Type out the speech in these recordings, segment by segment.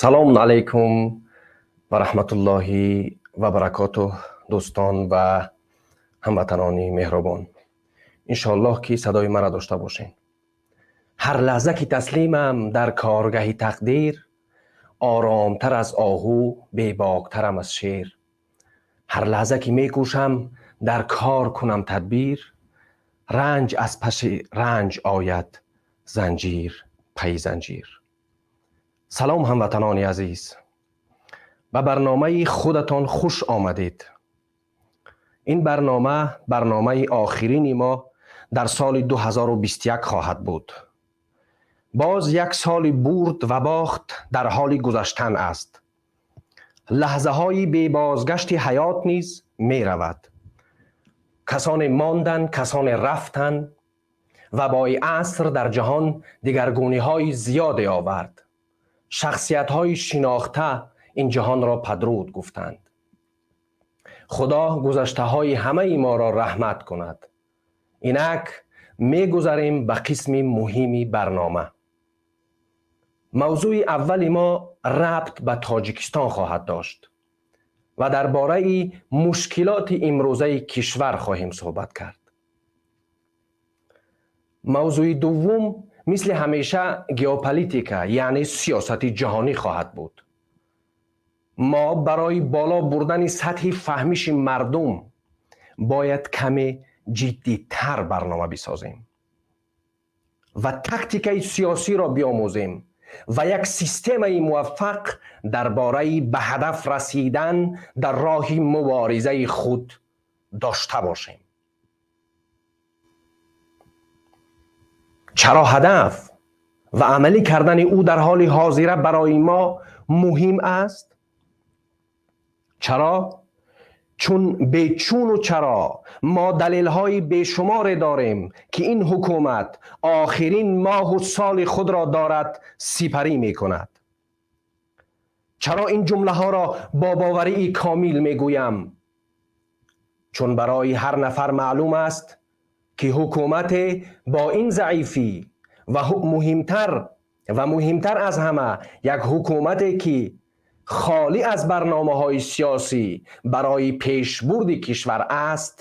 Салом алайкум ва раҳматуллоҳи ва баракотуҳ, дӯстон ва ҳамватанони меҳрубон. Иншоаллоҳ, ки садои маро дошта бошед. Ҳар лаҳза ки таслимам дар коргаҳи тақдир, оромтар аз оҳу, бебоктарам аз шер. Ҳар лаҳза ки мекӯшам дар кор кунам тадбир, ранҷ аз паши ранҷ ояд, занҷир пайи занҷир. Салом, ҳамватанони азиз, ба барномаи худатон хуш омадед. Ин барнома барномаи охирини мо дар соли 2021 хоҳад буд. Боз як соли бурд ва бохт дар ҳоли гузаштан аст. Лаҳзаҳои бебозгашти ҳаёт низ меравад. Касоне монданд, касоне рафтанд. Вабои аср дар ҷаҳон дигаргуниҳои зиёде овард. Шахсиятҳои шинохта ин ҷаҳонро падруд гуфтанд. Худо гузаштаҳои ҳамаи моро раҳмат кунад. Инак мегузарем ба қисми муҳими барнома. Мавзӯи аввали мо рабт ба Тоҷикистон хоҳад дошт ва дар бораи мушкилоти имрӯзаи кишвар хоҳем суҳбат кард. Мавзӯи дуввум, мисли ҳамеша, геополитика, яъне сиёсати ҷаҳонӣ хоҳад буд. Мо барои боло бурдани сатҳи фаҳмиши мардум бояд каме ҷиддитар барнома бисозем ва тактикаи сиёсиро биомӯзем ва як системаи муваффақ дар бораи ба ҳадаф расидан дар роҳи муборизаи худ дошта бошем. Чаро ҳадаф ва амалӣ кардани ӯ дар ҳоли ҳозира барои мо муҳим аст? Чаро? Чун бечуну чаро мо далелҳои бешуморе дорем, ки ин ҳукумат охирин моҳу соли худро дорад сипарӣ мекунад. Чаро ин ҷумлаҳоро бо боварии комил мегӯям? Чун барои ҳар нафар маълум аст, ки ҳукумате бо ин заифӣ ва муҳимтар аз ҳама як ҳукумате, ки холӣ аз барномаҳои сиёсӣ барои пешбурди кишвар аст,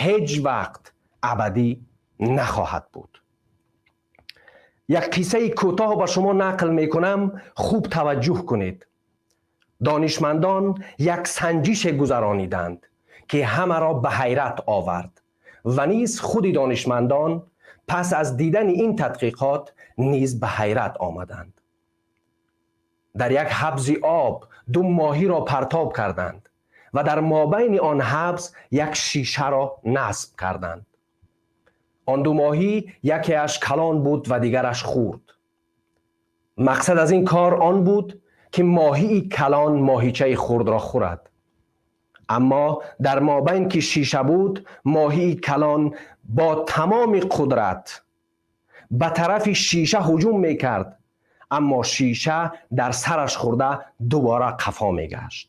ҳеҷ вақт абадӣ нахоҳад буд. Як қиссаи кӯтоҳ ба шумо нақл мекунам, хуб таваҷҷӯҳ кунед. Донишмандон як санҷише гузарониданд, ки ҳамаро ба ҳайрат овард ва низ худи донишмандон пас аз дидани ин тадқиқот низ ба ҳайрат омаданд. Дар як ҳавзи об ду моҳиро партоб карданд ва дар мобайни он ҳавз як шишаро насб карданд. Он ду моҳӣ якеаш калон буд ва дигараш хурд. Мақсад аз ин кор он буд, ки моҳии калон моҳичаи хурдро хӯрад. Аммо дар мобайн ки шиша буд, моҳии калон бо тамоми қудрат ба тарафи шиша ҳуҷум мекард, аммо шиша дар сараш хӯрда, дубора қафо мегашт.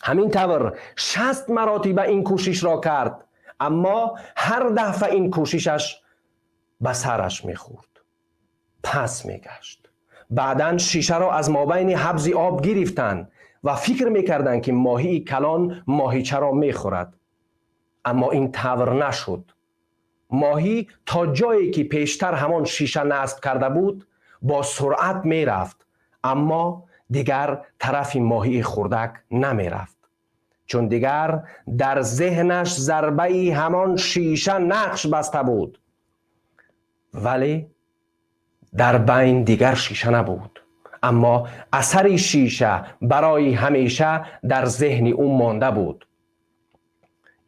Ҳамин тавр 60 маротиба ин кӯшишро кард, аммо ҳар дафъа ин кӯшишаш ба сараш мехӯрд, пас мегашт. Баъдан шишаро аз мобайни ҳавзи об гирифтанд ва фикр мекарданд, ки моҳии калон моҳичаро мехӯрад, аммо ин тавр нашуд. Моҳӣ то ҷое ки пештар ҳамон шиша насб карда буд, бо суръат мерафт, аммо дигар тарафи моҳии хурдак намерафт, чун дигар дар зеҳнаш зарбаи ҳамон шиша нақш баста буд. Вале дар байн дигар шиша набуд, аммо асари шиша барои ҳамеша дар зеҳни ӯ монда буд.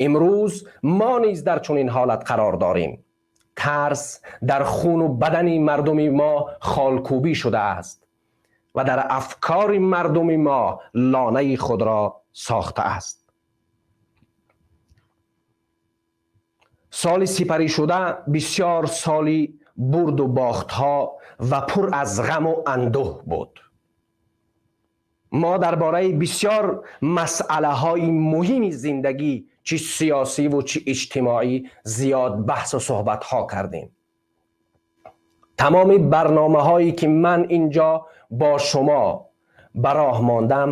Имрӯз мо низ дар чунин ҳолат қарор дорем. Тарс дар хуну бадани мардуми мо холкӯбӣ шудааст ва дар афкори мардуми мо лонаи худро сохтааст. Соли сипаришуда бисёр соли бурду бохтҳо ва пур аз ғаму андӯҳ буд. Мо дар бораи бисёр масъалаҳои муҳими зиндагӣ, чӣ сиёсиву чӣ иҷтимоӣ, зиёд баҳсу суҳбатҳо кардем. Тамоми барномаҳое, ки ман инҷо бо шумо ба роҳ мондам,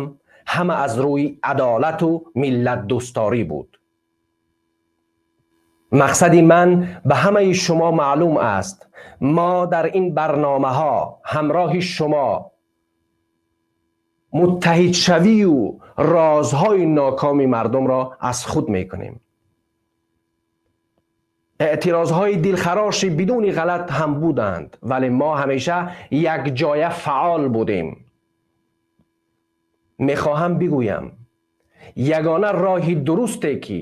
ҳама аз рӯи адолату миллатдӯсторӣ буд. Мақсади ман ба ҳамаи шумо маълум аст. Мо дар ин барномаҳо ҳамроҳи шумо муттаҳидшавию розҳои нокоми мардумро аз худ мекунем. Эътирозҳои дилхароши бидуни ғалат ҳам буданд, вале мо ҳамеша якҷоя фаъол будем. Мехоҳам бигӯям, ягона роҳи дурусте, ки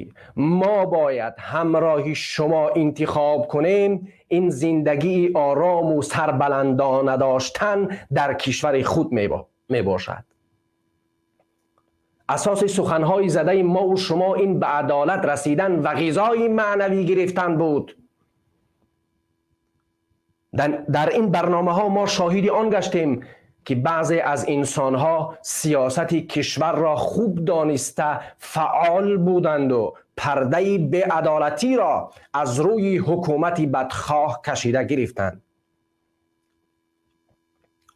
мо бояд ҳамроҳи шумо интихоб кунем, ин зиндагии орому сарбаландона доштан дар кишвари худ мебошад. Асоси суханҳои задаи мову шумо ин ба адолат расидан ва ғизои маънавӣ гирифтан буд. Дар ин барномаҳо мо шоҳиди он гаштем, ки баъзе аз инсонҳо сиёсати кишварро хуб дониста фаъол буданду пардаи беадолатиро аз рӯи ҳукумати бадхоҳ кашида гирифтанд.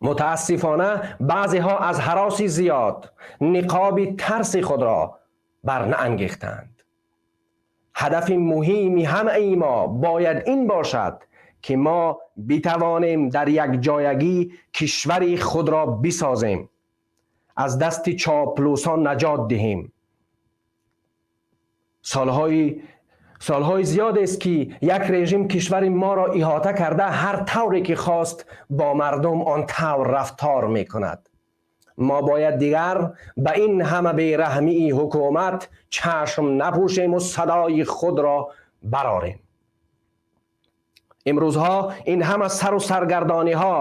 Мутаассифона, баъзеҳо аз ҳароси зиёд ниқоби тарси худро барнаангехтанд. Ҳадафи муҳими ҳамаи мо бояд ин бошад, ки мо битавонем дар якҷоягӣ кишвари худро бисозем, аз дасти чоплусон наҷот диҳем. Солҳои зиёдест, ки як режим кишвари моро иҳота карда, ҳар тавре ки хост, бо мардум он тавр рафтор мекунад. Мо бояд дигар ба ин ҳама бераҳмии ҳукумат чашм напӯшему садои худро барорем. Имрӯзҳо ин ҳама сару саргардониҳо,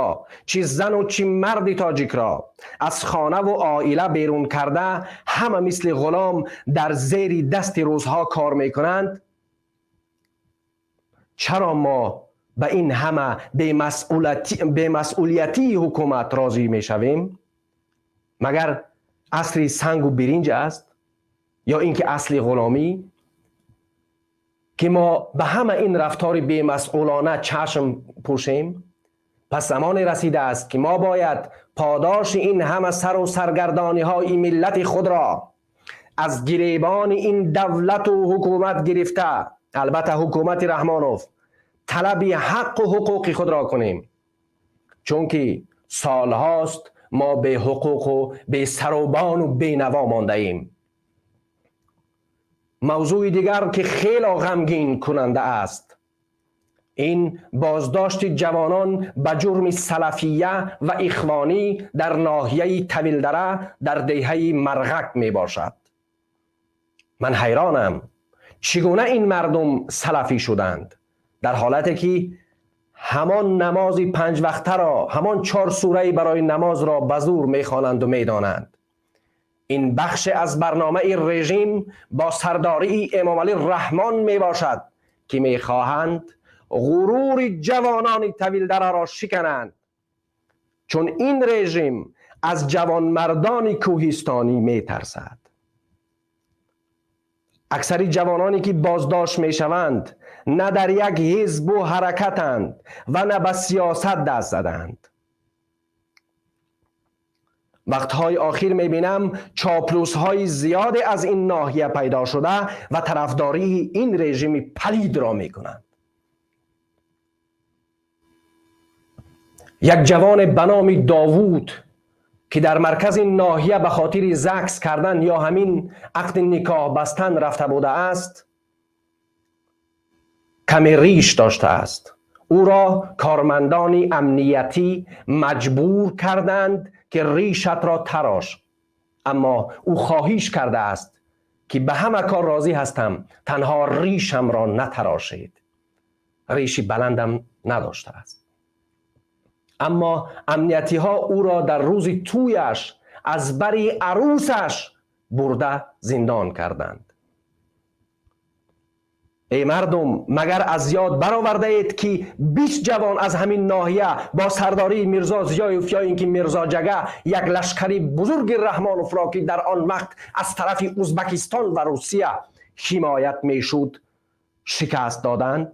чӣ зану чӣ марди тоҷикро аз хонаву оила берун карда, ҳама мисли ғулом дар зери дасти русҳо кор мекунанд. Чаро мо ба ин ҳама бемасъулиятии ҳукумат розӣ мешавем? Магар асри сангу биринҷ аст ё ин ки асли ғуломӣ, ки мо ба ҳама ин рафтори бемасъулона чашм пӯшем? Пас замоне расидааст, ки мо бояд подоши ин ҳама сару саргардониҳои миллати худро аз гиребони ин давлату ҳукумат гирифта, албатта ҳукумати Раҳмонов, талаби ҳаққу ҳуқуқи худро кунем, чунки солҳост мо беҳуқуқу бесарубону бенаво мондаем. Мавзӯи дигар, ки хело ғамгин кунанда аст, ин боздошти ҷавонон ба ҷурми салафия ва ихвонӣ дар ноҳияи Тавилдара, дар деҳаи Марғак мебошад. Ман ҳайронам, чӣ гуна ин мардум салафӣ шуданд, дар ҳолате ки ҳамон намози панҷвақтаро, ҳамон чор сураи барои намозро ба зур мехонанду медонанд. Ин бахше аз барномаи режим бо сардории Эмомалӣ Раҳмон мебошад, ки мехоҳанд ғурури ҷавонони Тавилдараро шикананд, чун ин режим аз ҷавонмардони кӯҳистонӣ метарсад. Аксари ҷавононе, ки боздошт мешаванд, на дар як ҳизбу ҳаракатанд ва на ба сиёсат даст заданд. Вақтҳои охир мебинам, чоплусҳои зиёде аз ин ноҳия пайдо шуда ва тарафдории ин режими палидро мекунанд. Як ҷавоне ба номи Довуд, ки дар маркази ноҳия ба хотири ЗАГС кардан ё ҳамин ақди никоҳ бастан рафта будааст, каме риш доштааст. Ӯро кормандони амниятӣ маҷбур карданд, ки ришатро тарош, аммо ӯ хоҳиш кардааст, ки ба ҳама кор розӣ ҳастам, танҳо ришамро натарошед. Риши баландам надоштааст. Аммо амниятиҳо ӯро дар рӯзи тӯяш аз бари арӯсаш бурда зиндон карданд. Эй мардум, магар аз ёд баровардаед, ки 20 ҷавон аз ҳамин ноҳия бо сардории Мирзо Зиёев ё ин ки Мирзо Ҷага як лашкари бузурги Раҳмоновро, ки дар он вақт аз тарафи Узбакистон ва Русия ҳимоят мешуд, шикаст доданд?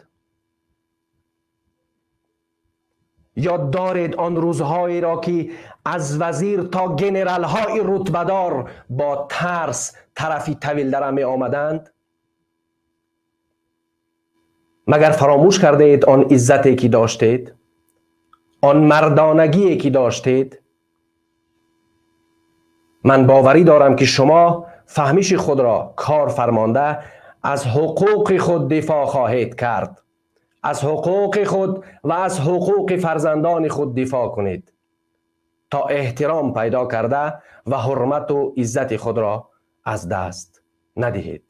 Ёд доред он рӯзҳоеро, ки аз вазир то генералҳои рутбадор бо тарс тарафи Тавилдара меомаданд? Магар фаромӯш кардаед он иззате ки доштед, он мардонагие ки доштед? Ман боварӣ дорам, ки шумо фаҳмиши худро кор фармонда, аз ҳуқуқи худ дифоъ хоҳед кард. Аз ҳуқуқи худ ва аз ҳуқуқи фарзандони худ дифоъ кунед, то эҳтиром пайдо карда ва ҳурмату иззати худро аз даст надиҳед.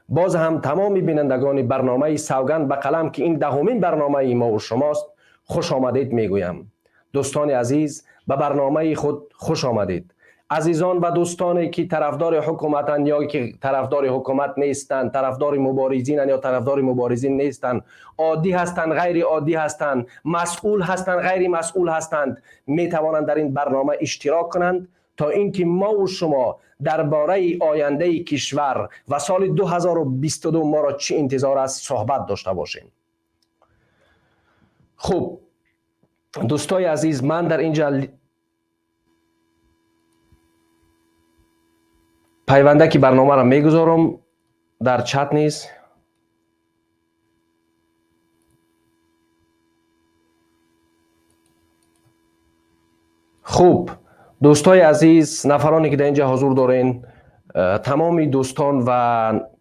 Боз ҳам тамоми бинандагони барномаи «Савганд ба қалам», ки ин 10-умин барномаи мову шумост, хуш омадед мегӯям. Дӯстони азиз, ба барномаи худ хуш омадед. Азизон ва дӯстоне, ки тарафдори ҳукуматанд ё ки тарафдори ҳукумат нестанд, тарафдори муборизинанд ё тарафдори муборизин нестанд, оддӣ ҳастанд, ғайриоддӣ ҳастанд, масъул ҳастанд, ғайримасъул ҳастанд, метавонанд дар ин барнома иштирок кунанд, то ин ки мову шумо дар бораи ояндаи кишвар ва соли 2022 моро чӣ интизор аст суҳбат дошта бошем. Хуб, дӯстои азиз, ман дар инҷа пайвандаки барномаро мегузорам дар чат низ. Хуб, дӯстои азиз, нафароне ки дар инҷа ҳузур дорен, тамоми дӯстон ва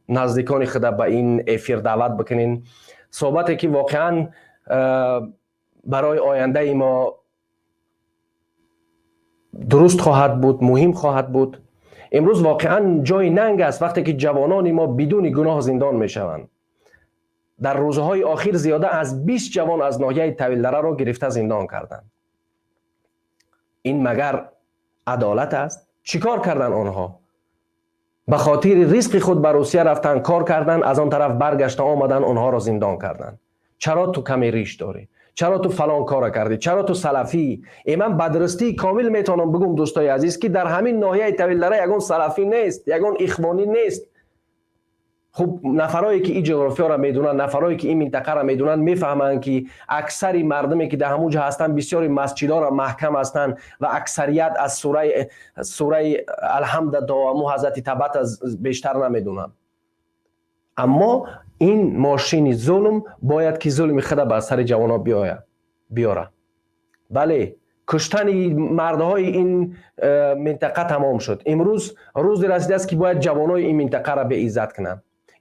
наздикони худа ба ин эфир даъват бикунен. Суҳбате ки воқеан барои ояндаи мо дуруст хоҳад буд, муҳим хоҳад буд. Имрӯз воқеан ҷои нанг аст, вақте ки ҷавонони мо бидуни гуноҳ зиндон мешаванд. Дар рӯзҳои охир зиёда аз 20 ҷавон аз ноҳияи Тавилдараро гирифта зиндон карданд. Ин магар адолат аст? Чӣ кор карданд онҳо? Ба хотири ризқи худ ба Русия рафтанд, кор карданд, аз он тараф баргашта омаданд, онҳоро зиндон карданд. Чаро ту каме риш дорӣ? Чаро ту фалон кора кардӣ? Чаро ту салафӣ? Ман ба дурустии комил метавонам бигӯм, дӯстои азиз, ки дар ҳамин ноҳияи Тавилдара ягон салафӣ нест, ягон ихвонӣ нест. Хуб, нафарое ки ин ҷуғрофиёро медонанд, нафарое ки ин минтақаро медонанд, мефаҳманд, ки аксари мардуме ки дар ҳамун ҷо ҳастанд, бисёри масҷидоро маҳкам ҳастанд ва аксарият аз сураи Алҳамда то аму ҳазрати Табата бештар намедонанд. Аммо ин мошини зулм бояд ки зулми худа ба сари ҷавонҳо биёра. Бале, куштани мардҳои ин минтақа тамом шуд. Имрӯз рӯзе расидааст, ки бояд ҷавонҳои ин минтақаро беиззат кунанд.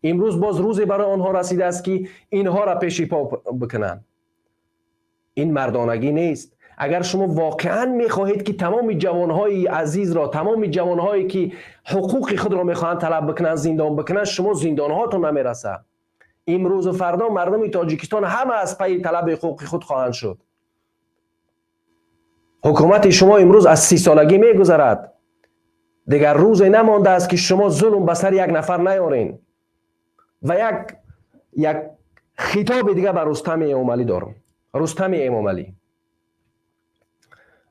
Имрӯз боз рӯзе барои онҳо расидааст, ки инҳоро пеши по бикунанд. Ин мардонагӣ нест. Агар шумо воқеан мехоҳед, ки тамоми ҷавонҳои азизро, тамоми ҷавонҳое ки ҳуқуқи худро мехоҳанд талаб бикунанд, зиндон бикунанд, шумо зиндонҳотон намерасад. Имрӯзу фардо мардуми Тоҷикистон ҳама аз пайи талаби ҳуқуқи худ хоҳанд шуд. Ҳукумати шумо имрӯз аз 30-солагӣ мегузарад. Дигар рӯзе намондааст, ки шумо зулм ба сари як нафар наёрен. Ва як хитоби дига ба Рустами Эмомалӣ дорам. Рустами Эмомалӣ,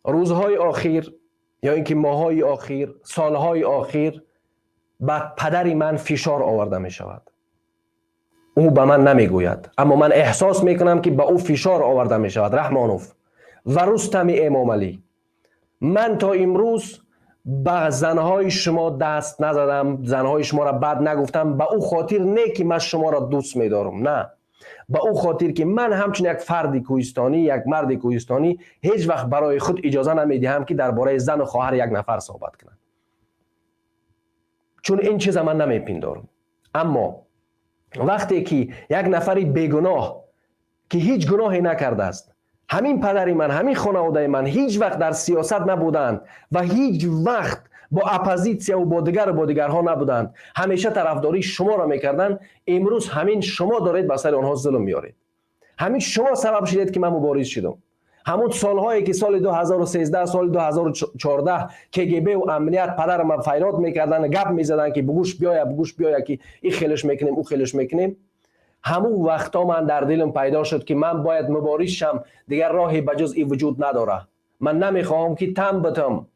рӯзҳои охир ё ин ки моҳҳои охир, солҳои охир ба падари ман фишор оварда мешавад. Ӯ ба ман намегӯяд, аммо ман эҳсос мекунам, ки ба ӯ фишор оварда мешавад. Раҳмонов ва Рустами Эмомалӣ, ман то имрӯз ба занҳои шумо даст назадам, занҳои шуморо бад нагуфтам. Ба ӯ хотир не, ки ман шуморо дӯст медорам, на, ба ӯ хотир, ки ман ҳамчун як фарди кӯҳистонӣ, як марди кӯҳистонӣ ҳеҷ вақт барои худ иҷоза намедиҳам, ки дар бораи зану хоҳар як нафар суҳбат кунам, чун ин чиза ман намепиндорам. Аммо вақте ки як нафари бегуноҳ, ки ҳеҷ гуноҳе накардааст, ҳамин падари ман, ҳамин хонаводаи ман ҳеҷ вақт дар сиёсат набуданд ва ҳеҷ вақт бо оппозитсияву бо дигару бо дигарҳо набуданд, ҳамеша тарафдории шуморо мекарданд, имрӯз ҳамин шумо доред ба сари онҳо зулм меоред. Ҳамин шумо сабаб шудед, ки ман мубориз шудам. Ҳамун солҳое ки соли 2013, соли 2014 КГБ-ву амният падарама файрод мекарданд, гап мезаданд, ки бугӯш биёя, бугӯш биёя, ки ин хелеш мекунем, ӯ хелеш мекунем, ҳамун вақтҳо ман дар дилам пайдо шуд, ки ман бояд мубориз шам. Дигар роҳе ба ҷуз ин вуҷуд надорад. Ман намехоҳам, ки тан битам.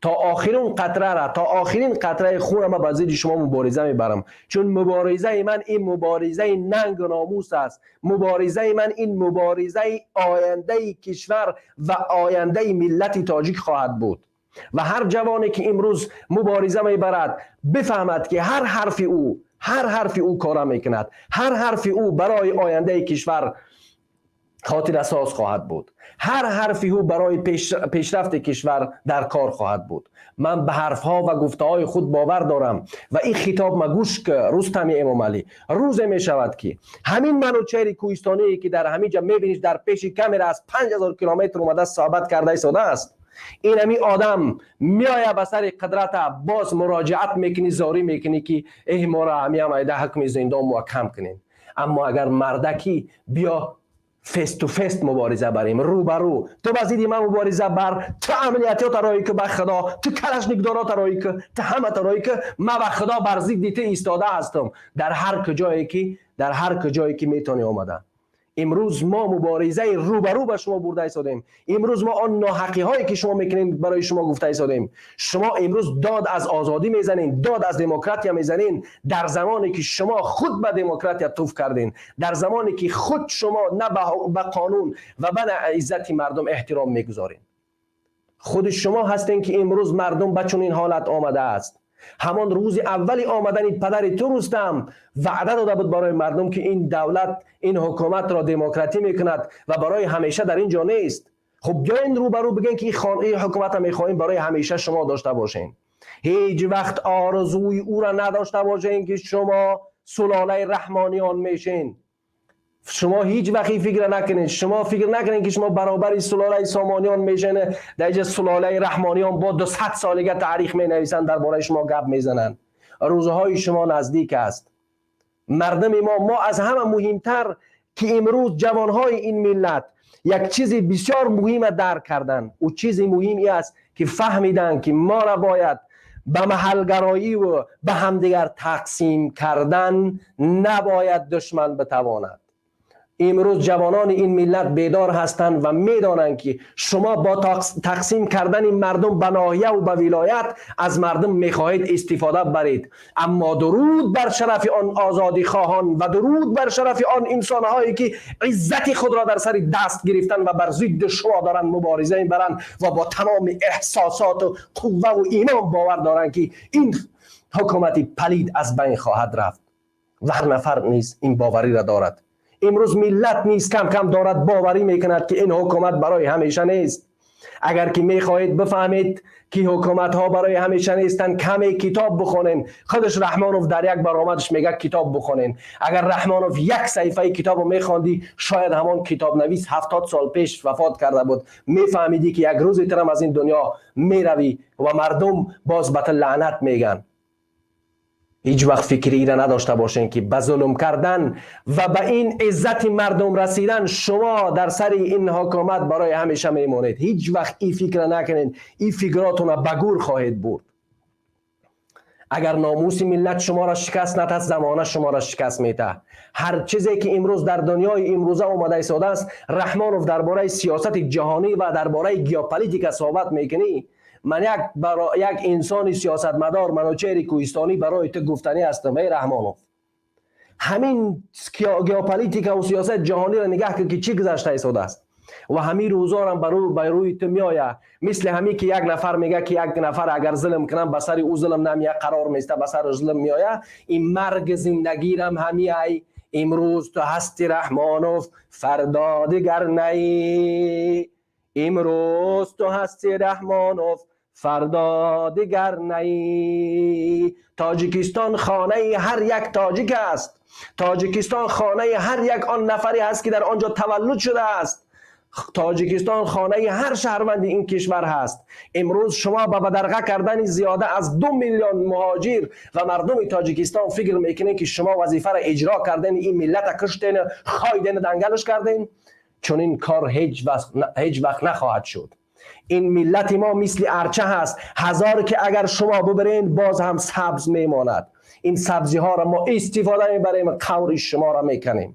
То охирин қатра, то охирин қатраи хун ма ба зидди шумо мубориза мебарам, чун муборизаи ман ин муборизаи нангу номус аст. Муборизаи ман ин муборизаи ояндаи кишвар ва ояндаи миллати тоҷик хоҳад буд. Ва ҳар ҷавоне ки имрӯз мубориза мебарад, бифаҳмад, ки ҳар ҳарфи ӯ, ҳар ҳарфи ӯ кора мекунад, ҳар ҳарфи ӯ барои ояндаи кишвар хотирасоз хоҳад буд, ҳар ҳарфи ӯ барои пешрафти кишвар дар кор хоҳад буд. Ман ба ҳарфҳо ва гуфтаҳои худ бовар дорам ва ин хитоб ма гӯш ки, Рустами Эмомалӣ, рӯзе мешавад, ки ҳамин Манучери Кӯҳистоние, ки дар ҳамин ҷа мебиниш, дар пеши камера аз 5000 километр омада суҳбат карда истодааст, ин ҳамин одам меоя ба сари қудрата, боз муроҷиат мекунӣ, зорӣ мекунӣ, ки эҳ, моро ҳамиам айда ҳукми зиндон мо кам кунем. Аммо агар мардакӣ, биё face to face мубориза барем, рӯ ба рӯ. Ту ба зидди ман мубориза бар, ту амниятиёта роҳӣ ку, ба худо, ту калашникдорота роҳӣ ку, ту ҳамата роҳӣ ку, ман ба худо бар зидди ту истода ҳастам дар ҳар куҷое ки метавонӣ омада. Имрӯз мо муборизаи рӯбарӯ ба шумо бурда истодем. Имрӯз мо он ноҳақиҳое, ки шумо мекунем, барои шумо гуфта истодем. Шумо имрӯз дод аз озодӣ мезанед, дод аз демократия мезанед, дар замоне ки шумо худ ба демократия туф кардем, дар замоне ки худ шумо на ба қонун ва ба на иззати мардум эҳтиром мегузоред. Худи шумо ҳастем, ки имрӯз мардум ба чунин ҳолат омадааст. Ҳамон рӯзи аввали омадани падари ту Рустам ваъда дода буд барои мардум, ки ин давлат, ин ҳукуматро демократӣ мекунад ва барои ҳамеша дар ин ҷо нест. Хуб, биёин рӯбарӯ бигӯен, ки ин ҳукуматро мехоҳем барои ҳамеша шумо дошта бошем. Ҳеҷ вақт орзуи ӯра надошта бошен, ки шумо сулолаи Раҳмониён мешен. Шумо ҳеҷ вақт ин фикра накунед. Шумо фикр накунед, ки шумо баробари сулолаи Сомониён мешене. Дар инҷа сулолаи Раҳмониён бо 200 солига таърих менависанд, дар бораи шумо гап мезананд. Рӯзҳои шумо наздик аст. Мардуми мо аз ҳама муҳимтар, ки имрӯз ҷавонҳои ин миллат як чизи бисёр муҳима дарк карданд. Ӯ чизи муҳим и аст, ки фаҳмиданд, ки моро бояд ба маҳалгароиву ба ҳамдигар тақсим кардан набояд душман битавонад. Имрӯз ҷавонони ин миллат бедор ҳастанд ва медонанд, ки шумо бо тақсим кардани мардум ба ноҳияву ба вилоят аз мардум мехоҳед истифода баред. Аммо дуруд бар шарафи он озодихоҳон ва дуруд бар шарафи он инсонҳое, ки иззати худро дар сари даст гирифтан ва бар зидди шумо доранд мубориза мебаранд ва бо тамоми эҳсосоту қувваву имон бовар доранд, ки ин ҳукумати палид аз байн хоҳад рафт. Ва ҳар нафар низ ин бовариро дорад. Имрӯз миллат низ кам кам дорад боварӣ мекунад, ки ин ҳукумат барои ҳамеша нест. Агар ки мехоҳед бифаҳмед, ки ҳукуматҳо барои ҳамеша нестанд, каме китоб бихонен. Худаш Раҳмонов дар як баромадаш мегӯяд: «Китоб бихонен». Агар Раҳмонов як саҳифаи китобо мехондӣ, шояд ҳамон китобнавис 70 сол пеш вафот карда буд, мефаҳмидӣ, ки як рӯзе тирам аз ин дунё меравӣ ва мардум боз ба ту лаънат мегӯянд. Ҳеҷ вақт фикри ира надошта бошен, ки ба зулм кардан ва ба ин иззати мардум расидан шумо дар сари ин ҳукумат барои ҳамеша мемонед. Ҳеҷ вақт ин фикра накунед, ин фикротона ба гур хоҳед бурд. Агар номуси миллат шуморо шикаст натад, замона шуморо шикаст метаҳад. Ҳар чизе ки имрӯз дар дунёи имрӯза омада истодааст, Раҳмонов, дар бораи сиёсати ҷаҳонӣ ва дар бораи геополитика суҳбат мекунӣ. Ман як инсони сиёсатмадор, Манучери Кӯҳистонӣ, барои ту гуфтанӣ ҳастам: эй Раҳмонов, ҳамин геополитикаву сиёсати ҷаҳониро нигаҳ кун, ки чӣ гузашта истодааст ва ҳамин рӯзорам ба рӯи ту меояд. Мисли ҳамин, ки як нафар мега, ки як нафар агар зулм кунам, ба сари ӯ зулм намеяд, қарор места, ба сараш зулм меояд. Ин марг зиндагирам ҳами ай. Имрӯз ту ҳасти, Раҳмонов, фардо дигар наӣ. Имрӯз ту ҳасти, Раҳмонов, фардо дигар наӣ. Тоҷикистон хонаи ҳар як тоҷик аст. Тоҷикистон хонаи ҳар як он нафаре ҳаст, ки дар он ҷо таваллуд шудааст. Тоҷикистон хонаи ҳар шаҳрванди ин кишвар ҳаст. Имрӯз шумо ба бадарға кардани зиёда аз 2 миллион муҳоҷир ва мардуми Тоҷикистон фикр мекунед, ки шумо вазифаро иҷро карден, ин миллата куштен, хоиден, дангалаш карден. Чунин кор ҳеҷ вақт нахоҳад шуд. Ин миллати мо мисли арча ҳаст. Ҳазор ки агар шумо бибирен, боз ҳам сабз мемонад. Ин сабзиҳоро мо истифода мебарем, қаври шуморо мекунем.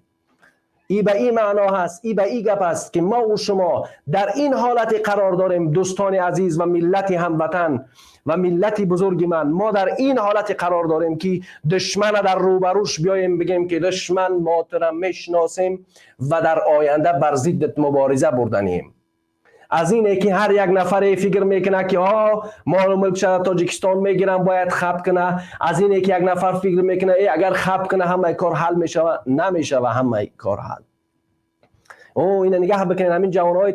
ای به این معنا هست، ای به این گپ است که ما و شما در این حالت قرار داریم. دوستان عزیز و ملت هموطن و ملت بزرگ من، ما در این حالت قرار داریم که دشمن در روبروش بیایم بگیم که دشمن، ما تو را میشناسیم و در آینده بر ضدت مبارزه بردنیم. از اینه که هر یک نفر فکر میکنه که ها، مال و ملک شده تاجیکستان میگیرن، باید خپ کنه. از اینه که یک نفر فکر میکنه ای اگر خپ کنه همه کار حل میشوه، نمیشوه همه کار حل. او اینا نگاه بکنین، همین جوانهای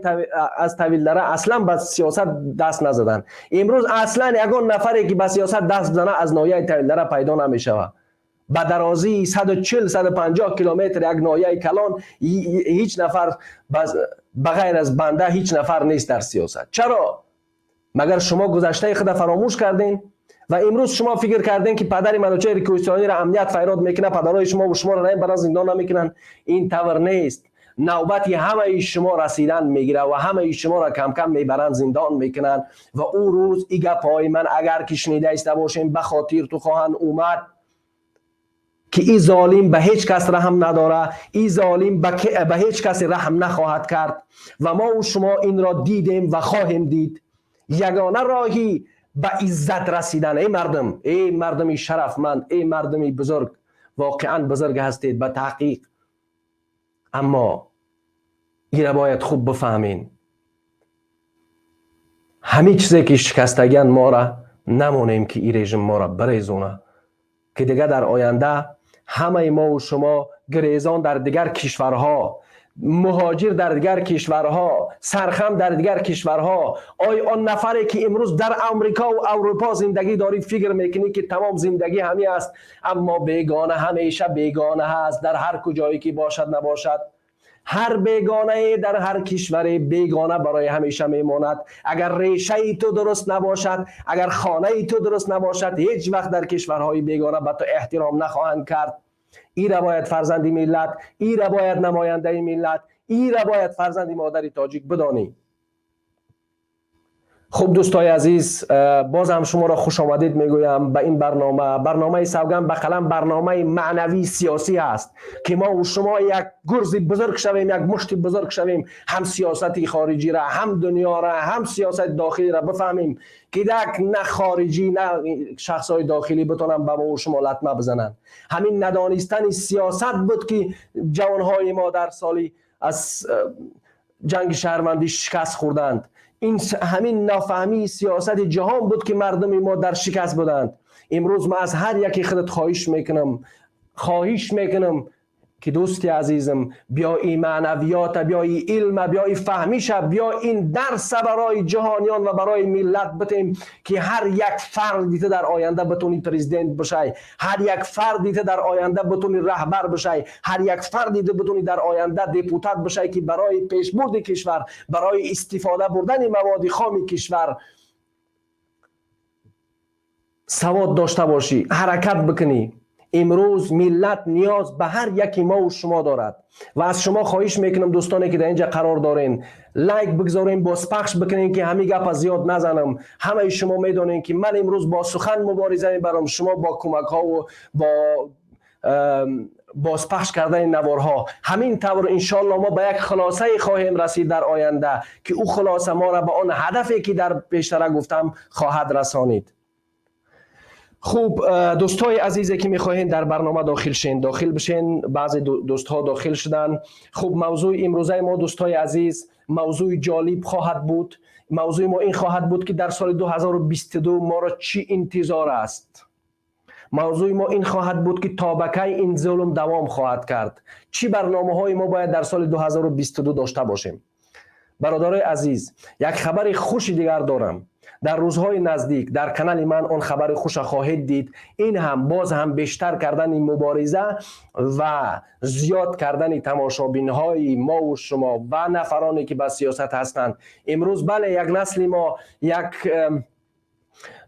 از طویل دره اصلا به سیاست دست نزدن. امروز اصلا یگان نفری که به سیاست دست بزنه از ناحیه طویل دره پیدا نمیشوه. به درازی 140 150 کیلومتر یک ناحیه کلان، هیچ نفر بغیر از بنده هیچ نفر نیست در سیاست. چرا؟ مگر شما گذشته خود فراموش کردین و امروز شما فکر کردین که پدر منوچهر کوهستانی را امنیت فریاد میکنه، پدرای شما و شما را نمیبرن، زندان نمیکنن؟ این طور نیست. نوبتی همه شما رسیدن میگیره و همه شما را کم کم میبرن، زندان میکنن و او روز ای گپای من اگر که شنیده ایسته باشیم، به خاطر تو خواهند اومد که این ظالم به هیچ کس رحم نداره، این ظالم به هیچ کس رحم نخواهد کرد و ما و شما این را دیدیم و خواهیم دید. یگانه راهی به عزت رسیدن، ای مردم، ای مردمی شرفمند، ای مردمی بزرگ، واقعا بزرگ هستید به تحقیق، اما این باید خوب بفهمین، همین چیزی که شکستگیان ما را نمونیم که این رژیم ما را بریزونه که دیگه در آینده همه ما و شما گریزان در دیگر کشورها، مهاجر در دیگر کشورها، سرخم در دیگر کشورها. آی آن نفری که امروز در امریکا و اروپا زندگی داری، فکر میکنی که تمام زندگی همی است، اما بیگانه همیشه بیگانه هست. در هر کجایی که باشد نباشد، هر بیگانه در هر کشور بیگانه برای همیشه میماند. اگر ریشه تو درست نباشد، اگر خانه تو درست نباشد، هیچ وقت در کشورهای بیگانه به تو احترام نخواهند کرد. ای را باید فرزندی ملت، ای را باید نماینده ملت، ای را باید فرزندی مادری تاجیک بدانی. خب دوستای عزیز، باز هم شما را خوش آمدید میگویم به این برنامه. برنامه سوگند به قلم برنامه معنوی سیاسی است که ما و شما یک گرز بزرگ شویم، یک مشت بزرگ شویم، هم سیاست خارجی را، هم دنیا را، هم سیاست داخلی را بفهمیم که یک نه خارجی نه شخص های داخلی بتونن به ما و شما لطمه بزنن. همین ندانستن سیاست بود که جوانهای ما در سالی از جنگ شهروندی شکست خوردند. این همین نافهمی سیاست جهان بود که مردم ما در شکست بودند. امروز ما از هر یکی خودت خواهش میکنم، خواهش میکنم که دوستی عزیزم، بیا این معنویات، بیا این علم، بیا این فهمیش، بیا این درس برای جهانیان و برای ملت بتیم که هر یک فردی در آینده بتونی پرزیدنت بشای، هر یک فردی در آینده بتونی رهبر بشای، هر یک فردی بتونی در آینده deputat بشای که برای پیشبرد کشور، برای استفاده بردن مواد خام کشور سواد داشته باشی، حرکت بکنی. امروز ملت نیاز به هر یکی ما و شما دارد و از شما خواهش میکنم دوستانی که در اینجا قرار دارین، لایک بگذارین، باز پخش بکنین که همین گپ زیاد نزنم. همه شما میدونین که من امروز با سخن مبارزه میبرم، شما با کمک ها و با بازپخش کردن نوارها. همین طور انشالله ما به یک خلاصه خواهیم رسید در آینده که او خلاصه ما را به آن هدفی که در پیشتر گفتم خواهد رسانید. خوب، دوستای عزیزی که میخواهین در برنامه داخل شین، داخل بشین. بعضی دوستها داخل شدن. خوب، موضوع امروزه ما دوستای عزیز موضوع جالب خواهد بود. موضوع ما این خواهد بود که در سال 2022 ما را چی انتظار است. موضوع ما این خواهد بود که تا به کی این ظلم دوام خواهد کرد، چی برنامه های ما باید در سال 2022 داشته باشیم. برادرای عزیز، یک خبر خوش دیگر دارم. در روزهای نزدیک در کانال من آن خبر خوش خواهید دید. این هم باز هم بیشتر کردن مبارزه و زیاد کردن تماشابین های ما و شما و نفرانی که به سیاست هستند. امروز بله، یک نسل ما یک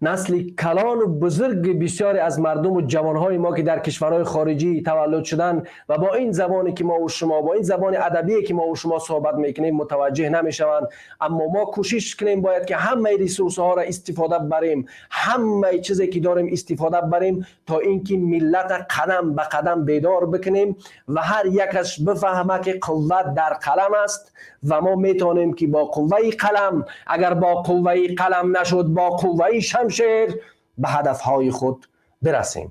Насли калону бузурги бисёре аз мардуму ҷавонҳои мо, ки дар кишварҳои хориҷӣ таваллуд шуданд ва бо ин забоне ки мову шумо, бо ин забони адабие ки мову шумо суҳбат мекунем, мутаваҷҷеҳ намешаванд. Аммо мо кӯшиш кунем, бояд ки ҳамаи ресурсҳоро истифода барем, ҳамаи чизе ки дорем истифода барем, то ин ки миллата қадам ба қадам бедор бикунем ва ҳар якаш бифаҳма, ки қувват дар қалам аст ва мо метавонем, ки бо қувваи қалам, агар бо қувваи қалам нашуд, бо қувваи шамшер ба ҳадафҳои худ бирасем.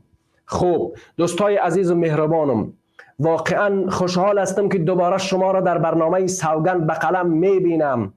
Хуб, дӯстҳои азизу меҳрубонам, воқеан хушҳол ҳастам, ки дубора шуморо дар барномаи «Савганд ба қалам» мебинам.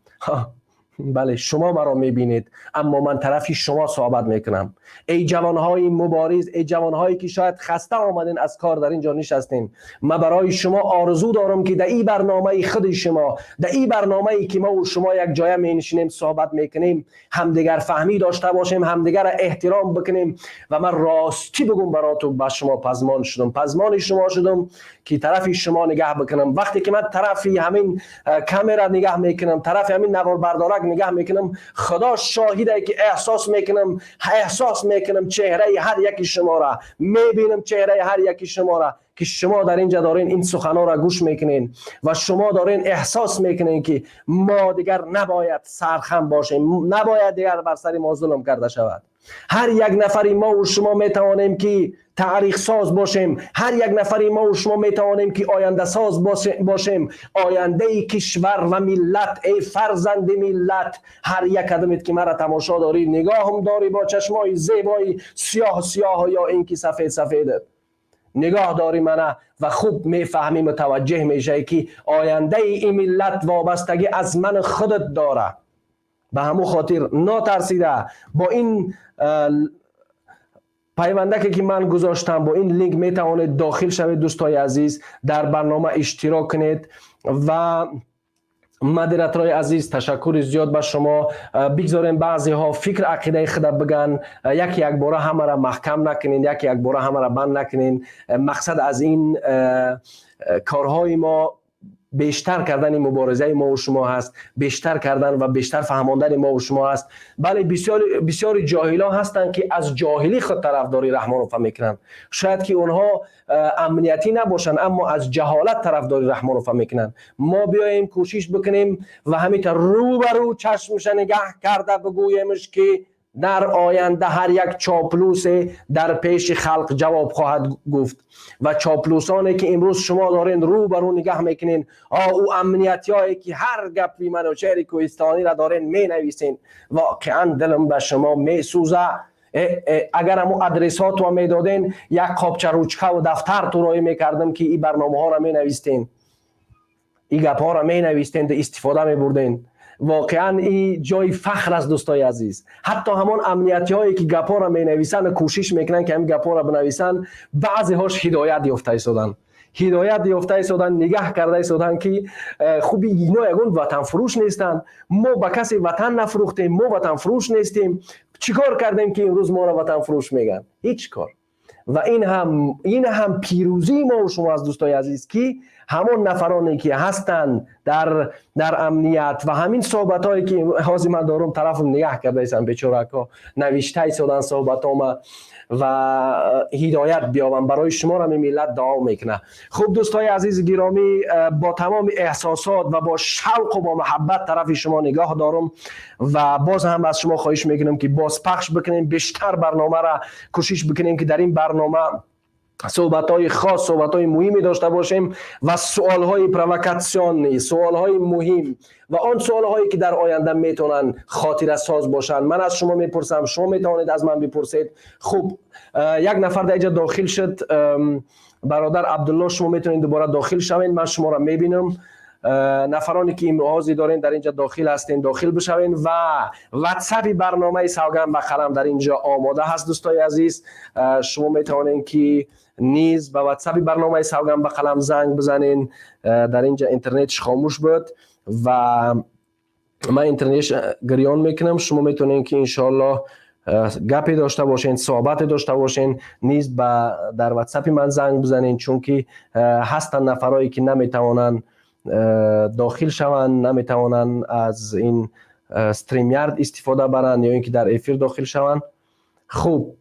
Бале, шумо маро мебинед, аммо ман тарафи шумо суҳбат мекунам. Эй ҷавонҳои мубориз, эй ҷавонҳое ки шояд хаста омаден аз кор, дар ин ҷо нишастем, ман барои шумо орзу дорам, ки дар ин барномаи худи шумо, дар ин барномае ки мо шумо як ҷоя менишинем, суҳбат мекунем, ҳамдигар фаҳмӣ дошта бошем, ҳамдигарро эҳтиром бикунем. Ва ман ростӣ бигӯм бароту, ба шумо пазмон шудам, пазмони шумо шудам, ки тарафи шумо нигаҳ бикунам. Вақте ки ман тарафи ҳамин камера нигаҳ мекунам, тарафи ҳамин наворбардорак нигаҳ мекунам, Худо шоҳиде, ки эҳсос мекунам чеҳраи ҳар яки шуморо мебинам, чеҳраи ҳар яки шуморо, ки шумо дар инҷа дорен ин суханҳоро гӯш мекунен ва шумо дорен эҳсос мекунен, ки мо дигар набояд сархам бошем, набояд дигар бар сари мо зулм карда шавад. Ҳар як нафари мову шумо метавонем, ки таърихсоз бошем. Ҳар як нафари мову шумо метавонем, ки ояндасоз бошем, ояндаи кишвар ва миллат. Эй фарзанди миллат, ҳар як кадомет ки мара тамошо дорӣ, нигоҳам дорӣ бо чашмои зебои сиёҳ сиёҳ ё ин ки сафед сафедат нигоҳ дорӣ мана ва хуб мефаҳмӣ, мутаваҷҷеҳ мешавӣ, ки ояндаи ин миллат вобастагӣ аз ман худат дорад. Ба ҳамун хотир нотарсида бо ин пайвандаке ки ман гузоштам, бо ин линк метавонед дохил шавед, дӯстои азиз, дар барнома иштирок кунед. Ва модераторои азиз, ташаккури зиёд ба шумо. Бигзорем баъзеҳо фикр ақидаи худа биган. Яке якбора ҳамаро маҳкам накунен, яке якбора ҳамаро банд накунен. Мақсад аз ин корҳои мо бештар кардани муборизаи мову шумо ҳаст, бештар кардан ва бештар фаҳмондани мову шумо ҳаст. Бале, бисёри ҷоҳилон ҳастанд, ки аз ҷоҳилӣ худ тарафдории Раҳмонова мекунанд. Шояд ки онҳо амниятӣ набошанд, аммо аз ҷаҳолат тарафдори Раҳмонова мекунанд. Мо биёем, кӯшиш бикунем ва ҳамитар рӯ ба рӯ чашмша нигаҳ карда бигӯемш, ки дар оянда ҳар як чоплусе дар пеши халқ ҷавоб хоҳад гуфт. Ва чоплусоне ки имрӯз шумо дорен рӯ ба рӯ нигаҳ мекунен, ӯ амниятиҳое ки ҳар гапи Манучеҳри Кӯҳистониро дорен менависен, воқеан дилам ба шумо месӯза. Агар ҳамун адресҳотро медоден, як қопча ручкаву дафтар туроӣ мекардам, ки ин барномаҳоро менавистен, ин гапҳоро менавистен, истифода мебурден. Воқеан ин ҷои фахр аст, дӯстои азиз. Ҳатто ҳамон амниятиҳое ки гапҳоро менависанд, кӯшиш мекунанд, ки ҳамин гапҳоро бинависанд, баъзеҳош ҳидоят ёфта истоданд, ҳидоят ёфта истоданд, нигаҳ карда истоданд, ки хуби ино ягон ватанфурӯш нестанд. Мо ба касе ватан нафурӯхтем, мо ватанфурӯш нестем. Чӣ кор кардем, ки имрӯз моро ватанфурӯш мегӯянд? Ҳеҷ кор. Ва ин ҳам пирӯзии мову шумо аст, дӯстои азиз, ки ҳамон нафароне ки ҳастанд дар амният ва ҳамин суҳбатҳое ки ҳозир ман дорум, тарафам нигаҳ карда истам, бечорако навишта истоданд суҳбатома ва ҳидоят биёбам. Барои шуморо ин миллат дуо мекунад. Хуб, дӯстои азизи гиромӣ, бо тамоми эҳсосот ва бо шавқу бо муҳаббат тарафи шумо нигоҳ дорум ва боз ҳам аз шумо хоҳиш мекунам, ки бозпахш бикунем бештар барномаро, кӯшиш бикунем, ки дар ин барнома суҳбатҳои хос, суҳбатҳои муҳиме дошта бошем ва суолҳои провокатсионӣ, суолҳои муҳим ва он суолҳое ки дар оянда метавонанд хотирасоз бошанд, ман аз шумо мепурсам, шумо метавонед аз ман бипурсед. Хуб, як нафар дар инҷа дохил шуд. Бародар Абдулло, шумо метавонед дубора дохил шавед, ман шуморо мебинам. Нафароне ки имрӯз дорен, дар инҷа дохил ҳастен, дохил бишавен. Ва ватсапи барномаи «Савганд ба қалам» дар инҷо омода ҳаст, дӯстои азиз. Шумо метавонед, ки низ ба ватсапи барномаи «Савганд ба қалам» занг бизанен. Дар инҷа интернетш хомӯш буд ва ман интернетш гирён мекунам. Шумо метавонед, ки иншоаллоҳ гапе дошта бошен, суҳбате дошта бошен, низ ба дар ватсапи ман занг бизанен, чунки ҳастанд нафарое ки наметавонанд дохил шаванд, наметавонанд аз ин StreamYard истифода баранд ё ин ки дар эфир дохил шаванд. Хуб,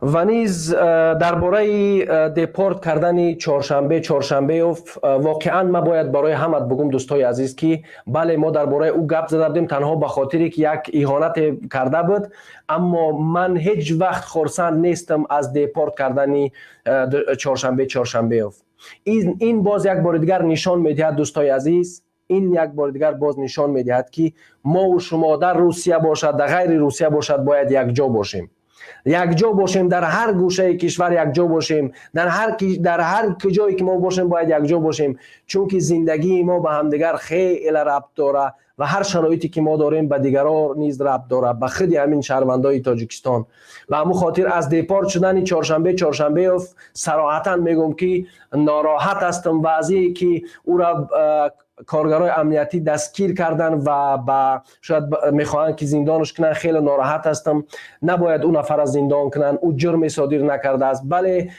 ва низ дар бораи депорт кардани Чоршанбе Чоршанбеев, воқеан ман бояд барои ҳамат бугум, дӯстои азиз, ки бале, мо дар бораи ӯ гап зада будем танҳо ба хотире ки як иҳонате карда буд, аммо ман ҳеҷ вақт хурсанд нестам аз депорт кардани Чоршанбе Чоршанбеев. Ин боз як бори дигар нишон медиҳад, дӯстои азиз, ин як бори дигар боз нишон медиҳад, ки мову шумо дар Русия бошад, дар ғайри Русия бошад, бояд якҷо бошем, якҷо бошем, дар ҳар гӯшаи кишвар якҷо бошем, дар ҳар куҷое ки мо бошем, бояд якҷо бошем, чунки зиндагии мо ба ҳамдигар хеле рабт дора ва ҳар шароите ки мо дорем, ба дигарон низ рабт дорад, ба худи ҳамин шаҳрвандои Тоҷикистон. Ба ҳамун хотир аз депорт шудани Чоршанбе Чоршанбеев сароҳатан мегӯм, ки нороҳат ҳастам ва аз ие ки ӯра коргарои амниятӣ дастгир кардан ва ба шояд мехоҳанд ки зиндонаш кунанд, хеле нороҳат ҳастам. Набояд ӯ нафара зиндон кунанд, ӯ ҷурме содир накардааст. Бале,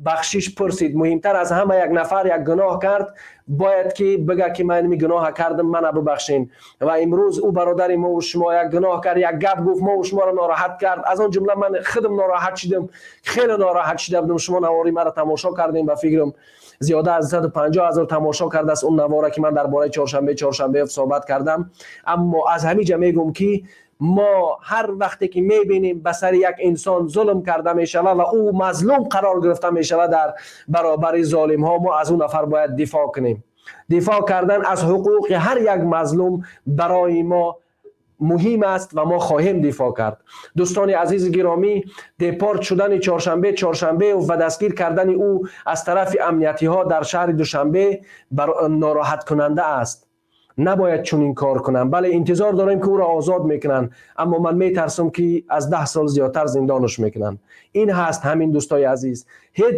бахшиш пурсид. Муҳимтар аз ҳама, як нафар як гуноҳ кард, бояд ки бига ки ман ин гуноҳа кардам, мана бибахшен. Ва имрӯз ӯ бародари мову шумо як гуноҳ кард, як гап гуфт, мову шуморо нороҳат кард, аз он ҷумла ман худам нороҳат шудам, хеле нороҳат шуда будам. Шумо навори маро тамошо кардем, ба фикрам, зиёда аз 250 ҳазор тамошо кардааст он навора, ки ман дар бораи Чоршанбе Чоршанбеев суҳбат кардам. Аммо аз ҳамин ҷа мегӯм, ки мо ҳар вақте ки мебинем, ба сари як инсон зулм карда мешавад ва ӯ мазлум қарор гирифта мешавад дар баробари золимҳо, мо аз ӯ нафар бояд дифоъ кунем. Дифоъ кардан аз ҳуқуқи ҳар як мазлум барои мо муҳим аст ва мо хоҳем дифоъ кард. Дӯстони азизи гиромӣ, депорт шудани Чоршанбе Чоршанбеев ва дастгир кардани ӯ аз тарафи амниятиҳо дар шаҳри Душанбе нороҳаткунанда аст. Набояд чунин кор кунанд. Бале, интизор дорем, ки ӯро озод мекунанд, аммо ман метарсам, ки аз 10 сол зиёдтар зиндонаш мекунанд. Ин ҳаст ҳамин, дӯстои азиз.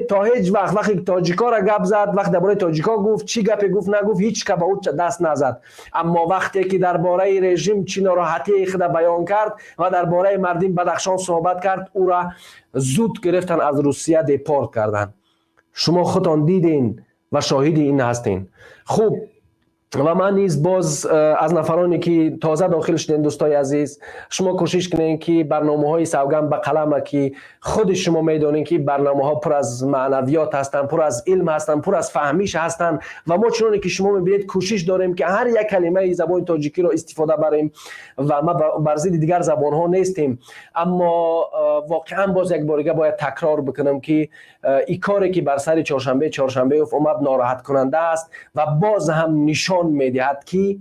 То ҳеҷ вақт, вақте ки тоҷикоро гап зад, вақт дар бораи тоҷико гуфт, чӣ гапе гуфт, нагуфт, ҳеҷ ка ба ӯ даст назад. Аммо вақте ки дар бораи режим чӣ нороҳатие худа баён кард ва дар бораи мардими Бадахшон суҳбат кард, ӯра зуд гирифтан, аз Русия депорт карданд. Шумо худтон диден ва шоҳиди ин ҳастен. Хуб, ва ман низ боз аз нафароне ки тоза дохил шудем, дӯстои азиз, шумо кӯшиш кунед, ки барномаҳои «Савганд ба қалама», ки худи шумо медонед, ки барномаҳо пур аз маънавиёт ҳастанд, пур аз илм ҳастанд, пур аз фаҳмиш ҳастанд ва мо, чуноне ки шумо мебинед, кӯшиш дорем, ки ҳар як калимаи забони тоҷикиро истифода барем ва ма бар зидди дигар забонҳо нестем. Аммо воқеан боз як борига бояд такрор бикунам, ки и коре ки бар сари Чоршанбе Чоршанбеев омад, нороҳаткунанда аст ва боз ҳам нишон медиҳад, ки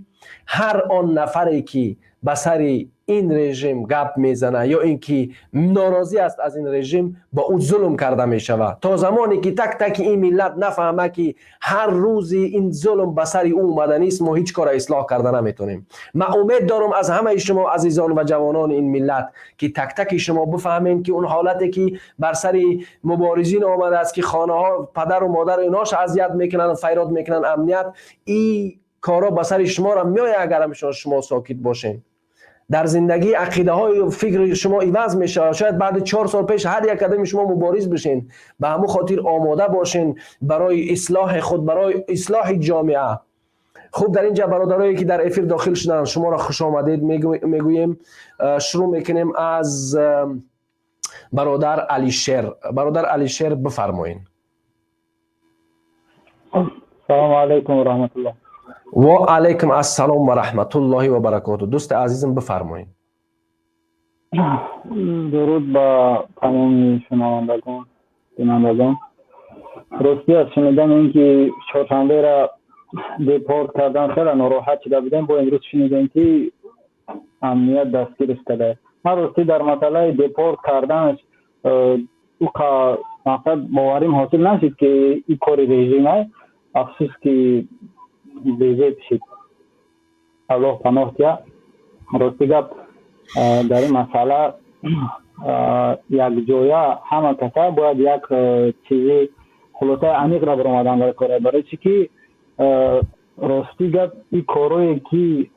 ҳар он нафаре ки ба сари ин режим гап мезана ё ин ки норозӣ аст аз ин режим, ба ӯ зулм карда мешавад. То замоне ки так таки ин миллат нафаҳма, ки ҳар рӯзи ин зулм ба сари ӯ омаданист, мо ҳеҷ кора ислоҳ карда наметонем. Ман умед дорам аз ҳамаи шумо, азизон ва ҷавонони ин миллат, ки так таки шумо бифаҳмем, ки он ҳолате ки бар сари муборизин омадааст, ки хонаҳо падару модару инош азият мекунанд, файрод мекунанд амният, и корҳо ба сари шуморо меояд, агар ҳамешон шумо сокит бошед. Дар зиндагӣ ақидаҳои фикри шумо иваз мешавад. Шояд баъди 4 сол пеш ҳар як қадами шумо мубориз бишен. Ба ҳамун хотир омода бошен барои ислоҳи худ, барои ислоҳи ҷомеа. Хуб, дар ин ҷа бародарое ки дар эфир дохил шуданд, шуморо хушомадед мегӯем. Шурӯъ мекунем аз бародар Алишер. Бародар Алишер, бифармоед. Салому алайкум ва раҳматуллоҳ. Ва алайкум ассалом ва раҳматуллоҳи ва баракоту, дӯсти азизам, бифармоед. Дуруд ба тамоми шунавандагон, бинандагон. Ростӣ, аз шунидани ин ки Чоршанбера депорт кардан, хеле нороҳат шуда будем. Бо имрӯз шунидем, ки амният дастгирш кардааст. Ман ростӣ дар масъалаи депорт карданаш мақсад боварим ҳосил нашид, ки ин кори режим ай. Афсӯс, ки безеб шид, Аллоҳ паноҳ диҳад. Рости гап, дар ин масъала якҷоя ҳама каса бояд як чизи хулосаи аниқра баромадан дар кора. Барои чӣ ки, рости гап, ин корое ки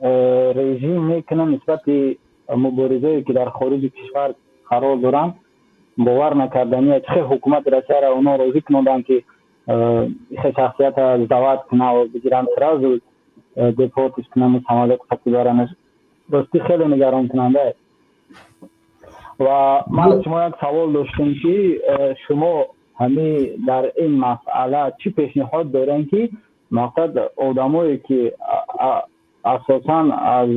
режим мекунад нисбати муборизое ки дар хориҷи кишвар қарор доранд, бовар накардания. Чӣ хел ҳукумати Россияро онҳо розӣ куноданд, ки Шахсията сдавать кунад, бигиранд, сразу депортиш кунанд, самолёт қати баранаш. Ростӣ, хеле нигаронкунанда. Ва ман аз шумо як савол доштем, ки шумо ҳами дар ин масъала чӣ пешниҳод дорем, ки мақсад одамое, ки асосан аз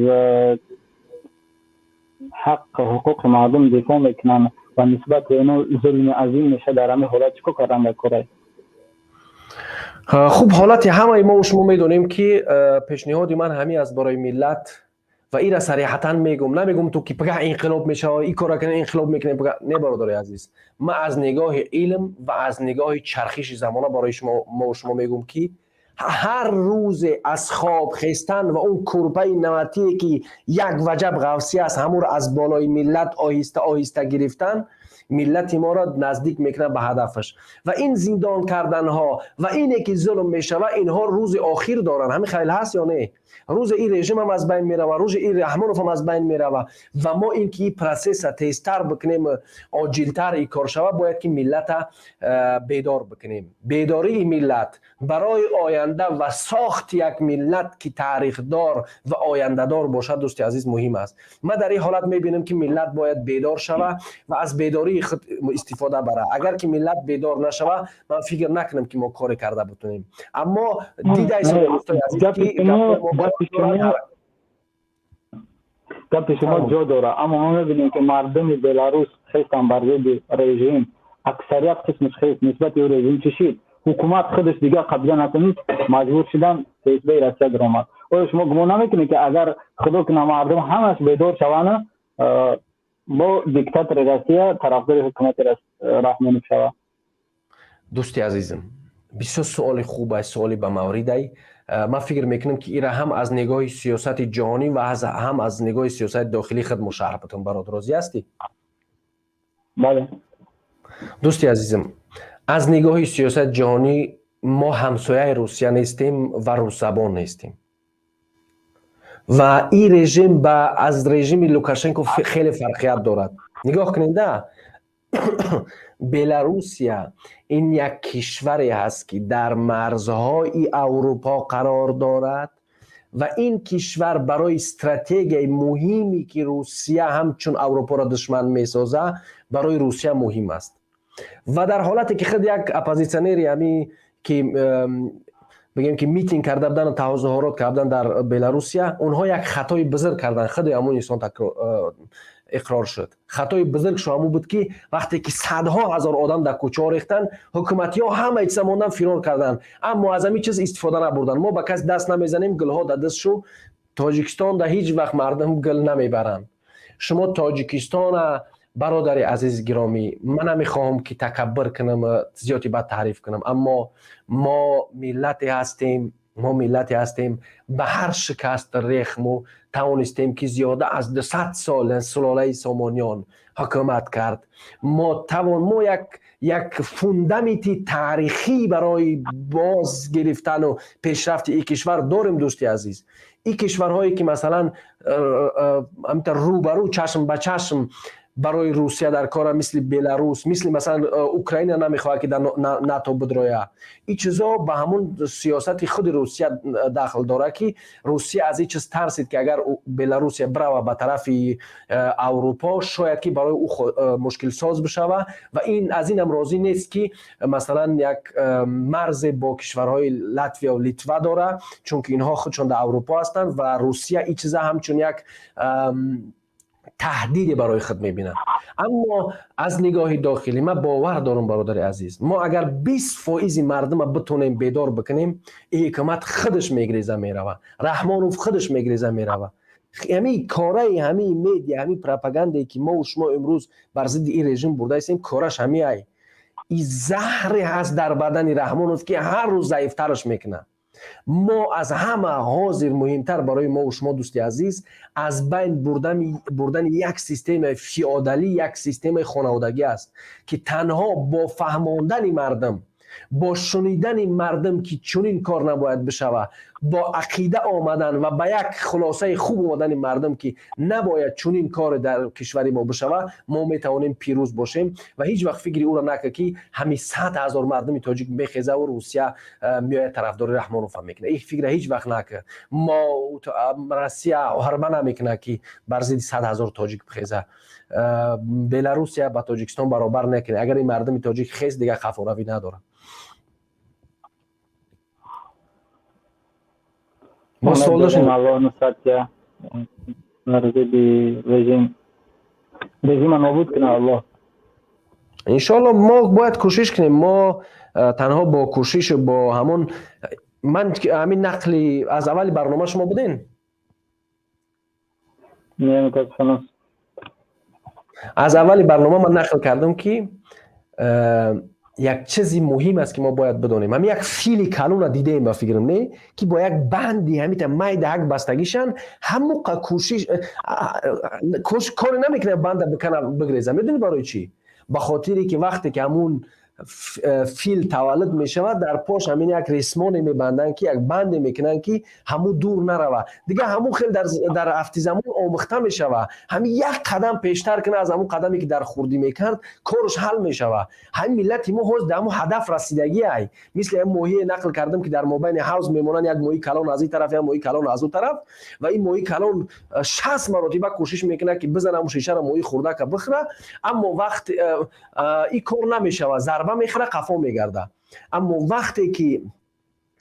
ҳақ ҳуқуқи мардум дифоъ мекунанд ва нисбати ино зулми азим меша, дар ҳамин ҳолат чӣ кор кардан дар кора? Хуб, ҳолати ҳамаи мо шумо медонем, ки пешниҳоди ман ҳамин аст барои миллат ва ира сариҳатан мегум. Намегум ту ки пагаҳ инқилоб мешава, и кора кунем, инқилоб мекунем пагаҳ. Не, бародари азиз, ман аз нигоҳи илм ва аз нигоҳи чархиши замона барои шумо, мо шумо мегум, ки ҳар рӯзе аз хоб хестан ва он курпаи наватие, ки як ваҷаб ғафсӣ аст, ҳамонро аз болои миллат оҳиста оҳиста гирифтан, миллати моро наздик мекунад ба ҳадафаш. Ва ин зиндон карданҳо ва ине ки зулм мешава, инҳо рӯзи охир доранд. Ҳамин хайл ҳаст ё не? Рӯзе ин режим ҳам аз байн мерава, рӯзи ин Раҳмонов ҳам аз байн мерава. Ва мо ин ки ин процесса тезтар бикунем, оҷилтар ин кор шава, бояд ки миллата бедор бикунем. Бедории миллат барои оянда ва сохти як миллат, ки тарихдор ва ояндадор бошад, дӯсти азиз, муҳим аст. Ман дар ин ҳолат мебинам, ки миллат бояд бедор шава ва аз бедории худ истифода бара. Агар ки миллат бедор нашава, ман фикр накунам, ки мо коре карда бутунем. Аммо дидаи, азиз, ки Гапи шумо ҷо дорад, аммо мо мебинем, ки мардуми Беларус хестан бар зидди режим, аксарият қисмаш хест. Нисбати ӯ режим чӣ шид? Ҳукумат худаш дигар қабза натонист, маҷбур шудан, ФСБи Россия даромад. Оё шумо гумон намекунед, ки агар, худо куна, мардум ҳамаш бедор шаванд, бо диктатори Россия тарафдори ҳукумати Раҳмонов шавад? Дӯсти азизм, бисёр суоли хуб аст, суоли ба мавридай. Ман фикр мекунам, ки ира ҳам аз нигоҳи сиёсати ҷаҳонӣ ва ҳам аз нигоҳи сиёсати дохилии худ мо шарҳ бутун. Бародар, розӣ ҳастӣ? Бале. Дӯсти азизм, аз нигоҳи сиёсати ҷаҳонӣ мо ҳамсояи Русия нестем ва русзабон нестем ва ин режим ба аз режими Лукашенко хеле фарқият дорад. Нигоҳ кунед да, Беларусия ин як кишваре ҳаст, ки дар марзҳои Аврупо қарор дорад ва ин кишвар барои стратегияи муҳиме, ки Русия ҳамчун Аврупоро душман месоза, барои Русия муҳим аст. Ва дар ҳолате ки худ як оппозитсионери ҳами ки бигем, ки митинг карда будан, тазоҳурот кардан дар Беларусия, онҳо як хатои бузург карданд. Худи ҳамон инсон иқрор шуд. Хатои бузургшо ҳамун буд, ки вақте ки садҳо ҳазор одам дар кӯчаҳо рехтанд, ҳукуматиҳо ҳамаи чиза мондан, фирор карданд, аммо аз ҳамин чиз истифода набурданд. Мо ба кас даст намезанем, гулҳо дар даст шу. Тоҷикистон да ҳеҷ вақт мардум гул намебаранд. Шумо Тоҷикистона, бародари азизи гиромӣ, ман намехоҳам, ки такаббур кунам, зиёди бад таъриф кунам, аммо мо миллате ҳастем, мо миллате ҳастем, ба ҳар шикаст рехму тавонистем, ки зиёда аз 200 сол сулолаи Сомониён ҳукумат кард. Мо тавон, мо як фундаменти таърихӣ барои боз гирифтану пешрафти ин кишвар дорем. Дӯсти азиз, ин кишварҳое, ки масалан ҳаминтар рӯбарӯ, чашм ба чашм барои Русия дар кора, мисли Беларус, мисли масалан Украина намехоҳад, ки дар НАТО бидроя, ин чизо ба ҳамун сиёсати худи Русия дахл дорад, ки Русия аз ин чиз тарсид, ки агар Беларусия бирава ба тарафи Аврупо, шояд ки барои ӯ мушкилсоз бишава. Ва ин аз инам розӣ нест, ки масалан як марзе бо кишварҳои Латвия Литва дора, чунки инҳо худшон дар Аврупо ҳастанд ва Русия ин чиза ҳамчун як таҳдиде барои худ мебинад. Аммо аз нигоҳи дохилӣ ман бовар дорам, бародари азиз, мо агар 20 фоизи мардума битонем бедор бикунем, ин ҳукумат худаш мегреза мерава, Раҳмонов худаш мегреза мерава. Ҳамин кораи ҳамин медиа, ҳамин пропагандае, ки мову шумо имрӯз бар зидди ин режим бурдаистем, кораш ҳамин ай и заҳре ҳаст дар бадани Раҳмонов, ки ҳар рӯз заифтараш мекунад. Мо аз ҳама ҳозир муҳимтар барои мову шумо, дӯсти азиз, аз байн бурдани як системаи феодалӣ, як системаи хонаводагӣ аст, ки танҳо бо фаҳмондани мардум, бо шунидани мардум, ки чунин кор набояд бишава. Бо ақида омадан ва ба як хулосаи хуб омадани мардум, ки набояд чунин коре дар кишвари мо бишава, мо метавонем пирӯз бошем. Ва ҳеҷ вақт фикри ӯро накард, ки ҳамин 100 000 мардуми тоҷик мехезаву Русия меояд, тарафдори Раҳмонов мекунад. Ин фикра ҳеҷ вақт накард. Мо Россия ҳарба намекунад, ки бар зидди 100 000 тоҷик бихеза. Беларусия ба Тоҷикистон баробар накунад. Агар ин мардуми тоҷик хез, дигар қафоравӣ надорад. Мо суол доштем. Аллоҳ нусрат бар зидди режим, режима нобуд кунад Аллоҳ. Иншоалло, мо бояд кӯшиш кунем. Мо танҳо бо кӯшишу бо ҳамон ман ҳамин нақли аз аввали барнома шумо буден? Не, мутаассифона. Аз аввали барнома ман нақл кардам, ки як чизи муҳим аст, ки мо бояд бидонем. Ҳамин як фили калона дидаем, ба фикрам, не, ки бо як банди ҳамита майда ҳак бастагишан, ҳамуқа кӯшиш коре намекунад, банда бикана, бигреза. Медонӣ барои чӣ? Ба хотире ки вақте ки ҳамун фил таваллуд мешавад, дар пош ҳамин як ресмоне мебанданд, ки як банде мекунанд, ки ҳамун дур нарава. Дигар ҳамун хел дар афти замон омӯхта мешава. Ҳамин як қадам пештар кунад аз ҳамун қадаме, ки дар хурдӣ мекард, корш ҳал мешава. Ҳамин миллати мо ҳоз дар ҳамун ҳадаф расидагӣ ай. Мисли ҳамин моҳие нақл кардам, ки дар мобайни ҳавз мемонанд, як моҳи калон аз ин тараф, як моҳи калон аз ӯ тараф, ва ин моҳи калон 60 маротиба кӯшиш мекунад, ки бизана ҳамун шишаро, моҳи хурдака бихӯра, аммо вақт ин кор намешава, зарба мехӯра, қафо мегарда. Аммо вақте ки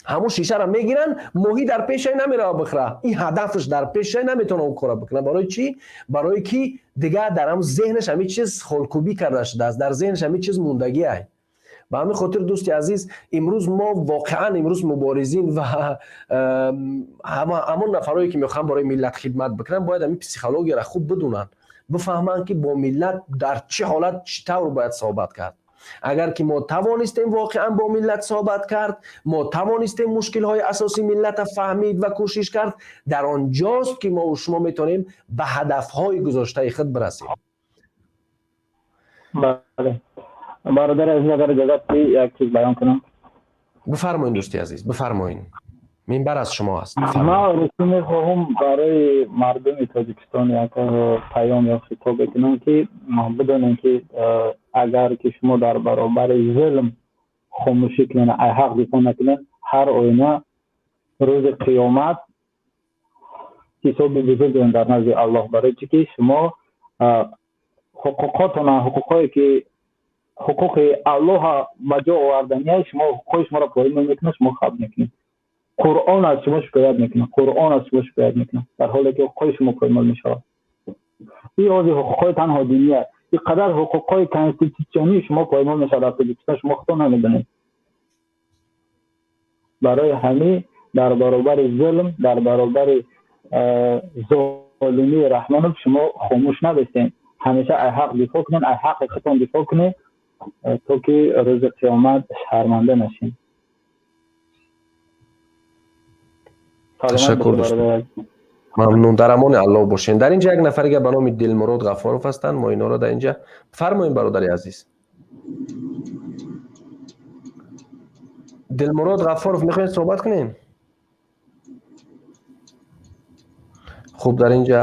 ҳамун шишаро мегиранд, моҳӣ дар пешай намерава бихӯра. Ин ҳадафаш дар пешай, наметавона он кора бикунад. Барои чӣ? Барое ки дигар дар ҳамун зеҳнаш ҳамин чиз холкӯбӣ карда шудааст, дар зеҳнаш ҳамин чиз мондагӣ ай. Ба ҳамин хотир, дӯсти азиз, имрӯз мо воқеан имрӯз муборизин ва ҳамон нафарое, ки мехоҳанд барои миллат хидмат бикунанд, бояд ҳамин психологияро хуб бидунанд, бифаҳманд, ки бо миллат дар чӣ ҳолат, чӣ тавр бояд суҳбат кард. Агар ки мо тавонистем воқеан бо миллат суҳбат кард, мо тавонистем мушкилҳои асосии миллата фаҳмид ва кӯшиш кард, дар он ҷост, ки мо шумо метавонем ба ҳадафҳои гузоштаи худ бирасем. Бале, бародари азиз, агар иҷозат, як чиз баён кунам. Бифармоед, дӯсти азиз, бифармоед, минбар аз шумо аст. Ман ростӣ мехоҳам барои мардуми Тоҷикистон як паём ё хитобе кунам, ки бидонем, ки агар ки шумо дар баробари зулм хомӯшӣ кунед, ай ҳақ дифоъ накунед, ҳар оина рӯзи қиёмат ҳисоби бузург дорем дар назди Аллоҳ. Барои чӣ ки шумо ҳуқуқотона, ҳуқуқҳое ки ҳуқуқи Аллоҳа ба ҷо овардания, шумо ҳуқуқҳои шуморо поин мекунад, шумо хаб мекунед. Қуръон аз шумо шикоят мекунад, Қуръон аз шумо шикоят мекунад, дар ҳоле ки ҳуқуқҳои шумо поймол мешавад. Ин ҳозир ҳуқуқҳои танҳо динӣ аст. Ин қадар ҳуқуқҳои конститутсионии шумо поймол мешавад дар Тоҷикистон, шумо худтон намедонед. Барои ҳамин дар баробари зулм, дар баробари золимии Раҳмонов шумо хомӯш набестед. Ҳамеша ай ҳақ дифоъ кунед, ай ҳаққи худтон дифоъ кунед, то ки рӯзи қиёмат шарманда нашед. Ташаккур, мамнун, дар амони Аллоҳ бошед. Дар инҷа як нафарига ба номи Дилмурод Ғафоров ҳастанд. Мо инҳоро дар инҷа фармоем. Бародари азиз Дилмурод Ғафоров, мехоҳед суҳбат кунем? Хуб, дар инҷа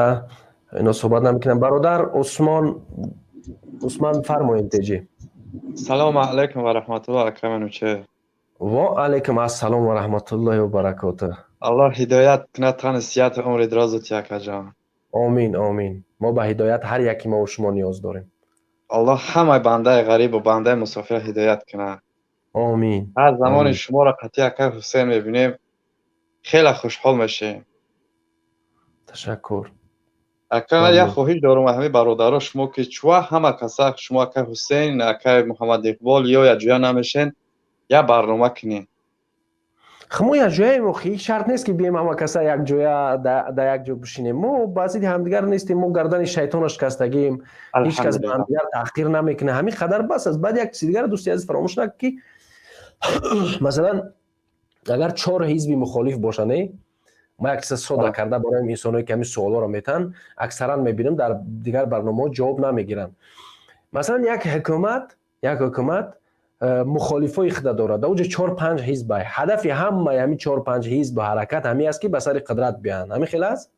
ино суҳбат намекунам. Бародар Усмон, Усман, фармоед, теҷи. Салому алайкум ва раҳматуллоҳ, ака Манучеҳр. Ва алайкум ассалом ва раҳматуллоҳи ва баракотуҳ. Аллоҳ ҳидоят кунад, тани сиҳату умри дарозу ти, акаҷон. Омин, омин. Мо ба ҳидоят ҳар яки мову шумо ниёз дорем. Аллоҳ ҳамаи бандаи ғарибу бандаи мусофира ҳидоят кунад. Омин. Ҳар замоне шуморо қатъи акай Ҳусейн мебинем, хеле хушҳол мешавем. Ташаккур. Ака, ман як хоҳиш дорам аз ҳамин бародаро шумо, ки чува ҳама каса, шумо, акай Ҳусейн, акай Муҳаммад Иқбол ё якҷоя намешен, як барнома кунем. Мо якҷояем охи, ҳеҷ шарт нест, ки бием ҳама каса якҷоя дар як ҷо бишинем. Мо ба зидди ҳамдигар нестем, мо гардани шайтона шикастагием, ҳеҷ кас ба ҳамдигар таҳқир намекунад, ҳамин қадар бас аст. Баъд як чизи дигар, дӯсти азиз, фаромӯш накун, ки масалан агар чор ҳизби мухолиф бошанд, ма як чиза сода карда барои инсоное, ки ҳамин суолҳоро метаҳанд, аксаран мебинам, дар дигар барномаҳо ҷавоб намегиранд. Масалан, як ҳукумат Мухолифои худа дорад. Дар уҷа чор панҷ ҳизб. Ҳадафи ҳамаи ҳамин чор панҷ ҳизбу ҳаракат ҳамин аст, ки ба сари қудрат биёянд. Ҳамин хел аст?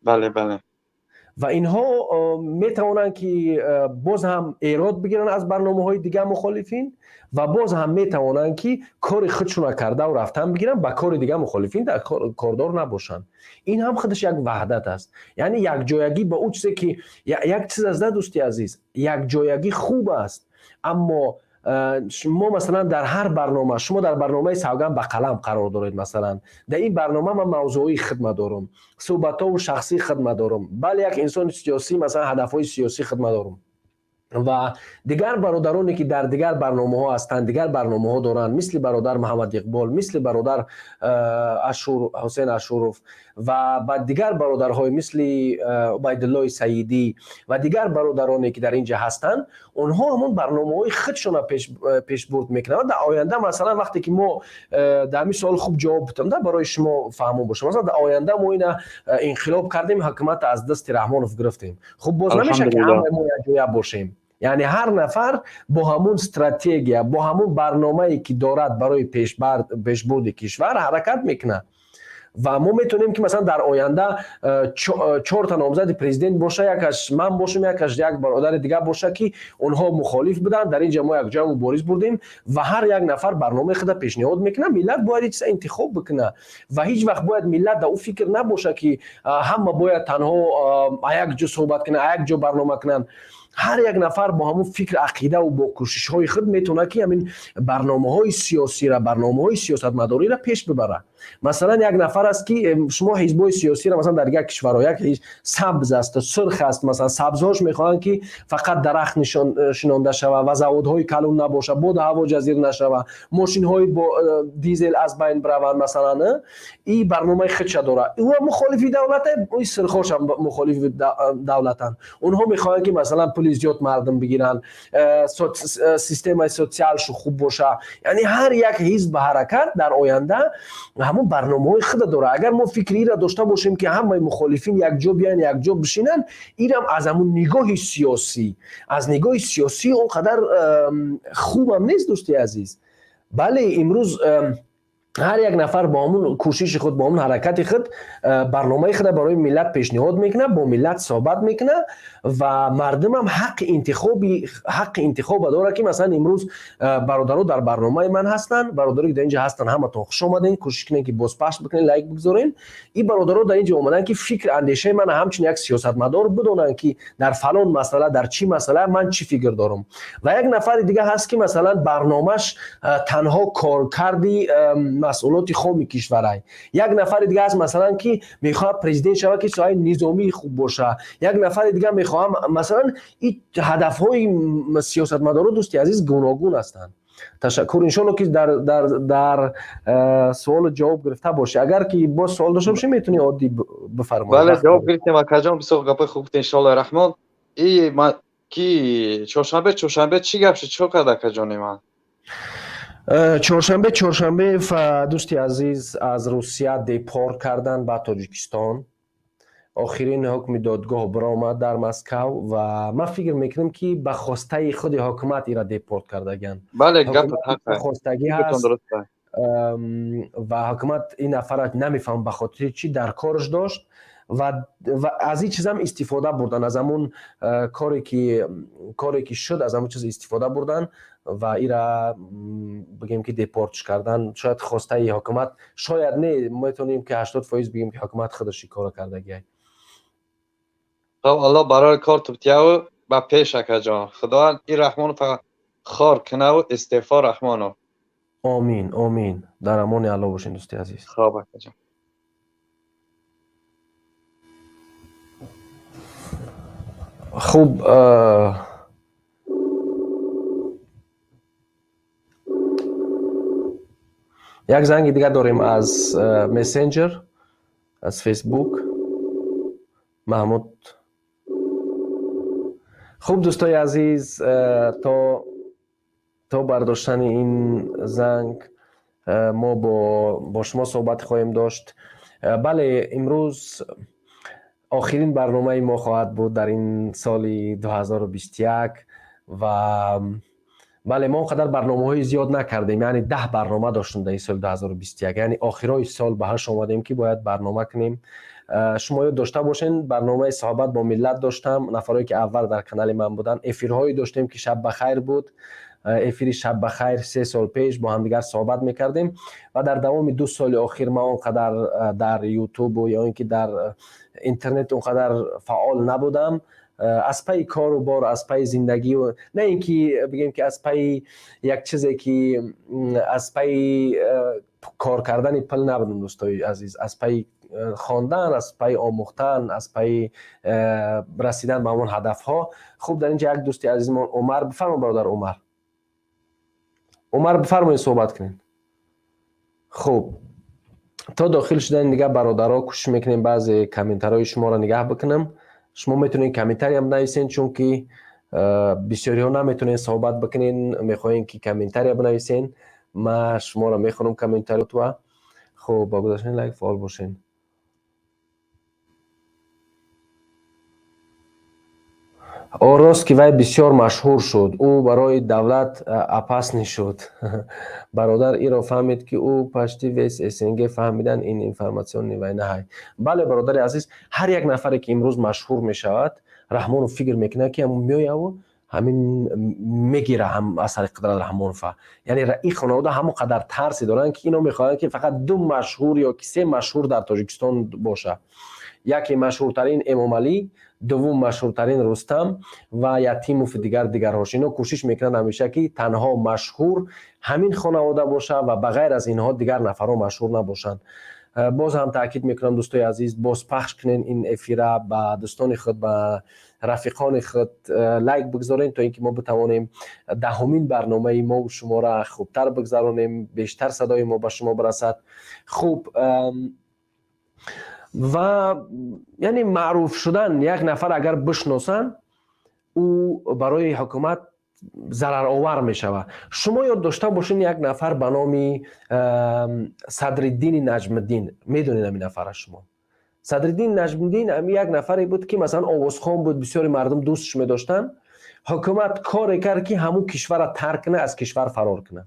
Бале, бале. Ва инҳо метавонанд, ки боз ҳам эрод бигиранд аз барномаҳои дигар мухолифин ва боз ҳам метавонанд, ки кори худшона кардаву рафтан бигиранд, ба кори дигар мухолифин дар кордор набошанд. Ин ҳам худаш як ваҳдат аст, яъне якҷоягӣ ба ӯ чизе ки як чиз аст, да, дӯсти азиз, якҷоягӣ хуб аст, аммо мо, масалан, дар ҳар барнома, шумо дар барномаи «Савганд ба қалам» қарор доред. Масалан, дар ин барнома ман мавзӯи хидма дорам, суҳбатҳову шахсии хидма дорам. Бале, як инсони сиёсӣ, масалан, ҳадафҳои сиёсӣ хидма дорам ва дигар бародароне, ки дар дигар барномаҳо ҳастанд, дигар барномаҳо доранд, мисли бародар Муҳаммад Иқбол, мисли бародар Ашур Ҳусен Ашуров ва ба дигар бародарҳои мисли Убайдуллои Саидӣ ва дигар бародароне, ки дар ин ҷа ҳастанд, онҳо ҳамон барномаҳои худшона пешбурд мекунанд. Дар оянда, масалан, вақте ки мо дар ҳамин суол хуб ҷавоб бутам, да, барои шумо фаҳмо бошам, масалан, дар оянда мо ина инқилоб кардем, ҳукумат аз дасти Раҳмонов гирифтем, хуб, боз намешавад, ки ҳамаи мо якҷоя бошем. Яъне ҳар нафар бо ҳамун стратегия, бо ҳамун барномае, ки дорад барои пешбурди кишвар, ҳаракат мекунад. Ва мо метавонем, ки масалан дар оянда чорта номзади президент боша, якаш ман бошам, якаш як бародари дигар боша, ки онҳо мухолиф буданд, дар ин ҷа мо якҷоя мубориз бурдем ва ҳар як нафар барномаи худа пешниҳод мекунад. Миллат бояд чиза интихоб бикунад ва ҳеҷ вақт бояд миллат дар ӯ фикр набошад, ки ҳама бояд танҳо як ҷо суҳбат кунанд, як ҷо барнома кунанд. Ҳар як нафар бо ҳамун фикр, ақидаву бо кӯшишҳои худ метавонад, ки ҳамин барномаҳои сиёсира, барномаҳои сиёсатмадориро пеш бибарад. Масалан, як нафар аст, ки шумо ҳизбҳои сиёсиро, масалан, дар дигар кишварҳо як сабз аст, сурх аст. Масалан, сабзҳош мехоҳанд, ки фақат дарахт шинонда шава ва заводҳои калон набошад, боду ҳаво ҷазир нашава, мошинҳои бо дизел аз байн бираванд. Масалан, и барномаи худша дорад, ӯ мухолифи давлата, и сурхошам мухолифи давлатанд. Онҳо мехоҳанд, ки, масалан, пули зиёд мардум бигиранд, системаи социалшу хуб боша. Яъне ҳар як ҳизб ба ҳаракат дар оянда ҳамон барномаҳои худа дорад. Агар мо фикри ира дошта бошем, ки ҳамаи мухолифин якҷо биянд, якҷо бишинанд, ирам аз ҳамун нигоҳи сиёсӣ, аз нигоҳи сиёсӣ он қадар хубам нест, дӯсти азиз. Бале, имрӯз ҳар як нафар бо ҳамун кӯшиши худ, бо ҳамун ҳаракати худ барномаи худа барои миллат пешниҳод мекунад, бо миллат суҳбат мекунад ва мардумам ҳаққи интихоба дорад, ки, масалан, имрӯз бародаро дар барномаи ман ҳастанд. Бародаро, ки дар инҷа ҳастанд, ҳаматон хуш омадем. Кӯшиш кунед, ки бозпахш бикунед, лайк бигзорен. Ин бародаро дар инҷа омаданд, ки фикр, андешаи ман ҳамчун як сиёсатмадор бидонанд, ки дар фалон масъала, дар чӣ масъала ман чӣ фикр дорам. Ва як нафари дига ҳаст, ки, масалан, барномаш танҳо коркарди маҳсулоти хоми кишварай. Як нафари дига ҳаст, масалан, ки мехоҳад президент шавад, ки соҳаи низомии хуб боша. Як нафари дига мехоҳам, масалан, ин ҳадафҳои сиёсатмадоро, дӯсти азиз, гуногун ҳастанд. Ташаккур. Иншолло, ки дар суолу ҷавоб гирифта бошӣ. Агар ки боз суол дошта бошӣ, метавонӣ оддӣ бифармоӣ. Бале, ҷавоб гирифтем, акаҷон, бисёр гапои хуб гуфтем. Иншолло раҳмон. И ки чоршанбе чӣ гап шуд, чӣ кард, акаҷони ман? Чоршанбе, дӯсти азиз, аз Русия депорт кардан ба Тоҷикистон. Охирин ҳукми додгоҳ биромад дар Москав ва ман фикр мекунам, ки ба хостаи худи ҳокумат ира депорт кардагианд. Хостагӣ ҳаст ва ҳокумат ин нафара намефаҳмам, ба хотири чӣ дар корш дошт ва аз ин чизам истифода бурдан, аз ҳамун коре ки шуд, аз ҳамун чиз истифода бурдан ва ира бигем, ки депортш кардан. Шояд хостаи ҳокумат, шояд не, метавонем, ки 80% бигем, ки ҳокумат худаш ин корро кардагиай. Хоб, Алло барои кор тубтияву ба пеш, акаҷон. Худованд ин Раҳмону фақат хор кунаву истеъфо Раҳмону. Омин, омин. Дар амони Алло бошед, дӯсти азиз. Хоб, акаҷон. Хуб, як занги дигар дорем аз мессенҷер, аз Фейсбук, Маҳмуд. Хуб, дӯстои азиз, то бардоштани ин занг мо бо шумо суҳбат хоҳем дошт. Бале, имрӯз охирин барномаи мо хоҳад буд дар ин соли 2021 ва Бале, мо он қадар барномаҳои зиёд накардем, яъне 10 барнома доштем дар ин соли 2021, яъне охирои сол ба ҳаш омадем, ки бояд барнома кунем. Шумо ёд дошта бошен, барномаи суҳбат бо миллат доштам, нафарое ки аввал дар канали ман буданд, эфирҳое доштем, ки шаб ба хайр буд, эфири шаб ба хайр 3 сол пеш бо ҳамдигар суҳбат мекардем. Ва дар давоми 2 соли охир ман он қадар дар ютубу ё ин ки дар интернет он қадар фаъол набудам, аз пайи кору бор, аз пайи зиндагӣ, на ин ки бигем ки аз пайи як чизе ки аз пайи кор кардани пул набудам, дӯстои азиз, аз пайи хондан, аз пайи омӯхтан, аз пайи расидан ба ҳамон ҳадафҳо. Хуб, дар инҷа як дӯсти азизмон Умар, бифармо, бародар Умар. Умар, бифармоед, суҳбат кунед. Хуб, то дохил шудани дигар бародаро кӯшиш мекунем баъзе комментарҳои шуморо нигаҳ бикунам. Шумо метавонед комментариям нависен, чунки бисёриҳо наметавонед суҳбат бикунен, мехоҳем ки комментария бинависен. Ма шуморо мехонам комментариотва. Хуб, ба гузаштани лайк фаъол бошен. О, рост ки вай бисёр машҳур шуд, ӯ барои давлат опасный шуд. Бародар, иро фаҳмид, ки ӯ почти весь СНГ фаҳмидан, ин информационный война ҳай. Бале, бародари азиз, ҳар як нафаре ки имрӯз машҳур мешавад, Раҳмонов фикр мекунад, ки ҳамун меояву ҳамин мегира ҳам асари қудрат Раҳмонова. Яъне ин хонавода ҳамон қадар тарсе доранд, ки ино мехоҳанд, ки фақат ду машҳур ё ки се машҳур дар Тоҷикистон бошад. Яке машҳуртарин Эмомалӣ, дуввум машҳуртарин Рустам ва Ятимов, дигар дигарҳош. Ино кӯшиш мекунанд ҳамеша, ки танҳо машҳур ҳамин хонавода бошад ва ба ғайр аз инҳо дигар нафарҳо машҳур набошанд. Боз ҳам таъкид мекунам, дӯстои азиз, бозпахш кунен ин эфира ба дӯстони худ, ба рафиқони худ, лайк бигзорен, то ин ки мо битавонем 10-умин барномаи мову шуморо хубтар бигзаронем, бештар садои мо ба шумо бирасад. Хуб, ва яъне маъруф шудан, як нафар агар бишносанд, ӯ барои ҳукумат зараровар мешавад. Шумо ёд дошта бошед, як нафар ба номи Садриддини Наҷмиддин, медонед ҳамин нафара шумо? Садриддин Наҷмиддин ҳами як нафаре буд, ки масалан овозхон буд, бисёри мардум дӯстш медоштанд. Ҳукумат коре кард, ки ҳамун кишварро тарк кунад, аз кишвар фарор кунад.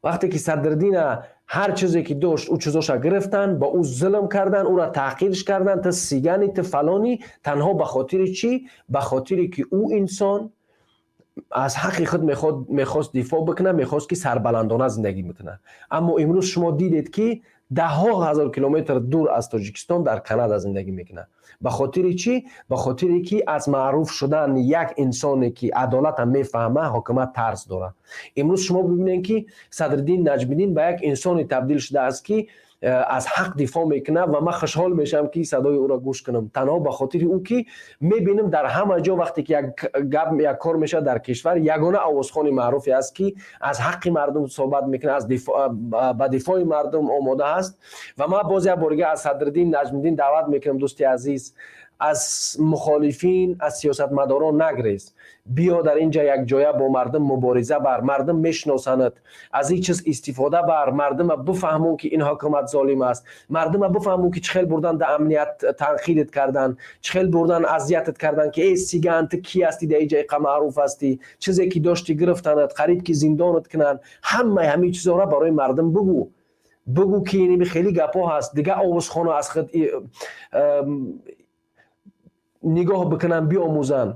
Вақте ки Садриддина ҳар чизе ки дошт, ӯ чизоша гирифтанд, ба ӯ зулм карданд, ӯра таҳқирш карданд: ту сигани, ту фалонӣ. Танҳо ба хотири чӣ? Ба хотире ки ӯ инсон аз ҳаққи худ мехост дифоъ бикунад, мехост, ки сарбаландона зиндагӣ бикунад. Аммо имрӯз шумо дидед, ки даҳҳо ҳазор километр дур аз Тоҷикистон дар Канада зиндагӣ мекунад. Ба хотири чӣ? Ба хотире ки аз маъруф шудан як инсоне ки адолата мефаҳма, ҳокимат тарс дорад. Имрӯз шумо бибинед, ки Садриддин Наҷмиддин ба як инсоне табдил шудааст, ки аз ҳақ дифоъ мекунад, ва ман хушҳол мешавам, ки садои ӯро гӯш кунам, танҳо ба хотири ӯ ки мебинам дар ҳама ҷо, вақте ки як гап, як кор мешавад дар кишвар, ягона овозхони маъруфе аст, ки аз ҳаққи мардум суҳбат мекунад, аз ба дифои мардум омода аст. Ва ман боз як бор дига аз Садриддин Наҷмиддин даъват мекунам: дӯсти азиз, аз мухолифин, аз сиёсатмадорон нагрез, биё дар ин ҷа якҷоя бо мардум мубориза бар, мардум мешиносанад, аз ин чиз истифода бар, мардума бифаҳмон, ки ин ҳокимат золим аст, мардума бифаҳмон, ки чӣ хел бурдан да амният танқидат кардан, чӣ хел бурдан азиятат кардан, ки эй сиган, ту кӣ ҳастӣ, дар ин ҷа иқа маъруф ҳастӣ, чизе ки дошти гирифтанад, қариб ки зиндонат кунанд. Ҳамаи ҳамин чизҳоро барои мардум бигӯ, бигӯ, ки иними хеле гапҳо ҳаст, дигар овозхона аз худ нигоҳ бикунанд, биомӯзанд.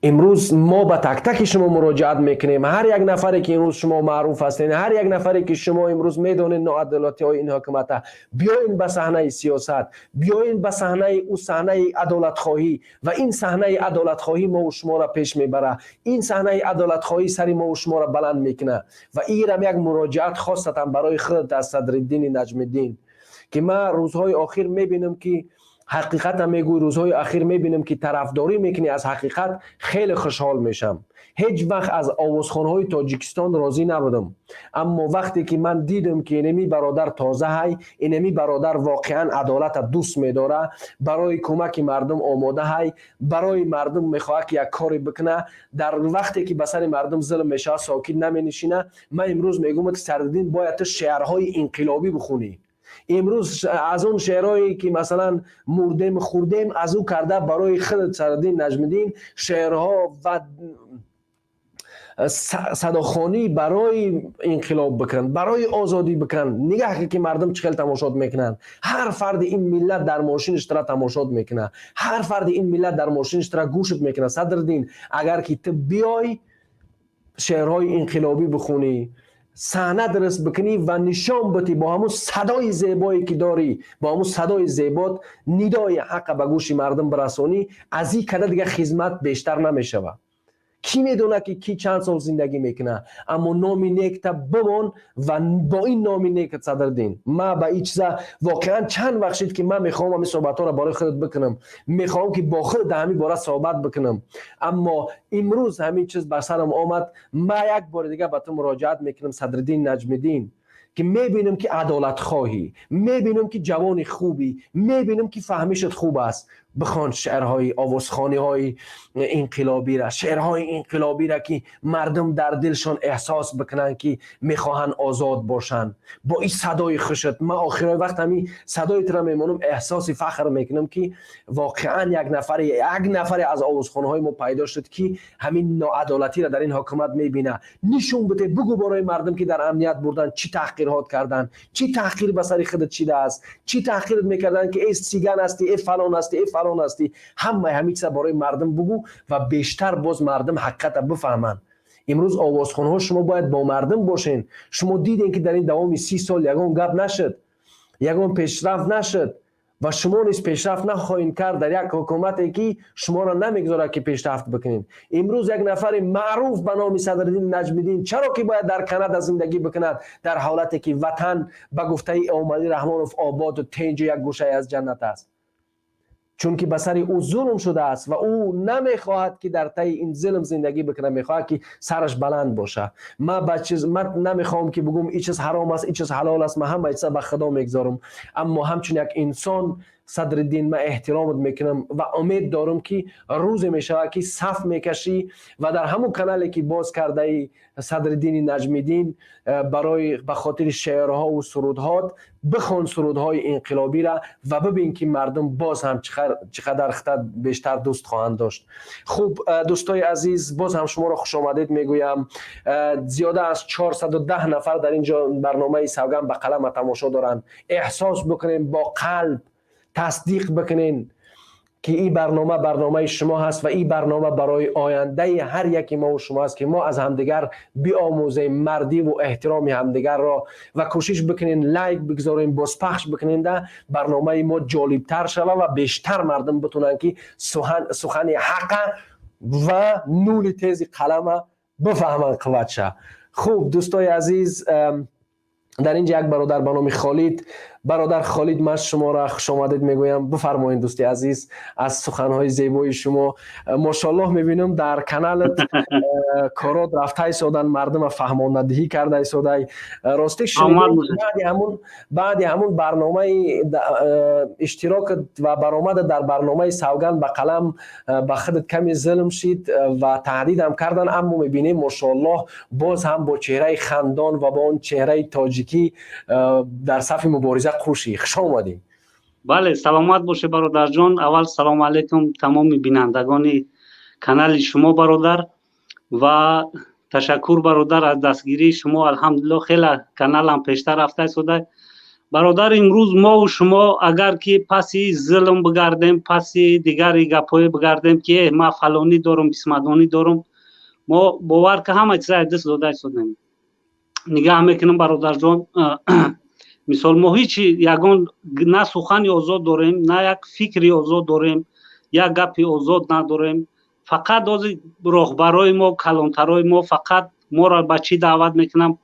Имрӯз мо ба так-таки шумо муроҷиат мекунем. Ҳар як нафаре ки имрӯз шумо маъруф ҳастед, ҳар як нафаре ки шумо имрӯз медонед ноадолатиҳои ин ҳокимата, биёен ба саҳнаи сиёсат, биёен ба саҳнаи ӯ, саҳнаи адолатхоҳӣ. Ва ин саҳнаи адолатхоҳӣ мову шуморо пеш мебарад, ин саҳнаи адолатхоҳӣ сари мову шуморо баланд мекунад. Ва ирам як муроҷиат хосатан барои худ аз Садриддини Наҷмиддин, ки ман рӯзҳои охир мебинам, ки ҳақиқата мегӯй, рӯзҳои ахир мебинам, ки тарафдорӣ мекунӣ аз ҳақиқат, хеле хушҳол мешам. Ҳеҷ вақт аз овозхонҳои Тоҷикистон розӣ набудам, аммо вақте ки ман дидам, ки инами бародар тоза ҳай, инами бародар воқеан адолата дӯст медора, барои кӯмаки мардум омода ҳай, барои мардум мехоҳад, ки як коре бикуна, дар вақте ки ба сари мардум зулм мешавад, сокит наменишина, ман имрӯз мегӯям, ки Садриддин, бояд ту шеърҳои инқилобӣ бихунӣ. Имрӯз аз он шеърҳое ки масалан мурдем хурдем, аз ӯ карда барои худ Садриддин Наҷмиддин шеърҳо ва Садохонӣ барои инқилоб бикун, барои озодӣ бикун. Нигаҳ ки мардум чӣ хел тамошот мекунанд. Ҳар фарди ин миллат дар мошинаш тара тамошот мекунад, ҳар фарди ин миллат дар мошинаш тара гӯшт мекунад. Садриддин, агар ки ту биёй, шеърҳои инқилобӣ бихонӣ, саҳна дуруст бикунӣ ва нишон битӣ, бо ҳамун садои зебое ки дорӣ, бо ҳамун садои зебот нидои ҳаққа ба гӯши мардум бирасонӣ, аз ин када дига хизмат бештар намешавад. Кӣ медонад, ки кӣ чанд сол зиндагӣ мекунад, аммо номи некта бимон ва бо ин номи некат, Садриддин, ма ба ин чиза воқеан чанд вақт шид, ки ман мехоҳам ҳамин суҳбатҳоро барои худат бикунам, мехоҳам, ки бо худ дар ҳамин бора суҳбат бикунам, аммо имрӯз ҳамин чиз бар сарам омад. Ма як бори дига ба ту муроҷиат мекунам, Садриддин Наҷмиддин, ки мебинам, ки адолатхоҳӣ, мебинам, ки ҷавони хубӣ, мебинам, ки фаҳмишат хуб аст. Бихон шеърҳои овозхониҳои инқилобира, шеърҳои инқилобира, ки мардум дар дилшон эҳсос бикунанд, ки мехоҳанд озод бошанд. Бо ин садои хушат, ман охирои вақт ҳамин садои тура мемонам, эҳсоси фахр мекунам, ки воқеан як нафаре аз овозхонаҳои мо пайдо шуд, ки ҳамин ноадолатиро дар ин ҳукумат мебина. Нишон бите, бугӯ барои мардум, ки дар амният бурдан, чӣ таҳқирҳот кардан, чӣ таҳқир ба сари худат чидааст, чӣ таҳқират мекарданд, ки э сиган ҳастӣ, э фалон ҳастӣ, э фалон ҳастӣ. Ҳамаи ҳамин чиза барои мардум бугӯ ва бештар боз мардум ҳақиқата бифаҳманд. Имрӯз овозхонаҳо, шумо бояд бо мардум бошен. Шумо дидем, ки дар ин давоми 30 сол ягон гап нашуд, ягон пешрафт нашуд ва шумо низ пешрафт нахоҳед кард дар як ҳукумате, ки шуморо намегузорад, ки пешрафт бикунед. Имрӯз як нафари маъруф ба номи Садриддин Наҷмиддин чаро ки бояд дар Канада зиндагӣ бикунад, дар ҳолате ки ватан ба гуфтаи Эмомалӣ Раҳмонов ободу тинҷу як гӯшае аз ҷаннат аст? Чунки ба сари ӯ зулм шудааст ва ӯ намехоҳад, ки дар таи ин зулм зиндагӣ бикунад, мехоҳад, ки сараш баланд бошад. Ма ба чиз, ман намехоҳам, ки бигӯм ин чиз ҳаром аст, ин чиз ҳалол аст. Ман ҳама чиза ба Худо мегузорам, аммо ҳамчун як инсон, Садриддин, ман эҳтиромат мекунам ва умед дорам, ки рӯзе мешавад, ки саф мекашӣ ва дар ҳамон канале, ки боз кардаи, Садриддини Наҷмиддин, барои ба хотири шеърҳову сурудҳот, бихон сурудҳои инқилобира ва бибин, ки мардум боз ҳам чӣ қадар худта бештар дӯст хоҳанд дошт. Хуб, дӯстои азиз, боз ҳам шуморо хушомадед мегӯям. Зиёда аз 410 нафар дар ин ҷо барномаи «Савганд ба қалама» тамошо доранд. Эҳсос бикунем, бо қалб тасдиқ бикунен, ки ин барнома барномаи шумо ҳаст ва ин барнома барои ояндаи ҳар яки мову шумо аст, ки мо аз ҳамдигар биомӯзем мардиву эҳтироми ҳамдигарро. Ва кӯшиш бикунен, лайк бигзорем, бозпахш бикуненда, барномаи мо ҷолибтар шава ва бештар мардум битунанд, ки сухани ҳақа ва нули тези қалама бифаҳманд қувватша. Хуб, дӯстои азиз, дар ин ҷа як бародар ба номи Холид. Бародар Холид, ман шуморо хушомадед мегӯям. Бифармоед, дӯсти азиз, аз суханҳои зебои шумо. Мошоаллоҳ, мебинам, дар каналат корот рафта истодан, мардума фаҳмонадиҳӣ карда истодай. Рости, баъди ҳамун барномаи иштирок ва баромада дар барномаи «Савганд ба қалам» ба худат каме зулм шид ва таҳдидам кардан, аммо мебинем, мошоаллоҳ, боз ҳам бо чеҳраи хандон ва бо он чеҳраи тоҷикӣ дар сафи мубориза хушӣ. Хуш омадӣ. Бале, саломат бошед, бародарҷон. Аввал салому алайкум тамоми бинандагони канали шумо, бародар, ва ташаккур, бародар, аз дастгирии шумо. Алҳамдулилло, хеле каналам пештар рафта истода, бародар. Имрӯз мову шумо агар ки паси зулм бигардем, паси дигари гапҳое бигардем, ки ман фалонӣ дорум, бисмадонӣ дорум, мо бовар ки ҳама чиза даст дода истодем. Нигаҳ мекунем, бародарҷон, мисол, мо ҳеҷ ягон на сухани озод дорем, на як фикри озод дорем, як гапи озод надорем. Фақат ози роҳбарои мо, калонтарои мо фақат моро ба чӣ даъват мекунам?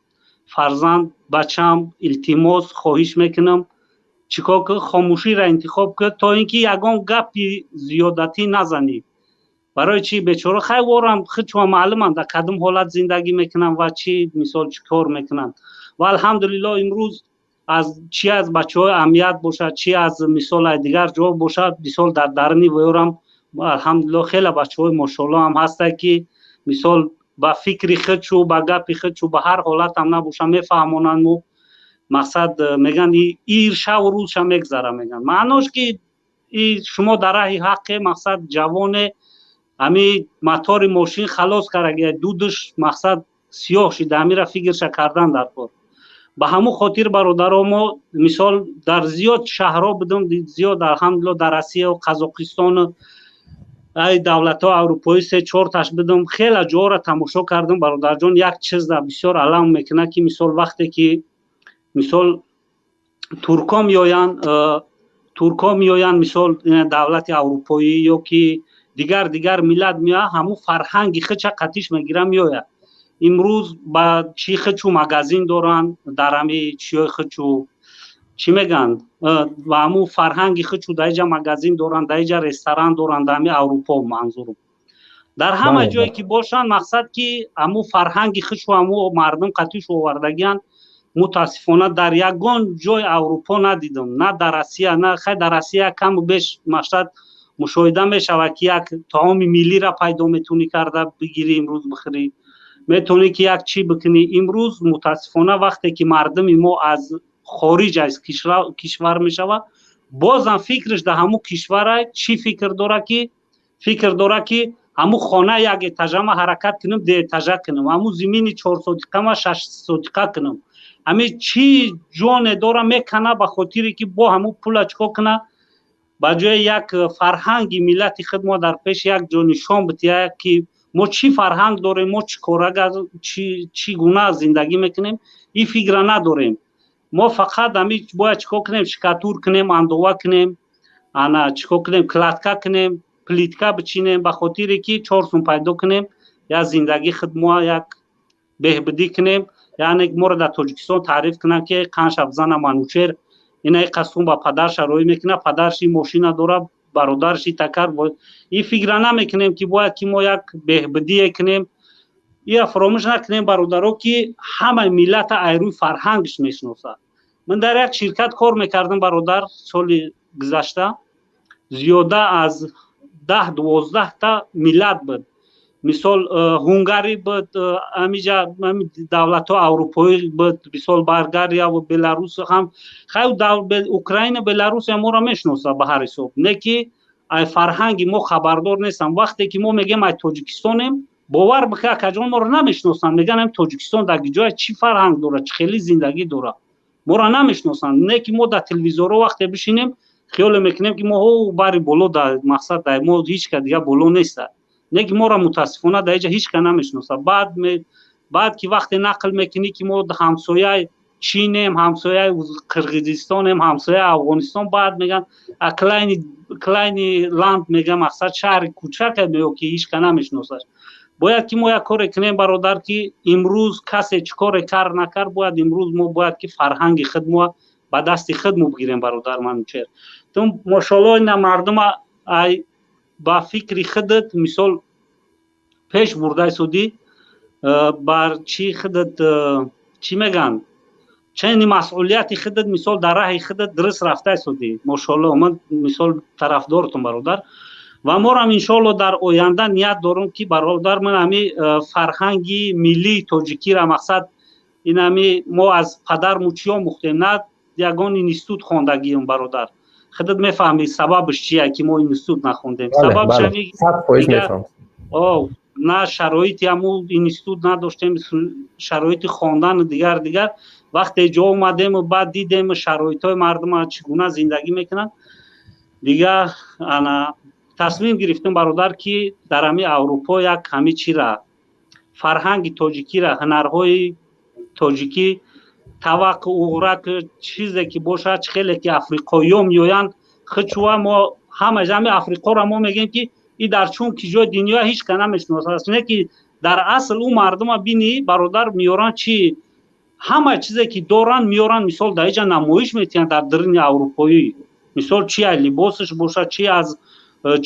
Фарзанд, бачам, илтимос, хоҳиш мекунам, чӣ кор ки, хомӯширо интихоб кун, то ин ки ягон гапи зиёдатӣ назанӣ. Барои чӣ? Бечора хай ворам худшума маълуманд, дар кадом ҳолат зиндагӣ мекунанд ва чӣ, мисол, чӣ кор мекунанд. Ва алҳамдулилло, имрӯз аз чӣ, аз бачаҳои амният бошад, чӣ аз, мисол, аз дигар ҷо бошад, мисол, дар даруни ваёрам, алҳамдулилло, хеле бачаҳои, мошоалло, ҳам ҳастанд, ки, мисол, ба фикри худшу, ба гапи худшу, ба ҳар ҳолатам набоша, мефаҳмонанд. Мо мақсад мегӯянд, ир шаву рӯзша мегзара, мегӯянд. Маънош ки шумо дар раҳи ҳаққе, мақсад, ҷавоне. Ҳами мотори мошин халос кардаги, дудаш, мақсад, сиёҳ шида. Ҳамира фикрша кардан дар кор. Ба ҳамун хотир, бародаро, мо мисол дар зиёд шаҳрҳо будем, зиёд, алҳамдулилло, дар Россияу Қазоқистону ай давлатҳои аврупоӣ се чорташ будам, хеле ҷоро тамошо кардам. Бародарҷон, як чизда бисёр алам мекунад, ки мисол вақте ки мисол туркҳо меоянд, туркҳо меоянд, мисол давлати аврупоӣ ё ки дигар дигар миллат меояд, ҳамун фарҳанги хича қатиш мегира, меояд. Имрӯз ба чӣ хичу магазин доранд, дар ҳами чиёи хичу чӣ мегӯянд, ва ҳамун фарҳанги хичу дар иҷа магазин доранд, дар иҷа ресторан доранд, дар ҳами Аврупо манзурум, дар ҳама ҷое ки бошанд, мақсад, ки ҳамун фарҳанги хичу ҳамун мардум қатиш овардагианд. Мутаассифона, дар ягон ҷои Аврупо надидам, на дар Россия, на хай дар Россия каму беш, мақсад, мушоҳида мешавад, ки як таоми миллиро пайдо метавонӣ карда бигирӣ, имрӯз бихӯрӣ, метавонӣ ки як чӣ бикунӣ. Имрӯз, мутаассифона, вақте ки мардуми мо аз хориҷ аз кишвар мешавад, бозам фикрш дар ҳамун кишвара. Чӣ фикр дорад? Ки фикр дорад, ки ҳамун хона як этажама ҳаракат кунам, ду этажа кунам, ҳамун зимини 4 сотиқама 6 сотиқа кунам. Ҳамин чӣ ҷоне дора, мекана, ба хотире ки бо ҳамун пула чикор куна. Ба ҷои як фарҳанги миллати худ мо дар пеши як ҷо нишон бидиҳад, ки мо чӣ фарҳанг дорем, мо чӣ кора, чӣ гуна зиндагӣ мекунем, ин фикра надорем. Мо фақат ҳами бояд чикор кунем: штукатур кунем, андова кунем, ана чикор кунем, кладка кунем, плитка бичинем, ба хотире ки 4 сум пайдо кунем, як зиндагии худ мо як беҳбудӣ кунем, яъне моро дар Тоҷикистон таъриф кунанд, ки қанша зана Манучер ина қасум ба падарша роҳӣ мекунад, падарш ин мошина дорад, бародарш такар. Ин фикра намекунем, ки бояд ки мо як беҳбудие кунем. Ира фаромӯш накунем, бародаро, ки ҳамаи миллата айрӯи фарҳангаш мешиносад. Ман дар як ширкат кор мекардам, бародар, соли гузашта зиёда аз 10-12 та миллат буд. Мисол, ҳунгарӣ буд, ҳамиҷа давлатҳо аврупоӣ буд, мисол, Болгарияву Беларус ҳам, хай, Украина, Беларусия моро мешиносад ба ҳар ҳисоб, не ки ай фарҳанги мо хабардор нестам. Вақте ки мо мегӯем, ай Тоҷикистонем, бовар бикун, акаҷон, моро намешиносанд. Мегӯянд, ам Тоҷикистон дар ҷоя чӣ фарҳанг дорад, чӣ хели зиндагӣ дорад? Моро намешиносанд. Не ки мо дар телевизорҳо вақте бишинем, хиёле мекунем, ки мо бари боло, дар мақсад, дар мо ҳеҷ ка дига боло неста. Не ки моро, мутаассифона, дар иҷа ҳеҷ ка намешиносад. Баъд ки вақте нақл мекунӣ, ки мо ҳамсояи Чинем, ҳамсояи Қирғизистонем, ҳамсояи Афғонистон, баъд мегӯянд kleine Land, мегӯян, мақсад, шаҳри кӯчака меё, ки ҳеҷ ка намешиносад. Бояд ки мо як коре кунем, бародар, ки имрӯз касе чӣ коре кар накард, бояд имрӯз мо бояд ки фарҳанги худ мо ба дасти худ мо бигирем. Бародар Манучер, ту, мошолло, ина мардума ай ба фикри худат, мисол, пеш бурдаи судӣ, бар чӣ худат, чӣ мегӯянд, чени масъулияти худат, мисол, дар раҳи худат дуруст рафтаи судӣ. Мошолло, ман, мисол, тарафдортум, бародар. Ва морам, иншоалло, дар оянда ният дорам, ки, бародар, ман ҳами фарҳанги миллии тоҷикира, мақсад, ин ҳами мо аз падарму чӣ омӯхтем, на ягон институт хондагием. Бародар, худат мефаҳмӣ, сабабаш чия, ки мо институт нахондем. Сабабаш на шароити ҳамун институт надоштем, шароити хондану дигар дигар. Вақте ҷо омадему баъд дидем шароитҳои мардума, чӣ гуна зиндагӣ мекунанд, дига ана тасмим гирифтем, бародар, ки дар ҳами Аврупо як ҳами чира, фарҳанги тоҷикира, ҳунарҳои тоҷикӣ, тавақ, уғрак, чизе ки бошад, чӣ хеле ки африқоиё меоянд, хичува мо ҳама ҳами Африқоро мо мегӯем, ки и дар чун ки ҷои дунё ҳеҷ ка намешиносад. Не ки дар асл ӯ мардума бинӣ, бародар, меоранд, чи ҳама чизе ки доранд, меоранд, мисол, дар иҷа намоиш метиҳанд, дар даруни аврупоӣ. Мисол, чи аз либосаш бошад, чи аз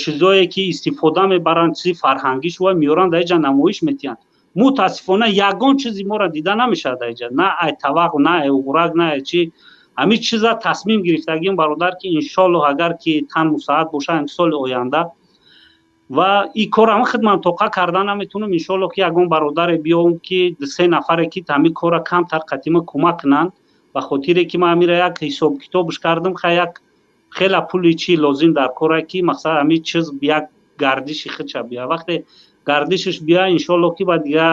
чизое ки истифода мебаранд, чизи фарҳангиш ва меоранд, дар иҷа намоиш метиҳанд. Мутаассифона, ягон чизи моро дида намешавад дар иҷа, на ай тавақ, на ай уғрак, на ай чи. Ҳамин чиза тасмим гирифтагим, бародар, ки иншоаллоҳ, агар ки тан мусоат бошад, соли оянда. Ва ин корам худ ман тоқа карда наметавонам. Иншоаллоҳ, ки ягон бародаре биём, ки се нафаре ки ҳамин кора камтар қатима кӯмак кунанд, ба хотире ки ман ҳамира як ҳисобкитобш кардам, ха, як хела пули чи лозим дар кора, ки мақсад, ҳамин чиз як Гардиши худша бия, вақте гардишаш бия, иншолло, ки ба дига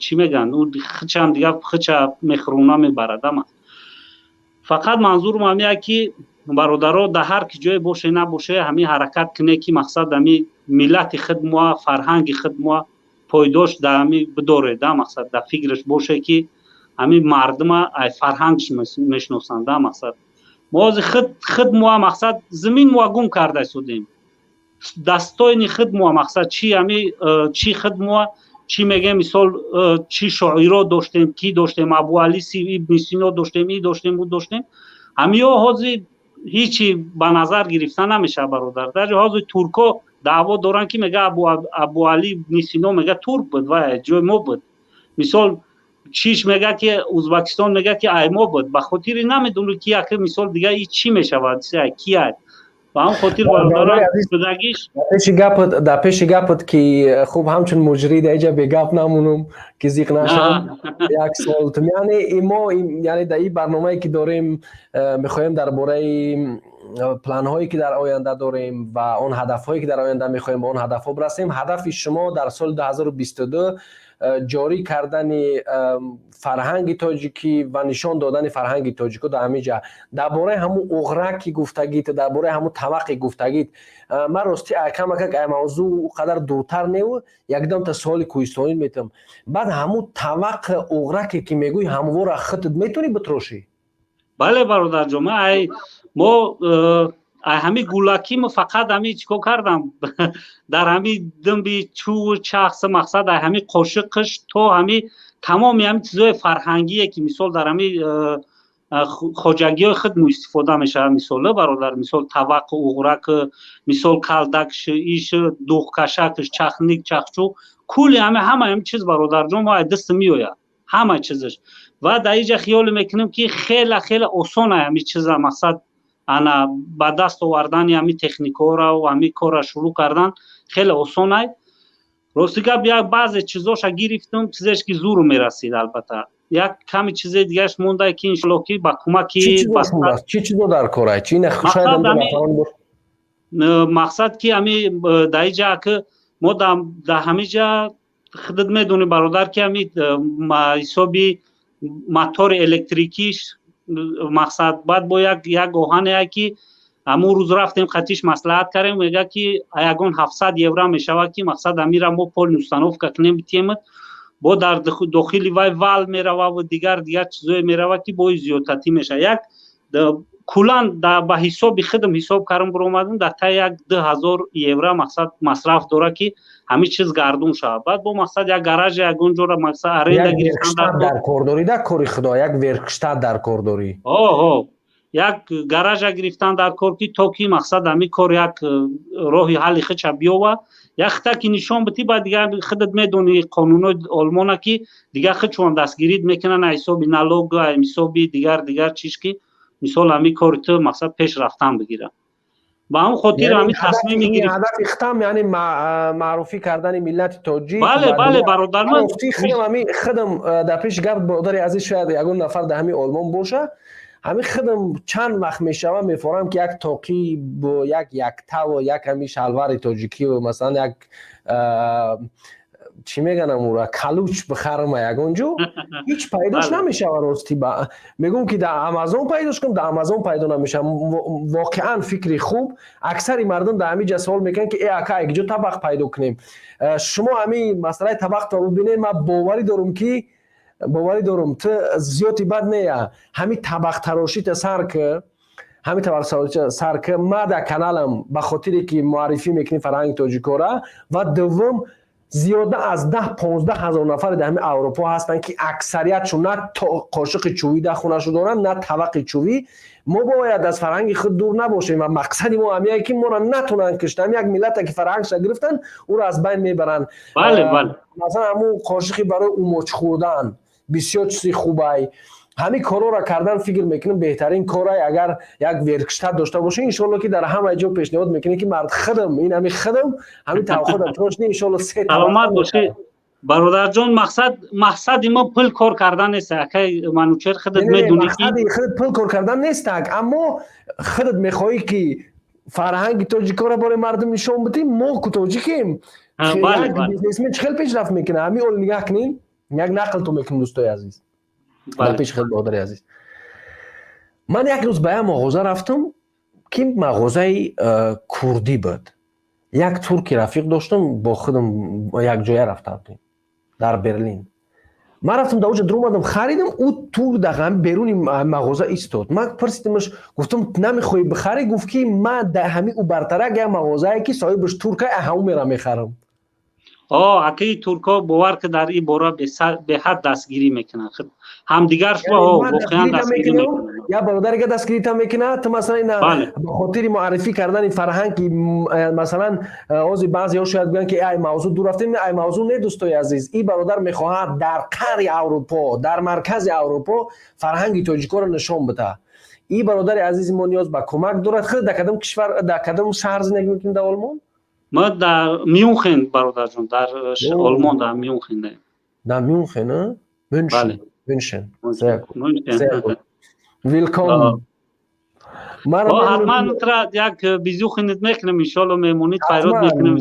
чӣ мегӯянд, худшам дига худша мехӯрона мебарад. Ама фақат манзурум ҳамия, ки бародаро, дар ҳар ки ҷое боше набоше, ҳамин ҳаракат куне, ки мақсад ҳами миллати худ моа, фарҳанги худ моа пойдошт дар ҳами бидоред, да мақсад дар фикраш боше, ки ҳамин мардума ай фарҳангш мешиносанд. Да мақсад мо ҳозир худ моа, мақсад замин моа гум карда истодем, дастоини худ моа, мақсад чи ҳами чи худ моа чӣ мегӯем, мисол, чӣ шоиро доштем, ки доштем, Абуалиси Ибни Сино доштем, и доштем, ӯ доштем, ҳамиҳо ҳозир ҳичи ба назар гирифта намешавад, бародар. Даже ҳозир турко даъво доранд, ки мега Абуали Ибни Сино, мега, турк буд ва ҷои мо буд. Мисол, чиш мега, ки Узбакистон мега, ки ай мо буд. Ба хотири намедонӣ, ки яке мисол дига и чӣ мешавад, ки ай ба ҳам хотир, бародарон, шудагиш. Дар пеши гапат, ки хуб, ҳамчун муҷри дар иҷа бегап намонум, ки зиқ нашам, як суол. Яъне мо, яъне дар ин барномае, ки дорем, мехоҳем дар бораи планҳое, ки дар оянда дорем, ва он ҳадафҳое, ки дар оянда мехоҳем ба он ҳадафҳо бирасем. Ҳадафи шумо дар соли 2022 ҷорӣ кардани фарҳанги тоҷикӣ ва нишон додани фарҳанги тоҷико дар ҳамин ҷа. Дар бораи ҳамун уғраки гуфтагит, дар бораи ҳамун таваққи гуфтагит, ман рости камакак ай мавзӯъ ӯ қадар дуртар неву, якдамта суоли кӯҳистонӣ метавам. Баъд ҳамун таваққи уғраке, ки мегӯӣ, ҳамвора худат метавонӣ битрошӣ? Бале, бародарҷон, ай мо ай ҳами гулакӣ мо фақат ҳами чӣ кор кардам, дар ҳами димби чӯву чахс, мақсад ай ҳами қошиқиш то ҳами тамоми ҳами чизои фарҳангие, ки мисол дар ҳами хоҷагиҳои худ истифода мешавад. Мисол, бародар, мисол таваққу уғрак, мисол калдакш, иш, дуғкашакш, чахник, чахчуқ, кулли ҳами ҳама ҳами чиз, бародарҷон, мо ай даст меояд ҳама чизаш. Ва дар инҷа хиёле мекунем, ки хела хела осон ай ҳами чиза, мақсад ана ба даст овардани ҳами техникаҳоро ва ҳами корра шурӯъ кардан хеле осон ай. Рости гап, як баъзе чизоша гирифтум, чизеш ки зуру мерасид. Албатта, як ками чизе дигараш монда, ки иншолло, ки ба кӯмаки Чӣ чизо дар кор ай? Чи Мақсад, ки ҳами дар инҷа ки мо дар ҳамин ҷа, худат медонӣ, бародар, ки ҳами ҳисоби мотори электрикиш, мақсад баъд бо як оҳане, ки ҳамун рӯз рафтем, қатиш маслиҳат кардем, мега, ки ягон 700 евро мешавад, ки мақсад амира мо полный установка кунем, битемад. Бо дар дохили вай вал мерава, дигар дигар чизое мерава, ки бои зиёдтатӣ мешавад. Як куллан ба ҳисоби худам ҳисоб кардам, биромадам, дар таи як 2000 евро мақсад масраф дорад, ки ҳамин чиз гардун шавад. Баъд бо мақсад як гаражи ягон ҷора мақсад аренда гирифтан. Дар кор дорӣ, дар кори худо як Werkstatt дар кор дорӣ. Оҳо, як гаража гирифтан дар кор, ки то ки мақсад ҳамин кор як роҳи ҳалли худша биёва, як хита ки нишон битӣ, баъд дигар худат медонӣ қонунҳои Олмона, ки дигар худшон дастгирид мекунанд, ҳисоби налог, ҳисоби дигар дигар чиз, ки мисол ҳамин кори ту мақсад пеш рафтан бигирад. Ба ҳамн хотир ҳамин тасмими гирифт. Ҳадафи хитам, яъне маъруфӣ кардани миллати тоҷик. Бале, бародар. Ман худам ҳамин худам дар пеши гап, бародари азиз, шояд ягон нафар дар ҳамин Олмон боша, ҳамин худам чанд вақт мешава, мефорам, ки як тоқӣ бо як яктаву як ҳамин шалвари тоҷикию, масалан, як чӣ меганам, ура калуч бихарама ягон ҷо, ҳеҷ пайдош намешава. Рости мегӯм, ки дар Амазон пайдош кунам, дар Амазон пайдо намешава. Воқеан фикри хуб. Аксари мардум дар ҳамин ҷа савол мекунанд, ки э ака, якҷо табақ пайдо кунем. Шумо ҳамин масъалаи табақро бибинед, ман боварӣ дорум, ки боварӣ дорум, ту зиёди бад нея, ҳамин табақтарошита сар ки, ҳамин табақтарошита сар ки, ма дар каналам ба хотире ки муаррифӣ мекунем фарҳанги тоҷикора. Ва дуввум, зиёда аз 10-15 ҳазор нафаре дар ҳамин Аврупо ҳастанд, ки аксариятшон на қошиқи чӯбӣ дар хонашу доранд, на таваққи чӯбӣ. Мо бояд аз фарҳанги худ дур набошем ва мақсади мо ҳамияе, ки моро натонанд кишта. Ҳам як миллате, ки фарҳангша гирифтанд, ӯро аз байн мебаранд. Масалан, ҳамун қошиқи барои умоч хӯрдан бисёр чизи хубай. Ҳамин корҳоро кардан, фикр мекунем, беҳтарин корай. Агар як Werkstatt дошта бошӣ, иншоалло, ки дар ҳама ҷо пешниҳод мекунем, ки мард худам ин ҳами худам ҳамин тавхудам трошни, иншоалло, се Саломат бошӣ, бародарҷон. Мақсади мо пул кор кардан нест, акай Манучер, худат медонӣ. Мақсади худат пул кор кардан нестак, аммо худат мехоҳӣ, ки Фарҳанги тоҷикоро барои мардум нишон бидем. Мо ку тоҷикем. Бизнесмен чӣ хел пешрафт мекунад? Ҳамин ол нигаҳ кунем, як нақл ту мекунем, дӯстои азиз, дар пеши хел бародари азиз. Ман як рӯз ба як мағоза рафтам, ки мағозаи курдӣ буд. Як турки рафиқ доштам, бо худам якҷоя рафта будем дар Берлин. Ман рафтам, дар оҷа дуромадам, харидам. Ӯ тур дар ҳами беруни мағоза истод. Ман пурсидимаш, гуфтам: «Намехоҳӣ бихарӣ?» Гуфт, ки ман дар ҳами ӯ бартарак як мағозае, ки соҳибаш турка, ҳамун мерам, мехарам. О, акаи, туркҳо, бовар ки, дар ин бора беҳад дастгирӣ мекунанд ҳамдигар. Воқеан дастгирӣ мекунанд. Я бародарига дастгирита мекунад. Ту, масалан, ина ба хотири муаррифӣ кардани фарҳанги, масалан, ҳозир баъзеҳо шояд гӯянд, ки ай мавзӯъ дур рафтем. Ай мавзӯъ не, дӯстои азиз. Ин бародар мехоҳад дар қаъри Аврупо, дар маркази Аврупо фарҳанги тоҷикоро нишон бидаҳад. Ин бародари азизи мо ниёз ба кӯмак дорад. Худ дар кадом кишвар, дар кадом шаҳр зиндагӣ мекунӣ дар Олмон? Ма дар Мюнхен, бародарҷон, дар Олмон, дар Мюнхен. Дар Мюнхен? Мюнхен, Мюнхен, sehr gut. Willkommen. Ҳатман тра як Besuch ит мекунем, иншолло, меҳмонит файрод мекунем.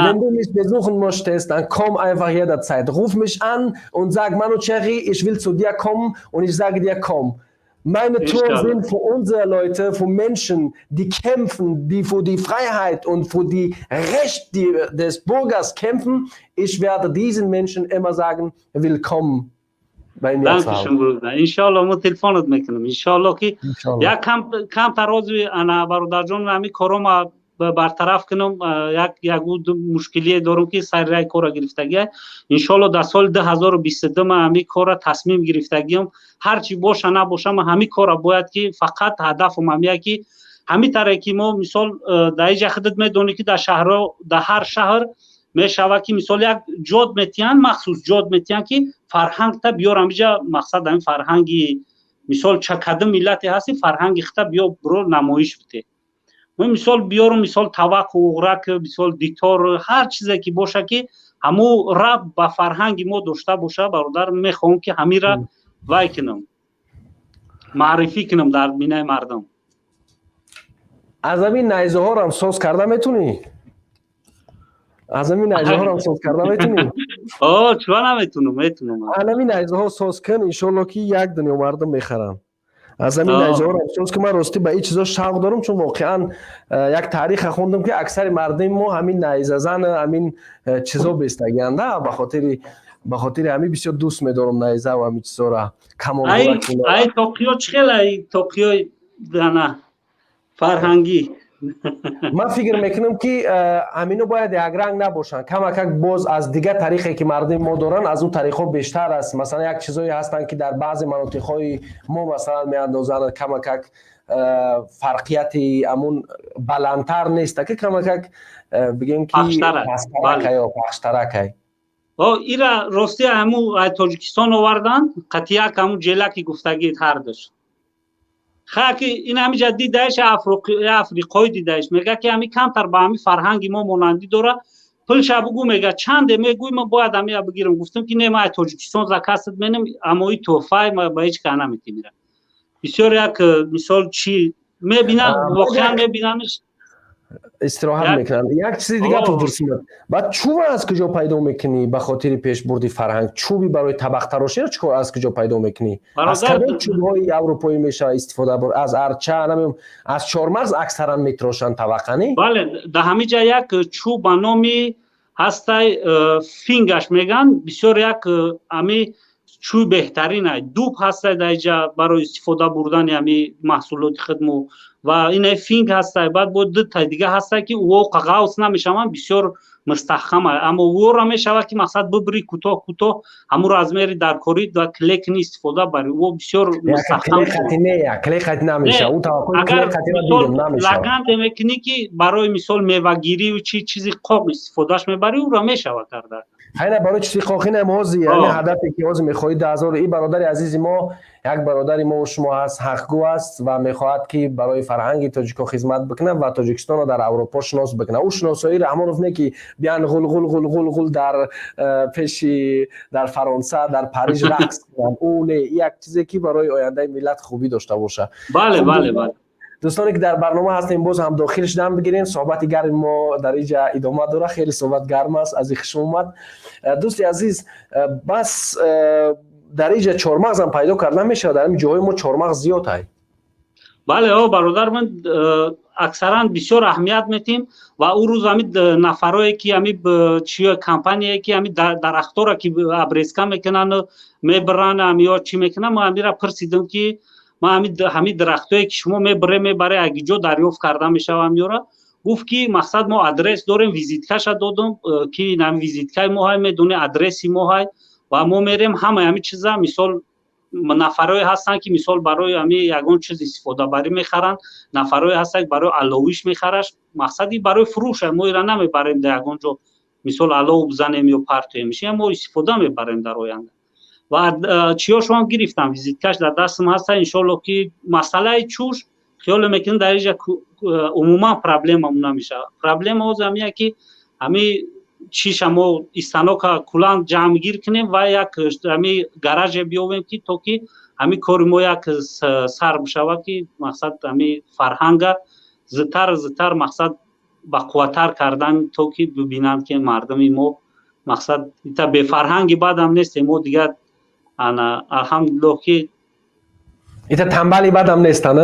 Wenn du mich besuchen möchtest, dann komm einfach jederzeit. Ruf mich an und sag: «Manu Cherry, ich will zu dir kommen», und ich sage dir: «Komm.» Meine Touren sind für unsere Leute, für Menschen, die kämpfen, die für die Freiheit und für die Rechte des Bürgers kämpfen. Ich werde diesen Menschen immer sagen: «Willkommen bei mir zu Hause.» Dankeschön, Bruder. Иншалло, мо телефонот мекунем. Иншалло, ки як камтар розви ана, бародарҷон, ҳами корома бартараф кунам. Як ягу мушкилие дорам, ки сари рай кора гирифтагия. Иншолло, дар соли 2022 ман ҳами кора тасмим гирифтагиам. Ҳарчи боша набоша, ман ҳами кора бояд ки фақат ҳадафам ҳамия, ки ҳами таре ки мо, мисол, дар иҷа худат медонӣ, ки дар шаҳрҳо, дар ҳар шаҳр мешавад, ки, мисол, як ҷод метиҳанд, махсус ҷод метиҳанд, ки фарҳангта биёрам иҷа. Мақсад ҳамин фарҳанги, мисол, чакадим миллате ҳасти, фарҳанги хита биё, биро, намоиш бите. Мисол, биёрум, мисол, таваққу уғрак, мисол, дитор, ҳар чизе ки боша, ки ҳамун рабт ба фарҳанги мо дошта боша. Бародар, мехоҳам, ки ҳамира вай кунам, маърифӣ кунам дар бинаи мардум. Аз ҳамин найзаҳорам соз карда метунӣ? Аз ҳамин найзаҳорам соз карда метунӣ? О, чува наметунам? Метунам. Ҳамин найзаҳо соз кун, иншолло, ки як дунё мардум мехаранд. Аз ҳамин найзаҳорам соз кун. Ман ростӣ ба ин чизо шавқ дорам, чун воқеан як таъриха хондам, ки аксари мардуми мо ҳамин найзазан, ҳамин чизо бестагианда. Ба хотири ҳамин бисёр дӯст медорам найза ва ҳамин чизора. Камонай тоқиё чӣ хел, ай тоқиёи ана фарҳангӣ? Ман фикр мекунам, ки ҳамино бояд якранг набошанд. Камакак боз аз дигар тариқе, ки мардуми мо доранд, аз он тариқҳо бештар аст. Масалан, як чизое ҳастанд, ки дар баъзе манотиқҳои мо, масалан, меандозанд. Камакак фарқияти амун баландтар нест, ки камакак бигем, ки пастаракай ё пахштаракай. Ира рости ҳаму Тоҷикистон овардан, қатияк ҳаму ҷелаки гуфтагит ҳардуш. Хаки ин ҳамиҷа дидаиш, африқои дидаиш, мега, ки ҳами камтар ба ҳами фарҳанги мо монандӣ дора. Пулша бугӯ, мега, чанде мегӯй, ман бояд ҳамия бигирам. Гуфтам, ки не, ман Тоҷикистон заказ ат менам, аммо и тӯҳфай ма ба ҳеҷ ка наметимира. Бисёр як, мисол, чӣ мебинам, воқеан мебинамш. Истироҳат мекунанд. Як чизи дигар пурсим: баъд чӯба аз куҷо пайдо мекунӣ ба хотири пешбурди фарҳанг? Чӯби барои табақтароширо чӣ кор, аз куҷо пайдо мекунӣ? Аз кадом чӯбҳои аврупоӣ мешавад истифода бур? Аз арча, намедонам, аз чормағз аксаран метирошанд табақани. Бале, дар ҳамин ҷа як чӯб ба номи ҳастай, фингаш меган, бисёр як ами чӯй беҳтарин ай. Дуб ҳастай дар иҷа барои истифода бурдани ами маҳсулоти хидму ва ина финг ҳастай. Баъд бо дутай дига ҳастай, ки ӯо ғавс намешаванд, бисёр мустаҳкам, аммо ӯро мешавад, ки, мақсад, бибри кӯтоҳ кӯтоҳ, ҳамун размери даркорӣ ва кле кунӣ, истифода бари, ӯ бисёр мустаҳкам. Агар лаганде мекунӣ, ки барои, мисол, мевагирию чи чизи қоқ истифодаш мебарӣ, ӯро мешавад карда. Хайна, барои чизи қоқинам ҳози, яъне ҳадафе, ки ҳози мехоҳӣ 10 000. И бародари азизи мо, як бародари мо шумо ҳаст, ҳақгӯ аст ва мехоҳад, ки барои фарҳанги тоҷико хизмат бикунад ва Тоҷикистонро дар Аврупо шинос бикунад. Ӯ шиносоии Раҳмонов не, ки биян ғул ғул ғул ғул ғул дар пеши дар Фаронса, дар Париж рақс кунанд. Ӯ не, як чизе, ки барои ояндаи миллат хубӣ дошта бошад. Бале. Дӯстоне, ки дар барнома ҳастем, боз ҳам дохил шудан бигирем. Суҳбати гарми мо дар инҷа идома дорад. Хеле суҳбат гарм аст, аз ин хушм омад. Дӯсти азиз, бас дар инҷа чормағзам пайдо карда мешавад? Дар ҳамин ҷоҳои мо чормағз зиёд ҳай. Бале, о, бародар, ман аксаран бисёр аҳамият метиҳем ва ӯ рӯз ҳами нафарое, ки ҳами чи компания, ки ҳами дарахторо ки обрезка мекунанд, мебаранд ё чӣ мекунанд, ман ҳамира пурсидам, ки ман ҳами дарахтое, ки шумо мебаре, мебаре, агиҷо дарёфт карда мешава ҳамёра? Гуфт, ки мақсад мо адрес дорем. Визиткаша додум, ки ҳами визиткаи мо ҳай, медони, адреси мо ҳай ва мо мерем ҳамаи ҳами чиза. Мисол, нафарое ҳастанд, ки мисол барои ҳами ягон чиз истифодабарӣ мехаранд, нафарое ҳастанд, ки барои аловиш мехараш. Мақсади барои фурӯша. Мо ира намебарем дар ягон ҷо, мисол, алов бизанем ё партоем, мо истифода мебарем дар оянда. Ва чиёшоам гирифтам, визиткаш дар дастам ҳаста. Иншоалло, ки масъалаи чӯш, хиёле мекунем, дар инҷа умуман проблема намешавад. Проблема ҳозир ҳамия, ки ҳами чиша мо станока кулан ҷамъгир кунем ва як ҳами гараже биёвем, ки то ки ҳами кори мо як сар бишавад, ки мақсад ҳами фарҳанга зудтар зудтар мақсад бақувваттар кардан, то ки бибинанд, ки мардуми мо мақсад ита бефарҳанги бадам нестем. Мо дигар ана, алҳамдулиллоҳ, ки ита тамбали бадам нестан.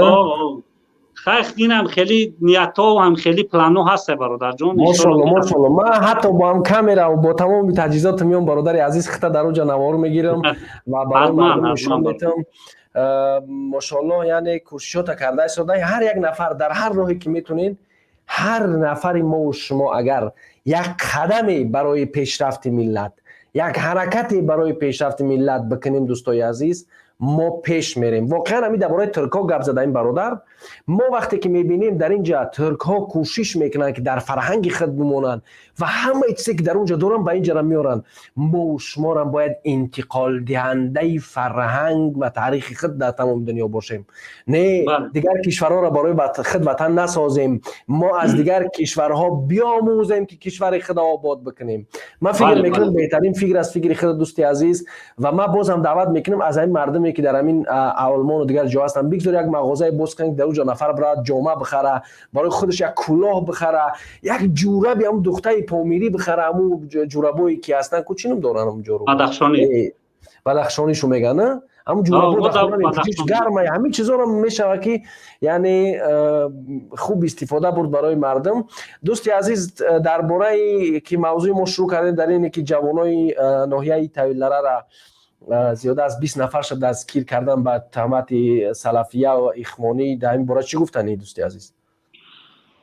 Хай, инам хеле ниятҳо ҳам, хеле планҳо ҳаста, бародарҷон. Мошалло, мошалло. Ман ҳатто бо ҳам камера бо тамоми таҷҳизотам меом, бародари азиз, хита дар оҷа навор мегирам ва барои мардум нишон метам. Мошалло, яъне кӯшишота карда истода. Ҳар як нафар дар ҳар роҳе ки метунед, ҳар нафари мову шумо агар як қадаме барои пешрафти миллат, як ҳаракате барои пешрафти миллат бикунем, дӯстои азиз, мо пеш мерем. Воқеан, ҳамин дар бораи туркҳо гап задаем, бародар. Мо вақте ки мебинем, дар ин ҷа туркҳо кӯшиш мекунанд, ки дар фарҳанги худ бимонанд ва ҳамаи чизе, ки дар он ҷо доранд, ба ин ҷара меоранд, мову шуморам бояд интиқолдиҳандаи фарҳанг ва таърихи худ дар тамоми дунё бошем. Не дигар кишварҳоро барои худ ватан насозем, мо аз дигар кишварҳо биомӯзем, ки кишвари худро обод бикунем. Ман фикр мекунам, беҳтарин фикр аст фикри худ, дӯсти азиз. Ва ман бозам даъват мекунам аз ҳамин мардуме, ки дар ҳамин Олмону дигар ҷо ҳастанд, бигзор як мағозае боз кунанд, ки дар он ҷо нафар бирад, ҷома бихара, барои худаш як кӯлоҳ бихара, як ҷураби ҳамн духтаи помирӣ бихара, ҳамун ҷурабое, ки ҳастанд ку, чӣ ном доранд ҳамн ҷуру? Бадахшонӣ. Бадахшонишу мегӯянд, на ҳамун ҷурабо гарма. Ҳамин чизоро мешавад, ки яъне хуб истифода бурд барои мардум. Дӯсти азиз, дар бораи ки мавзӯи мо шурӯъ кардем, дар ине ки ҷавонои ноҳияи Тавилдарара зиёда аз 20 нафарша дастгир кардан ба туҳмати салафия ва ихвонӣ, дар ин бора чӣ гуфтанӣ, дӯсти азиз?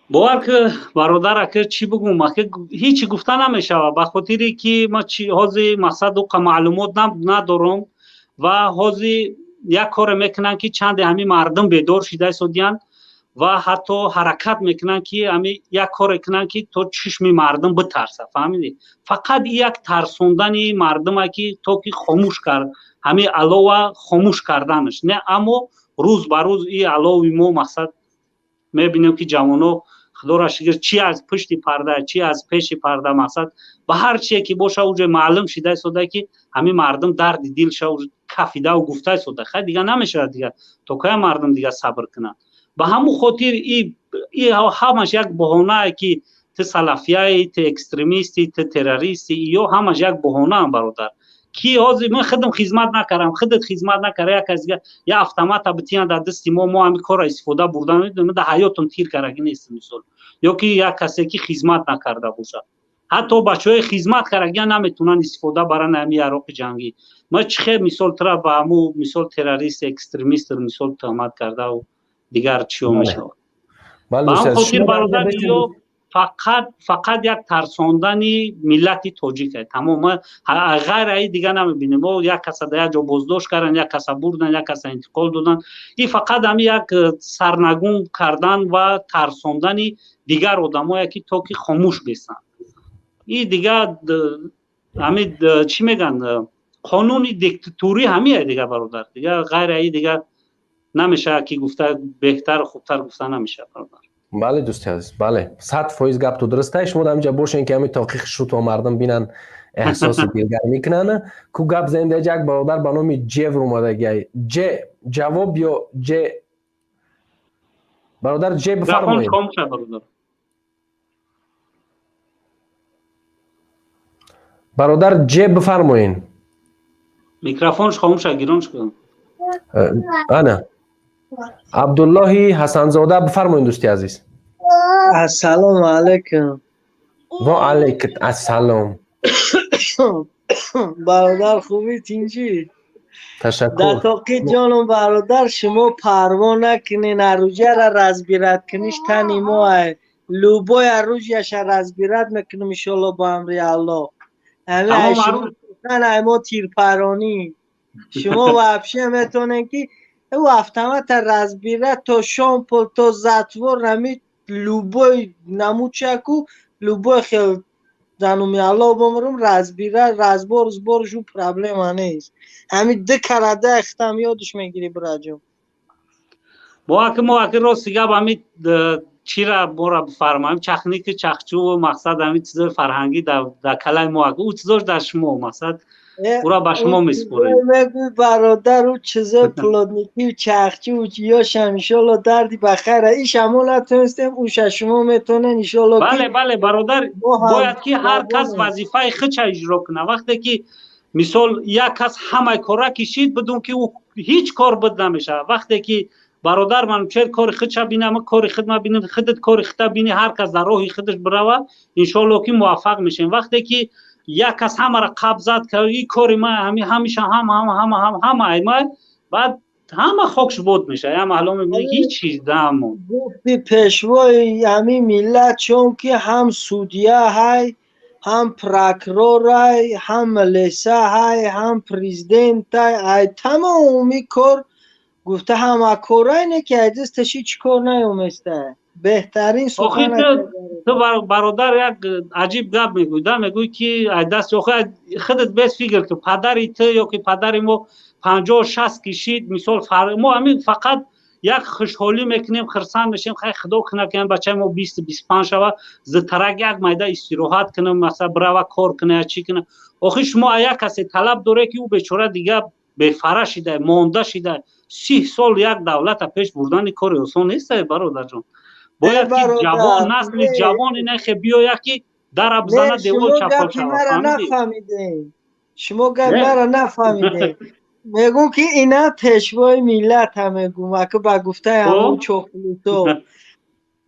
Бовар ки, бародар, ака, чӣ бигӯм, ака, ҳечи гуфта намешавад, ба хотире ки ма ҳозир мақсад уқа маълумот надорам. Ва ҳозир як коре мекунанд, ки чанде ҳамин мардум бедор шида истодиянд ва ҳатто ҳаракат мекунанд, ки ҳами як коре кунанд, ки то чишми мардум битарса, фаҳмидӣ? Фақат як тарсондани мардума, ки то ки хомӯш кард, ҳамин алова хомӯш карданаш не. Аммо рӯз ба рӯз и алови мо мақсад мебинем, ки ҷавоно, худоро шукр, чи аз пушти парда, чи аз пеши парда, мақсад ба ҳар чие ки боша, уҷо маълум шида истода, ки ҳамин мардум дарди дилша кафидаву гуфта истода. Хай, дига намешавад, дига то кая мардум дига сабр кунанд? Ба ҳамун хотир и ҳамаш як баҳонае, ки ту салафияи, ту экстремисти, ту террористи, ё ҳамаш як баҳонаам, бародар. Ки ҳозир ман худам хизмат накардам, худат хизмат накарда, як кас дига я автомата битиян дар дасти мо, мо ҳамин корро истифода бурда наметавонем. Дар ҳаётам тир кардаги нестам, мисол. Ё ки як касе, ки хизмат накарда бошад, ҳатто бачаҳои хизмат кардагиан наметавонанд истифода баранд ҳамин яроқи ҷангӣ. Ма чӣ хел, мисол, тура ба ҳамун, мисол, террорист, экстремист, мисол, туҳмат кардаву дигар чиё мешавад? Ба ҳамн хотир, бародар, ё фақат як тарсондани миллати тоҷик, тамом. Ғайр аи дига намебинем. Мо як каса дар як ҷо боздошт кардан, як каса бурдан, як каса интиқол додан, и фақат ҳами як сарнагун кардан ва тарсондани дигар одамое, ки то ки хомӯш бесанд. И дига ҳами чӣ мегӯянд, қонуни диктатурӣ ҳамия дига, бародар. Дига ғайр аи дига намешавад, ки гуфта, беҳтару хубтар гуфта намешавад, бародар. Бале, дӯсти азиз, бале, 100% гапту дурустай. Шумо дар инҷа бошен, ки ҳамин тоқиқи шуто мардум бинанд, эҳсоси дилгармӣ кунанд. Ку гап занем, дар як бародар ба номи Ҷевр омадагиай. Ҷ ҷавоб ё Ҷ Бародар Ҷ бифармоед. Бародар Ҷ бифармоед. Микрофонш хомӯш гирон шуд. Ана. Абдуллоҳи Ҳасанзода бифармоед, дӯсти азиз. Ассалому алайкум. Ва алайкум ассалом. Бародар хубӣ, тинҷӣ? Ташаккур. Датоқи ҷоном бародар, шумо парво накунед, арӯҷара разбират куниш тани мо ай. Любой арӯҷияша разбират мекунем иншолло ба амри Аллоҳ. Ҳамин мо тирпаронӣ. Шумо вообще метавонед ки ӯ автомата разбират то шомпол то затвор ҳами любой намучаку любой хел зануми Аллоҳ бомрум разбира разбор сборшу проблема нест. Ҳами ду карада хитам ёдш мегирӣ бираҷон. Мо аки рости гап ҳами чира мора бифармоем, чахники чахчу мақсад ҳами чизои фарҳангӣ дар калаи мо аки ӯ чизош дар шумо мақсад ура ба шумо месупорем. Мегӯй бародар, ӯ чизои плотникию чахчу ёшам иншолло дарди ба хайра. Иша мо натонистем, уша шумо метонен иншолло. Бале, бале бародар, бояд ки ҳар кас вазифаи худша иҷро кунад. Вақте ки мисол як кас ҳамаи кора кишид, бидун ки ӯ ҳеҷ кор буд намешавад. Вақте ки бародар Манучер кори худша бина, ма кори худ ма бинем, худат кори худта бини, ҳар кас дар роҳи худаш бирава, иншолло ки муваффақ мешавем. Вақте ки як кас ҳамаро қабзад кард, ин кори ма ҳамеша ҳама ҳама ҳама ҳама ҳама аймай, баъд ҳама хокш бод мешавад. Я маълум мебинӣ ҳеҷ чиз дамон. Гуфти пешвои ҳамин миллат, чун ки ҳам судья ҳай, ҳам прокурор ҳай, ҳам милиса ҳай, ҳам президент ҳай, ай тамоми кор гуфта ҳама корай не ки ай дасташ ҳеҷ кор наёместа. Беҳтарин сухан. Ту бародар як аҷиб гап мегӯй, да мегӯй ки ай даст охи худат бес фикр ки падари ту ё ки падари мо 50-60 кишид, мисол мо ҳамин фақат як хушҳолӣ мекунем, хурсанд мешем, хай худо кунад ки бачаи мо 20-25 шава, зудтарак як майда истироҳат кунам, масалан бирава кор кунад я чӣ кунад. Охи шумо як касе талаб доред ки ӯ бечора дига бефара шида, монда шида, 30 сол як давлата пеш бурдани кори осон нест, бародарҷон. Бояд ки ҷавон, насли ҷавон инахе биёяд ки дара бизанад, девор чапол шавад. Шумо гапи маро нафаҳмидед. Мегӯм ки ина пешвои миллата, мегӯм ака ба гуфтаи ҳамон чоқлуто.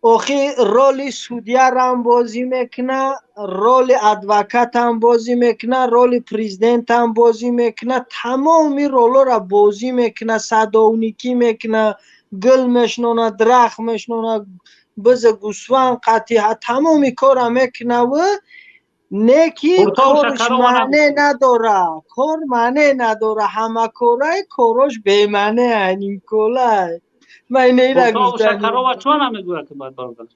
Охи роли судьярам бозӣ мекуна, роли адвокатам бозӣ мекуна, роли президентам бозӣ мекуна, тамоми ролора бозӣ мекуна, садовникӣ мекуна, гул мешнона, дарахт мешнона, биза гӯсфанд қатъи тамоми кора мекунаву не ки корш маъне надора, кор маъне надора, ҳама кораи корош бемаъне нимколай. Ман инеира гуфтам. Шакарова чӣ намегӯяд ки баъд бародар?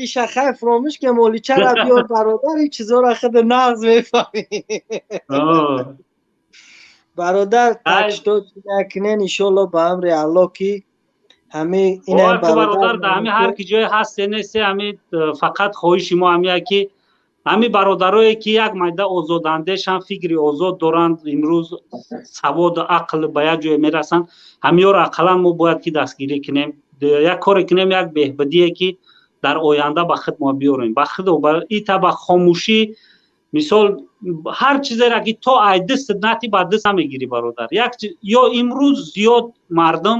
Иша хай фуромӯш ки моличара биёр бародар, ин чизоро худ нағз мефаҳмӣ. Бародар, так что накунен иншолло ба амри Аллоҳ ки ҳами ина бародар дар ҳами ҳар ки ҷое ҳасте несте, ҳами фақат хоҳиши мо ҳамия ки ҳами бародарое ки як майда озодандешан, фикри озод доранд, имрӯз саводу ақл ба як ҷое мерасанд, ҳамиёро ақаллан мо бояд ки дастгирӣ кунем, як коре кунем, як беҳбудие ки дар оянда ба худ мо биёрем, ба худ ита ба хомӯшӣ. Мисол ҳар чизеро ки то ай дастат нати ба даст намегирӣ бародар. Як ё имрӯз зиёд мардум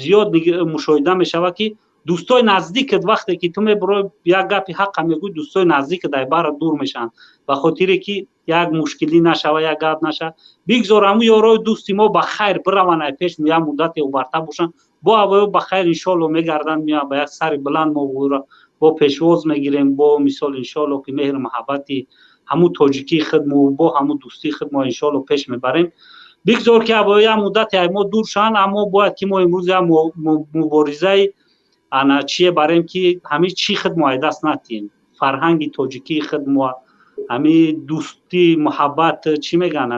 зиёд мушоҳида мешавад ки дӯстои наздикат вақте ки ту мебурой як гапи ҳаққа мегӯй, дӯстои наздикат ай бара дур мешаванд, ба хотире ки як мушкилӣ нашава, як гап нашава. Бигзор ҳамун ёрои дӯсти мо ба хайр бираванд ай пеш, як муддате обарта бошанд, бо авваё ба хайр иншоалло мегарданд, меоянд ба як сари баланд мо ӯро бо пешвоз мегирем, бо мисол иншоалло ки меҳру муҳаббати ҳамун тоҷикии худ мо бо ҳамун дӯстии худ мо иншоалло пеш мебарем. Бигзор ки авваё як муддате ай мо дур шаванд, аммо бояд ки мо имрӯз як муборизаи ана чие барем ки ҳамин чӣ худ мо ай даст натиҳем, фарҳанги тоҷикии худ мо, ҳамин дӯстӣ, муҳаббат, чӣ мегӯянд,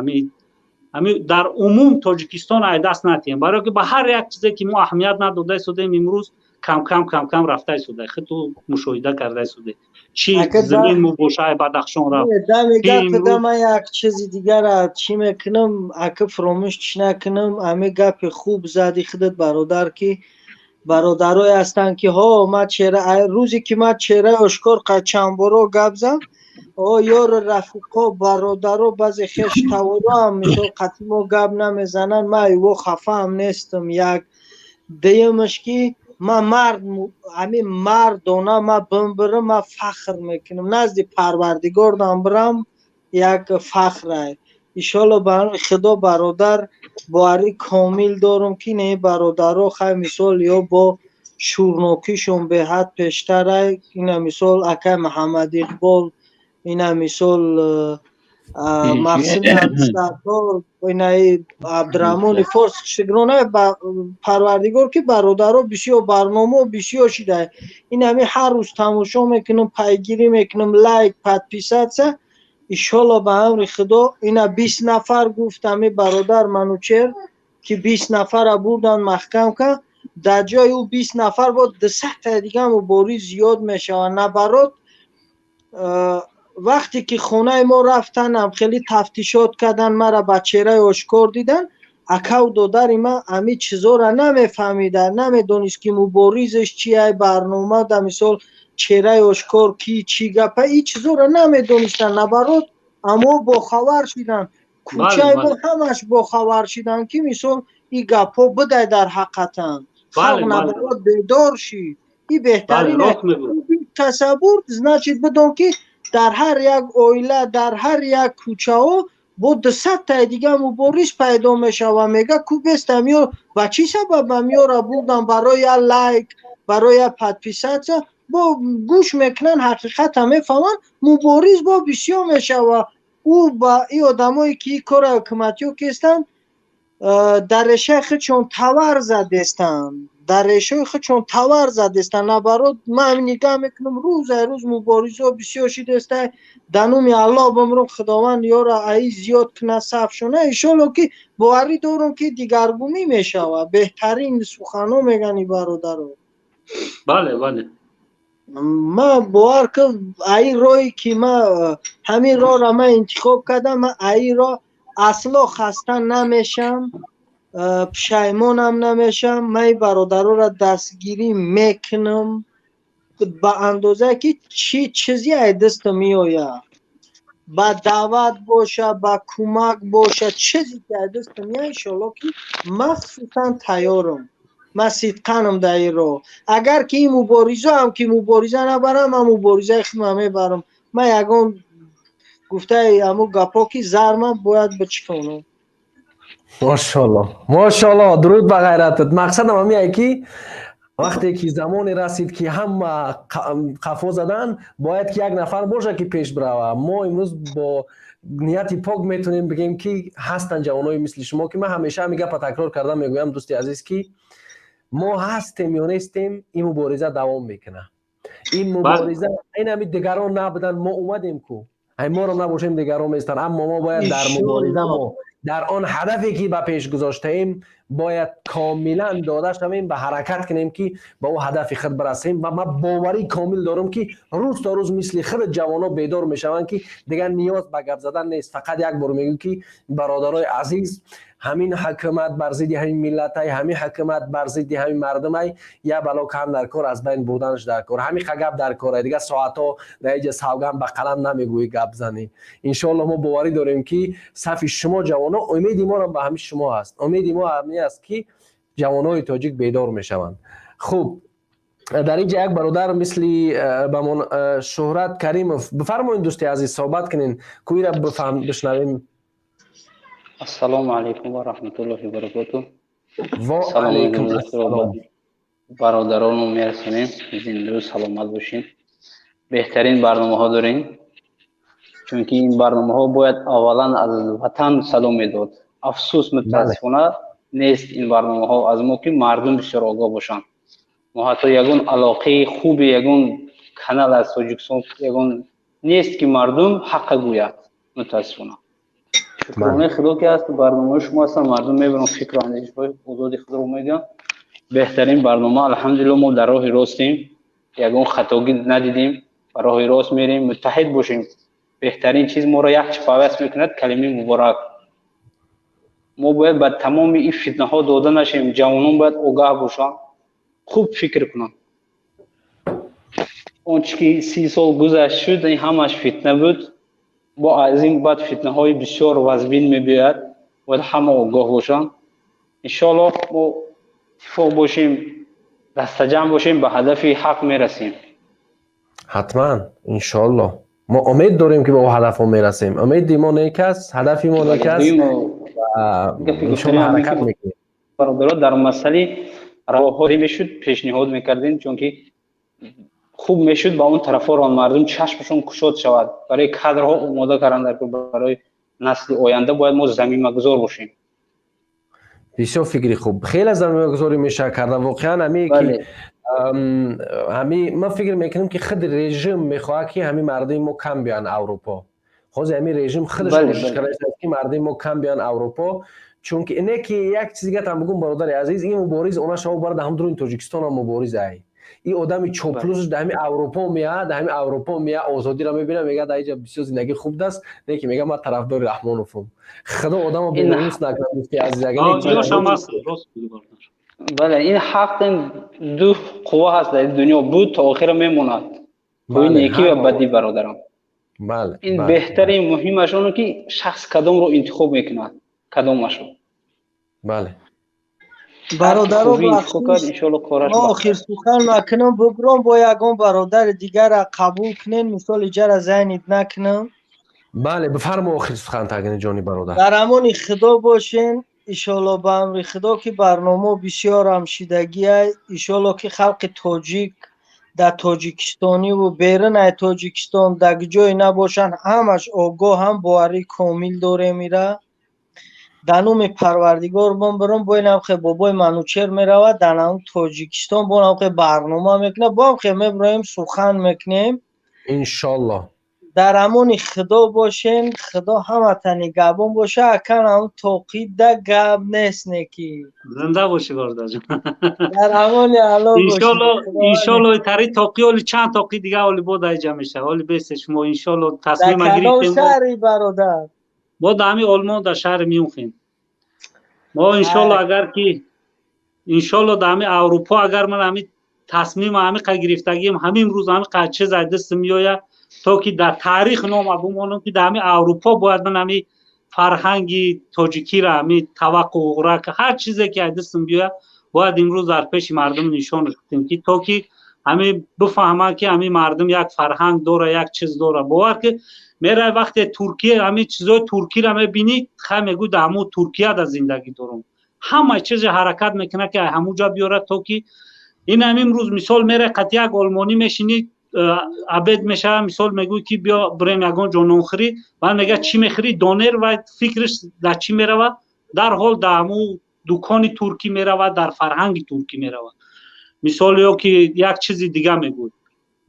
ҳамин дар умум Тоҷикистон ай даст натиҳем, барое ки ба ҳар як чизе ки мо аҳамият надода истодем имрӯз кам кам кам кам рафта истода, худту мушоҳида карда истоде, чӣ замин мо боша ай Бадахшон рафт. Дами ман як чизи дигара чӣ мекунам, ака фуромӯш чӣ накунам, ҳамин гапи хуб зади худат бародар ки Бародарое ҳастанд, ки ҳо, ман чера, рӯзе ки ман чеҳраи ошкор чандборо гап зам, о ёру рафиқо, бародаро, баъзе хештаворо ҳам мисол қатъи мо гап намезананд. Ман иво хафаам нестам. Як дуюмаш, ки ман мард, ҳамин мардона ман бимбирам, ман фахр мекунам, назди Парвардигордам бирам, як фахрай. Иншолло, ба амри Худо, бародар, боварӣ комил дорам, ки не, бародаро, хай, мисол, ё бо шӯрнокишон беҳад пештарай. Ина мисол акай Муҳаммад Иқбол, ина мисол Мақсуми Абдусаттор, инаи Абдураҳмони Форс. Шукрона ба Парвардигор, ки бародаро бисёр, барномао бисёр шида. Ин ҳами ҳар рӯз тамошо мекунам, пайгирӣ мекунам, лайк, подписаться. Иншолло, ба амри Худо, ина 20 нафар гуфт ҳами бародар Манучер, ки 20 нафара бурдан, маҳкам кард. Дар ҷои ӯ 20 нафар бо 200-таи дига мубориз зиёд мешаванд. Наоборот, вақте ки хонаи мо рафтанам, хеле тафтишот кардан, мара ба чеҳраи ошкор дидан, акаву додари ман ҳамин чизоро намефаҳмида, намедонист, ки муборизаш чия, барнома да мисол чеҳраи ошкор ки чӣ гапа, ин чизоро намедонистанд. Наоборот, аммо бохабар шиданд, кӯчаи мо ҳамаш бохабар шиданд, ки мисол ин гапҳо будай. Дар ҳақиқатан халқ наоборот бедор шид. Ин беҳтарин тасаввур. Значит, бидон, ки дар ҳар як оила, дар ҳар як кӯчаҳо бо 200-таи дига мубориз пайдо мешавад. Мега ку бестам ё ба чӣ сабаб амёра бурдам? Барои як лайк, барои як подписаться. Бо гӯш мекунанд, ҳақиқата мефаҳманд, мубориз бо бисёр мешавад. Ӯ ба ин одамое, ки ин кора ҳукуматиё кестанд, дар решаи худшон тавар задестанд, дар решаи худшон тавар задестанд. Наоборот, ман нигаҳ мекунам, рӯзай рӯз муборизо бисёр шидестай. Дар номи Аллоҳ бимрум, Худованд ёра аи зиёд кунад сафшона. Иншолло, ки боварӣ дорам, ки дигаргунӣ мешавад. Беҳтарин суханҳо мегӯянд и бародаро. Бале, бале. Ман бовар кун, аи роҳе ки ман, ҳамин роҳро ман интихоб кардам, ман аи роҳ асло хаста намешам, пушаймонам намешам. Ман ин бародароро дастгирӣ мекунам ба андозае, ки чӣ чизе ай дастам меояд, ба даъват боша, ба кӯмак боша, чизе ки ай дастам меояд, иншоалло, ки махсусан тайёрам. Ман сидқанам дар ин роҳ. Агар ки ин муборизаам, ки мубориза набарам, ман муборизаи худам мебарам. Ман ягон гуфтаи ҳамун гапҳо, ки зарма бояд бичиконам. Мошоалло, мошоалло, дуруд ба ғайратат. Мақсадам ҳамие, ки вақте ки замоне расид, ки ҳама қафо задан, бояд ки як нафар бошад, ки пеш бирава. Мо имрӯз бо нияти пок метавонем бигем, ки ҳастанд ҷавонои мисли шумо, ки ман ҳамеша ҳамин гапа такрор карда мегӯям, дӯсти азиз, ки мо ҳастем ё нестем, ин мубориза давом мекунад. Ин мубориза, ин ҳами дигарон набуданд, мо омадем ку. Ай моро набошем, дигарон местанд, аммо мо бояд дар мубориза, мо дар он ҳадафе, ки ба пеш гузоштаем, бояд комилан дода шавем, ба ҳаракат кунем, ки ба ӯ ҳадафи худ барасем. Ва ман боварӣ комил дорам, ки рӯз то рӯз мисли худ ҷавонон бедор мешаванд, ки дигар ниёз ба гап задан нест. Фақат як бор мегӯм, ки бародарои азиз, ҳамин ҳукумат бар зидди ҳамин миллатай, ҳамин ҳукумат бар зидди ҳамин мардумай. Я бало кам дар кор, аз байн бурданаш дар кор. Ҳамин гап дар кор. Дигар соатҳо дар иҷа савган ба қалам намегӯӣ, гап занӣ. Иншоалло, мо боварӣ дорем, ки сафи шумо ҷавонон, умеди моро ба ҳамин шумо ҳаст. Умеди мо ҳамин аст, ки ҷавонои тоҷик бедор мешаванд. Хуб, дар инҷа як бародар мисли ба Шӯҳрат Каримов. Бифармоед, дӯсти азиз, суҳбат кунен, кӯира бишнавем. Ассалому алайкум ва раҳматуллоҳи ва баракоту. Ва алайкум ассалом. Бародарону мерасонем, зинду саломат бошед. Беҳтарин барномаҳо дорем, чунки ин барномаҳо бояд аввалан аз ватан садо медод. Афсӯс, мутаассифона, нест ин барномаҳо аз мо, ки мардум бисёр огоҳ бошанд. Мо ҳатто ягон алоқаи хуби, ягон канал аз Тоҷикистон ягон нест, ки мардум ҳаққа гӯяд, мутаассифона. Шукронаи Худо, ки ҳаст барномаи шумо ҳастанд, мардум мебаранд, фикру андешаҳои озоди худро мегӯянд. Беҳтарин барнома. Алҳамдулилло, мо дар роҳи ростем, ягон хатогӣ надидем, ба роҳи рост мерем. Муттаҳид бошем. Беҳтарин чиз моро як чи пайваст мекунад — калимаи муборак. Мо бояд ба тамоми ин фитнаҳо дода нашем. Ҷавонон бояд огаҳ бошанд. Хуб фикр кунанд. Он чи ки 30 сол гузашт шуд, ин ҳамаш фитна буд. Бо аз ин баъд фитнаҳои бисёр вазбин мебиёяд, бояд ҳама огоҳ бошанд. Иншоаллоҳ, мо иттифоқ бошем, дастаҷамъ бошем, ба ҳадафи ҳақ мерасем. Ҳатман, иншоаллоҳ, мо умед дорем, ки ба он ҳадафҳо мерасем. Умеди мо нек аст, ҳадафи мо нек аст, иншоаллоҳ, ҳаракат мекунем. Бародаро, дар масъалаи роҳҳое мешуд, пешниҳод мекардем, чунки хуб мешуд, ба он тарафҳоро мардум чашмашон кушод шавад, барои кадрҳо омода кардан, барои насли оянда бояд мо замимагузор бошем. Бисёр фикри хуб, хеле замимагузорӣ мешавад карда. Воқеан, ҳаме ки ҳами ман фикр мекунам, ки худи режим мехоҳад, ки ҳами мардуми мо кам биёянд Аврупо. Ҳозир ҳами режим худаш кӯшиш кардааст, ки мардуми мо кам биёянд Аврупо, чунки не ки як чиз дигатам бигӯм, бародари азиз, ин мубориз она шаво барад, ҳам дуруни Тоҷикистонам мубориз ай. Ин одами чоплусш дар ҳами Аврупо меяд, дар ҳами Аврупо меяд, озодиро мебинад, мегӯяд, дар иҷа бисёр зиндагӣ хуб даст, не ки мегӯяд, ман тарафдори Раҳмоновам. Худо одамо беномус накунад, дӯсти азиз. Бале, ин ҳақ, ду қувва ҳаст дар дунё, буд, то охира мемонад, қувваи некӣ ва бадӣ, бародарам. Ин беҳтарин муҳимаш оно ки шахс кадомро интихоб мекунад, кадомашро. Бародаро, охир сухан накунам, бубуром, бо ягон бародари дигара қабул кунен, мисол иҷара зайнид накунам. Бале, бифармо, охир сухан тагини, ҷони бародар. Дар амони Худо бошен. Иншоалло, ба амри Худо, ки барномао бисёрам шидагиай. Иншоалло, ки халқи тоҷик дар тоҷикистониву берун ай Тоҷикистон дар ҷое набошанд, ҳамаш огоҳам, боварии комил дорем. Ира дар номи Парвардигор бом бо инамхе бобои Манучер меравад дар нам Тоҷикистон, бо намхе барнома мекунад, бо ҳамхе меброем, сухан мекунем. Иншолло. Дар амони Худо бошен, Худо ҳамата нигаҳбон боша. Акан, ам тоқида гап нест, неки. Зинда бошӣ, бародарҷон. Дар амони Алло. Иншолло, иншолло, тари тоқи оли чанд тоқи дига оли бо даиҷа мешава. Оли бесте шумо, иншолло, тасмима гирифтем. Шаҳри, бародар? Мо дар ҳамин Олмон, дар шаҳри Мюнхен. Мо, иншолло, агар ки иншолло дар ҳамин Аврупо, агар ман ҳамин тасмима ҳамин қа гирифтагием, ҳамин рӯз ҳамин қа чиз ай дастм меояд, то ки дар таърих нома бимонам, ки дар ҳамин Аврупо бояд ман ҳамин фарҳанги тоҷикиро, ҳамин таваққуъра, ҳар чизе ки ай дастм биёяд, бояд имрӯз дар пеши мардум нишонаш кунем, ки то ки ҳамин бифаҳманд, ки ҳамин мардум як фарҳанг дора, як чиз дора. Бовар ки мерай, вақте Туркия, ҳамин чизои туркиро мебинӣ, хай мегӯй, дар ҳамун Туркияда зиндагӣ дорам. Ҳама чизе ҳаракат мекунад, ки ҳамун ҷо биёрад, то ки ин ҳамин рӯз, мисол, мерай қати як олмонӣ мешинӣ, обед мешавад, мисол, мегӯй, ки биё бирем ягон ҷо нонхӯрӣ, баъд мегӯяд, чӣ мехӯрӣ? Донер. Ва фикраш дар чӣ меравад? Дарҳол дар ҳамун дукони туркӣ меравад, дар фарҳанги туркӣ меравад, мисол, ё ки як чизи дига мегӯй.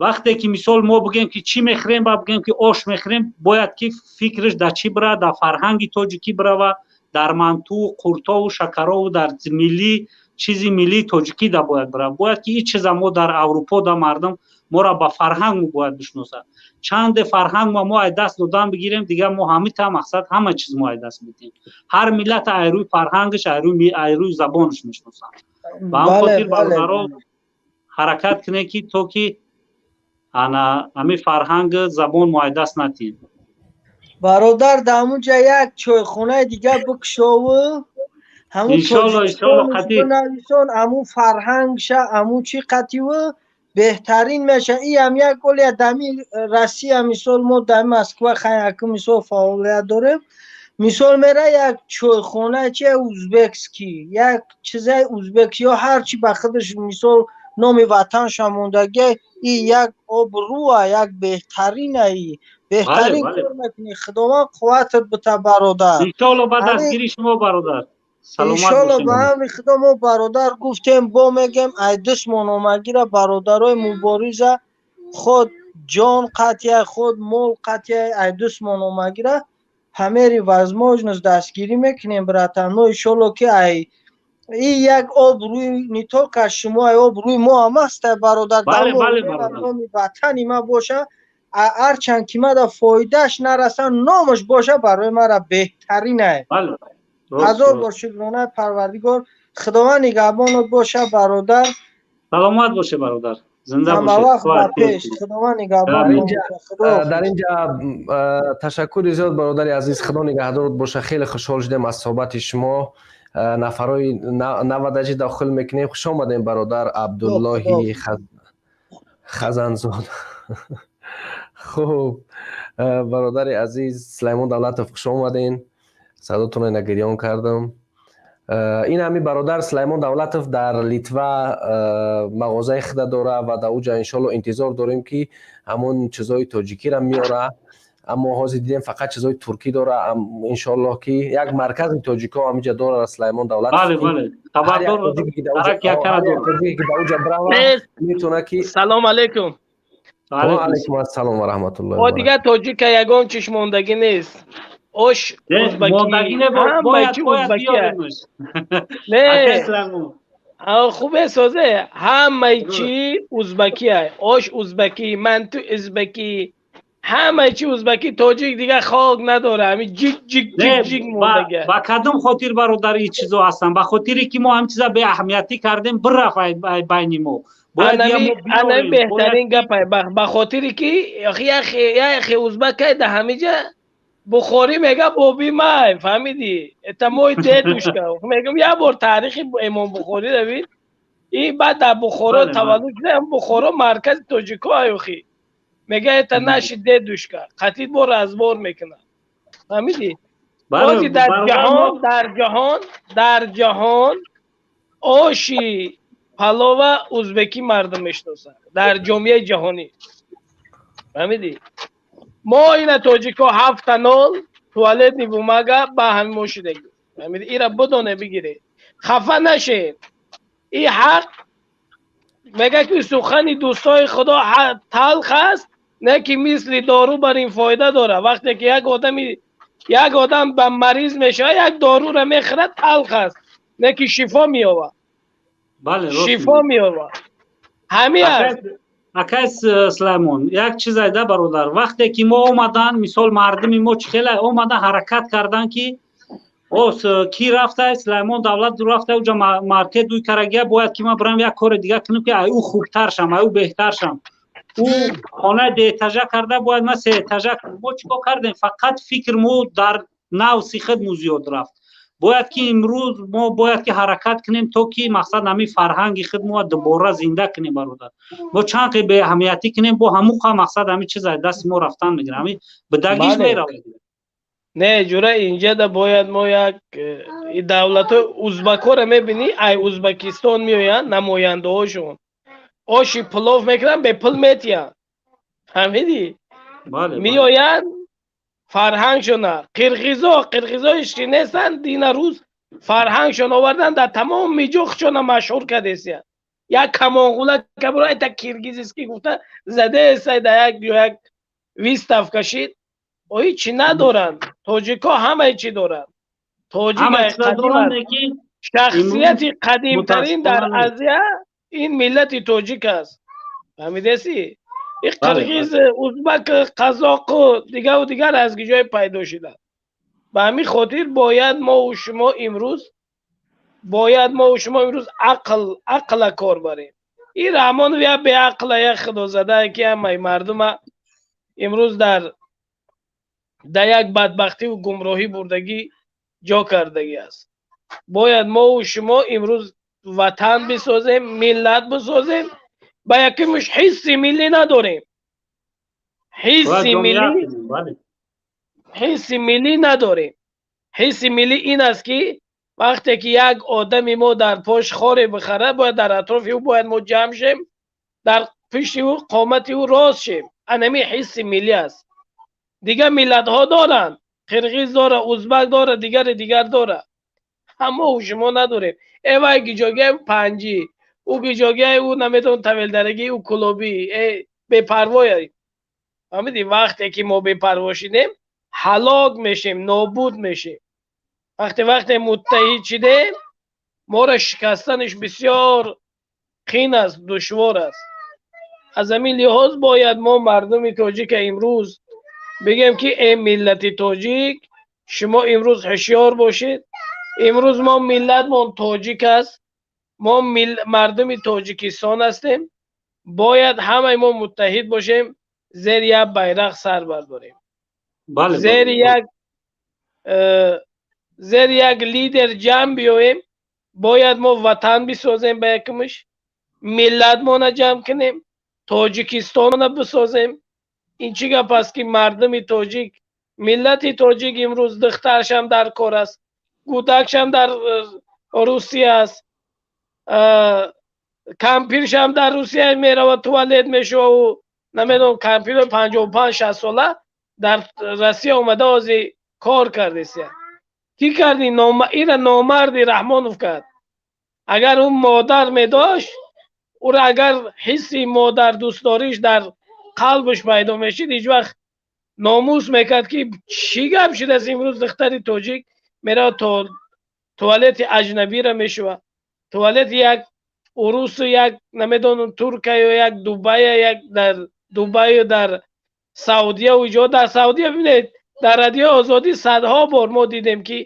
Вақте ки, мисол, мо бигӯем, ки чӣ мехӯрем, ба бигӯем, ки ош мехӯрем, бояд ки фикраш дар чӣ бирад? Дар фарҳанги тоҷикӣ биравад, дар манту, қуртову шакарову, дар миллӣ, чизи миллии тоҷикӣ да бояд бирад. Бояд ки ин чиза мо дар Аврупо да мардум моро ба фарҳанг бояд бишносад. Чанде фарҳанг мо ай даст додан бигирем, дигар мо ҳамита мақсад, ҳама чиз мо ай даст медиҳем. Ҳар миллат ай рӯи фарҳангаш, ай рӯи забонаш мешиносанд. Ба ҳам хотир, бародаро, ҳаракат кунед, ки то ки ана ҳамин фарҳанг, забон мо ай даст надиҳем. Бародар, дар ҳамунҷа як чойхонаи дигар бикушову ҳамун нависон, ҳамун фарҳангша, ҳамун чӣ қативу беҳтарин меша. Иам як олия дами Россия, мисол, мо дами Москва хаяку, мисол, фаъолият дорем. Мисол, мера як чойхона чи узбекский, як чизаи узбек ё ҳарчи ба худаш, мисол, номи ватанша мондагӣ, и як обрӯа, як беҳтарина, и беҳтарин кор мекунӣ. Худованд қувватат бита, бародар. Иншоалло, ба дастгири шумо, бародар. Иншоалло, ба амри Худо. Мо, бародар, гуфтем, бо мегем, ай дусмон омагира бародарои мубориза, худ ҷон қатъия, худ мол қатъия, ай дусмон омагира по мере возможность дастгирӣ мекунем, братан. Мо, иншоалло, ки ай и як обрӯи не только шумо, ай обрӯи мо ҳам аста, бародар. Номи ватани ма боша, ҳарчанд ки мада фоидааш нараса, номаш боша, барои мара беҳтаринае. Ҳазор бор шукронаи Парвардигор. Худованд нигаҳбонот боша, бародар. Саломат боше, бародар, зинда ҳама вақт ба пеш, Худованд нигаҳбон. Дар инҷа ташаккури зиёд, бародари азиз, Худо нигаҳдорот боша. Хеле хушҳол шудем аз суҳбати шумо. Нафарҳои навадаҷи дохил мекунем. Хуш омадем, бародар Абдуллоҳи Хазанзод. Хуб, бародари азиз Сулаймон Давлатов, хуш омаден. Садотонро нагирён кардам. Ин ҳами бародар Сулаймон Давлатов дар Литва мағозаи худа дора ва дар уҷа иншоалло интизор дорем, ки ҳамон чизои тоҷикиро меёра, аммо ҳозир дидем, фақат чизои туркӣ дора. Иншоаллоҳ, ки як маркази тоҷико ҳамиҷа дора Сулаймон Давлатов, ки дар уҷа брава, метавона ки Салом алейкум. Алейкум ассалом ва раҳматуллоҳи. О, дигар тоҷика ягон чишмондагӣ нест. Ош узбакӣ, ҳама чи узбакӣ. Не, хубе созе, ҳамаи чи узбакия: ош узбакӣ, манту узбакӣ, ҳамаи чи узбакӣ. Тоҷик дигар хок надора, ҳами ҷик ҷик ҷик ҷик мондага. Ба кадом хотир, бародар, ин чизо ҳастанд? Ба хотире ки мо ҳам чиза беаҳамиятӣ кардем, бирафт байни мо. Анами беҳтарин гапай, ба хотире ки яхе узбакай да ҳамиҷа Бухорӣ мега, боби май, фаҳмидӣ, это мой дедушка. Мегум, як бор таърихи Имом Бухорӣ равид, и баъд дар Бухоро таваллуд шуда, Бухоро маркази тоҷико аюхи. Мега, это наши дедушка, қатид бо разбор мекунад, фаҳмидӣ? Бози дар ҷаҳон, дар ҷаҳон оши палова узбекӣ мардум мешиносанд дар ҷомеаи ҷаҳонӣ, фаҳмидӣ? Мо ина тоҷико 7-0 туалетный бумага ба ҳами мо шидагӣ, фаҳмидӣ? Ира бидоне, бигире, хафа нашед. И ҳақ мега, ки сухани дӯстои Худо талх аст, не ки мисли дору бар ин фоида дорад. Вақте ки як одами, як одам ба мариз мешавад, як доруро мехӯрад, талх аст, не ки шифо меёвад, шифо меёвад. Ҳами аст. Акай Сулаймон, як чиз айда, бародар. Вақте ки мо омадан, мисол, мардуми мо чӣ хеле омадан, ҳаракат кардан, ки ос ки рафта, Сулаймон Давлат рафта, уҷа маркет дуй карагия, бояд ки ман бирам як кори дига кунам, ки ай ӯ хубтар шам, ай ӯ беҳтар шам. Ӯ хонаи дуэтажа карда, бояд ман сеэтажа кунам. Мо чӣ кор кардем? Фақат фикр мо дар навси худ зиёд рафт. Бояд ки имрӯз мо бояд ки ҳаракат кунем, то ки мақсад ҳамин фарҳанги худ мо дубора зинда кунем. Бародар, мо чанд қи беаҳамиятӣ кунем, бо ҳамуқа мақсад ҳамин чиз аз дасти мо рафтан мегирад, ҳамин бидагиш меравад. Не, ҷура, инҷада бояд мо як давлатҳои узбакҳоро мебинӣ, ай Узбакистон меоянд намояндаҳошон, оши пулов мекунанд, бепул метиҳанд, фаҳмидӣ? Меоянд, фарҳангшона қирғизо, қирғизоиш ки нестанд, дина рӯз фарҳангшон овардан, дар тамоми ҷо худшона машҳур кардесиянд. Як камонғула кабура, это киргизиский гуфта задаесай, дар як ё як выставка шид. Ои чӣ надоранд? Тоҷикҳо ҳамаи чӣ доранд. Тоҷик шахсияти қадимтарин дар Азия ин миллати тоҷик аст, фаҳмидеси? И қирғиз, узбак, қазоқу дигару дигар аз ҷое пайдо шуданд. Ба ҳамин хотир бояд мову шумо имрӯз, бояд мову шумо имрӯз ақл, ақла кор барем. Ин Раҳмонов як беақла, як худозада, ки ҳамаи мардума имрӯз дар як бадбахтиву гумроҳӣ бурдагӣ ҷо кардагӣ аст. Бояд мову шумо имрӯз ватан бисозем, миллат бисозем. Ба якимш ҳисси миллӣ надорем, ҳисси миллӣ, ҳисси миллӣ надорем. Ҳисси миллӣ ин аст, ки вақте ки як одами мо дар пош хоре бихарад, бояд дар атрофи ӯ бояд мо ҷамъ шем, дар пишти ӯ қомати ӯ рост шем. Анами ҳисси миллӣ аст. Дигар миллатҳо доранд: қирғиз дора, узбак дора, дигари дигар дора. Аммо шумо надорем. Э вай гиҷогиа панҷӣ, ӯ гиҷогиа, ӯ намедонам тавелдарагӣ, ӯ кулобӣ, э бепарвоя, фаҳмидӣ? Вақте ки мо бепарво шидем, ҳалок мешем, нобуд мешем. Вақте муттаҳид шидем, моро шикастанаш бисёр қин аст, душвор аст. Аз ҳамин лиҳоз бояд мо мардуми тоҷика имрӯз бигем, ки э миллати тоҷик, шумо имрӯз ҳушёр бошед. Имрӯз мо миллатмон тоҷик аст. Мо мардуми Тоҷикистон ҳастем, бояд ҳамаи мо муттаҳид бошем, зери як байрақ сар бардорем, зери як лидер ҷамъ биёем. Бояд мо ватан бисозем, ба якумш миллатмона ҷамъ кунем, Тоҷикистонро бисозем. Ин чӣ гап аст, ки мардуми тоҷик, миллати тоҷик имрӯз духтаршам дар кор аст, кӯдакшам дар Русия аст, кампиршам дар Русия меравад, туалет мешаву намедонам, кампири 55-60 сола дар Россия омада ҳозир кор кардесия. Кӣ карди ира? Номарди Раҳмонов кард. Агар ӯ модар медошт, ӯро агар ҳисси модардӯстдориш дар қалбаш пайдо мешид, ҳеҷ вақт номус мекард, ки чӣ гап шудааст, имрӯз духтари тоҷик меравад, туалети аҷнабиро мешавад, туалети як урусу, як намедонам, турка ё як Дубая, як дар Дубаю, дар Саудия ҷо. Дар Саудия бибинед, дар Радиои Озодӣ садҳо бор мо дидем, ки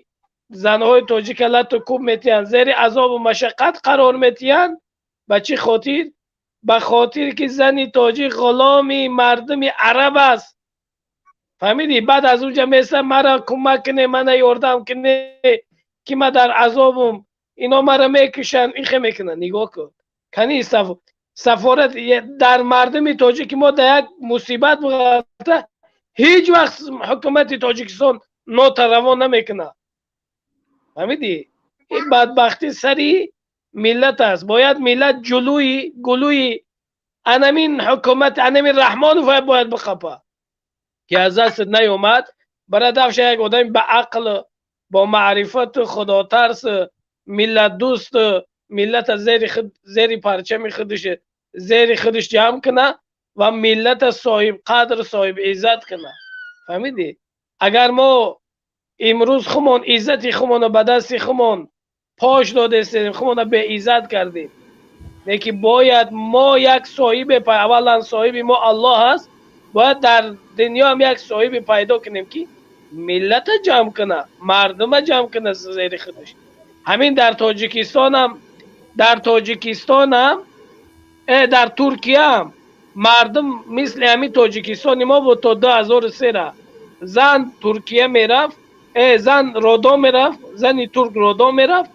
занҳои тоҷика лату кӯб метиҳанд, зери азобу машаққат қарор метиҳанд. Ба чӣ хотир? Ба хотир ки зани тоҷик ғуломи мардуми араб аст. Фаҳмидӣ? Баъд аз унҷа меса мара кӯмак куне, мана ёрдам куне, ки ма дар азобум, ино мара мекушанд, ихе мекунанд. Нигоҳ кун, кани сафорат дар мардуми тоҷики мо дар як мусибат буғалта, ҳеҷ вақт ҳукумати Тоҷикистон нота равон намекунад. Фаҳмидӣ? Ин бадбахтӣ сари миллат аст. Бояд миллат ҷулӯи гулӯи анамин ҳукумат, анамин Раҳмонов бояд биқапа, ки аз дастат наёмад, барадафша як одами ба ақл, бо маърифату худотарс, миллатдӯст, миллата зери худ, зери парчами худаш, зери худаш ҷамъ куна ва миллата соҳибқадр, соҳибиззат куна. Фаҳмидӣ? Агар мо имрӯз хумон иззати хумонро ба дасти хумон пош додестем, хумонро беиззат кардем. Лекин бояд мо як соҳибе, аввалан соҳиби мо Аллоҳ аст, бояд дар дунё ҳам як соҳибе пайдо кунем, ки миллата ҷамъ куна, мардума ҷамъ куна зери худаш. Ҳамин дар Тоҷикистонам, дар Тоҷикистонам, дар Туркияам мардум мисли ҳамин Тоҷикистони мо буд то 2003. Зан Туркия мерафт, зан родо мерафт, зани турк родо мерафт,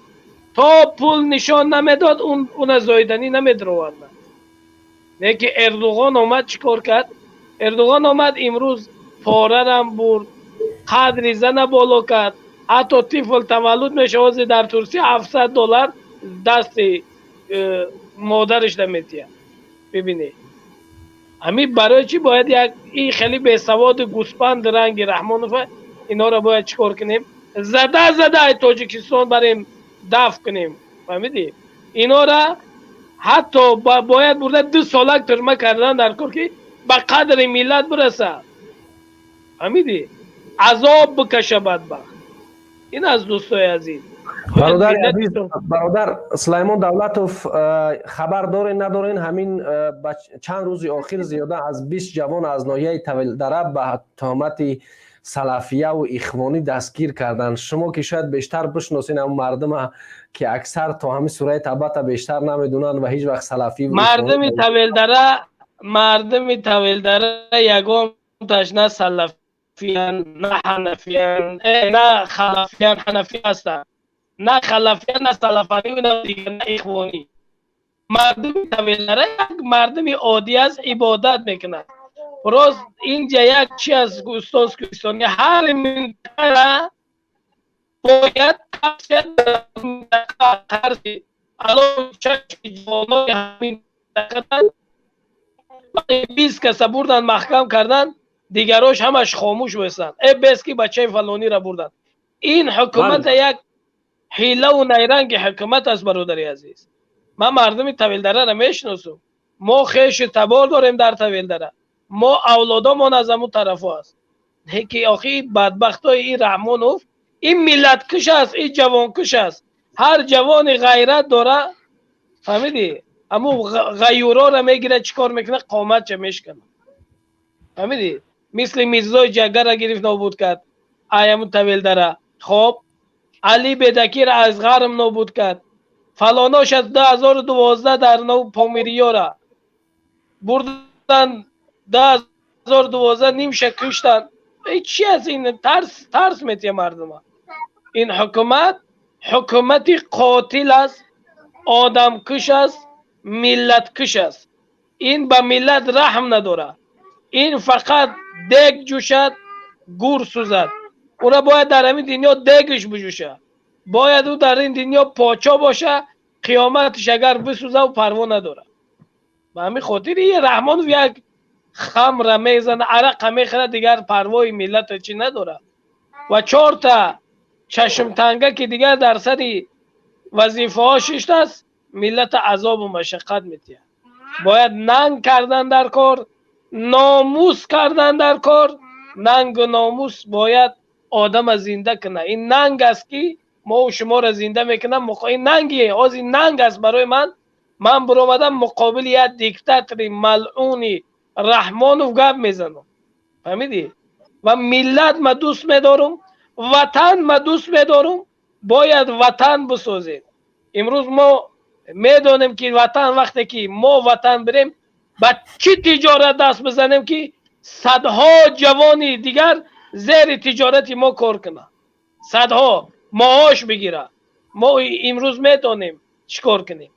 то пул нишон намедод, уна зоиданӣ намедироварданд. Лекин Эрдуғон омад, чӣ кор кард? Эрдуғон омад, имрӯз порарам бурд, қадри зана боло кард. Ҳатто тифл таваллуд мешавад ҳозир дар Турсия, 700 доллар дасти модараш наметиҳад. Бибинед, ҳамин барои чӣ бояд як ин хеле бесаводу гӯспанди ранги Раҳмонова, инҳоро бояд чӣ кор кунем? Зада зада ай Тоҷикистон барем, дафт кунем. Фаҳмидӣ? Инҳоро ҳатто бояд бурда 2 солак тюрьма кардан дар кор, ки ба қадри миллат бирасад. Фаҳмидӣ? Азоб бикаша бадбахт. Ин аз дӯстои азиз. Бародари азиз, бародар Сулаймон Давлатов, хабар дорен, надорен, ҳамин чанд рӯзи охир зиёда аз 20 ҷавон аз ноҳияи Тавилдара ба туҳмати салафияву ихвонӣ дастгир карданд. Шумо ки шояд бештар бишносен ҳамн мардума, ки аксар то ҳамин сураи Табата бештар намедонанд ва ҳеҷ вақт салафӣ Мардуми Тавелдара, мардуми Тавелдара ягонташ на салафиян, на ҳанафиян, на халафиян, ҳанафӣ ҳастанд, на халафиян, на салафанӣ, на дигар, на ихвонӣ. Мардуми Тавелдара як мардуми оддӣ аст, ибодат мекунад. Рост, инҷа як чи аст, устоз кӯҳистони, ҳар минтақа бояд тарси чашми ҷавонои ҳамин 20 каса бурдан, маҳкам кардан, дигарош ҳамаш хомӯш бошанд. Э, бес ки бачаи фалониро бурдан. Ин ҳукумата як ҳилаву найранги ҳукумат аст. Бародари азиз, ман мардуми Тавилдараро мешиносум. Мо хешу табор дорем дар Тавилдара, мо авлодомон аз ҳамун тарафо аст. Ки охи бадбахтои ин Раҳмонов, ин миллаткуш аст, ин ҷавонкуш аст. Ҳар ҷавони ғайрат дора, фаҳмидӣ, ҳамун ғаюрора мегирад, чӣ кор мекунад? Қоматча мешканад. Фаҳмидӣ? Мисли Мирзои Ҷаггарра гирифт, нобуд кард ай ҳамун Тавелдара. Хоб, Али Бедакира аз ғарм нобуд кард. Фалонош аз 2012 дар нав Помириёра бурдан, 2012 нимша куштан. Чи аст ин? Тарс, тарс метия мардума. Ин ҳукумат ҳукумати қотил аст, одамкуш аст, миллаткуш аст. Ин ба миллат раҳм надорад. Ин фақат дег ҷӯшад, гур сӯзад. Ура бояд дар ҳамин дунё дегиш биҷӯшад, бояд ӯ дар ин дунё почо боша, қиёматиш агар бисӯза, ӯ парво надорад. Ба ҳамин хотир и Раҳмонов як хамра мезана, арақа мехӯрад, дигар парвои миллата чӣ надорад. Ва чорта чашмтанга, ки дигар дар сари вазифаҳо шиштааст, миллата азобу машаққат метиҳад. Бояд нанг кардан дар кор, номус кардан дар кор. Нангу номус бояд одама зинда кунад. Ин нанг аст, ки мо шуморо зинда мекунам. Ин нанги ҳозир нанг аст барои ман. Ман биромадам, муқобили як диктатори малъуни Раҳмонов гап мезанам, фаҳмидӣ? Ва миллат ма дӯст медорам, ватан ма дӯст медорам. Бояд ватан бисозем. Имрӯз мо медонем, ки ватан, вақте ки мо ватан бирем, ба чӣ тиҷорат даст бизанем, ки садҳо ҷавони дигар зери тиҷорати мо кор кунад, садҳо маош бигирад. Мо имрӯз медонем, чӣ кор кунем.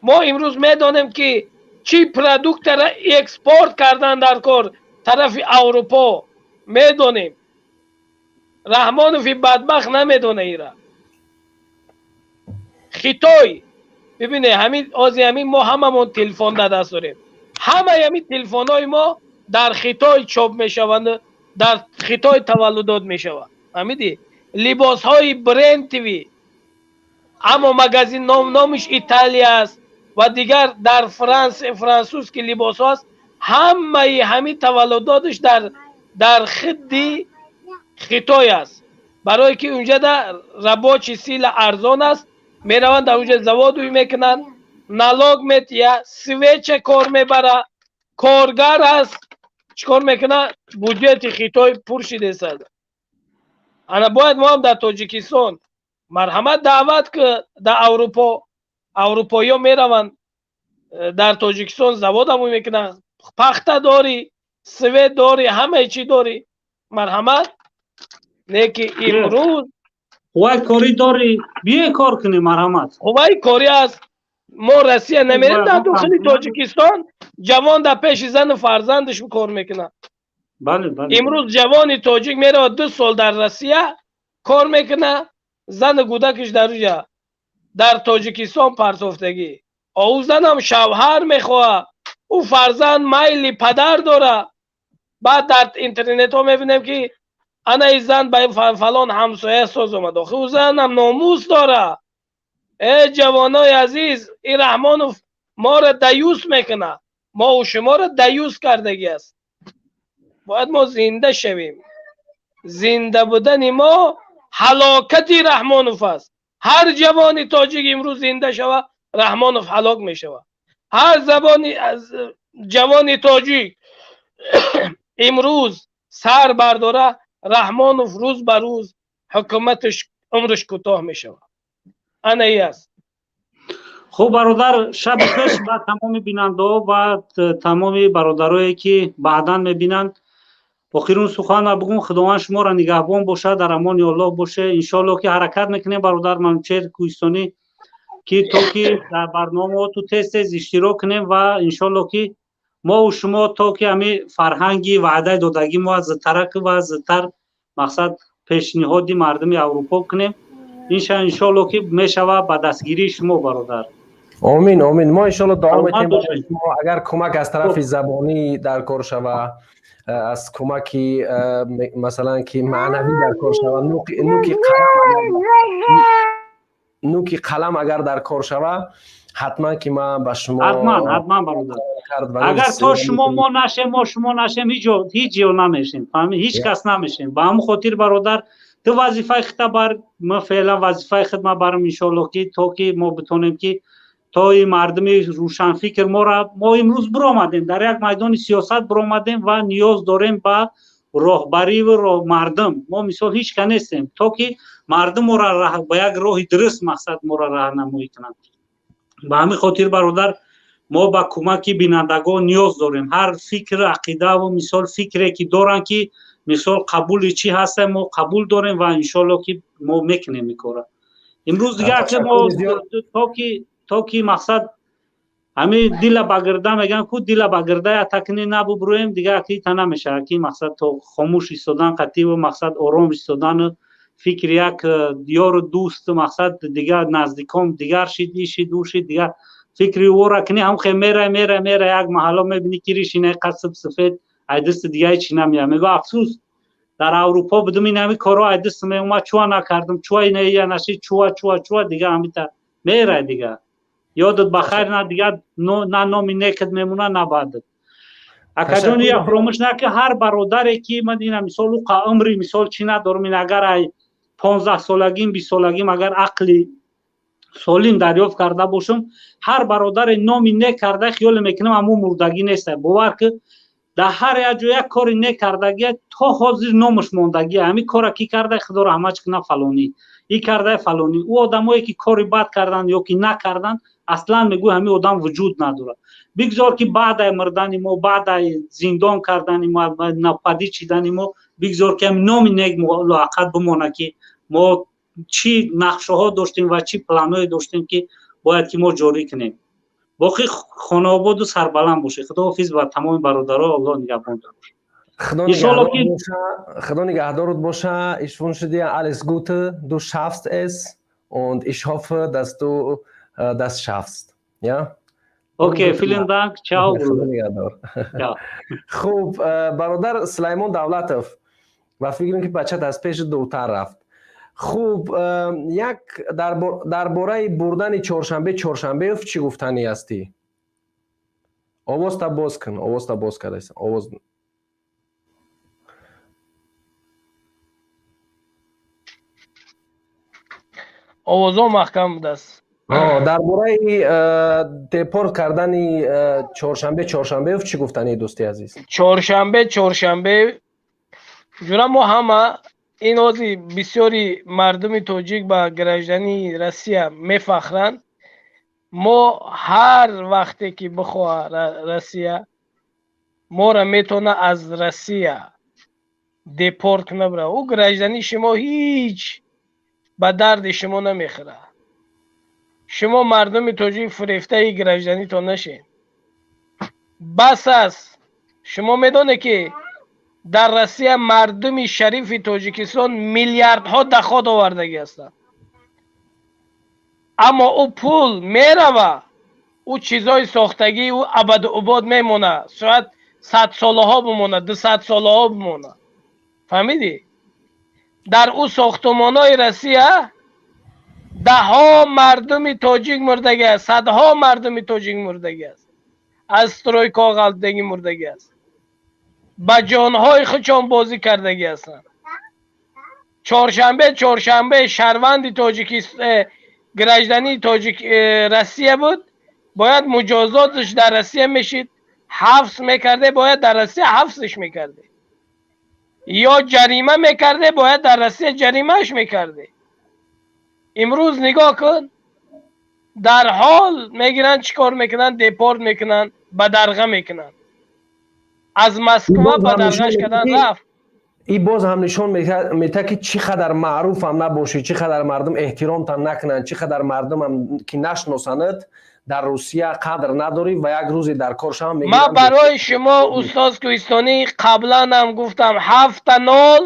Мо имрӯз медонем, ки чӣ продуктара экспорт кардан дар кор тарафи Аврупо. Медонем, Раҳмонови бадбахт намедона ира. Хитой бибине, ҳамин ози ҳамин мо ҳамамон телефон дар даст дорем. Ҳамаи ҳамин телефонҳои мо дар Хитой чоп мешаванд, дар Хитой таваллудот мешавад, фаҳмидӣ? Либосҳои брендовый, аммо магазин номиш Италия аст ва дигар дар франсузский либосҳо аст. Ҳамаи ҳамин таваллудоташ дар хидди Хитой аст, барое ки унҷада рабочий сила арзон аст. Мераванд, дар унҷа завод мекунанд, налог метия, свеча кор мебара, коргар аст. Чӣ кор мекунад? Буҷети Хитой пур шидесад. Ана бояд мо ҳам дар Тоҷикистон, марҳамат, даъват ки дар Аврупо аврупоиё мераванд, дар Тоҷикистон заводаму мекунанд. Пахта дорӣ, свет дорӣ, ҳамаи чӣ дорӣ, марҳамат. Не ки имрӯз Қувваи корӣ дорӣ, биёй кор кунӣ, марҳамат. Қувваи корӣ аст. Мо Россия намерем, дар дохили Тоҷикистон ҷавон дар пеши зану фарзандаш кор мекунад. Имрӯз ҷавони тоҷик меравад, 2 сол дар Россия кор мекунад, зану кӯдакиш дар уҷа дар Тоҷикистон партофтагӣ. Ӯ занам шавҳар мехоҳад, ӯ фарзанд майли падар дорад. Баъд дар интернетҳо мебинем, ки ана и зан ба фалон ҳамсоя соз омад. Охи ӯ занам номус дорад. Э, ҷавонои азиз, и Раҳмонов моро даюс мекунад, мо шуморо даюс кардагӣ аст. Бояд мо зинда шавем. Зинда будани мо ҳалокати Раҳмонов аст. Ҳар ҷавони тоҷик имрӯз зинда шава, Раҳмонов ҳалок мешавад. Ҳар забони ҷавони тоҷик имрӯз сар бардора, Раҳмонов рӯз ба рӯз ҳукуматаш умраш кӯтоҳ мешавад. Ана и аст. Хуб, бародар, шаби хуш ба тамоми бинандаҳо ва тамоми бародарое, ки баъдан мебинанд. Охирун сухана бугум: Худованд шуморо нигаҳбон бошад, дар амони Аллоҳ боше. Иншоалло, ки ҳаракат мекунем, бародар Манучер Кӯҳистонӣ, ки то ки дар барномаҳо ту тез тез иштирок кунем ва иншоалло, ки мову шумо то ки ҳами фарҳанги ваъдаи додагӣ мо зудтарак ва зудтар мақсад пешниҳоди мардуми Аврупо кунем. Иншоалло, ки мешава ба дастгирии шумо, бародар. Омин, омин. Мо иншоалло дуо метем. Агар кӯмак аз тарафи забонӣ дар кор шава, аз кӯмаки масалан ки маънавӣ дар кор шава, нуки қалам агар дар кор шава, ҳатман ки ман ба шумо Ҳатман, ҳатман, бародар. Агар то шумо мо нашем, мо шумо нашем, ҳеҷ ҷо намешем, фаҳми? Ҳеҷ кас намешем. Ба ҳамн хотир, бародар, ту вазифаи худта бар, ма феълан вазифаи худ ма барам. Иншоалло, ки то ки мо битонем, ки то и мардуми рӯшанфикр мора. Мо имрӯз биромадем, дар як майдони сиёсат биромадем ва ниёз дорем ба роҳбариву мардум. Мо мисол ҳеҷ ка нестем, то ки Мардум моро ба як роҳи дуруст, мақсад, моро раҳнамоӣ кунанд. Ба ҳамин хотир, бародар, мо ба кӯмаки бинандагон ниёз дорем. Ҳар фикр, ақидаву мисол фикре ки доранд, ки мисол қабули чӣ ҳаста, мо қабул дорем ва иншоалло ки мо мекунем ин кора. Имрӯз дигар ки мо то ки мақсад ҳамин дила ба гирда мегӯям ку, дила ба гирда ятакни набубурӯем, дигар ки та намешавад, ки мақсад то хомӯш истодан қативу мақсад ором истодану фикри як ёру дӯст, мақсад, дигар наздикон дигар шид, ишид, ӯ шид, дигар фикри ӯро кунӣ, ҳам хе мера, мера, мера, як маҳалло мебинӣ, ки ришина қасб сафед ай дасти дига ҳеч намеяд. Мегӯ: афсӯс, дар Аврупо будум, ин ҳами корҳо ай даст меомад, чуа накардам, чуа ина я нашид, чуа, чуа, чуа. Дига ҳамита мера, дига ёдат ба хайр, на дигар на номи некат мемона, на баъдат. Акаҷон, я фуромӯш наки, ҳар бародаре ки ман ина мисол уқа умри мисол чӣ надорам, ин агар ай 15-солагим, 20-солагим агар ақли солим дарёфт карда бошам, ҳар бародаре номи нек карда, хиёле мекунам, ҳамун мурдагӣ нест. Бовар ки, дар ҳар як ҷо як кори нек кардагия, то ҳозир номаш мондагия. Ҳамин кора кӣ карда, худо раҳматш кунад, фалонӣ и карда, фалонӣ. Ӯ одамое ки кори бад карданд ё ки накарданд, аслан мегӯй, ҳамин одам вуҷуд надорад. Бигзор ки баъдаи мурдани мо, баъдаи зиндон кардани мо, нападӣ чидани мо, бигзор ки ҳамин номи нек лоақал бимонад, ки мо чӣ нақшаҳо доштем ва чӣ планҳое доштем, ки бояд ки мо ҷорӣ кунем. Боқӣ хонаободу сарбаланд бошед. Худоҳофиз ба тамоми бародаро, Аллоҳ нигаҳбонтон бошад. Худо нигаҳдорут боша. Ich wünsche dir alles Gute, du schaffst es und ich hoffe, dass du das schaffst, ja. Okay, vielen Dank, ciao. Худо нигаҳдор. Хуб, бародар Сулаймон Давлатов, ва фикр ки бачат аз пеши дуртар рафт. Хуб, як дар бораи бурдани Чоршанбе Чоршанбеев чӣ гуфтанӣ ҳастӣ? Овозта боз кун, овозта боз кардаст, овоз. Овозо маҳкам будааст. Дар бораи депорт кардани Чоршанбе Чоршанбеев чӣ гуфтанӣ, дӯсти азиз? Чоршанбе Чоршанбе ҷура, мо ҳама ин ози бисёри мардуми тоҷик ба граждании Россия мефахранд. Мо ҳар вақте ки бихоҳа, Россия моро метавона аз Россия депорт куна, бира. Ӯ граждании шумо ҳеҷ ба дарди шумо намехӯрад. Шумо мардуми тоҷик фирефтаи гражданитон нашед, бас аст. Шумо медонед, ки дар Россия мардуми шарифи Тоҷикистон миллиардҳо доход овардагӣ ҳастанд, аммо ӯ пул мерава, ӯ чизҳои сохтагӣ, ӯ абаду убод мемонад, шояд садсолаҳо бимонад, дусадсолаҳо бимонад. Фаҳмидӣ? Дар ӯ сохтумонҳои Россия даҳҳо мардуми тоҷик мурдагӣ аст, садҳо мардуми тоҷик мурдагӣ аст, аз стройка ғалтидагӣ мурдагӣ аст, ба ҷонҳои худшон бозӣ кардагӣ ҳастанд. Чоршанбе Чоршанбе шаҳрванди тоҷикист, гражданини тоҷик Россия буд, бояд муҷозоташ дар Россия мешид, ҳафс мекарде, бояд дар Россия ҳафсш мекарде ё ҷарима мекарде, бояд дар Россия ҷаримааш мекарде. Имрӯз нигоҳ кун, дар ҳол мегиранд, чӣ кор мекунанд? Депорт мекунанд, бадарға мекунанд, аз Москва бадарғаш кардан рафт. И боз ҳам нишон метаҳад, ки чӣ қадар маъруфам набошӣ, чӣ қадар мардум эҳтиромтан накунанд, чӣ қадар мардумам ки нашиносанад, дар Русия қадр надорӣ ва як рӯзе дар кор шавам. Ман барои шумо, устоз Кӯҳистонӣ, қаблан ҳам гуфтам: ҳафта нол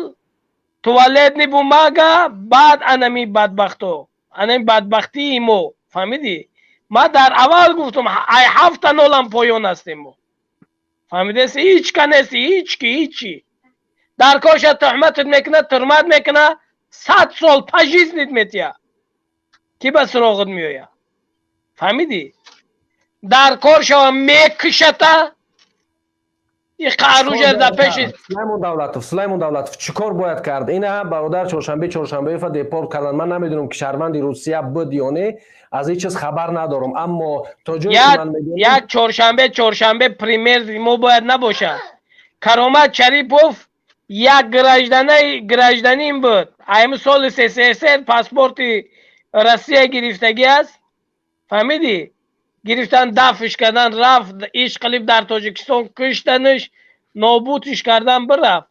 туалетный бумага, баъд анами бадбахто, анами бадбахтии мо. Фаҳмидӣ? Ман дар аввал гуфтам, ай ҳафта нолам поён ҳастем мо. Фаҳмидеси? Ҳеҷ ка нести, ҳеҷ ки, ҳеҷи. Дар корша туҳматат мекунад, турмат мекунад, 100 сол пожизненно метия, ки ба суроғат меояд. Фаҳмидӣ? Дар кор шава, мекушата. Сулаймон Давлатов, Сулаймон Давлатов, чӣ кор бояд кард? Ина бародар Чоршанбе Чоршанбеева депорт кардан. Ман намедонам, ки шаҳрванди Русия буд ё не, аз ҳеҷ чиз хабар надорам, аммо то ҷое Як Чоршанбе Чоршанбе пример мо бояд набошад. Каромат Шарипов. Як гражданин буд, ҳамин соли СССР паспорти Россия гирифтагӣ аст, фаҳмидӣ? Гирифтан, дафш кардан, рафт, иш қилиб дар Тоҷикистон куштаниш, нобудиш кардан, бирафт.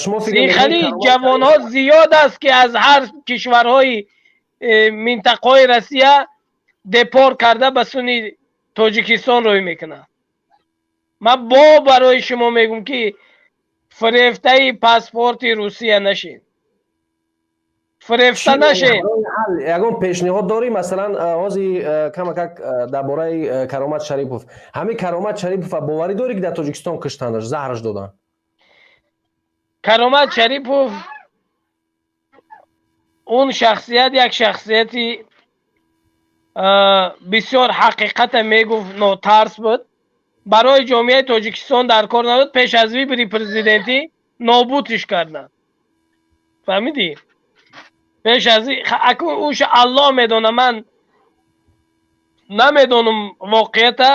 Шумо фикр Хеле ҷавонҳо зиёд аст, ки аз ҳар кишварҳои минтақаҳои Россия депорт карда, ба сӯи Тоҷикистон рӯй мекунанд. Ман бо барои шумо мегӯм, ки фирефтаи паспорти Русия нашед, фирефта нашед. Ягон пешниҳод дорӣ? Масалан, ҳозир камакак дар бораи Каромат Шарипов, ҳамин Каромат Шарипова боварӣ дорӣ, ки дар Тоҷикистон киштанаш, заҳраш доданд? Каромат Шарипов он шахсият як шахсияти бисёр ҳақиқата мегуфт, нотарс буд, барои ҷомеаи Тоҷикистон дар кор набуд. Пеш аз выбори президентӣ нобудиш карданд, фаҳмидӣ? Пеш аз акун уша Аллоҳ медона, ман намедонам воқеията.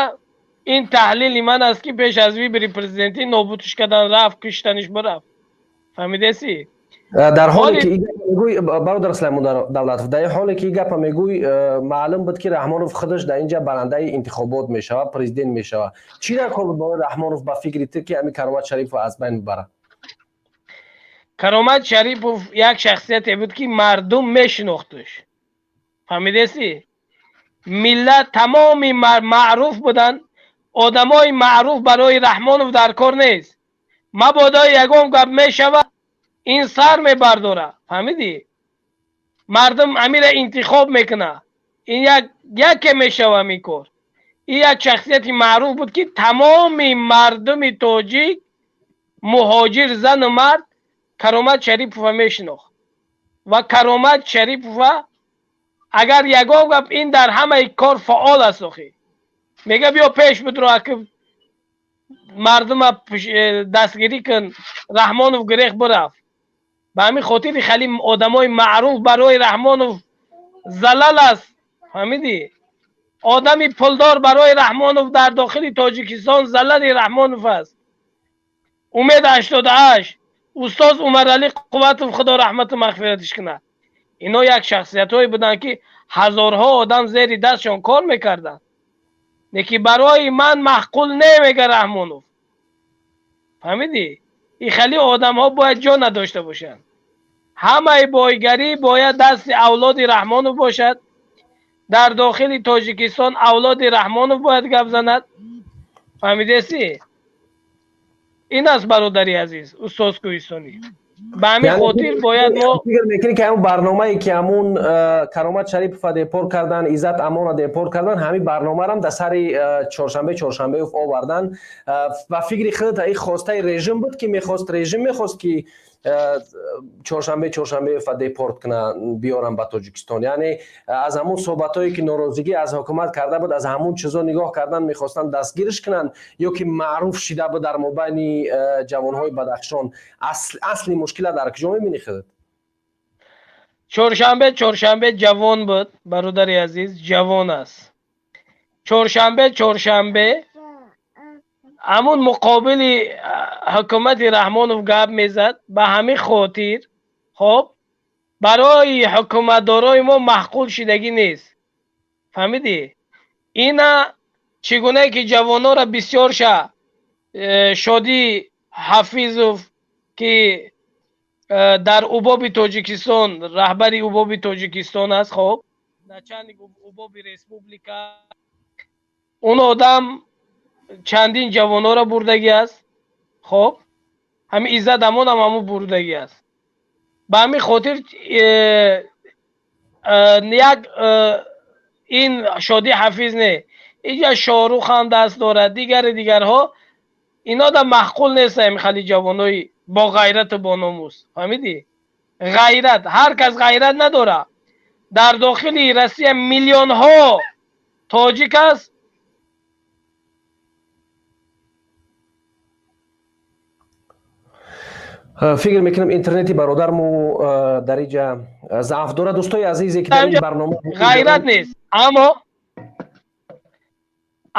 Ин таҳлили ман аст, ки пеш аз выбори президентӣ нобудиш кардан, рафт, киштаниш, бирафт, фаҳмидеси? Дар ҳоле ки мегӯй, бародар Сулаймон Давлатов, дар ҳоле ки гапа мегӯй, маълум буд, ки Раҳмонов худаш дар инҷа барандаи интихобот мешавад, президент мешавад. Чӣ дар кор буд барои Раҳмонов, ба фикри ту, ки ҳамин Каромат Шарипов аз байн бибарад? Каромат Шарипов як шахсияте буд, ки мардум мешинохтуш, фаҳмидеси? Миллат тамоми маъруф буданд. Одамои маъруф барои Раҳмонов дар кор нест. Мабодо ягон гап мешавад, ин сар мебардора, фаҳмидӣ? Мардум амира интихоб мекунад, ин як яке мешава ҳамин кор. Ин як шахсияти маъруф буд, ки тамоми мардуми тоҷик, муҳоҷир, зану мард Каромат Шарипова мешинохт. Ва Каромат Шарипова агар ягон гап, ин дар ҳамаи кор фаъол аст. Охи мега: «Биё пеш бидро, аки мардума дастгирӣ кун». Раҳмонов гирех бирафт. Ба ҳамин хотири хеле одамои маъруф барои Раҳмонов залал аст, фаҳмидӣ? Одами пулдор барои Раҳмонов дар дохили Тоҷикистон залали Раҳмонов аст. Умед 88, устоз Умаралӣ Қувватов, Худо раҳмату мағфиратиш кунад, ино як шахсиятҳое буданд, ки ҳазорҳо одам зери дастшон кор мекарданд. Лекин барои ман маъқул не, мега Раҳмонов, фаҳмидӣ? И хеле одамҳо бояд ҷо надошта бошанд. Ҳамаи бойгарӣ бояд дасти авлоди Раҳмонов бошад. Дар дохили Тоҷикистон авлоди Раҳмонов бояд гап занад, фаҳмидеси? Ин аст, бародари азиз, устоз Кӯҳистонӣ. Ба ҳамин хотир бояд мо Фикр мекунӣ, ки ҳамун барномае, ки ҳамун Каромат Шарипова депорт кардан, Иззат Амона депорт кардан, ҳамин барномарам дар сари Чоршанбе Чоршанбеев овардан, ба фикри худат, ин хостаи режим буд, ки мехост, режим мехост, ки Чоршанбе Чоршанбеева депорт кунанд, биёранд ба Тоҷикистон? Яъне аз ҳамун суҳбатҳое, ки норозигӣ аз ҳукумат карда буд, аз ҳамун чизо нигоҳ кардан, мехостанд дастгириш кунанд, ё ки маъруф шида буд дар мобайни ҷавонҳои Бадахшон? Асли мушкила дар куҷо мебинӣ худат? Чоршанбе Чоршанбе ҷавон буд, бародари азиз, ҷавон аст Чоршанбе Чоршанбе. Ҳамун муқобили ҳукумати Раҳмонов гап мезад. Ба ҳамин хотир, хоб, барои ҳукуматдорои мо маъқул шидагӣ нест, фаҳмидӣ? Ина чӣ гунае ки ҷавонора бисёр ша Шодӣ Ҳафизов, ки дар УБОПи Тоҷикистон, раҳбари УБОПи Тоҷикистон аст, хоб, начальник УБОПи республика, он одам чандин ҷавонора бурдагӣ аст. Хоб, ҳамин Иззат Амонам ҳамун бурдагӣ аст. Ба ҳамин хотир як ин Шодӣ Ҳафиз не, инҷа Шоҳрух ҳам даст дорад, дигари дигарҳо. Ино да маъқул нестам, хали ҷавонои бо ғайрату бо номус, фаҳмидӣ? Ғайрат, ҳар кас ғайрат надорад. Дар дохили Россия миллионҳо тоҷик аст. Фикр мекунам, интернети бародармо дар инҷа заъф дорад. Дӯстои азизе, ки дар ин барнома Ғайрат нест,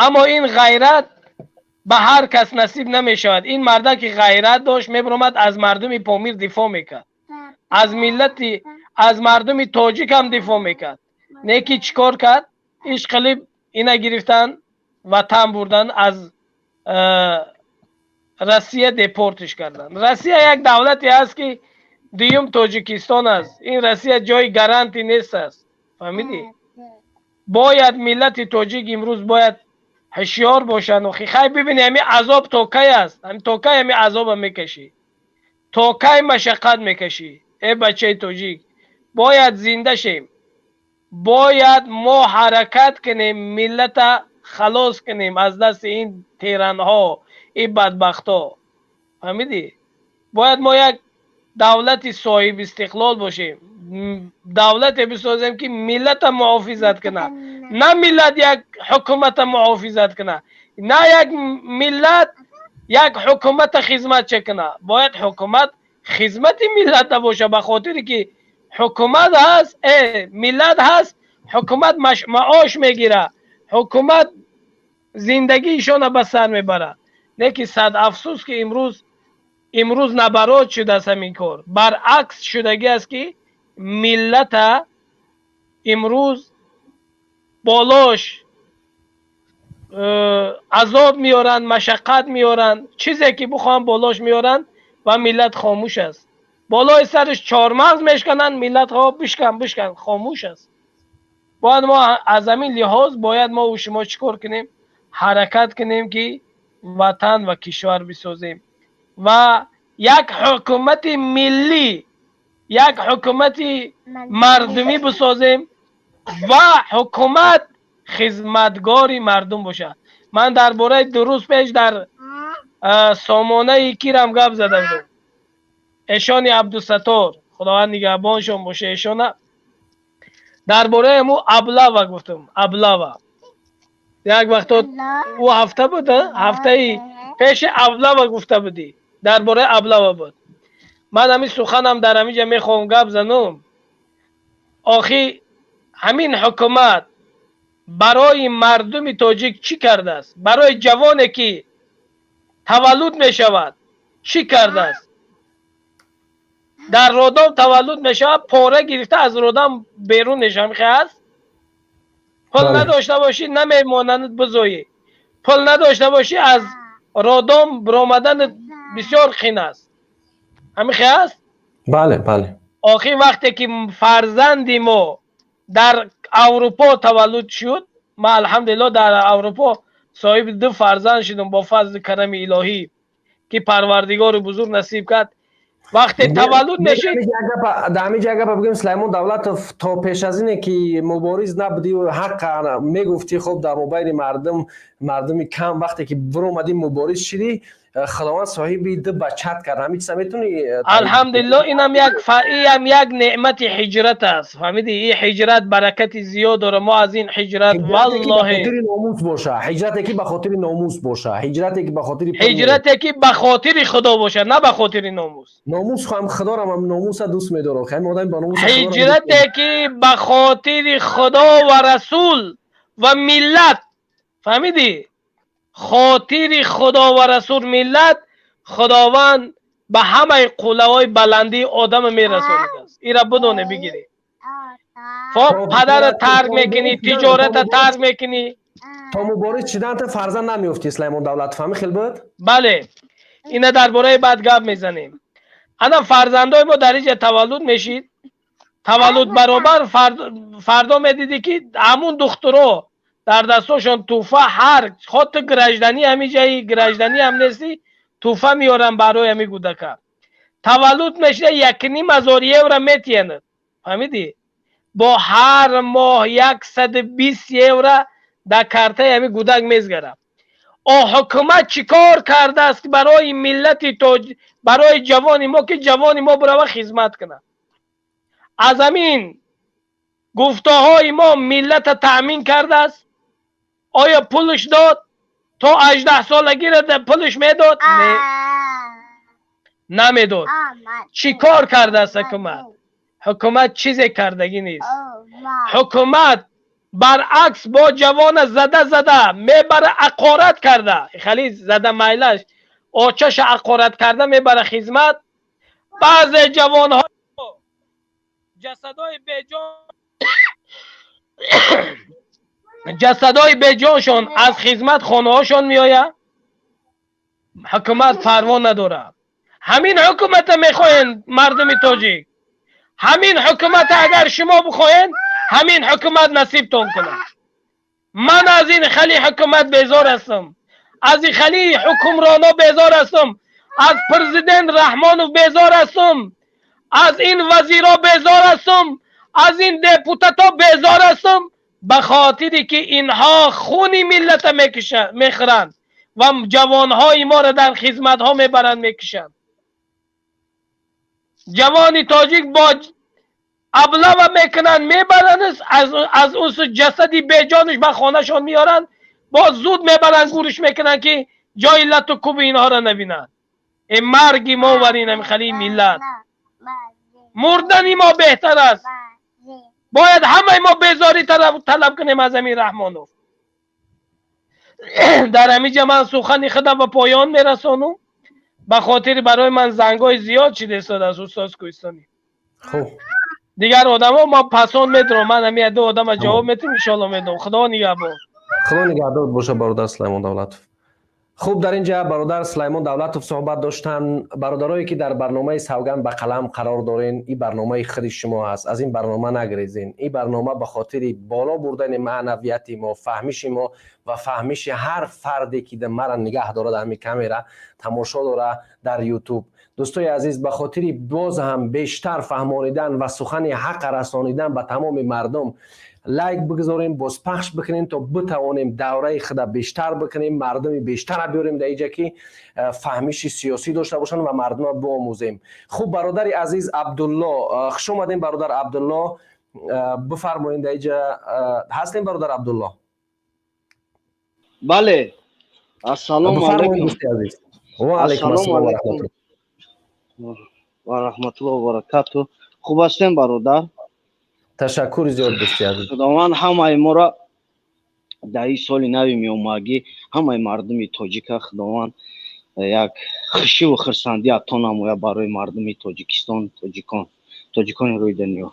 аммо ин ғайрат Ба ҳар кас насиб намешавад. Ин марда ки ғайрат дошт, мебаромад, аз мардуми Помир дифоъ мекард, аз миллати, аз мардуми тоҷик ҳам дифоъ мекард. Не ки чӣ кор кард? Ишқилиб ина гирифтан, ватан бурдан, аз Россия депортиш кардан. Россия як давлате аст, ки дуюм Тоҷикистон аст. Ин Россия ҷои гарантӣ нест аст, фаҳмидӣ? Бояд миллати тоҷик имрӯз бояд ҳушёр бошанд. Охи, хай, бибини, ҳами азоб то кай аст? Ҳами то кай ҳами азоба мекашӣ? То кай машаққат мекашӣ, э бачаи тоҷик? Бояд зинда шем, бояд мо ҳаракат кунем, миллата халос кунем аз дасти ин тиранҳо, ин бадбахтҳо, фаҳмидӣ? Бояд мо як давлати соҳиби истиқлол бошем, давлате бисозем, ки миллата муҳофизат кунад, на миллат як ҳукумата муҳофизат кунад, на як миллат як ҳукумата хизматча кунад. Бояд ҳукумат хизмати миллата боша, ба хотире ки ҳукумат ҳаст, миллат ҳаст, ҳукумат маош мегирад, ҳукумат зиндагиишона ба сар мебарад. Не ки сад афсӯс, ки имрӯз наоборот шудааст ҳамин кор, баръакс шудагӣ аст, ки миллата имрӯз болош азоб меоранд, машаққат меоранд, чизе ки бихоҳанд болош меоранд ва миллат хомӯш аст. Болои сараш чормағз мешкананд, миллат бишкан, бишкан, хомӯш аст. Бояд мо аз ҳамин лиҳоз, бояд мо шумо чӣ кор кунем? Ҳаракат кунем, ки ватан ва кишвар бисозем ва як ҳукумати миллӣ, як ҳукумати мардумӣ бисозем ва ҳукумат хизматгори мардум бошад. Ман дар бораи 2 рӯз пеш дар сомонаи кирам гап зада будам. Эшони Абдусаттор, Худованд нигаҳбоншон боша, эшона дар бораи ҳаму облава гуфтам. Облава як вақто ӯ ҳафта буд, ҳафтаи пеши облава гуфта будӣ, дар бораи облава буд. Ман ҳамин суханам дар ҳаминҷа мехоҳам гап занум. Охи, ҳамин ҳукумат барои мардуми тоҷик чӣ кардааст? Барои ҷавоне ки таваллуд мешавад, чӣ кардааст? Дар роддом таваллуд мешавад, пора гирифта аз роддом берун мешавад. Мехе аст? Пул надошта бошӣ, намемонанд бизоӣ. Пул надошта бошӣ, аз роддом биромаданат бисёр қин аст. Ҳамихе аст? Бале. Охир, вақте ки фарзанди мо дар Аврупо таваллуд шуд, ман, алҳамдулилло, дар Аврупо соҳиби ду фарзанд шудам бо фазли карами илоҳӣ, ки Парвардигори бузург насиб кард. Вақте таваллуд мешид. Дар ҳамин ҷа гапа бигӯем, Сулаймон Давлатов, то пеш аз ине ки мубориз набудӣ, ҳақ мегуфтӣ, хуб, дар мобайни мардум, мардуми кам, вақте ки биромадӣ, мубориз шидӣ, Худованд соҳиби ду бачат кард. Ҳамин чиза метавонӣ? Алҳамдулилло, инам як инам як неъмати ҳиҷрат аст, фаҳмидӣ? Ин ҳиҷрат баракати зиёд дора. Мо аз ин ҳиҷрат, валлоҳи. Хотири номус боша, ҳиҷрате ки ба хотири номус боша, ҳиҷрате ки ба хотири Ҳиҷрате ки ба хотири Худо боша, на ба хотири номус. Номус ҳам, Худорам ҳам номуса дӯст медорам, ҳамин одами ба номус. Ҳиҷрате ки ба хотири Худо ва Расул ва миллат, фаҳмидӣ? Хотири Худо ва Расул, миллат, Худованд ба ҳамаи қуллаҳои баландии одама мерасонидааст. Ира бидоне, бигирӣ. Хоб, падара тарк мекунӣ, тиҷората тарк мекунӣ. То мубориз шиданта фарзанд намеёфтӣ, Сулаймон Давлатов, ҳамин хел буд? Бале, ина дар бораи баъд гап мезанем. Ана фарзандои мо дар инҷа таваллуд мешид, таваллуд баробар фардо медидӣ, ки ҳамун духтуро дар дастошон туҳфа, ҳар ход ту гражданин ҳамин ҷаи, гражданин ҳам нестӣ, туҳфа меоранд барои ҳамин кӯдака. Таваллуд мешида, 1500 евро метиҳанд, фаҳмидӣ? Бо ҳар моҳ 120 евро дар картаи ҳамин кӯдак мезгарад. О, ҳукумат чӣ кор кардааст барои миллати тоҷ, барои ҷавони мо, ки ҷавони мо бирава хизмат кунад? Аз ҳамин гуфтаҳои мо миллата таъмин кардааст? Оё пулш дод? То 18 солагиро пулш медод? Не, намедод. Чӣ кор кардааст ҳукумат? Ҳукумат чизе кардагӣ нест. Ҳукумат Баръакс, бо ҷавона зада зада мебара, ақорат карда, хеле зада майлаш очаша ақорат карда мебара хизмат. Баъзе ҷавонҳо ҷасадои беҷон, ҷасадои беҷоншон аз хизмат хонаҳошон меояд. Ҳукумат парво надорад. Ҳамин ҳукумата мехоҳем, мардуми тоҷик, ҳамин ҳукумата агар шумо бихоҳед, ҳамин ҳукумат насибтон кунад. Ман аз ин хали ҳукумат безор ҳастам, аз ин хали ҳукмроно безор ҳастам, аз президент Раҳмонов безор ҳастам, аз ин вазиро безор ҳастам, аз ин депутато безор ҳастам, ба хотире ки инҳо хуни миллата мехӯранд ва ҷавонҳои моро дар хизматҳо мебаранд, мекушанд. Ҷавони тоҷик бо аблава мекунанд, мебаранд, аз он су ҷасади беҷонаш ба хонашон меоранд, боз зуд мебаранд, гуриш мекунанд, ки ҷои лату куби инҳоро набинанд. Э, марги мо вар ин хали миллат, мурдани мо беҳтар аст. Бояд ҳамаи мо безорӣ талаб кунем аз ҳамин Раҳмонов. Дар ҳамин ҷа ман сухани худам ба поён мерасонам, ба хотири барои ман зангҳои зиёд шида истодааст, устоз Кӯҳистонӣ. Хуб. Дигар одамо ма пасон медурам, ман ҳамин ду одама ҷавоб метим, иншоалло медом. Худо нигаҳбон. Худо нигаҳдор боша, бародар Сулаймон Давлатов. Хуб, дар ин ҷа бародар Сулаймон Давлатов суҳбат доштанд. Бародарое ки дар барномаи «Савганд ба қалам» қарор дорен, ин барномаи худи шумо ҳаст, аз ин барнома нагрезен. Ин барнома ба хотири боло бурдани маънавияти мо, фаҳмиши мо ва фаҳмиши ҳар фарде ки мара нигаҳ дорад, ҳамин камера тамошо дора дар Ютуб. Дӯстои азиз, ба хотири боз ҳам бештар фаҳмонидан ва сухани ҳаққа расонидан ба тамоми мардум, лайк бигзорем, бозпахш бикунем, то битавонем давраи худа бештар бикунем, мардуми бештара биёрем дар иҷа, ки фаҳмиши сиёсӣ дошта бошанд ва мардума биомӯзем. Хуб, бародари азиз Абдулло, хуш омадем, бародар Абдулло, бифармоед, дар иҷа ҳастем, бародар Абдулло? Бале, ассалому алайкум. Дӯсти азиз, ва алайкум ассалом ва раҳматуллоҳ. Ва раҳматуллоҳ ва баракату. Хуб ҳастем, бародар? Ташаккури зиёд, дӯсти азиз. Худованд ҳамаи моро дар ин соли нави меомагӣ, ҳамаи мардуми тоҷика Худованд як хушиву хурсандӣ ато намояд. Барои мардуми Тоҷикистон, тоҷикон, тоҷикони рӯи дунё,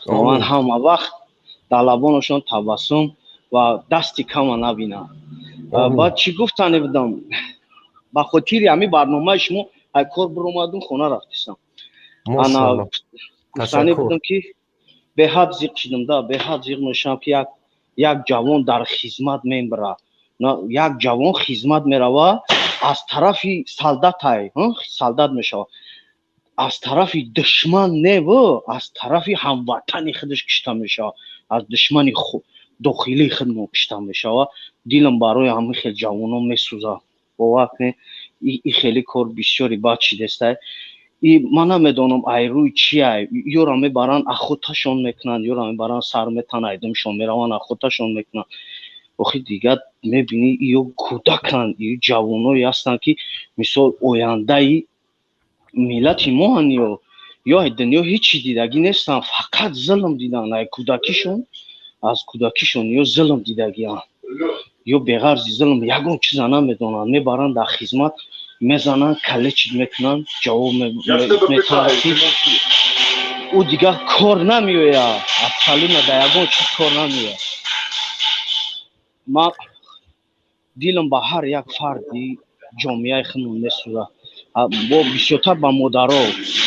Худованд ҳама вақт дар лабонашон табассум ва дасти кама набинад. Баъд чӣ гуфтане будам? Ба хотири ҳамин барномаи шумо ай кор биромадум, хона рафтистам. Ана гуфтане будам, ки беҳад зиқ шудам да, беҳад зиқ мешавам, ки як ҷавон дар хизмат мебара, як ҷавон хизмат мерава, аз тарафи солдатай солдат мешава, аз тарафи душман неву, аз тарафи ҳамватани худаш кишта мешава, аз душмани дохилии худмо кишта мешава. Дилам барои ҳамин хел ҷавонон месӯзад, бовар кунед. И хеле кор бисёри бад шидестай. И ман намедонам ай рӯи чи ай ёра мебаранд, охоташон мекунанд, ёра мебаранд, сар метан, айдамшон мераванд, охоташон мекунанд. Охи дигар мебинӣ, ё кӯдаканд, ё ҷавоное ҳастанд, ки мисол ояндаи миллати моанд, ё ай дунё ҳеҷ чи дидагӣ нестанд, фақат зулм диданд ай кӯдакишон, аз кӯдакишон ё зулм дидагианд, ё беғарзи зулм ягон чиза намедонанд. Мебаранд дар хизмат, мезананд, калечить мекунанд, ҷавоб метавад, ки ӯ дигар кор намеояд, абсолютно дар ягон чиз кор намеояд. Ман дилам ба ҳар як фарди ҷомеаи худмон месӯзад, бо бисёртар ба модаро,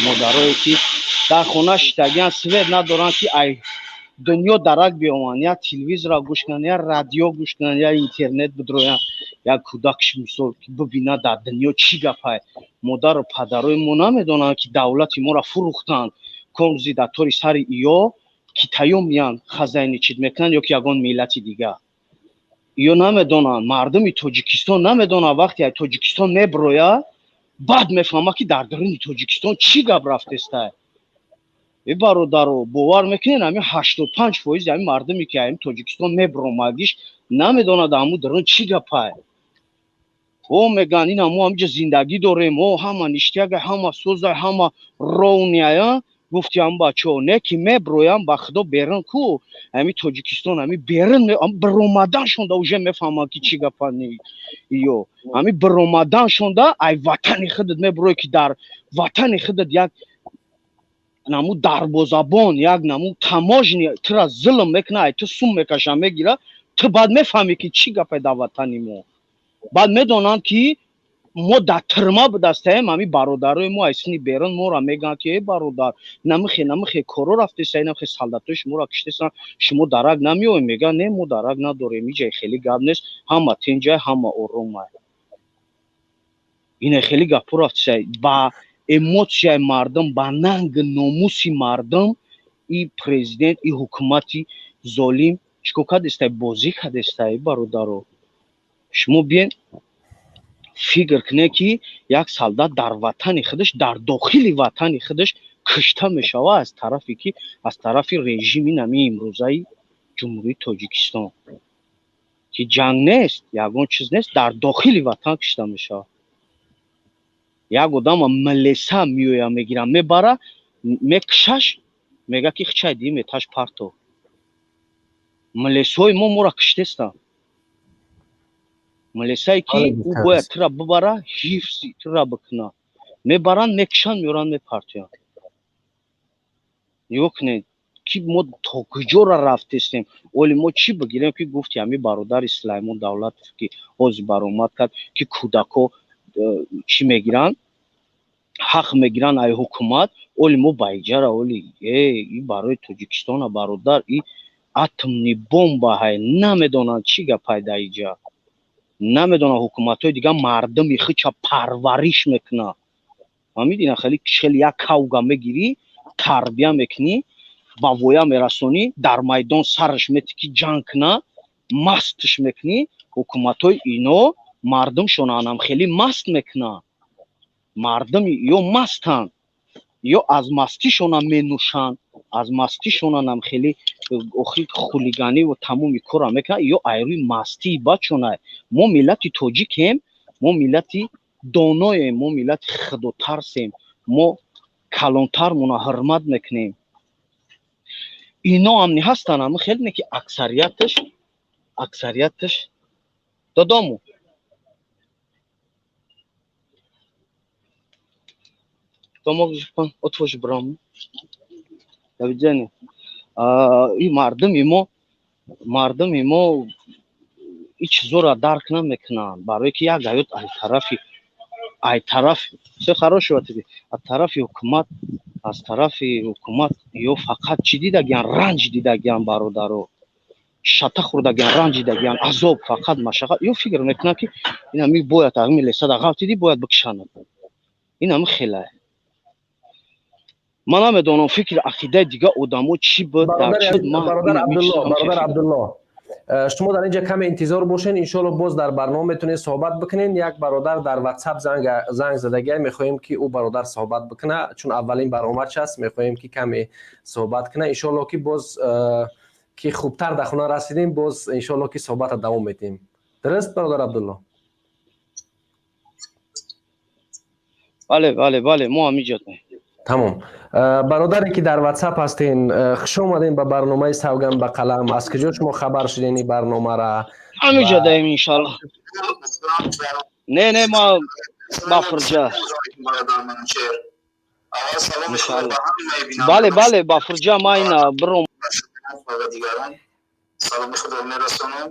модарое ки дар хона шитагианд, свет надоранд, ки ай дунё дарак биёманд, я телевизора гӯш кунанд, я радио гӯш кунанд, я интернет бидроянд, як кӯдакш мисол бибинад, дар дунё чӣ гапай. Модару падарои мо намедонанд, ки давлати моро фурӯхтанд. Конзи дар тори сари иё китаё меянд, хозяйничать мекунанд, ё ки ягон миллати дигар. Иё намедонанд, мардуми Тоҷикистон намедонанд. Вақте ай Тоҷикистон меброяд, баъд мефаҳмад, ки дар даруни Тоҷикистон чӣ гап рафтестай. Э, бародаро, бовар мекунед, ҳамин 85% ҳамин мардуме, ки ҳамин Тоҷикистон мебромагиш, намедонад ҳамун дарун чӣ гапай. О, мегӯянд, ина мо ҳаминҷа зиндагӣ дорем, о, ҳама ништяк а, ҳама соза, ҳама ровный ая. Гуфтиам бачаҳо, не ки меброям, ба худо, берун ку, ҳами Тоҷикистон, ҳами берун биромаданшонда уже мефаҳманд, ки чӣ гапа ё ҳами биромаданшонда. Ай ватани худат меброи, ки дар ватани худат як наму дарбозабон, як наму таможня тура зулм мекуна, ай ту сум мекаша, мегира, ту баъд мефаҳмӣ, ки чӣ гапе дар ватани мо. Баъд медонанд, ки мо дар тюрьма будастаем. Ҳами бародарои мо айсини берун моро мегӯянд, ки э бародар, намихе намихе коро рафтеса, намихе солдатои шуморо киштесан, шумо дарак намеоем? Мегӯянд, не, мо дарак надорем, иҷай хеле гап нест, ҳама тинҷай, ҳама оромай. Ина хеле гапо рафтеса. Ба эмоцияи мардум, ба нанги номуси мардум и президент, и ҳукумати золим чикор кардестай? Бозӣ кардестай. Бародаро, шумо биен фикр кунед, ки як солдат дар ватани худаш, дар дохили ватани худаш кушта мешавад аз тарафе ки аз тарафи режими нами имрӯзаи Ҷумҳурии Тоҷикистон, ки ҷанг нест, ягон чиз нест, дар дохили ватан кушта мешавад. Як одама милиса меоя, мегира, мебара, мекушаш, мега, ки хчай ди меташ парто. Милисҳои мо моро киштестанд. Милисае, ки ӯ бояд тура бибара, ҳифзи тура бикуна, мебаранд, мекушанд, меоранд, мепартоянд. Нигоҳ кунед, ки мо то куҷора рафтестем. Оли мо чӣ бигирем, ки гуфти ҳами бародари Сулаймон Давлатов, ки ҳозир баромад кард, ки кӯдако чӣ мегиранд, ҳақ мегиранд ай ҳукумат. Оли мо ба иҷара, оли э и барои Тоҷикистона, бародар, и атомный бомба ҳай. Намедонанд, чӣ гапай дар иҷа, намедонам. Ҳукуматҳои дигар мардуми худша парвариш мекунад, фаҳмиди? Ина хеле хеле як кавга мегирӣ, тарбия мекунӣ, ба воя мерасонӣ, дар майдон сараш метӣ, ки ҷанг куна, мастш мекунӣ. Ҳукуматҳои ино мардумшонанам хеле маст мекунанд. Мардуми ё мастанд, ё аз мастишона менӯшанд, аз мастишонанам хеле охир хулиганӣ ва тамоми корра мекунанд, ё айрӯи мастии бачона. Мо миллати тоҷикем, мо миллати доноем, мо миллати худотарсем, мо калонтармона ҳурмат мекунем. Ино ҳам не ҳастанд, ама хеле не, ки аксарияташ додому. Помогешь, otwórz bramу. До видения. И мардуми мо и чизоро дарк намекунанд, барое ки як ҳаёт ай тараф все хорошего тебе, аз тарафи ҳукумат, аз тарафи ҳукумат ё фақат чӣ дидагиян? Ранҷ дидагиян, бародаро, шата хӯрдагиян, ранҷ дидагиян, азоб, фақат машаққат. Ё фикр мекунанд, ки ин ҳами бояд ҳами лесада ғалтидӣ, бояд бикшанад. Ин ҳами хелае. Ман намедонам, фикри ақидаи дигар одамо чӣ буд. Бародар Абдулло, шумо дар инҷа каме интизор бошед, иншоалло боз дар барнома метавонед суҳбат бикунед. Як бародар дар Ватсап занг задагия, мехоҳем, ки ӯ бародар суҳбат бикуна, чун аввалин баромадш аст, мехоҳем, ки каме суҳбат куна. Иншоалло, ки боз ки хубтар дар хона расидем, боз иншоалло, ки суҳбата давом медиҳем. Дуруст, бародар Абдулло? Бале, мо ҳамиҷа. Тамом. Бародаре, ки дар Ватсап ҳастен, хуш омадем ба барномаи «Савган ба қалам». Аз куҷо шумо хабар шуден ин барномара? Ҳамиҷа даем, иншалло. Не, ма ба фурҷа, бале, ба фурҷа ма ина биром. Саломи худро мерасонам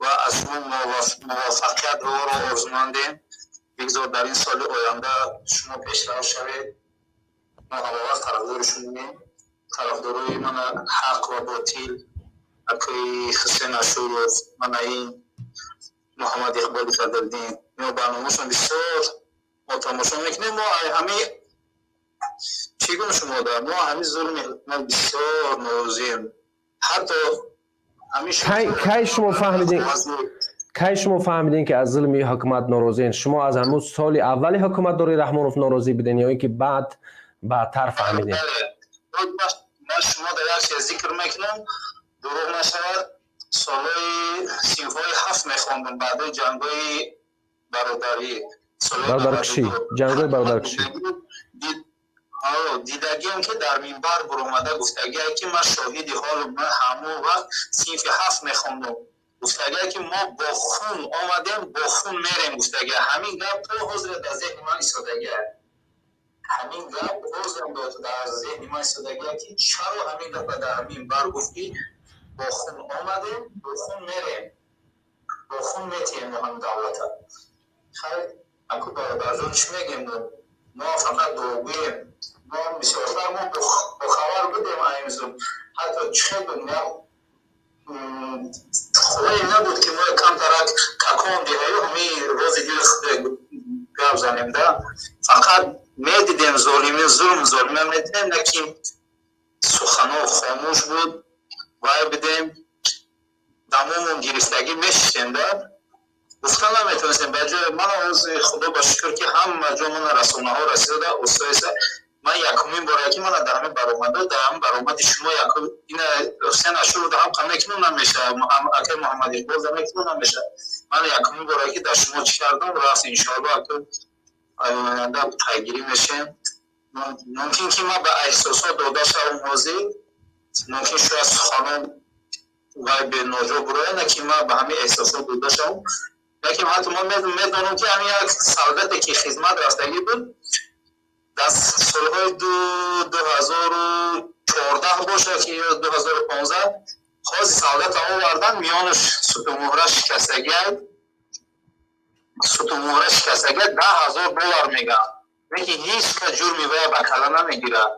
ва аз шумо муваффақиятро орзумандем. Бигзор дар ин соли оянда шумо пешрав шавед. Мо ҳамавақт тарафдори шумоем, тарафдорои мана ҳақ ва ботил, акои Ҳусен Ашуров, мана ин Муҳаммад Иқболи Фазлдин. Мо барномашон бисёр мо тамошо мекунем. Мо ҳами чӣ гуна шумо дар мо ҳами зулми ҳукумат бисёр норозием, ҳатто Кай шумо фаҳмидем, ки аз зулми ҳукумат норозиен? Шумо аз ҳамун соли аввали ҳукуматдории Раҳмонов норозӣ буден ё ин ки баъд баъдтар фаҳмидем? Ман шумо дар як чиз зикр мекунам, дурӯғ нашавад. Солҳои синфҳои ҳафт мехондам, баъдои ҷангҳои бародарӣ. Бародаркушӣ, ҷангҳои бародаркушӣ. Дидагиам, ки дар минбар буромада гуфтагие, ки ман шоҳиди ҳолу, ман ҳамон вақт синфи ҳафт мехондум, гуфтагие, ки мо бо хун омадем, бо хун мерем, гуфтагие. Ҳамин гап то ҳозир дар зеҳни ман истодагие. Ҳамин гап ҳозирам дар зеҳни ман истодагие, ки чаро ҳамин гапа дар минбар гуфт, ки бо хун омадем, бо хун мерем, бо хун метиҳем мо ҳам давлата. Хайр, аку бародарҷон, чӣ мегем? Мо фақат дуогӯем. Мо бисёртар мо бохабар будем аимзу, ҳатто чӣ хел буд, худое набуд, ки мо камтарак такон диҳаю, ҳами рози дили худ гап занем да. Фақат медидем золими, зулм, золима медидем, на ки сухано хомӯш буд. Вай бидем, дамомон гирифтагӣ мешиштем да, гуфта наметонистем. Ба ҷои ман ози, худо ба шукр, ки ҳама ҷо мана расонаҳо расида устоиса. Ман якумин бора, ки мана дар ҳамин баромадо, дар ҳамин баромади шумо якум ина Ҳусен Ашуров ҳам қамекунум намеша, акай Муҳаммад Иқбол дамекунум намеша. Ман якумин бора, ки дар шумо чӣ кардам, рафт. Иншоалло, ака, оянда пайгирӣ мешем. Мумкин ки ман ба эҳсосот дода шавам ҳозир, мумкин шояд суханон вай беноҷо буроя, на ки ман ба ҳамин эҳсосот дода шавам. Лекин ҳатто ман медонам, ки ҳамин як солдате, ки хизмат рафтагӣ буд дар солҳои 2014 бошад ки ё 2015, ҳозир солдата овардан, миёнаш сутунмуҳра шикастагиай, сутунмуҳра шикастагиай, 10 000 доллар меган. Лекин ҳеҷ кас ҷурми вая ба кала намегирад.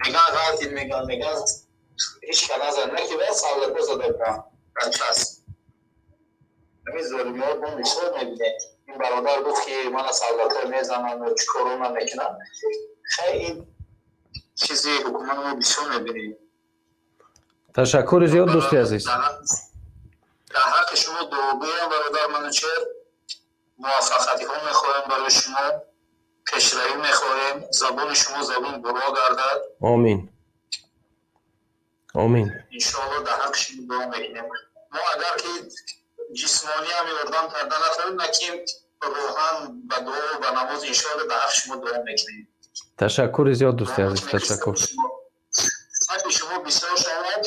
Меган ғалтид, меган ҳеҷ ка назад, на ки вая солдатҳо зада буданд дар часть. Ҳамин золимиҳо мо бисёр мебинем. Ин бародар гуфт, ки мана солдатҳо мезананд, чӣ коро намекунанд. Хай, ин чизи ҳукумат мо бисёр мебинем. Ташаккури зиёд, дӯсти азиз. Дар ҳаққи шумо дуогӯям, бародар Манучер. Муваффақиятҳо мехоҳем барои шумо, пешравӣ мехоҳем, забони шумо забон буро гардад. Омин, омин. Иншоалло, дар ҳаққи шумо дуо мекунем. Мо агар ки ҷисмониам ёрдам карда натавонем, на ки рӯҳан ба дуо, ба намоз, иншоалло, дар ҳаққи шумо дуо мекунем. Ташаккури зиёд, дӯсти азиз, ташаккур. Сафи шумо бисёр шавад,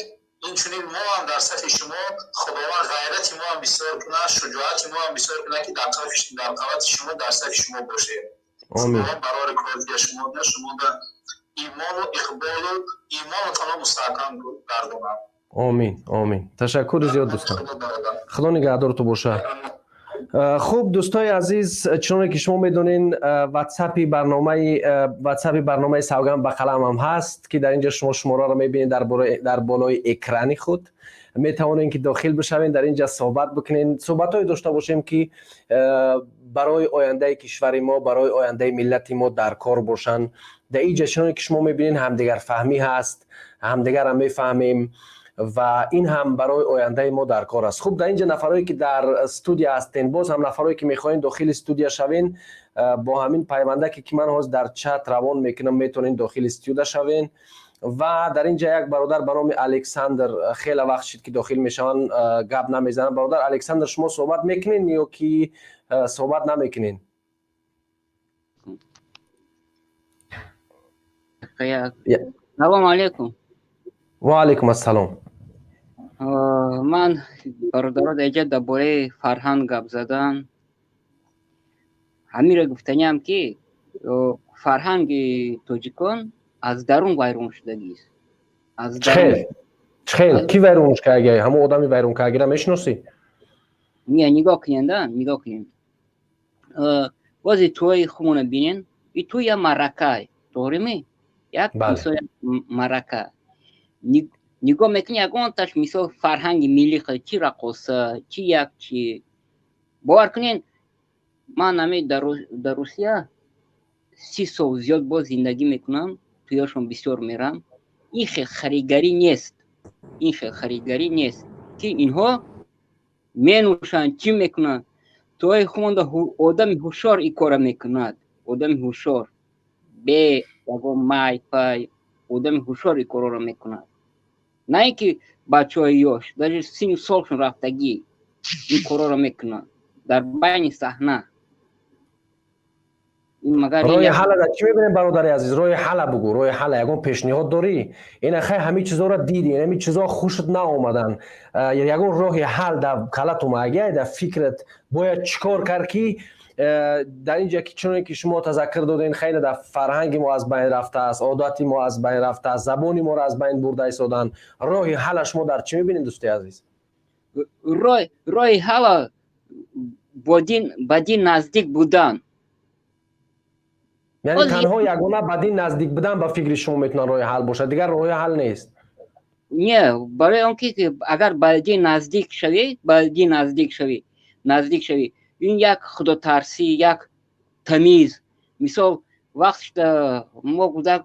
инчунин мо ҳам дар сафи шумо. Худованд ғайрати мо ҳам бисёр кунад, шуҷоати мо ҳам бисёр кунад, ки дар қавати шумо, дар сафи шумо бошем. Омин. Барори кордия шумода, шумода имону иқболу имонатонро мустаҳкам гардонад. Омин, омин. Ташаккури зиёд, дӯстон, худо нигаҳдорту бошад. Хуб, дӯстои азиз, чуноне ки шумо медонен, ватсапи барномаи «Савганд ба қалам» ҳам ҳаст, ки дар ин ҷо шумо шумораро мебинед дар болои экрани худ. Метавонем, ки дохил бишавем, дар ин ҷа суҳбат бикунем, суҳбатҳое дошта бошем, ки барои ояндаи кишвари мо, барои ояндаи миллати мо дар кор бошанд. Дар ин ҷа, чуноне ки шумо мебинед, ҳамдигарфаҳмӣ ҳаст, ҳамдигарам мефаҳмем ва ин ҳам барои ояндаи мо дар кор аст. Хуб, дар ин ҷа нафарое, ки дар студия ҳастен, боз ҳам нафарое, ки мехоҳем дохили студия шавен, бо ҳамин пайвандаке, ки ман ҳозир дар чат равон мекунам, метавонед дохили студия шавен. Ва дар ин ҷа як бародар ба номи Александр хеле вақт шид, ки дохил мешаванд, гап намезананд. Бародар Александр, шумо суҳбат мекунед ё ки суҳбат намекунед? Салому алейкум. Ва алейкум ассалом. Ман, бародаро, дар инҷа дар бораи фарҳанг гап задан, ҳаминро гуфтаниам, ки фарҳанги тоҷикон аз дарун вайрон шудагист. Чхел ки вайронш карда? Ҳамон одами вайрон кардагира мешиносӣ? Не, нигоҳ кунед, нигоҳ кунед, бози тӯи хумона бинен, и тӯй як маъракай, тоғримӣ? Як мисол, маърака нигоҳ мекунӣ, ягонташ мисол фарҳанги миллӣ, чи рақоса, чи як чи. Бовар кунед, ман ами дар Русия 30 сол зиёд боз зиндагӣ мекунам, тӯёшон бисёр мерам, ин хел харигарӣ нест, ин хел харигарӣ нест, ки инҳо менӯшанд, чӣ мекунанд. Тӯи хумонда одами ҳушёр ин кора мекунад, одами ҳушёр, бе ягон май пай одами ҳушёр ин корро мекунад, на ин ки бачаҳои ёш, даже сину солшон рафтагӣ ин корҳоро мекунанд дар байни саҳна. Роҳи ҳалла дар чӣ мебинем, бародари азиз? Роҳи ҳалла бугӯ, роҳи ҳалла, ягон пешниҳод дорӣ? Ина хай, ҳамин чизоро дидӣ, ҳамин чизо хушт наомаданд, ягон роҳи ҳал дар калат омагия, дар фикрат, бояд чӣ кор кард, ки дар ин ҷа, ки чуне ки шумо тазаккур додем, хеле дар фарҳанги мо аз байн рафтааст, одати мо аз байн рафтааст, забони моро аз байн бурда истоданд. Роҳи ҳалла шумо дар чӣ мебинед, дӯсти азиз? Роҳи ҳалла бо дин, ба дин наздик будан. Яъне танҳо ягона ба дин наздик будан, ба фикри шумо, метавонад роҳи ҳал бошад, дигар роҳи ҳал нест? Не, барои он ки агар ба дин наздик шавӣ, ба дин наздик шавӣ, ин як худотарсӣ, як тамиз. Мисол, вақт мо кӯдак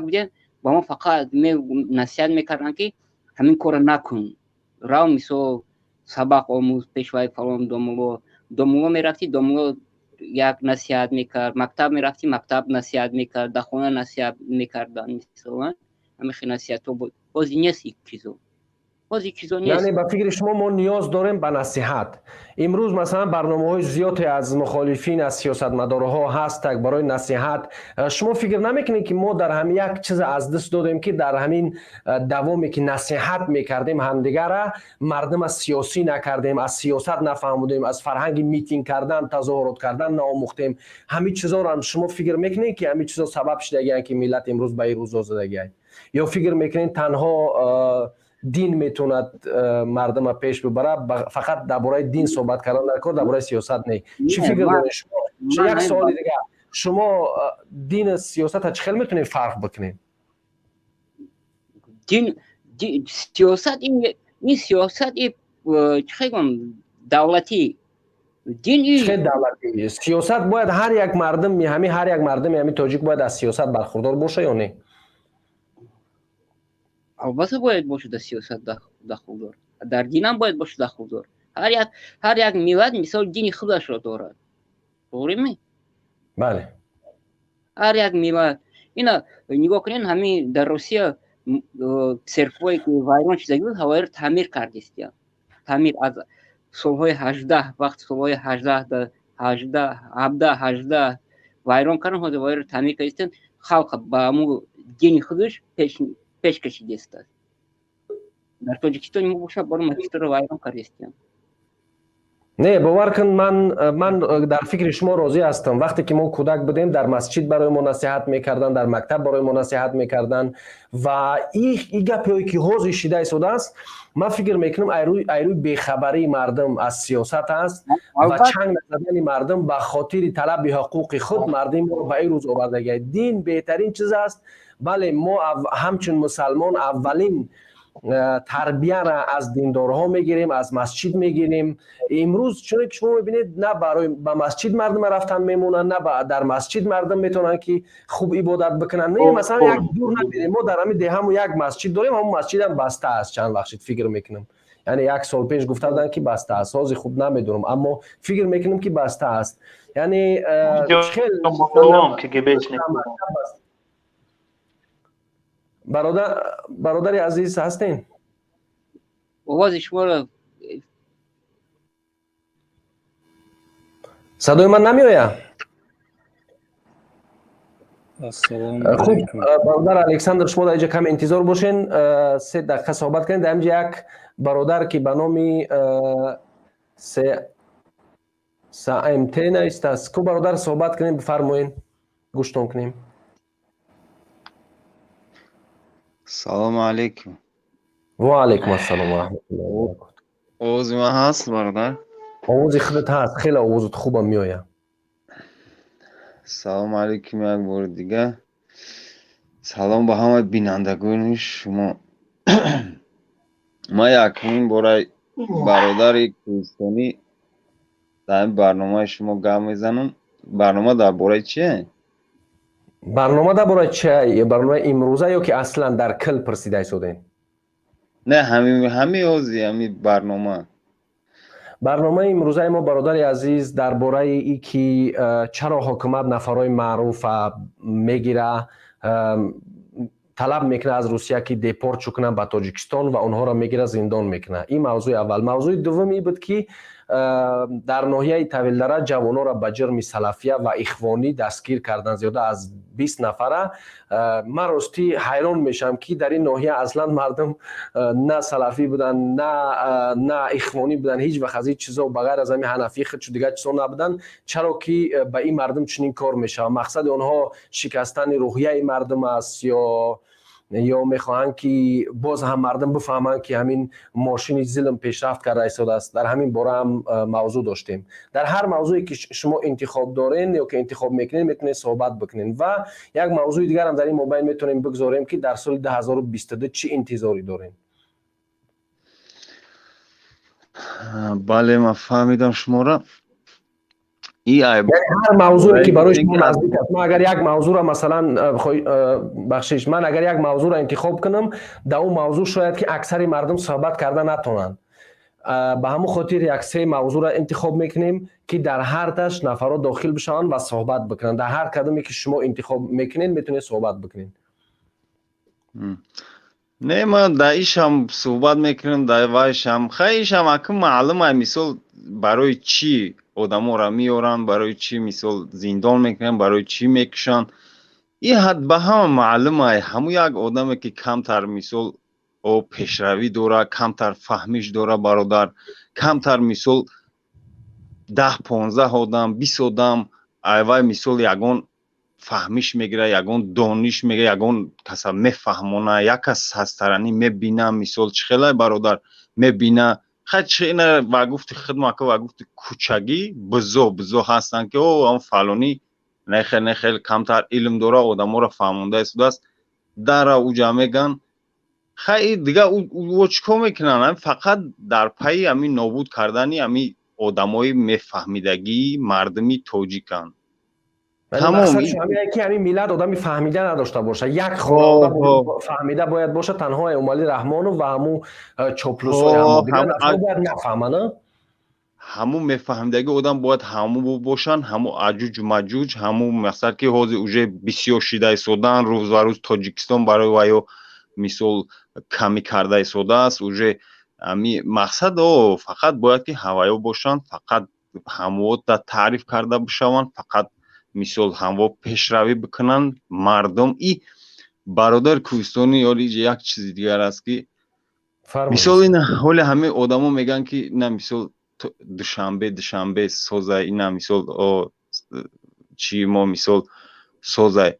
будем, ба мо фақат насиҳат мекарданд, ки ҳамин корро накун, рав, мисол, сабақ омӯз, пешвои фалон домулло мерафтӣ, домулло як насиҳат мекард, мактаб мерафтӣ, мактаб насиҳат мекард, дар хона насиҳат мекарданд. Мисол, ҳамин хел насиҳатҳо буд. Ҳозир нест ин чизо, ҳозир чизо нест. Яъне, ба фикри шумо, мо ниёз дорем ба насиҳат. Имрӯз, масалан, барномаҳои зиёде аз мухолифин, аз сиёсатмадорҳо ҳастак барои насиҳат. Шумо фикр намекунед, ки мо дар ҳамин як чиза аз даст додем, ки дар ҳамин давоме ки насиҳат мекардем ҳамдигара, мардума сиёсӣ накардем, аз сиёсат нафаҳмудем, аз фарҳанги митинг кардан, тазоҳурот кардан наомӯхтем? Ҳамин чизоро ҳам шумо фикр мекунед, ки ҳамин чизо сабаб шудагиянд, ки миллат имрӯз ба ин рӯзо задагианд, ё фикр мекунед, танҳо дин метавонад мардума пеш бибарад, фақат дар бораи дин суҳбат кардан дар кор, дар бораи сиёсат не? Чӣ фикр доред шумо? Як суоли дигар: шумо дину сиёсата чӣ хел метавонед фарқ бикунед? Дин, сиёсат, ин сиёсат, чӣ хел гӯям, давлатӣ, дин. Чӣ давлатӣ? Сиёсат бояд ҳар як мардум, ҳами ҳар як мардуми ҳами тоҷик бояд аз сиёсат бархурдор боша ё не? Албатта, бояд бошад дар сиёсат дахлдор, дар динам бояд бошад дахлдор. Ҳар як миллат, мисол, дини худашро дорад, тоғриме? Бале. Ҳар як миллат. Ина нигоҳ кунед, ҳамин дар Русия церквое ки вайрон шидаги буд, ҳавоиро таъмир кардистия, таъмир аз солҳои 18, вақти солҳои 18, 18, 17, 18 вайрон кардан, ҳозир воиро таъмир кардистиян. Халқ ба ҳамун дини худаш пеш кашидистааст. Дар Тоҷикистони мо боша, бори масҷидро вайрон кардистиян. Не, бовар кун, ман дар фикри шумо розӣ ҳастам. Вақте ки мо кӯдак будем, дар масҷид барои мо насиҳат мекарданд, дар мактаб барои мо насиҳат мекарданд. Ва и гапҳое ки ҳозир шида истодааст, ман фикр мекунам, айрӯи бехабарии мардум аз сиёсат аст ва чанг назадани мардум ба хотири талаби ҳуқуқи худ мардуми моро ба ин рӯз овардагиад. Дин беҳтарин чиз аст. Бале, мо ҳамчун мусалмон аввалин тарбияра аз диндорҳо мегирем, аз масҷид мегирем. Имрӯз, чуне ки шумо мебинед, на барои ба масҷид мардума рафтан мемонанд, на дар масҷид мардум метавонанд, ки хуб ибодат бикунанд. Не, масалан, як дур набинем, мо дар ҳамин деҳаму як масҷид дорем, ҳамон масҷидам баста аст чанд вақт шид, фикр мекунам. Яъне як сол пеш гуфта буданд, ки баста аст, ҳозир хуб намедонам, аммо фикр мекунам, ки баста аст. Яъне хел бародари азиз ҳастен? Овози шуморо. Садои ман намеояд? Хуб, бародар Александр, шумо дар инҷа каме интизор бошен, 3 дақиқа суҳбат кунед. Дар инҷа як бародар, ки ба номи СМТ навистааст ку, бародар, суҳбат кунем, бифармоен, гӯштон кунем. Салому алейкум. Ва алейкум ассалом ва раҳматуллоҳи ва баракотуҳ. Овози ман ҳаст, бародар? Овози худат ҳаст, хеле овозат хубам меояд. Салому алейкум як бори дигар. Салом ба ҳамаи бинандагони шумо. Ман якумин бораи бародари кӯҳистонӣ дар ин барномаи шумо гап мезанам. Барнома дар бораи чие? Барнома дар бораи чи? Барномаи имрӯза ё ки аслан дар кил пурсида истодем? Не, ҳами ҳози ҳами барнома. Барномаи имрӯзаи мо, бародари азиз, дар бораи и ки чаро ҳокумат нафарҳои маъруфа мегира, талаб мекунад аз Русия, ки депорт кунанд ба Тоҷикистон, ва онҳоро мегира, зиндон мекунад. Ин мавзӯи аввал. Мавзӯи дуввум ин буд, ки Дар ноҳияи Тавилдара ҷавононро ба ҷирми салафия ва ихвонӣ дастгир карданд, зиёда аз 20 нафара. Ман ростӣ ҳайрон мешавам, ки дар ин ноҳия аслан мардум на салафӣ буданд, на ихвонӣ буданд, ҳеҷ вақт аз ин чизо ба ғайр аз ҳамин ҳанафӣ худчу дигар чизо набуданд. Чаро ки ба ин мардум чунин кор мешавад? Мақсади онҳо шикастани рӯҳияи мардум аст ё мехоҳанд, ки боз ҳам мардум бифаҳманд, ки ҳамин мошини зилм пешрафт карда истодааст? Дар ҳамин бора ҳам мавзӯъ доштем. Дар ҳар мавзӯе ки шумо интихоб дорен ё ки интихоб мекунед, метавонед суҳбат бикунед. Ва як мавзӯи дигарам дар ин мобайн метавонем бигзорем, ки дар соли 2022 чӣ интизорӣ дорем. Бале, ман фаҳмидам шуморо. Ҳар мавзӯе ки барои шумо наздик аст. Ман агар як мавзӯъро, масалан, бахшиш, ман агар як мавзӯъро интихоб кунам, дар он мавзӯъ шояд ки аксари мардум суҳбат карда натонанд. Ба ҳамон хотир як се мавзӯъро интихоб мекунем, ки дар ҳарташ нафарҳо дохил бишаванд ва суҳбат бикунанд. Дар ҳар кадоме ки шумо интихоб мекунед, метавонед суҳбат бикунед. Не, ман дар ишам суҳбат мекунам, дар вайшам. Хай, ишам аку маълум ай, мисол, барои чӣ одаморо меоранд, барои чӣ, мисол, зиндон мекунанд, барои чӣ мекушанд. И ҳад ба ҳама маълум ай. Ҳамун як одаме ки камтар, мисол, о пешравӣ дора, камтар фаҳмиш дора, бародар, камтар, мисол, 10, 15 одам, 20 одам айвай, мисол, ягон фаҳмиш мегира, ягон дониш мегира, ягон каса мефаҳмона, як кас ҳастаранӣ мебина, мисол, чӣ хелай, бародар, мебина. Хай, чи ина ва гуфти хидмака, ва гуфти кӯчагӣ бизо бизо ҳастанд, ки о ам фалонӣ нехел нехел камтар илм дора, одаморо фаҳмонда истодааст, дара уҷа меган. Хай, дига ӯ чӣ кор мекунанд? Фақат дар пайи ҳамин нобуд кардани ҳамин одамои мефаҳмидагии мардуми тоҷиканд. Ки ҳамин миллат одами фаҳмида надошта боша. Як хонавода фаҳмида бояд боша, танҳо Эмомалӣ Раҳмонов ва ҳамун чоплусои бояд нафаҳманд. Ҳамун мефаҳмидагӣ одам бояд ҳамун бошанд, ҳамун аҷуҷ маҷуҷ, ҳамун мақсад ки ҳозир уже бисёр шида истодаанд. Рӯз ба рӯз Тоҷикистон барои ваё, мисол, камӣ карда истодааст уже. Ами мақсад о фақат бояд ки ҳаваё бошанд, фақат ҳамвода таъриф карда бишаванд, фақат, мисол, ҳамво пешравӣ бикунанд мардум. И бародар кӯҳистонӣ, ёли як чизи дигар аст, ки мисол, ина ҳоли ҳамаи одамо мегӯянд, ки ина, мисол, Душанбе, Душанбе созай, ина, мисол, чи мо, мисол, созай.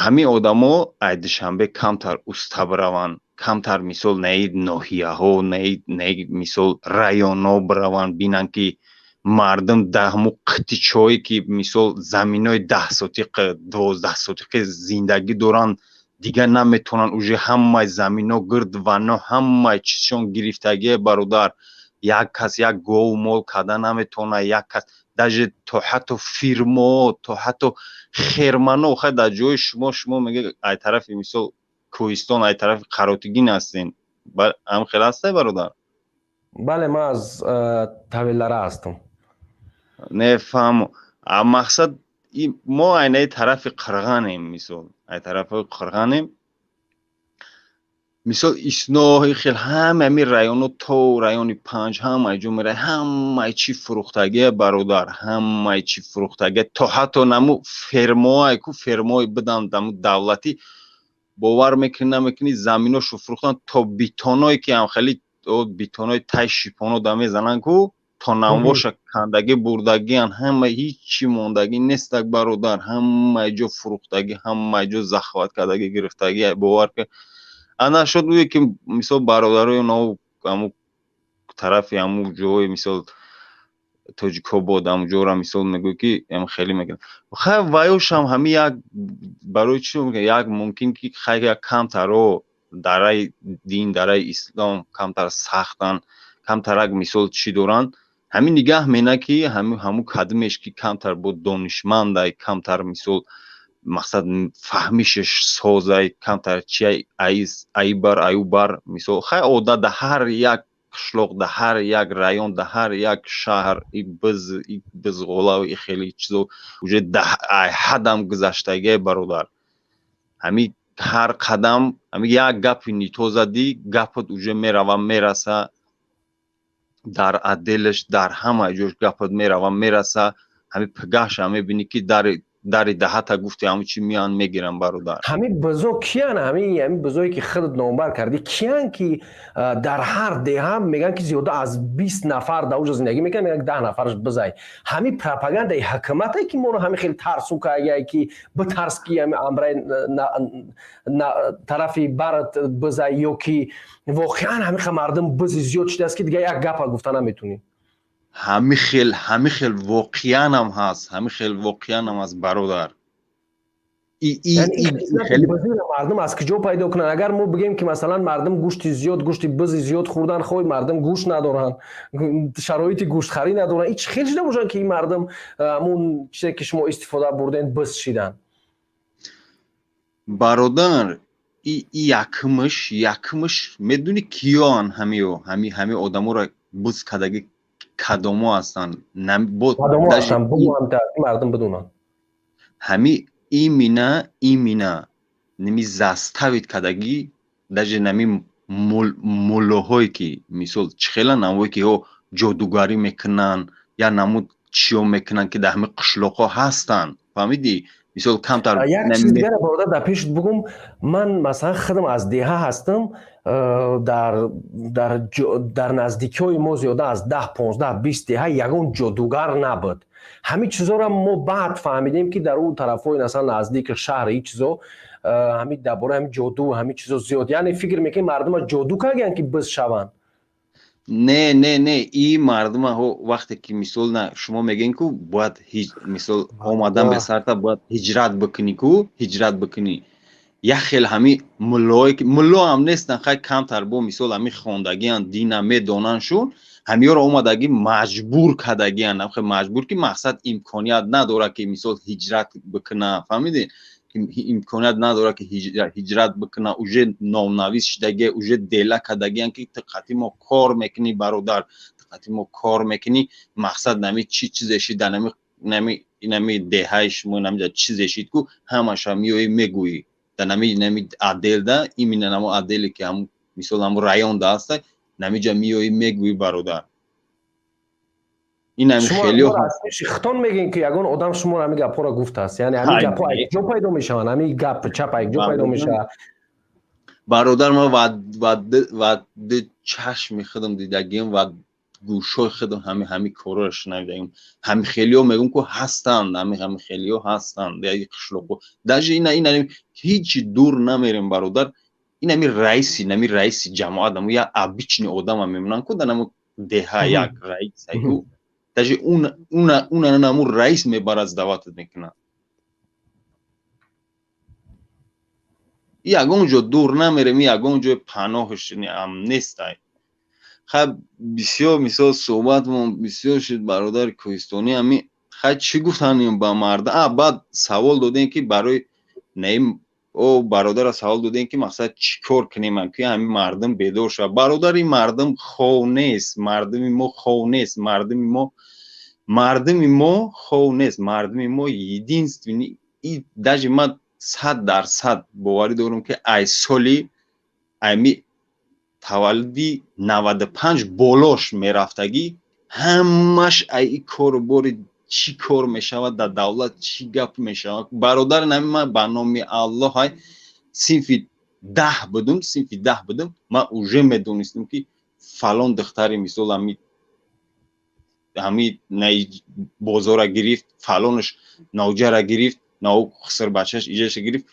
Ҳамин одамо ай Душанбе камтар уста бираванд, камтар, мисол, наи ноҳияҳо, наи, мисол, районҳо бираванд, бинанд, ки мардум дар ҳамун қитичҳое ки, мисол, заминои 10 сотиқ, 12 сотиқи зиндагӣ доранд, дигар наметавонанд. Уже ҳамаи замино гирд вано, ҳамаи чизшон гирифтагие, бародар. Як кас як гову мол карда наметавонад, як кас даже то ҳатто фирмо, то ҳатто хермано. Хай, дар ҷои шумо, шумо мега ай тарафи, мисол, кӯҳистон, ай тарафи Қаротигин ҳастен, ҳам хел ҳастай, бародар? Бале, ман аз Тавеллара ҳастам. Не, фаҳмо. Мақсад, мо айнаи тарафи Қирғанем, мисол, ай тарафҳои Қирғанем, мисол, Исноҳи хел, ҳама ҳамин районо то райони панҷ, ҳамаи ҷо мерай, ҳамаи чӣ фурӯхтагия, бародар, ҳамаи чӣ фурӯхтагия. То ҳатто наму фермоай ку, фермои бидам даму давлатӣ, бовар мекунӣ, намекунӣ, заминошо фурӯхтан, то битоное ки ҳамхели битонои тай шипоно да мезананд ку, то намвоша кандагӣ бурдагиан. Ҳама ҳичи мондагӣ нестак, бародар, ҳамаи ҷо фурӯхтагӣ, ҳамаи ҷо захват кардагӣ, гирифтагӣ, бовар ки. Ана шуд ӯе ки, мисол, бародарои онҳо ҳаму тарафи ҳаму ҷои, мисол, Тоҷикобод, ҳаму ҷора, мисол, мегӯй ки хеле мекунад. Хай, ваёшам ҳами як барои чӣ як мумкин ки, хай, як камтаро дараи дин, дараи ислом камтар сахтанд, камтарак, мисол, чӣ доранд. Ҳамин нигаҳ мена ки ҳаму кадмеш ки камтар бо донишмандай, камтар, мисол, мақсад, фаҳмишаш созай, камтар чиай, айбар аюбар, мисол. Хай, одат да ҳар як қишлоқ, да ҳар як район, да ҳар як шаҳр и биз, и бизғола, и хеле чизо уже ҳадам гузаштагие, бародар. Ҳами ҳар қадам ҳами як гапи нито задӣ, гапат уже мерава, мераса. Дар отделаш, дар ҳама ҷош гапат мерава, мераса. Ҳами пагаша мебинӣ, ки дари даҳата гуфти, ҳамн чи меян, мегирам, бародар. Ҳами бизо киян? Ҳами бизое, ки худат номбар кардӣ, киян, ки дар ҳар деҳа мегӯянд, ки зиёда аз 20 нафар дар уҷа зиндагӣ мекунанд, мегӯянд, 10 нафараш бизай? Ҳами пропагандаи ҳукумате, ки моро ҳами хеле тарсу кагай, ки битарс, ки ҳами амраи тарафи барат бизай, ё ки воқеан ҳами мардум бизи зиёд шудааст, ки дига як гапа гуфта наметунӣ? Ҳами хел воқеанам ҳаст, ҳами хел воқеанам ҳаст, бародар. Мардум аз куҷо пайдо кунанд? Агар мо бигем, ки масалан мардум гӯшти зиёд, гӯшти бизи зиёд хӯрдан, хой мардум гӯшт надоранд, шароити гӯштхарӣ надоранд. Ич хел шуда бошанд, ки ин мардум ҳамун чизе, ки шумо истифода бурден, биз шидан? Бародар, и якумш медуни киёан? Ҳамиё, ҳами одаморо буз кадаги кадомо ҳастанд? Мардум бидунанд. Ҳами имина ними заставить кадагӣ, даже нами муллоҳое, ки мисол чӣ хела намое, ки ҳо ҷодугарӣ мекунанд, я намуд чиё мекунанд, ки дар ҳами қишлоқҳо ҳастанд, фаҳмидӣ? Мисол, камтар Як чиз дигар, бародар, дар пешт бугум. Ман масалан худам аз деҳа ҳастам. Дар наздикиҳои мо зиёда аз 10, 15, 20 деҳа ягон ҷодугар набуд. Ҳамин чизоро мо баъд фаҳмидем, ки дар он тарафҳои масалан наздики шаҳр ин чизо, ҳамин дар бораи ҳамин ҷоду, ҳамин чизо зиёд. Яъне фикр мекунем, мардума ҷоду кардиянд, ки биз шаванд? Не, не, не, и мардума вақте ки мисол на шумо мегӯен, ку бояд, мисол, омадан бесарта бояд ҳиҷрат бикунӣ, ку ҳиҷрат бикунӣ. Як хел ҳами муллое, ки мулло ҳам нестанд, хай, камтар бо мисол ҳами хондагиан, дина медонанд, шун ҳамиёро омадагӣ маҷбур кардагиан, маҷбур, ки мақсад имконият надорад, ки мисол ҳиҷрат бикуна, фаҳмидӣ? Имконият надорад, ки ҳиҷрат бикуна. Уже номнавис шудагия, уже дела кардагиан, ки ту қати мо кор мекунӣ, бародар, ту қати мо кор мекунӣ. Мақсад нами чӣ чизе шид дар нами деҳаи шумо, намида чизе шид, ку ҳамаша меоӣ, мегӯӣ дар нами отделда, именно намо отделе, ки ҳам мисол ҳамо районда ҳаста, намиҷа меоӣ, мегӯӣ, бародар. Ин ҳами хелио хитон мегӯем, ки ягон одам шуморо ҳамин гапҳоро гуфтааст? Яъне ҳамин гапҳо аз ҷо пайдо мешаванд? Ҳамин гап чап аз ҷо пайдо мешавад? Бародар, ман ва чашми худам дидагиам ва гӯшҳои худам ҳами корро шунавидагим. Ҳами хелио мегӯм, ку ҳастанд, ҳами хелио ҳастанд яи қишлоқо. Даже ина ҳеҷи дур намерем, бародар. Ин ҳами раиси, нами раиси ҷамоат, намо як обычный одама мемонанд, ку дар намо деҳа як раис, ку даже уна наму раис мебарад, сдавать мекунад. Ягон ҷо дур намерем, ягон ҷои паноҳш ам нестай. Хай, бисёр мисол суҳбатмон бисёр шуд, бародари кӯҳистонӣ. Ами хай, чӣ гуфтанем ба марда? А баъд савол додем, ки барои наим о бародара савол додем, ки мақсад чӣ кор кунем, ки ҳамин мардум бедор шавад. Бародар, ин мардум хов нест, мардуми мо хов нест, мардуми мо хов нест, мардуми мо единственный и даже ман 100% боварӣ дорам, ки ай соли ами таваллуди 95 болош мерафтагӣ, ҳамаш ай и кору бори чӣ кор мешавад дар давлат, чӣ гап мешавад. Бародар, нами ман ба номи Аллоҳ, ай синфи 10 будум, синфи 10 будум, ман уже медонистам, ки фалон духтари мисол ҳами наи бозора гирифт, фалонаш навҷара гирифт, нав хусрбачаш иҷаша гирифт.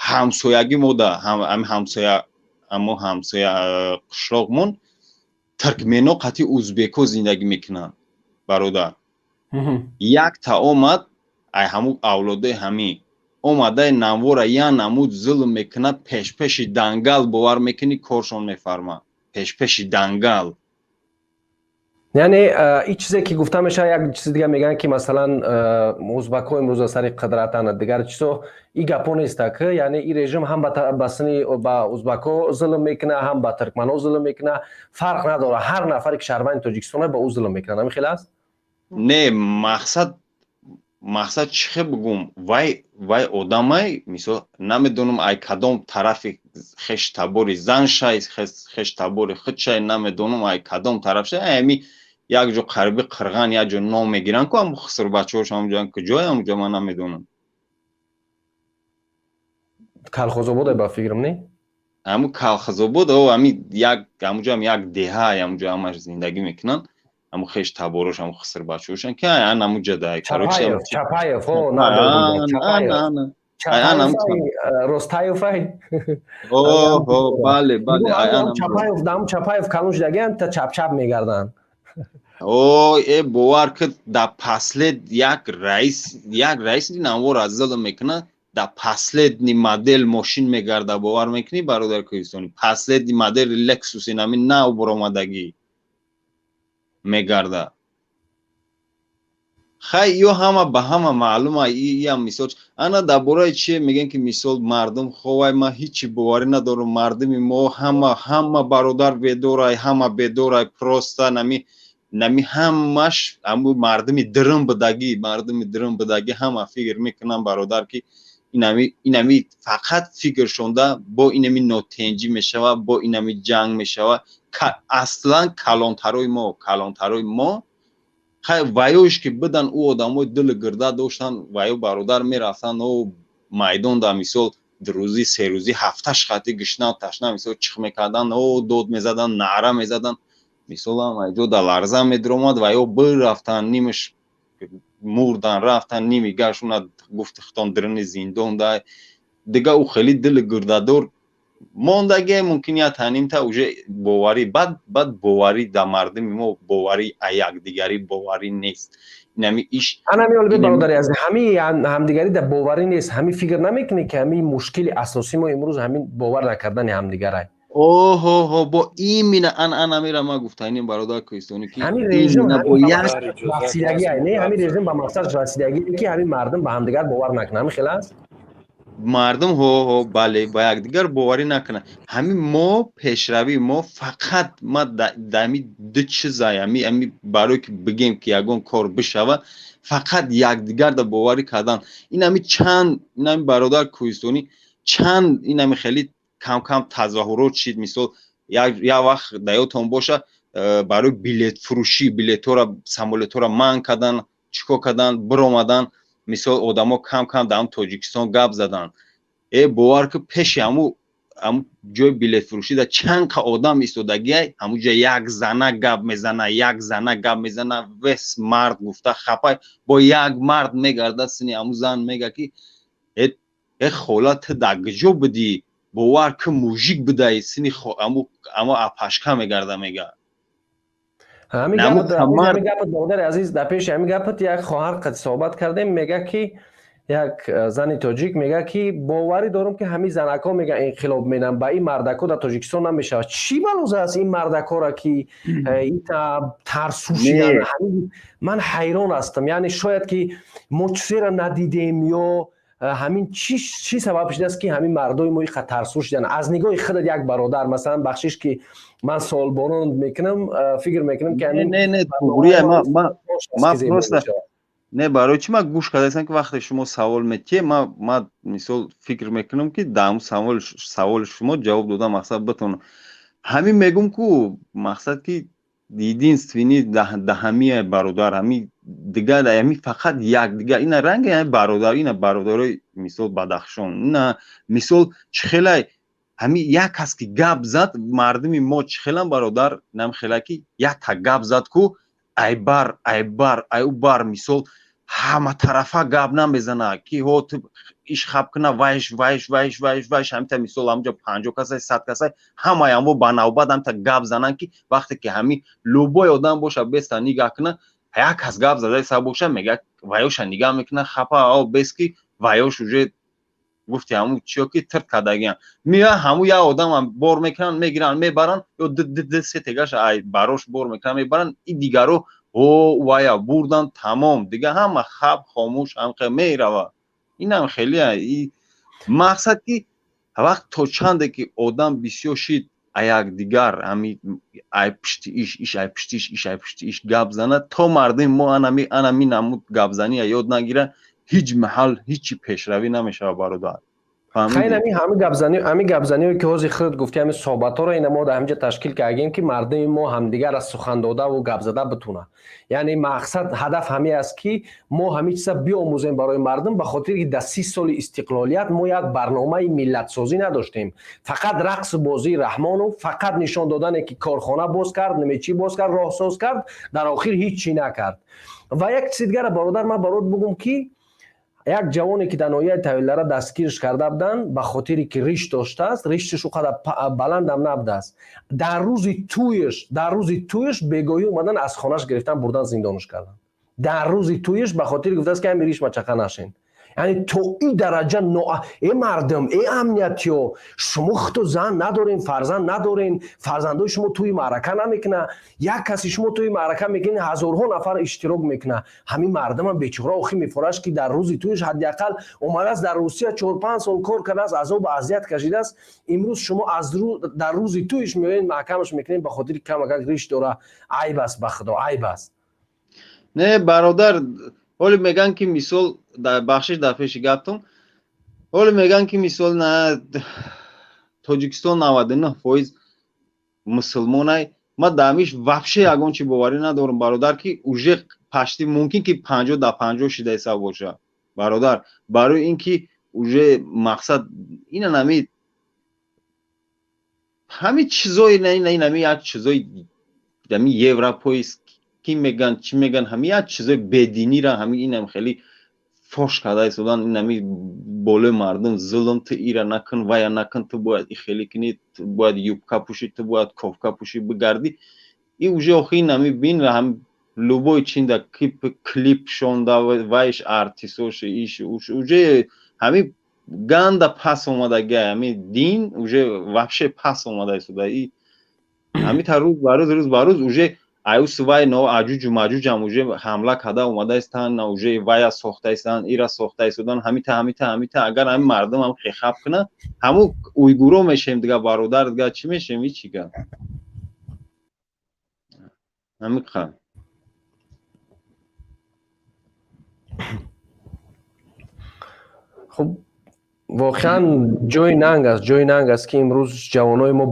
Ҳамсоягӣ мода, ҳами ҳамсоя, амо ҳамсоя қишлоқмон туркмено қати узбеко зиндагӣ мекунанд, бародар. Якта омад, ай ҳаму авлодаи ҳами омадаи навора я намуд зулм мекунад пешпеши дангал, бовар мекунӣ, коршон мефармад пешпеши дангал. Яъне ин чизе, ки гуфта мешавад, як чизи дига мегӯянд, ки масалан узбакҳо имрӯза сари қудратанд, дигар чизо, ин гапҳо неста, ки яъне ин режим ҳам ба сини ба узбакҳо зулм мекунад, ҳам ба туркманҳо зулм мекунад, фарқ надорад, ҳар нафаре, ки шаҳрванди Тоҷикистон ба ӯ зулм мекунад. Ҳамин хел аст? Не, мақсад чӣ хел бигӯм, вай одамай, мисол, намедонам, ай кадом тарафи хеш табори зан шай, хеш табори худ шай, намедонам, ай кадом тараф шай, ами. Як ҷо қариби Қирған, як ҷо ном мегиранд ку, ҳамун хусурбачаҳош ҳамунҷо куҷое, ҳамунҷо ман намедонам. Калхозободе, ба фикрам, не? Ҳамун Калхозобод, о, ҳами як ҳамунҷо ҳам як деҳа, ҳамунҷо ҳамаш зиндагӣ мекунанд. Ҳамун хеш таборош, ҳамун хусурбачаҳошан ки ан ҳамунҷа да. Короче, Чапаев, о, на, Чапаев, Ростаевай. О, бале, бале. Чапаев, дам Чапаев калон шудагиан, та чап-чап мегарданд. О, э, бовар ки, да послед як раис навор аззала мекунад, да последний модель мошин мегарда, бовар мекунӣ, бародар кӯҳистони, последний модели Лексус, инами нав буромадагӣ мегарда. Хай, ё ҳама ба ҳама маълума. Иам мисол, ана дар бораи чие мегӯем, ки мисол мардум ховай, ман ҳичи боварӣ надорам. Мардуми мо ҳама, бародар, бедорай, ҳама бедорай, просто нами ҳамаш ҳаму мардуми дирим будагӣ, мардуми дирим будагӣ. Ҳама фикр мекунам, бародар, ки инами фақат фикршонда бо инами нотенҷӣ мешава, бо инами ҷанг мешава. Аслан калонтарои мо хай, ваёш ки бидан, ӯ одамои дили гирда доштан, ваё, бародар, мерафтан о майдон, да мисол дурӯзӣ, серӯзӣ, ҳафташ хати гишна ташна, мисол, чих мекардан, о, дод мезадан, наъра мезадан, мисолам айҷо да ларза медиромад. Ваё бирафтан, нимаш мурдан, рафтан, ними гашуна гуфти хитон дирини зиндон да. Дига ӯ хеле дили гирдадор мондагие, мумкин як танимта уже боварӣ, баъд боварӣ да мардуми мо, боварӣ а якдигарӣ, боварӣ нест инами иш. Анами олби, бародари азиз, ҳами ҳамдигарӣ да боварӣ нест. Ҳами фикр намекунӣ, ки ҳами мушкили асосии мо имрӯз ҳамин бовар накардани ҳамдигарай? Оҳоҳо, бо имина ан анамира ма гуфтаним, бародар кӯҳистонӣ, ки ҳамин режим расидагӣ, не, ҳамин режим ба мақсад расидагӣ, ки ҳамин мардум ба ҳамдигар бовар накунад, ҳамин хел аст? Мардум, ҳо, бале, ба якдигар боварӣ накунад. Ҳамин мо пешравии мо фақат ма дами ду чизай, ами барое ки бигем, ки ягон кор бишава, фақат якдигарда боварӣ кардан. Инами чанд, инами, бародар кӯҳистонӣ, чанд инами хеле кам-кам тазоҳурот шид. Мисол, як вақт даётон боша, барои билетфурӯшӣ билетҳоро, самолетҳоро манъ кардан, чӣ кор кардан, биромадан. Мисол, одамо кам-кам дар Тоҷикистон гап заданд. Э, бовар ки, пеши ҳаму ҷои билетфурӯшӣ да чанд қа одам истодагиай, ҳамуҷа як зана гап мезана, як зана гап мезана, вес мард гуфта хапай, бо як мард мегарда сини ҳаму зан, мега ки: «Э, хола, ту дар куҷо будӣ? Бовар ки, мужик будай». Сини ҳаму апашка мегарда, мега. Ҳамин гапат, бародари азиз, дар пеши ҳамин гапат як хоҳар қад суҳбат кардем, мега ки як зани тоҷик мега, ки боварӣ дорам, ки ҳамин занакҳо, мега, инқилоб менам, ба ин мардакҳо дар Тоҷикистон намешавад. Чӣ балоза аст ин мардакҳоро, ки ита тарсу шидан? Ман ҳайрон ҳастам. Яъне шояд ки мо чизеро надидем ё ҳамин чӣ сабаб шудааст, ки ҳамин мардои мо иқа тарсу шудан? Аз нигоҳи худат, як бародар, масалан, бахшиш, ки ман суолборон мекунам, фикр мекунам, ки ҳамин Не, не, туғрия, ма просто не, барои чӣ ман гӯш кардаистам, ки вақте шумо савол метиҳе, ма мисол фикр мекунам, ки дар ҳамун саволи шумо ҷавоб дода, мақсад, битонам. Ҳамин мегӯм ку, мақсад, ки единственный да ҳамия, бародар, ҳами дигар ҳами фақат якдигар, ина ранги ҳами бародар, ина бародарои, мисол, Бадахшон, ина мисол чӣ хелай, ҳами як кас ки гап зад, мардуми мо чӣ хелам, бародар, нам хела ки якта гап зад ку, айбар, айбар, айубар, мисол, ҳаматарафа гап намезана, ки ҳо ту иш хаб куна, вайш, вайш, вайш, вайш, вайш, ҳамита, мисол, ҳамҷо 50 касай, 100 касай, ҳамаи ҳамо ба навбат ҳамита гап зананд, ки вақте ки ҳами любой одам боша, беста нигаҳ куна, як кас гап задаиса боша, мега, ваёша нигаҳ мекуна, хапа о бес, ки ваёш уже гуфти ҳаму чиё ки тирт кардагиам меоя, ҳаму як одамам бор мекунанд, мегиранд, мебаранд, ё д се тегаша ай барош бор мекунанд, мебаранд, и дигаро о вая бурдан, тамом, дига ҳама хаб, хомӯш, ҳамхе мерава. Инам хеле мақсад, ки вақт то чанде ки одам бисёр шид, якдигар ҳами ай пишти иш, иш ай пишти иш, иш ай пишти иш гап занад, то мардуми мо анами намуд гапзания ёд нагирад, ҳеҷ маҳал ҳечи пешравӣ намешавад, бародар. Хайр, ҳами гапзанӣ, ҳами гапзаниҳое ки ҳозир худат гуфтӣ, ҳами суҳбатҳоро ина мо дар ҳаминҷа ташкил кардем, ки мардуми мо ҳамдигар аз сухан додаву гап зада битунад. Яъне мақсад, ҳадаф ҳамин аст, ки мо ҳамин чиза биомӯзем барои мардум, ба хотире ки дар 30 соли истиқлолият мо як барномаи миллатсозӣ надоштем. Фақат рақсу бозии Раҳмонов, фақат нишон додане, ки корхона боз кард, намечӣ боз кард, роҳсоз кард, дар охир ҳеҷ чӣ накард. Ва як чизи дигара, бародар, ман барот бугум, ки як ҷавоне, ки дар ноҳияи Тавилдара дастгирш карда буданд ба хотире ки риш доштааст, ришаш ӯ қадар баландам набудааст, дар рӯзи тӯяш бегоҳӣ омадан, аз хонаш гирифтан, бурдан, зиндонаш кардан дар рӯзи тӯяш, ба хотире гуфтааст, ки ҳами риш мачақа нашен. Яъне то ин дараҷа э мардум, э амниятиё, шумо худто зан надорен, фарзанд надорен, фарзандои шумо тӯи маърака намекуна. Як каси шумо тӯи маърака мекунед, ҳазорҳо нафар иштирок мекуна. Ҳамин мардумам бечора охи мефораш, ки дар рӯзи тӯяш ҳадди ақал омадааст, дар Русия 4-5 сол кор кардааст, азобу азият кашидааст. Имрӯз шумо аз дар рӯзи тӯяш меоед, маҳкамаш мекунед ба хотири камакак риш дора. Айб аст, ба худо, айб аст. Не, бародар, ҳоле мегӯянд, ки мисол, бахшиш дар пеши гаптон, ҳоле мегӯянд, ки мисол, на Тоҷикистон 99% мусулмонай. Ман дар ҳамиш вообще ягон чи боварӣ надорам, бародар, ки уже почти мумкин ки 50 да 50 шида ҳисоб боша, бародар, барои ин ки уже мақсад ина нами ҳами чизои нами як чизои ами европоист ки меган, чӣ меган, ҳами як чизои бединира, ҳами инам хеле фош карда истодан, инами болои мардум зулм: ту ира накун, вая накун, ту бояд и хеле кунӣ, ту бояд юбка пӯшӣ, ту бояд кофка пӯшӣ бигардӣ. И уже охи инами бин, ҳам любой чинда клип шонда, вайш артисош иш уш уже ҳами ганда пас омадага, ҳами дин уже вообще пас омада истода. И ҳами та рӯз ба рӯз, рӯз ба рӯз уже аюс вай но аҷуҷу маҷуҷам уже ҳамла карда омада истанд, уже вая сохта истанд, ира сохта истодан. Ҳамита, ҳамита, ҳамита агар ҳами мардум ҳам хехаб кунад, ҳаму уйгуро мешем дига, бародар, дига чӣ мешем? Ҳичига ҳамиқа. Хуб, воқеан ҷои нанг аст, ҷои нанг аст, ки имрӯз ҷавонои мо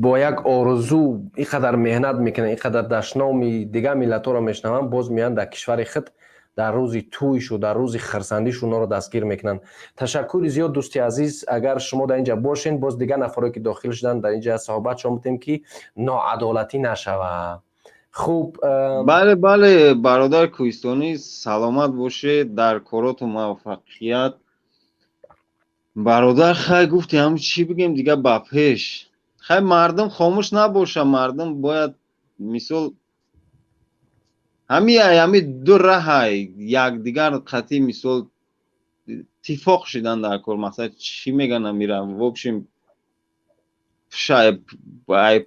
бо як орзу ин қадар меҳнат мекунанд, ин қадар дашноми дигар миллатҳоро мешунаванд, боз меянд, дар кишвари худ дар рӯзи тӯйшу дар рӯзи хирсандишу онҳоро дастгир мекунанд. Ташаккури зиёд, дӯсти азиз. Агар шумо дар инҷа бошен, боз дигар нафаре, ки дохил шуданд, дар инҷа суҳбат шон будем, ки ноадолатӣ нашавад. Хуб. Бале, бале, бародар кӯҳистонӣ, саломат бошед, дар короту муваффақият, бародар. Хай, гуфти, ҳам чӣ бигем дига? Ба пеш. Хай, мардум хомӯш набоша, мардум бояд мисол ҳами ду раҳай якдигар қатъи мисол иттифоқ шидан дар кор. Масалан, чӣ меган, амира, в общем,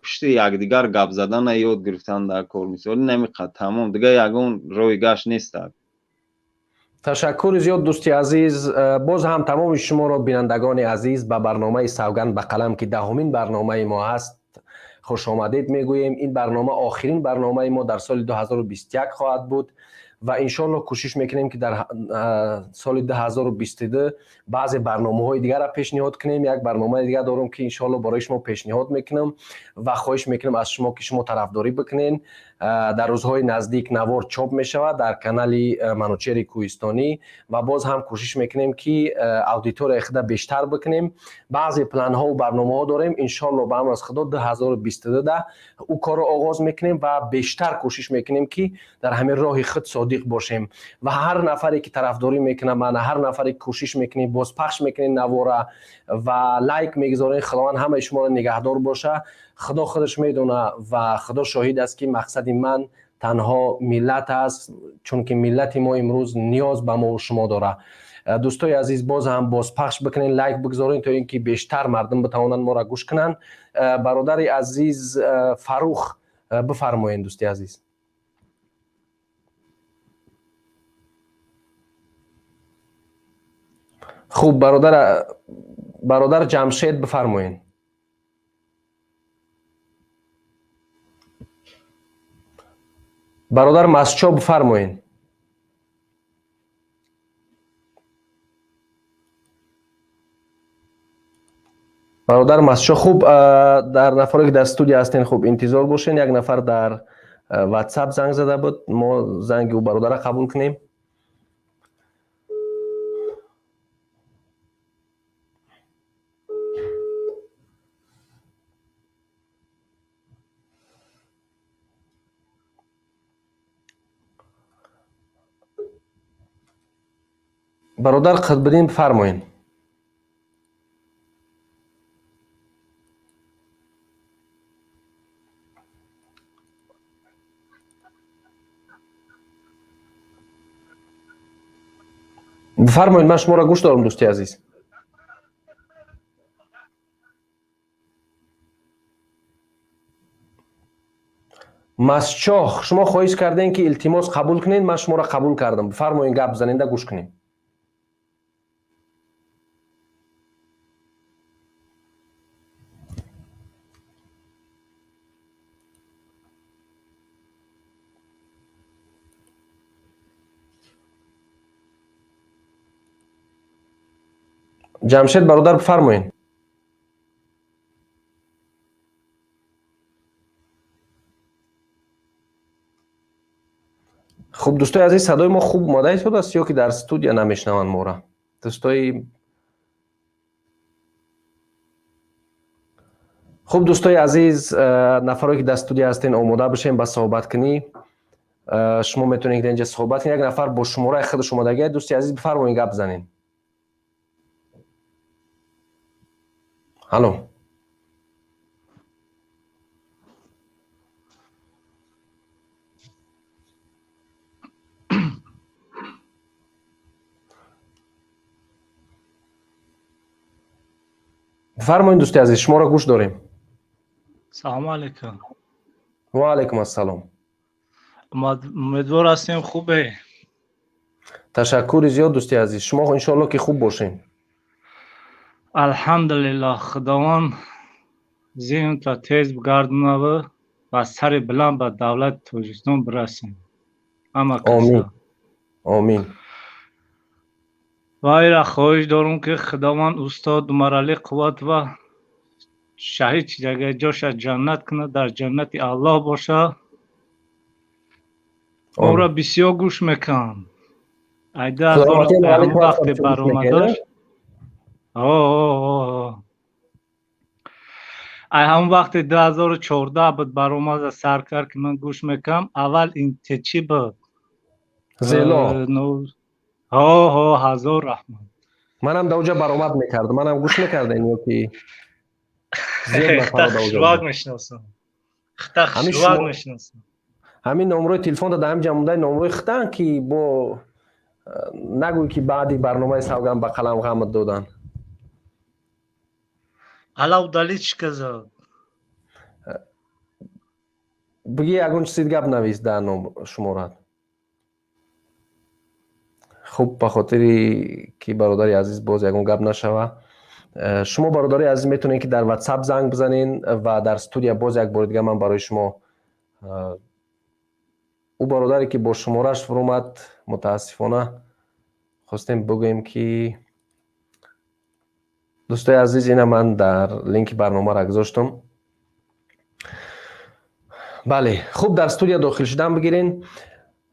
пушти якдигар гап задана ёд гирифтан дар кор. Мисол, намиқад, тамом, дига ягон роҳи гашт нестак. Ташаккури зиёд, дӯсти азиз. Боз ҳам тамоми шуморо, бинандагони азиз, ба барномаи «Савганд ба қалам», ки 10-умин барномаи мо ҳаст, хушомадед мегӯем. Ин барнома охирин барномаи мо дар соли 2021 хоҳад буд ва иншоалло кӯшиш мекунем, ки дар соли 2022 баъзе барномаҳои дигарро пешниҳод кунем. Як барномаи дигар дорам, ки иншоалло барои шумо пешниҳод мекунам ва хоҳиш мекунам аз шумо, ки шумо тарафдорӣ бикунен. Дар рӯзҳои наздик навор чоп мешавад дар канали Манучери Кӯҳистонӣ ва боз ҳам кӯшиш мекунем, ки аудиторияи худа бештар бикунем. Баъзе планҳову барномаҳо дорем. Иншоалло, ба амр аз Худо, 2022 ӯ корро оғоз мекунем ва бештар кӯшиш мекунем, ки дар ҳамин роҳи худ содиқ бошем. Ва ҳар нафаре, ки тарафдорӣ мекунад мана, ҳар нафаре, ки кӯшиш мекунем, бозпахш мекунем навора ва лайк мегузорем, Худованд ҳамаи шуморо нигаҳдор боша. Худо худаш медона ва Худо шоҳид аст, ки мақсади ман танҳо миллат аст, чунки миллати мо имрӯз ниёз ба мову шумо дорад. Дӯстои азиз, боз ҳам бозпахш бикунед, лайк бигзоред, то ин ки бештар мардум битавонанд моро гӯш кунанд. Бародари азиз Фарух, бифармоед, дӯсти азиз. Хуб, бародар Ҷамшед, бифармоед. Бародар Масчо, бифармоед. Бародар Масчо, хуб, дар нафаре ки дар студия ҳастен, хуб, интизор бошен. Як нафар дар WhatsApp занг зада буд, мо занги ӯ бародара қабул кунем. Бародар Қутбиддин, бифармоед. Бифармоед, ман шуморо гӯш дорам, дӯсти азиз. Масчоҳ, шумо хоҳиш кардем, ки илтимос қабул кунед, ман шуморо қабул кардам. Бифармоед, гап заненда, гӯш кунем. Ҷамшед бародар, бифармоед. Хуб, дӯстои азиз, садои мо хуб омода истодааст ё ки дар студия намешнаванд мора, дӯстои хуб? Дӯстои азиз, нафаре ки дар студия ҳастен, омода бошем ба суҳбаткунӣ. Шумо метавонед ки инҷа суҳбат кунед. Як нафар бо шумораи худаш омодагӣ. Дӯсти азиз, бифармоед, гап занед. Алло. Бифармоед, дӯсти азиз, шуморо гӯш дорем. Салому алайкум. Ва алайкум ассалом. Умедвор ҳастем, хубе. Ташаккури зиёд, дӯсти азиз, шумо иншоалло ки хуб бошед. Алҳамдулиллоҳ, Худованд зеҳнта тез бигардонаву ба сари баланд ба давлати Тоҷикистон бирасем ҳама. Омин, омин. Ва ира хоҳиш дорум, ки Худованд устод Умаралӣ Қувватова шаҳид чидага ҷоша ҷаннат кунад, дар ҷаннати Аллоҳ боша. Ора бисёр гӯш мекунам, айда вақте баромадаш. Ай ҳамон вақте 2014 буд, баромада сар кард, ки ман гӯш мекунам. Аввал ин чӣ буд? Зело. Ҳо, ҳазор раҳмат. Манам дар оҷа баромад мекардам, манам гӯш мекардем ё ки? Хушвак мешиносам, хушвак мешиносам. Ҳамин номрои телефонда дар ҳамин ҷамодаи номрои хитан, ки бо нагӯй, ки баъди барномаи савган ба қалам ғамат додан. Ала удалить сказал. Биги, ягон чизи гап навис дар ном шуморат. Хуб, ба хотири ки бародари азиз боз ягон гап нашава, шумо, бародари азиз, метавонед, ки дар WhatsApp занг бизанен ва дар студия боз як бори дига ман барои шумо ӯ бародаре ки бо шумораш фуромад, мутаассифона, хостем бигӯем, ки дӯстои азиз, ина ман дар линки барномаро гузоштам. Бале, хуб, дар студия дохил шудан бигирен.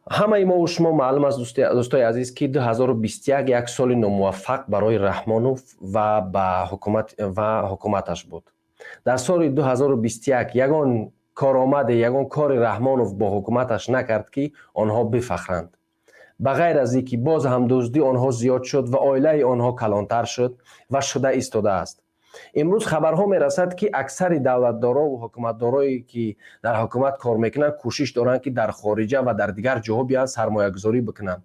Ҳамаи мову шумо маълум аст, дӯстои азиз, ки 2021 як соли номуваффақ барои Раҳмонов ва ба ҳукумат ва ҳукуматаш буд. Дар соли 2021 ягон коромаде, ягон кори Раҳмонов бо ҳукуматаш накард, ки онҳо бифахранд, ба ғайр аз ин ки боз ҳам дуздии онҳо зиёд шуд ва оилаи онҳо калонтар шуд ва шуда истодааст. Имрӯз хабарҳо мерасад, ки аксари давлатдорову ҳукуматдорое, ки дар ҳукумат кор мекунанд, кӯшиш доранд, ки дар хориҷа ва дар дигар ҷоҳо биёянд, сармоягузорӣ бикунанд.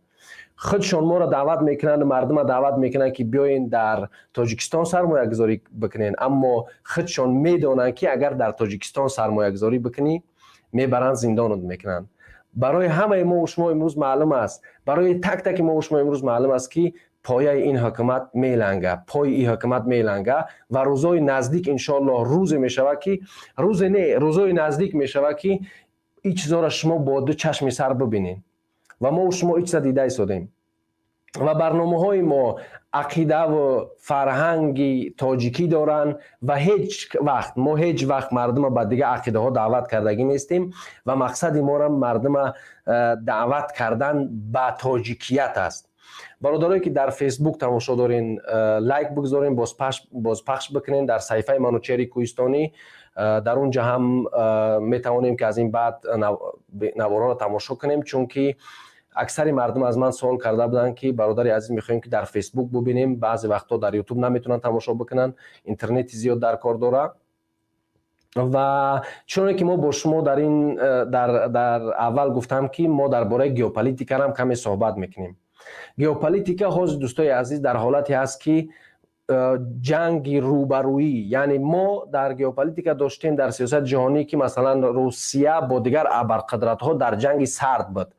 Худшон моро даъват мекунанд, мардума даъват мекунанд, ки биёен дар Тоҷикистон сармоягузорӣ бикунен, аммо худшон медонанд, ки агар дар Тоҷикистон сармоягузорӣ бикунӣ, мебаранд, зиндонат мекунанд. Барои ҳамаи мо шумо имрӯз маълум аст, барои так таки мо шумо имрӯз маълум аст, ки пояи ин ҳукумат меланга, пои ин ҳукумат меланга ва рӯзои наздик, иншоаллоҳ, рӯзе мешавад, ки рӯзе не, рӯзои наздик мешавад, ки ин чизоро шумо бо ду чашми сар бибинед. Ва мо шумо ин чиза дида истодем. Ва барномаҳои мо ақидаву фарҳанги тоҷикӣ доранд ва ҳеҷ вақт мо ҳеҷ вақт мардума ба дигар ақидаҳо даъват кардагӣ нестем ва мақсади мора мардума даъват кардан ба тоҷикият аст. Бародарое, ки дар Фейсбук тамошо дорен, лайк бигзорен, бозпахш бикунен дар саҳифаи Манучери Кӯҳистонӣ. Дар он ҷа ҳам метавонем, ки аз ин баъд наворонро тамошо кунем, чунки аксари мардум аз ман суол карда буданд, ки бародари азиз, мехоҳем, ки дар Фейсбук бубинем. Баъзе вақтҳо дар Ютуб наметавонанд тамошо бикунанд, интернети зиёд дар кор дора. Ва чуноне ки мо бо шумо дар ин дар аввал гуфтам, ки мо дар бораи геополитикарам каме суҳбат мекунем. Геополитика ҳозир, дӯстои азиз, дар ҳолате ҳаст, ки ҷанги рӯбарӯӣ, яъне мо дар геополитика доштем, дар сиёсати ҷаҳонӣ, ки масалан Русия бо дигар абарқудратҳо дар ҷанги сард буд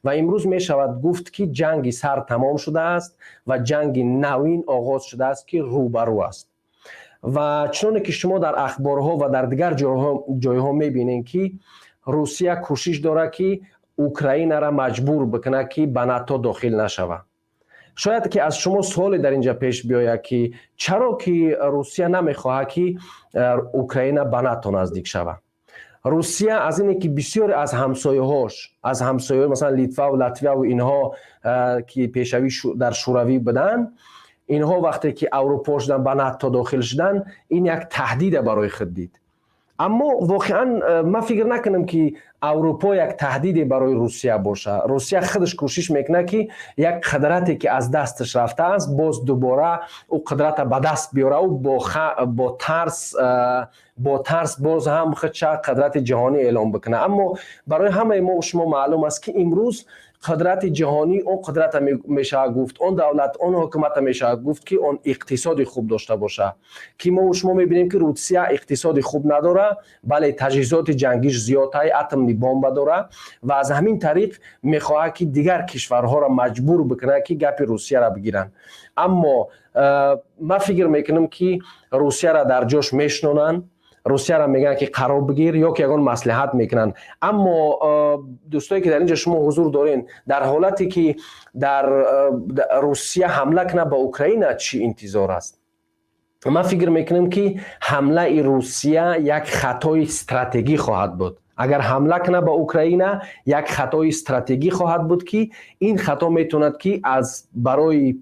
ва имрӯз мешавад гуфт, ки ҷанги сард тамом шудааст ва ҷанги навин оғоз шудааст, ки рӯбарӯ аст. Ва чуноне ки шумо дар ахборҳо ва дар дигар ҷойҳо мебинед, ки Русия кӯшиш дорад, ки Украинара маҷбур бикунад, ки ба НАТО дохил нашавад. Шояд ки аз шумо суоле дар инҷа пеш биёяд, ки чаро ки Русия намехоҳад, ки Украина ба НАТО наздик шавад. Русия аз ине ки бисёре аз ҳамсояҳош, аз ҳамсояҳо, масалан Литваву Латвияву инҳо, ки пешавӣ дар Шӯравӣ буданд, инҳо вақте ки Аврупо шуданд, ба НАТО дохил шуданд, ин як таҳдида барои худ дид. Аммо воқеан ман фикр накунам, ки Аврупо як таҳдиде барои Русия бошад. Русия худаш кӯшиш мекунад, ки як қудрате, ки аз дасташ рафтааст, боз дубора ӯ қудрата ба даст биёра, ӯ бо тарс боз ҳам худша қудрати ҷаҳонӣ эълон бикунад. Аммо барои ҳамаи мо шумо маълум аст, ки имрӯз қудрати ҷаҳонӣ он қудрата мешавад гуфт, он давлат, он ҳукумата мешавад гуфт, ки он иқтисоди хуб дошта бошад, ки мо шумо мебинем, ки Русия иқтисоди хуб надора, бале таҷҳизоти ҷангиш зиёдтай, атомный бомба дора ва аз ҳамин тариқ мехоҳад, ки дигар кишварҳоро маҷбур бикунад, ки гапи Русияро бигиранд. Аммо ман фикр мекунам, ки Русияро дар ҷош мешинонанд, Русияро мегӯянд, ки қарор бигир ё ки ягон маслиҳат мекунанд. Аммо дӯстое, ки дар ин ҷо шумо ҳузур дорен, дар ҳолате ки дар Русия ҳамла кунад ба Украина, чӣ интизор аст? Ман фикр мекунам, ки ҳамлаи Русия як хатои стратегӣ хоҳад буд. Агар ҳамла кунад ба Украина, як хатои стратегӣ хоҳад буд, ки ин хато метавонад, ки аз барои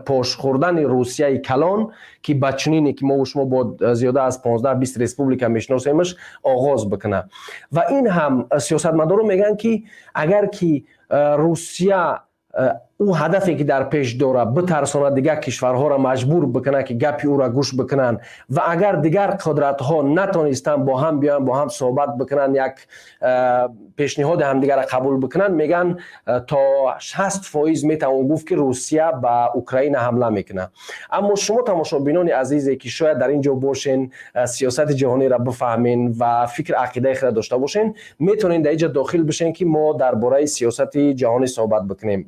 пош хӯрдани Русияи калон, ки ба чунине ки мо шумо бо зиёда аз 15-20 республика мешиносемаш, оғоз бикунад. Ва ин ҳам сиёсатмадорон мегӯянд, ки агар ки Русия ӯ ҳадафе, ки дар пеш дорад, битарсонад, дигар кишварҳоро маҷбур бикунад, ки гапи ӯро гӯш бикунанд, ва агар дигар қудратҳо натонистанд бо ҳам биёянд, бо ҳам суҳбат бикунанд, як пешниҳоди ҳамдигарро қабул бикунанд, мегӯянд, то 60% метавон гуфт, ки Русия ба Украина ҳамла мекунад. Аммо шумо, тамошобинони азизе, ки шояд дар ин ҷо бошен, сиёсати ҷаҳониро бифаҳмен ва фикр ақидаи худро дошта бошен, метавонед дар ин ҷо дохил бишен, ки мо дар бораи сиёсати ҷаҳонӣ суҳбат бикунем.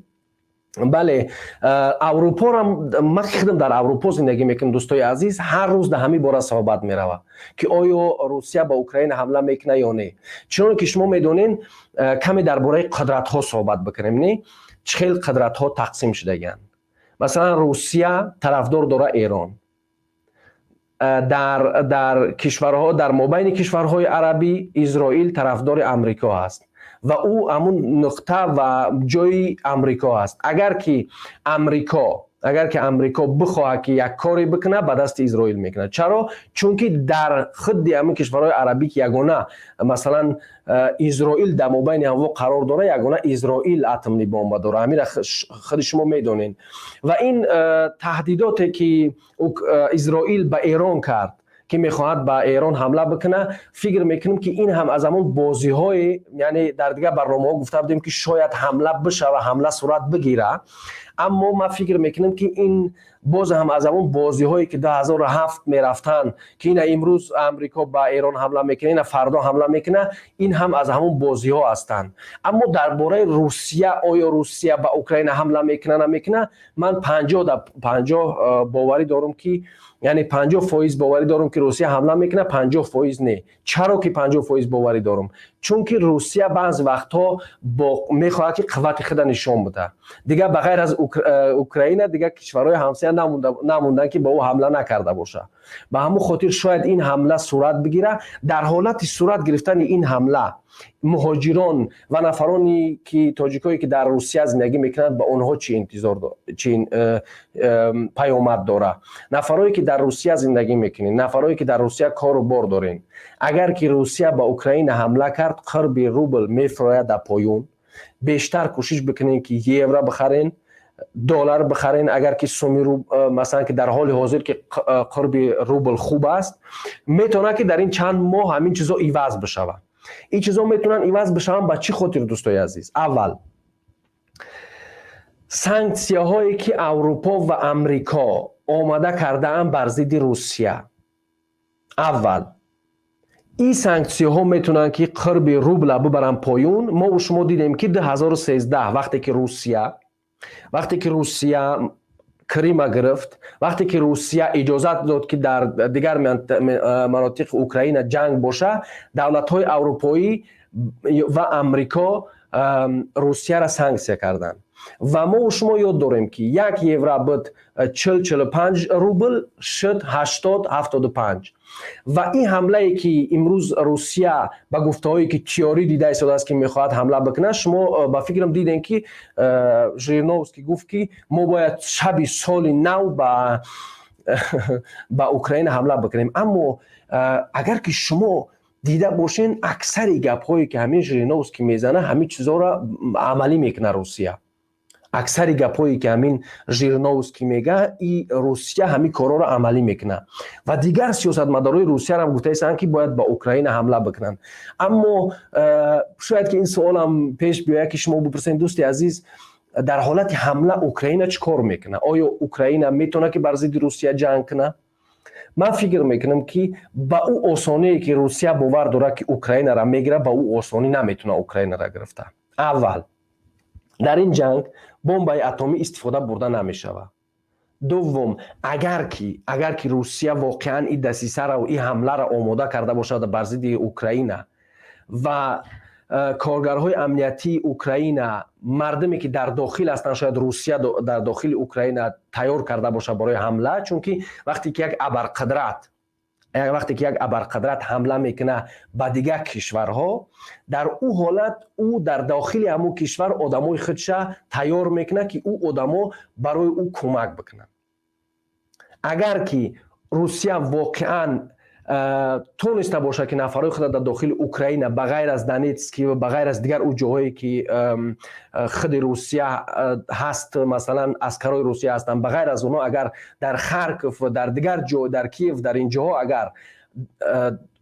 Бале, Аврупоро ман худам дар Аврупо зиндагӣ мекунам, дӯстои азиз. Ҳар рӯз дар ҳамин бора суҳбат меравад, ки оё Русия ба Украина ҳамла мекунад ё не. Чуноне ки шумо медонед, каме дар бораи қудратҳо суҳбат бикунем, не? Чӣ хел қудратҳо тақсим шудагианд? Масалан, Русия тарафдор дора Эрон дар кишварҳо, дар мобайни кишварҳои арабӣ Изроил тарафдори Амрико ҳаст ва ӯ ҳамун нуқта ва ҷои Амрико аст. Агар ки Амрико бихоҳад, ки як коре бикунад, ба дасти Изроил мекунад. Чаро? Чунки дар худи ҳамин кишварҳои арабӣ, ки ягона, масалан, Изроил дар мобайни ҳамво қарор дорад, ягона Изроил атомный бомба дорад. Ҳамира худи шумо медонед. Ва ин таҳдидоте, ки Изроил ба Эрон кард, ки мехоҳад ба Эрон ҳамла бикунад, фикр мекунем, ки ин ҳам аз ҳамон бозиҳое, яъне дар дигар барномаҳо гуфта будем, ки шояд ҳамла бишава, ҳамла сурат бигира. Аммо ман фикр мекунам, ки ин Боз ҳам аз ҳамон бозиҳое, ки 2007 мерафтанд, ки ина имрӯз Амрико ба Эрон ҳамла мекунад, ина фардо ҳамла мекунад, ин ҳам аз ҳамон бозиҳо ҳастанд. Аммо дар бораи Русия, оё Русия ба Украина ҳамла мекуна, намекуна, ман 50 да 50 боварӣ дорам, ки яъне 50% боварӣ дорам, ки Русия ҳамла мекунад, 50% не. Чаро ки 50% боварӣ дорам? Чунки Русия баъзе вақтҳо мехоҳад, ки қуввати худа нишон бидиҳад. Дигар ба ғайр аз Украина дигар кишварҳои ҳамсоя намонданд, ки ба ӯ ҳамла накарда бошад. Ба ҳамон хотир шояд ин ҳамла сурат бигирад. Дар ҳолати сурат гирифтани ин ҳамла, муҳоҷирон ва нафароне ки тоҷикое, ки дар Русия зиндагӣ мекунанд, ба онҳо чӣ интизор, чӣ паёмад дорад? Нафарое ки дар Русия зиндагӣ мекунед, нафарое ки дар Русия кору бор доред, агар ки Русия ба Украина ҳамла кард, қурби рубл мефурояд дар поён. Бештар кӯшиш бикунед, ки евро бихарен, доллар бихарен. Агар ки суми, масалан, ки дар ҳоли ҳозир ки қурби рубл хуб аст, метавонад, ки дар ин чанд моҳ ҳамин чизо иваз бишавад. Ин чизо метавонанд иваз бишаванд. Ба чӣ хотир, дӯстои азиз? Аввал, санксияҳое, ки Аврупо ва Амрико омада кардаанд бар зидди Русия, аввал ин санксияҳо метавонанд, ки қурби рубла бибаранд поён. Мову шумо дидем, ки 2013, вақте ки Русия Крима гирифт, вақте ки Русия иҷозат дод, ки дар дигар манотиқи Украина ҷанг боша, давлатҳои аврупоӣ ва Амрико Русияро санксия карданд. Ва мо шумо ёд дорем, ки 1 евро буд 40-45 рубл, шуд 80-75. Ва ин ҳамлае, ки имрӯз Русия ба гуфтаҳое, ки тиёрӣ дида истодааст, ки мехоҳад ҳамла бикунад, шумо ба фикрам дидем, ки Жириновский гуфт, ки мо бояд шаби соли нав ба Украина ҳамла бикунем. Аммо агар ки шумо дида бошен, аксари гапҳое, ки ҳамин Жириновский мезана, ҳамин чизҳоро амалӣ мекунад Русия. Аксари гапҳое, ки ҳамин Жириновский мега, и Русия ҳамин корҳоро амалӣ мекунад. Ва дигар сиёсатмадорои Русияам гуфтаистанд, ки бояд ба Украина ҳамла бикунанд. Аммо шояд ки ин суолам пеш биёяд, ки шумо бипурсед: дӯсти азиз, дар ҳолати ҳамла Украина чӣ кор мекунад? Оё Украина метавонад, ки бар зидди Русия ҷанг кунад? Ман фикр мекунам, ки ба ӯ осоние, ки Русия бовар дорад, ки Украинара мегирад, ба ӯ осонӣ наметавонад Украинара гирифта. Аввал, дар ин ҷанг бомбаи атомӣ истифода бурда намешавад. Дуввум, агар ки Русия воқеан и дасисаро, и ҳамларо омода карда бошад бар зидди Украина ва коргарҳои амниятии Украина, мардуме, ки дар дохил ҳастанд, шояд Русия дар дохили Украина тайёр карда бошад барои ҳамла. Чунки вақте ки як абарқудрат ҳамла мекунад ба дигар кишварҳо, дар ӯ ҳолат ӯ дар дохили ҳамун кишвар одамои худша тайёр мекунад, ки ӯ одамо барои ӯ кӯмак бикунанд. Агар ки Русия воқеан тониста бошад, ки нафарҳои худа дар дохили Украина, ба ғайр аз Донетски ва ба ғайр аз дигар ӯ ҷоҳое, ки худи Русия ҳаст, масалан, аскарҳои Русия ҳастанд, ба ғайр аз онҳо, агар дар Харков ва дар дигар ҷой, дар Киев, дар ин ҷоҳо агар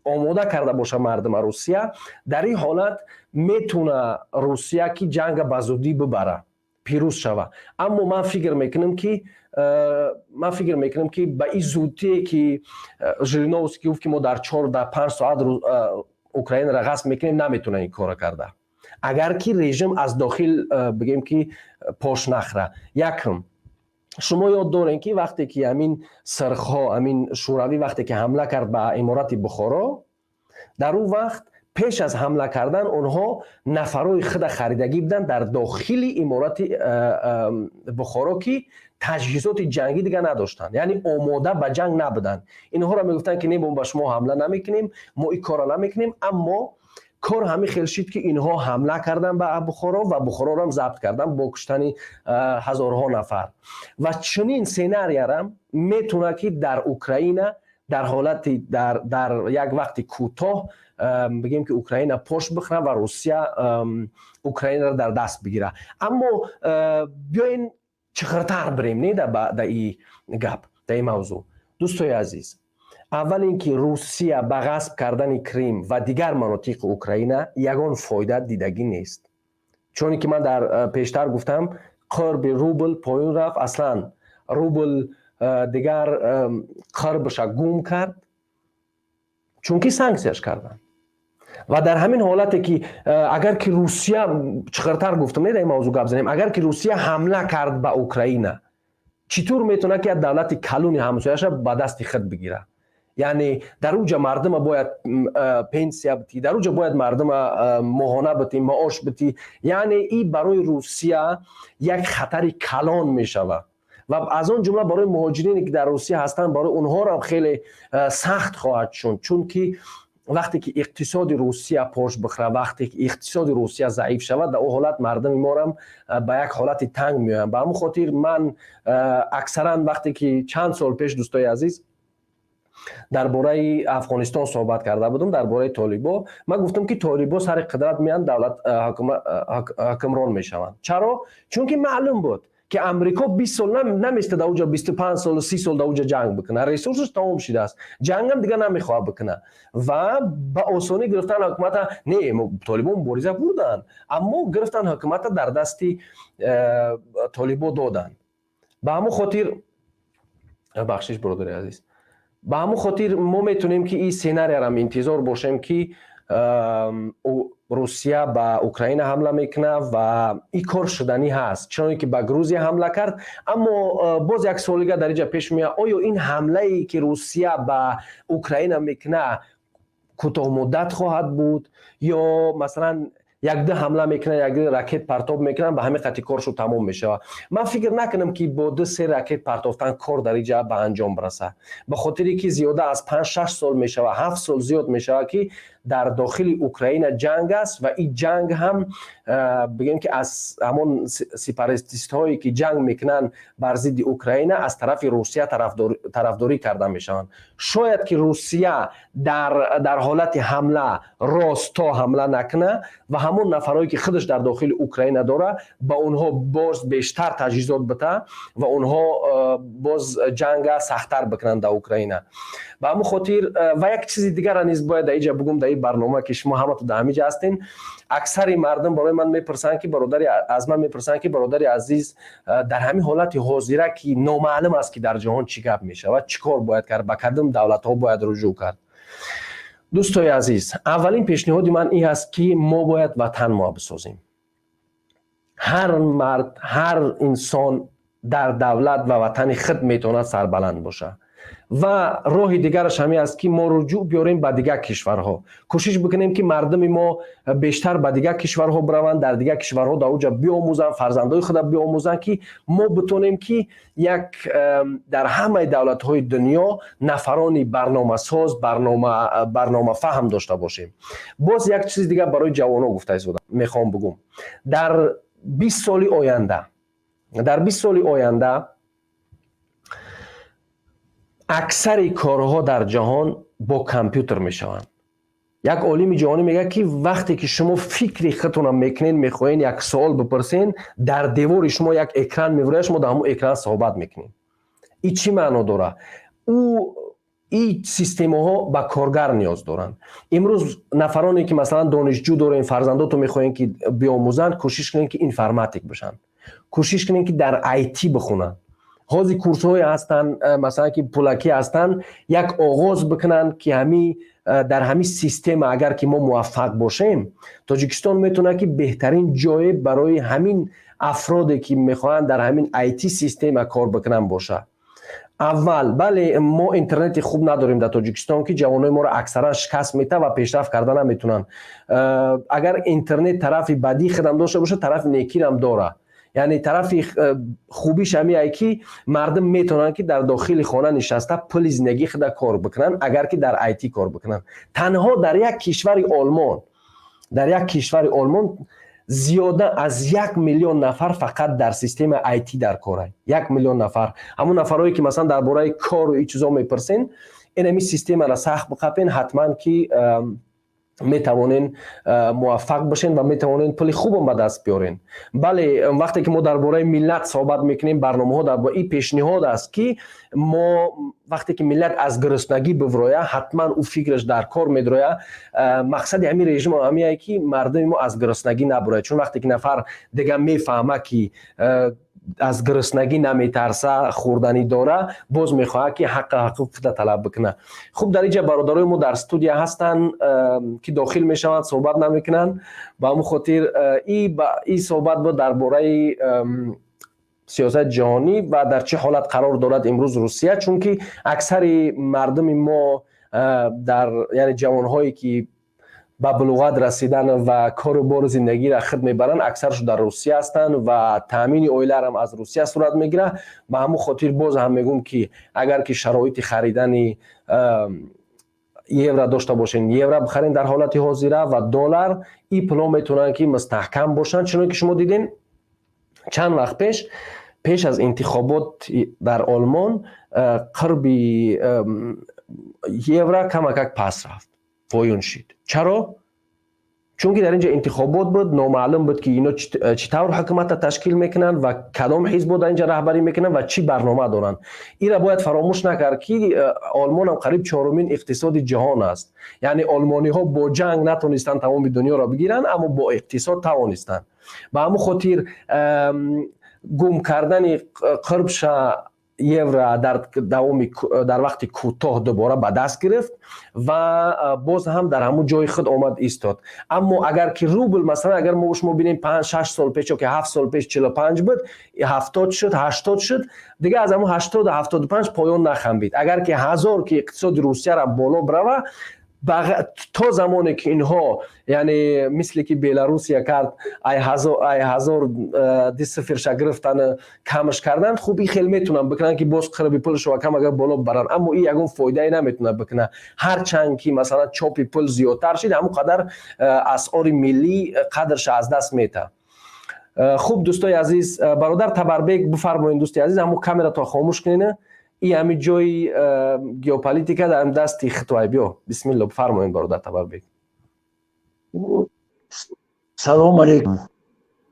омода карда бошад мардума Русия, дар ин ҳолат метавона Русия, ки ҷанга ба зудӣ бибара, пирӯз шава. Аммо ман фикр мекунам, ки ба ин зудтие, ки Жириновский гуфт, ки мо дар 4 дар 5 соат Украинаро ғасб мекунем, наметавонад ин корро карда, агар ки режим аз дохил, бигем, ки пош нахӯра. Якум, шумо ёд дорем, ки вақте ки ҳамин сирхҳо, ҳамин Шӯравӣ, вақте ки ҳамла кард ба Иморати Бухоро, дар ӯ вақт пеш аз ҳамла кардан онҳо нафарҳои худа харидагӣ буданд дар дохили Иморати Бухоро, ки таҷҳизоти ҷангӣ дигар надоштанд, яъне омода ба ҷанг набуданд. Инҳоро мегуфтанд, ки не, мо ба шумо ҳамла намекунем, мо ин корро намекунем. Аммо кор ҳамин хел шид, ки инҳо ҳамла карданд ба Бухоро ва Бухороро забт карданд бо куштани ҳазорҳо нафар. Ва чунин сценариярам метавонад, ки дар Украина дар ҳолати дар як вақти кӯтоҳ, бигем, ки Украина пош бихӯрад ва Русия Украинаро дар даст бигирад. Аммо биёен чиқиртар бирем, не, да и гап, да и мавзӯъ. Дӯстои азиз, аввал ин ки Русия ба ғасб кардани Крим ва дигар манотиқи Украина ягон фоида дидагӣ нест, чуне ки ман дар пештар гуфтам, қурби рубл поён рафт. Аслан рубл Дигар қурбаша гум кард, чунки санксияш карданд. Ва дар ҳамин ҳолате ки агар ки Русия, чиқиртар гуфтам, не, дар ин мавзӯъ гап занем, агар ки Русия ҳамла кард ба Украина, чӣ тур метавонад, ки як давлати калони ҳамсояша ба дасти худ бигирад? Яъне дар уҷа мардума бояд пенсия битӣ, дар уҷа бояд мардума моҳона битӣ, маош битӣ. Яъне и барои Русия як хатари калон мешавад ва аз он ҷумла барои муҳоҷирине, ки дар Русия ҳастанд, барои онҳоро хеле сахт хоҳад шуд, чунки вақте ки иқтисоди Русия пош бихӯра, вақте ки иқтисоди Русия заиф шавад, дар он ҳолат мардуми морам ба як ҳолати танг меоянд. Ба ҳамон хотир ман аксаран, вақте ки чанд сол пеш, дӯстои азиз, дар бораи Афғонистон суҳбат карда будам, дар бораи толибо, ман гуфтам, ки толибо сари қудрат меянд, давлат ҳукмрон мешаванд. Чаро? Чунки маълум буд, ки Амрико 20 сол наместа дар уҷа, 25 солу 30 сол дар уҷа ҷанг бикуна. Ресурсаш тамом шудааст, ҷангам дигар намехоҳад бикуна ва ба осонӣ гирифтан ҳукумата. Не, толибо мубориза бурданд, аммо гирифтан ҳукумата, дар дасти толибо доданд. Ба ҳамон хотир, бахшиш, бародари азиз, ба ҳамон хотир мо метавонем, ки ин сценариярам интизор бошем, ки Русия ба Украина ҳамла мекунад ва ин кор шуданӣ ҳаст, чуноне ки ба Грузия ҳамла кард. Аммо боз як суолига дар инҷа пеш меояд: оё ин ҳамлае, ки Русия ба Украина мекунад, кӯтоҳмуддат хоҳад буд ё масалан якду ҳамла мекунанд, якду ракет партоб мекунанд, ба ҳамин қати коршу тамом мешавад? Ман фикр накунам, ки бо ду се ракет партофтан кор дар инҷа ба анҷом расад, ба хотире ки зиёда аз 5-6 сол мешавад, 7 сол зиёд мешавад, ки дар дохили Украина ҷанг аст ва ин ҷанг ҳам, бигем, ки аз ҳамон сепаратистҳое, ки ҷанг мекунанд бар зидди Украина, аз тарафи Русия тарафдорӣ карда мешаванд. Шояд ки Русия дар ҳолати ҳамла рост то ҳамла накунад ва ҳамон нафарое, ки худаш дар дохили Украина дорад, ба онҳо боз бештар таҷҳизот бита ва онҳо боз ҷанга сахттар бикунанд дар Украина. Ба ҳамон хотир ва як чизи дигарро низ бояд дар инҷа бугум, дар ин барнома, ки шумо ҳаматон дар ҳамин ҷа ҳастен. Аксари мардум барои ман мепурсанд, ки бародари, аз ман мепурсанд, ки бародари азиз, дар ҳамин ҳолати ҳозира, ки номаълум аст, ки дар ҷаҳон чӣ гап мешавад, чӣ кор бояд кард, ба кадом давлатҳо бояд руҷӯъ кард? Дӯстои азиз, аввалин пешниҳоди ман ин аст, ки мо бояд ватан мо бисозем. Ҳар мард, ҳар инсон дар давлат ва ватани худ метавонад сарбаланд бошад. Ва роҳи дигараш ҳамин аст, ки мо руҷӯъ биёрем ба дигар кишварҳо, кӯшиш бикунем, ки мардуми мо бештар ба дигар кишварҳо бираванд, дар дигар кишварҳо дар уҷа биомӯзанд, фарзандои худа биомӯзанд, ки мо битонем, ки як дар ҳамаи давлатҳои дунё нафарони барномасоз, барномафаҳм дошта бошем. Боз як чизи дигар барои ҷавонҳо гуфта истодам, мехоҳам бугум: дар 20 соли оянда, дар 20 соли оянда аксари корҳо дар ҷаҳон бо компютер мешаванд. Як олими ҷаҳонӣ мегӯяд, ки вақте ки шумо фикри худтонро мекунед, мехоҳед як суол бипурсен, дар девори шумо як экран мевуряд, шумо дар ҳамон экран суҳбат мекунед. Ин чӣ маъно дорад? Ӯ ин системаҳо ба коргар ниёз доранд. Имрӯз нафароне, ки масалан донишҷӯ дорем, фарзандото мехоҳем, ки биомӯзанд, кӯшиш кунем, ки информатик бошанд, кӯшиш кунем, ки дар IT бихонанд. Ҳозир курсҳое ҳастанд, масалан, ки пулакӣ ҳастанд, як оғоз бикунанд, ки ҳами дар ҳамин система агар ки мо муваффақ бошем, Тоҷикистон метавонад, ки беҳтарин ҷое барои ҳамин афроде, ки мехоҳанд дар ҳамин IT система кор бикунанд, бошад. Аввал, бале, мо интернети хуб надорем дар Тоҷикистон, ки ҷавонои моро аксаран шикаст метавад ва пешрафт карда наметавонанд. Агар интернет тарафи бадии худам дошта бошад, тарафи некирам дорад. Яъне тарафи хубиш ҳамиае, ки мардум метавонанд, ки дар дохили хона нишаста пули зиндагии худа кор бикунанд, агар ки дар IT кор бикунанд. Танҳо дар як кишвари Олмон, дар як кишвари Олмон зиёда аз 1 миллион нафар фақат дар системаи IT дар корай. 1 миллион нафар. Ҳамон нафарҳое, ки масалан дар бораи кору ин чизо мепурсен, ин ҳамин системаро сахт биқапен, ҳатман ки метавонен муваффақ бошен ва метавонен пули хубам ба даст биёрен. Бале, вақте ки мо дар бораи миллат суҳбат мекунем, барномаҳо дар ин пешниҳод аст, ки мо вақте ки миллат аз гуруснагӣ бивроя, ҳатман ӯ фикраш дар кор медроя. Мақсади ҳамин режим ҳамие, ки мардуми мо аз гуруснагӣ набурояд, чун вақте ки нафар дигар мефаҳма, ки Аз гуруснагӣ наметарса, хӯрданӣ дора, боз мехоҳад, ки ҳаққу ҳуқуқи худа талаб бикунад. Хуб, дар инҷа бародарои мо дар студия ҳастанд, ки дохил мешаванд, суҳбат намекунанд. Ба ҳамун хотир и суҳбат буд дар бораи сиёсати ҷаҳонӣ ва дар чӣ ҳолат қарор дорад имрӯз Русия, чунки аксари мардуми мо дар, яъне ҷавонҳое, ки ба булуғат расидан ва кору бору зиндагиро худ мебаранд, аксарашон дар Русия ҳастанд ва таъмини оиларам аз Русия сурат мегирад. Ба ҳамун хотир боз ҳам мегӯм, ки агар ки шароити харидани евро дошта бошен, евро бихарен дар ҳолати ҳозира ва доллар. И пулҳо метавонанд, ки мустаҳкам бошанд, чуноне ки шумо дидем, чанд вақт пеш аз интихобот дар Олмон қурби евро камакак пас рафт, поён шид. Чаро? Чунки дар инҷа интихобот буд, номаълум буд, ки ино чӣ тавр ҳукуматро ташкил мекунанд ва кадом ҳизбо дар инҷа раҳбарӣ мекунанд ва чӣ барнома доранд. Ира бояд фаромӯш накард, ки Олмонам қариб чорумин иқтисоди ҷаҳон аст. Яъне олмониҳо бо ҷанг натонистанд тамоми дунёро бигиранд, аммо бо иқтисод тавонистанд. Ба ҳамун хотир гум кардани қурбша евро дар давоми, дар вақти кӯтоҳ дубора ба даст гирифт ва боз ҳам дар ҳамун ҷои худ омад истод. Аммо агар ки рубл, масалан, агар мо шумо бинем, 5-6 сол пеш ё ки 7 сол пеш 45 буд, 70 шуд, 80 шуд, дигар аз ҳамун 80-у 75 поён нахамбид. Агар ки ҳазор ки иқтисоди Русияра боло бирава, то замоне ки инҳо, яъне мисле ки Беларусия кард, ай ҳазор ди сифрша гирифтан, камш карданд, хуб, и хел метавонанд бикунанд, ки боз қурби пулшо кам агар боло баранд, аммо и ягон фоидае наметавонад бикунад. Ҳарчанд ки, масалан, чопи пул зиёдтар шид, ҳамон қадар асъори миллӣ қадрша аз даст метаҳад. Хуб, дӯстои азиз, бародар Табарбек, бифармоед, дӯсти азиз, ҳамон камерато хомӯш кунед. И ҳами ҷои геополитика дар дасти хитвай. Биё, бисмилло, бифармоед, бародар Табарбек. Салому алейкум.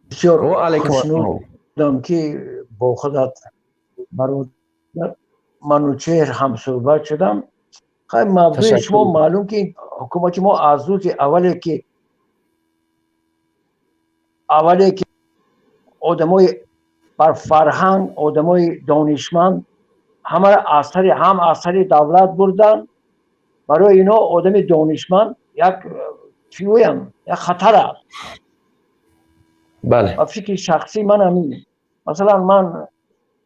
Бисёр алейкум. Ки бо худат, бародар Манучеҳр, ҳамсӯҳбат шудам. Хай, мавзӯи шумо маълум, ки ҳукумати мо аз рӯзи аввале ки одамои бар фарҳанг, одамои донишманд ҳамаро аз сари ҳам аз сари давлат бурдан, барои ино одами донишманд як, чӣ гӯям, як хатар аст. Бале. Ба фикри шахсии ман ҳамин. Масалан, ман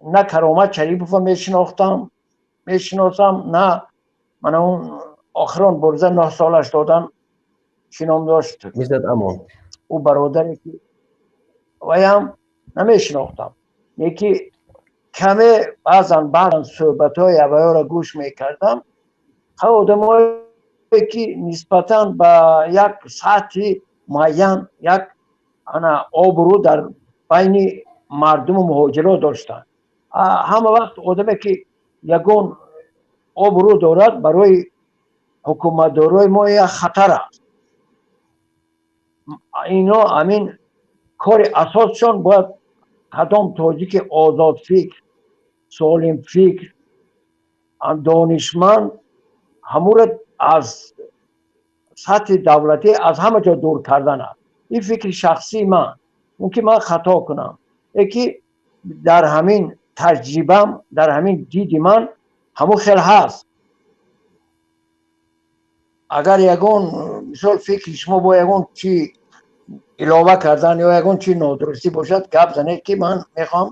на Каромат Шарипова мешинохтам, мешиносам, на мана он охирон бурза 9 солаш додан, чӣ ном дошт? Миздат Амон. Ӯ бародаре ки ваям намешинохтам, неки каме баъзан суҳбатҳои аваёро гӯш мекардам. Одамое ки нисбатан ба як сатҳи муайян, як ана обрӯ дар байни мардуму муҳоҷиро доштанд. Ҳама вақт одаме ки ягон обрӯ дорад, барои ҳукуматдорои мо як хатар аст. Ино ҳамин кори асосшон бояд кадом тоҷики озодфикр, солимфикр, донишманд, ҳамуро аз сатҳи давлатӣ, аз ҳама ҷо дур кардан аст. Ин фикри шахсии ман, мумкин ман хато кунам, ки дар ҳамин таҷрибам, дар ҳамин диди ман ҳамун хел ҳаст. Агар ягон, мисол, фикри шумо бо ягон чи илова кардан ё ягон чи нодурустӣ бошад, гап занед, ки ман мехоҳам,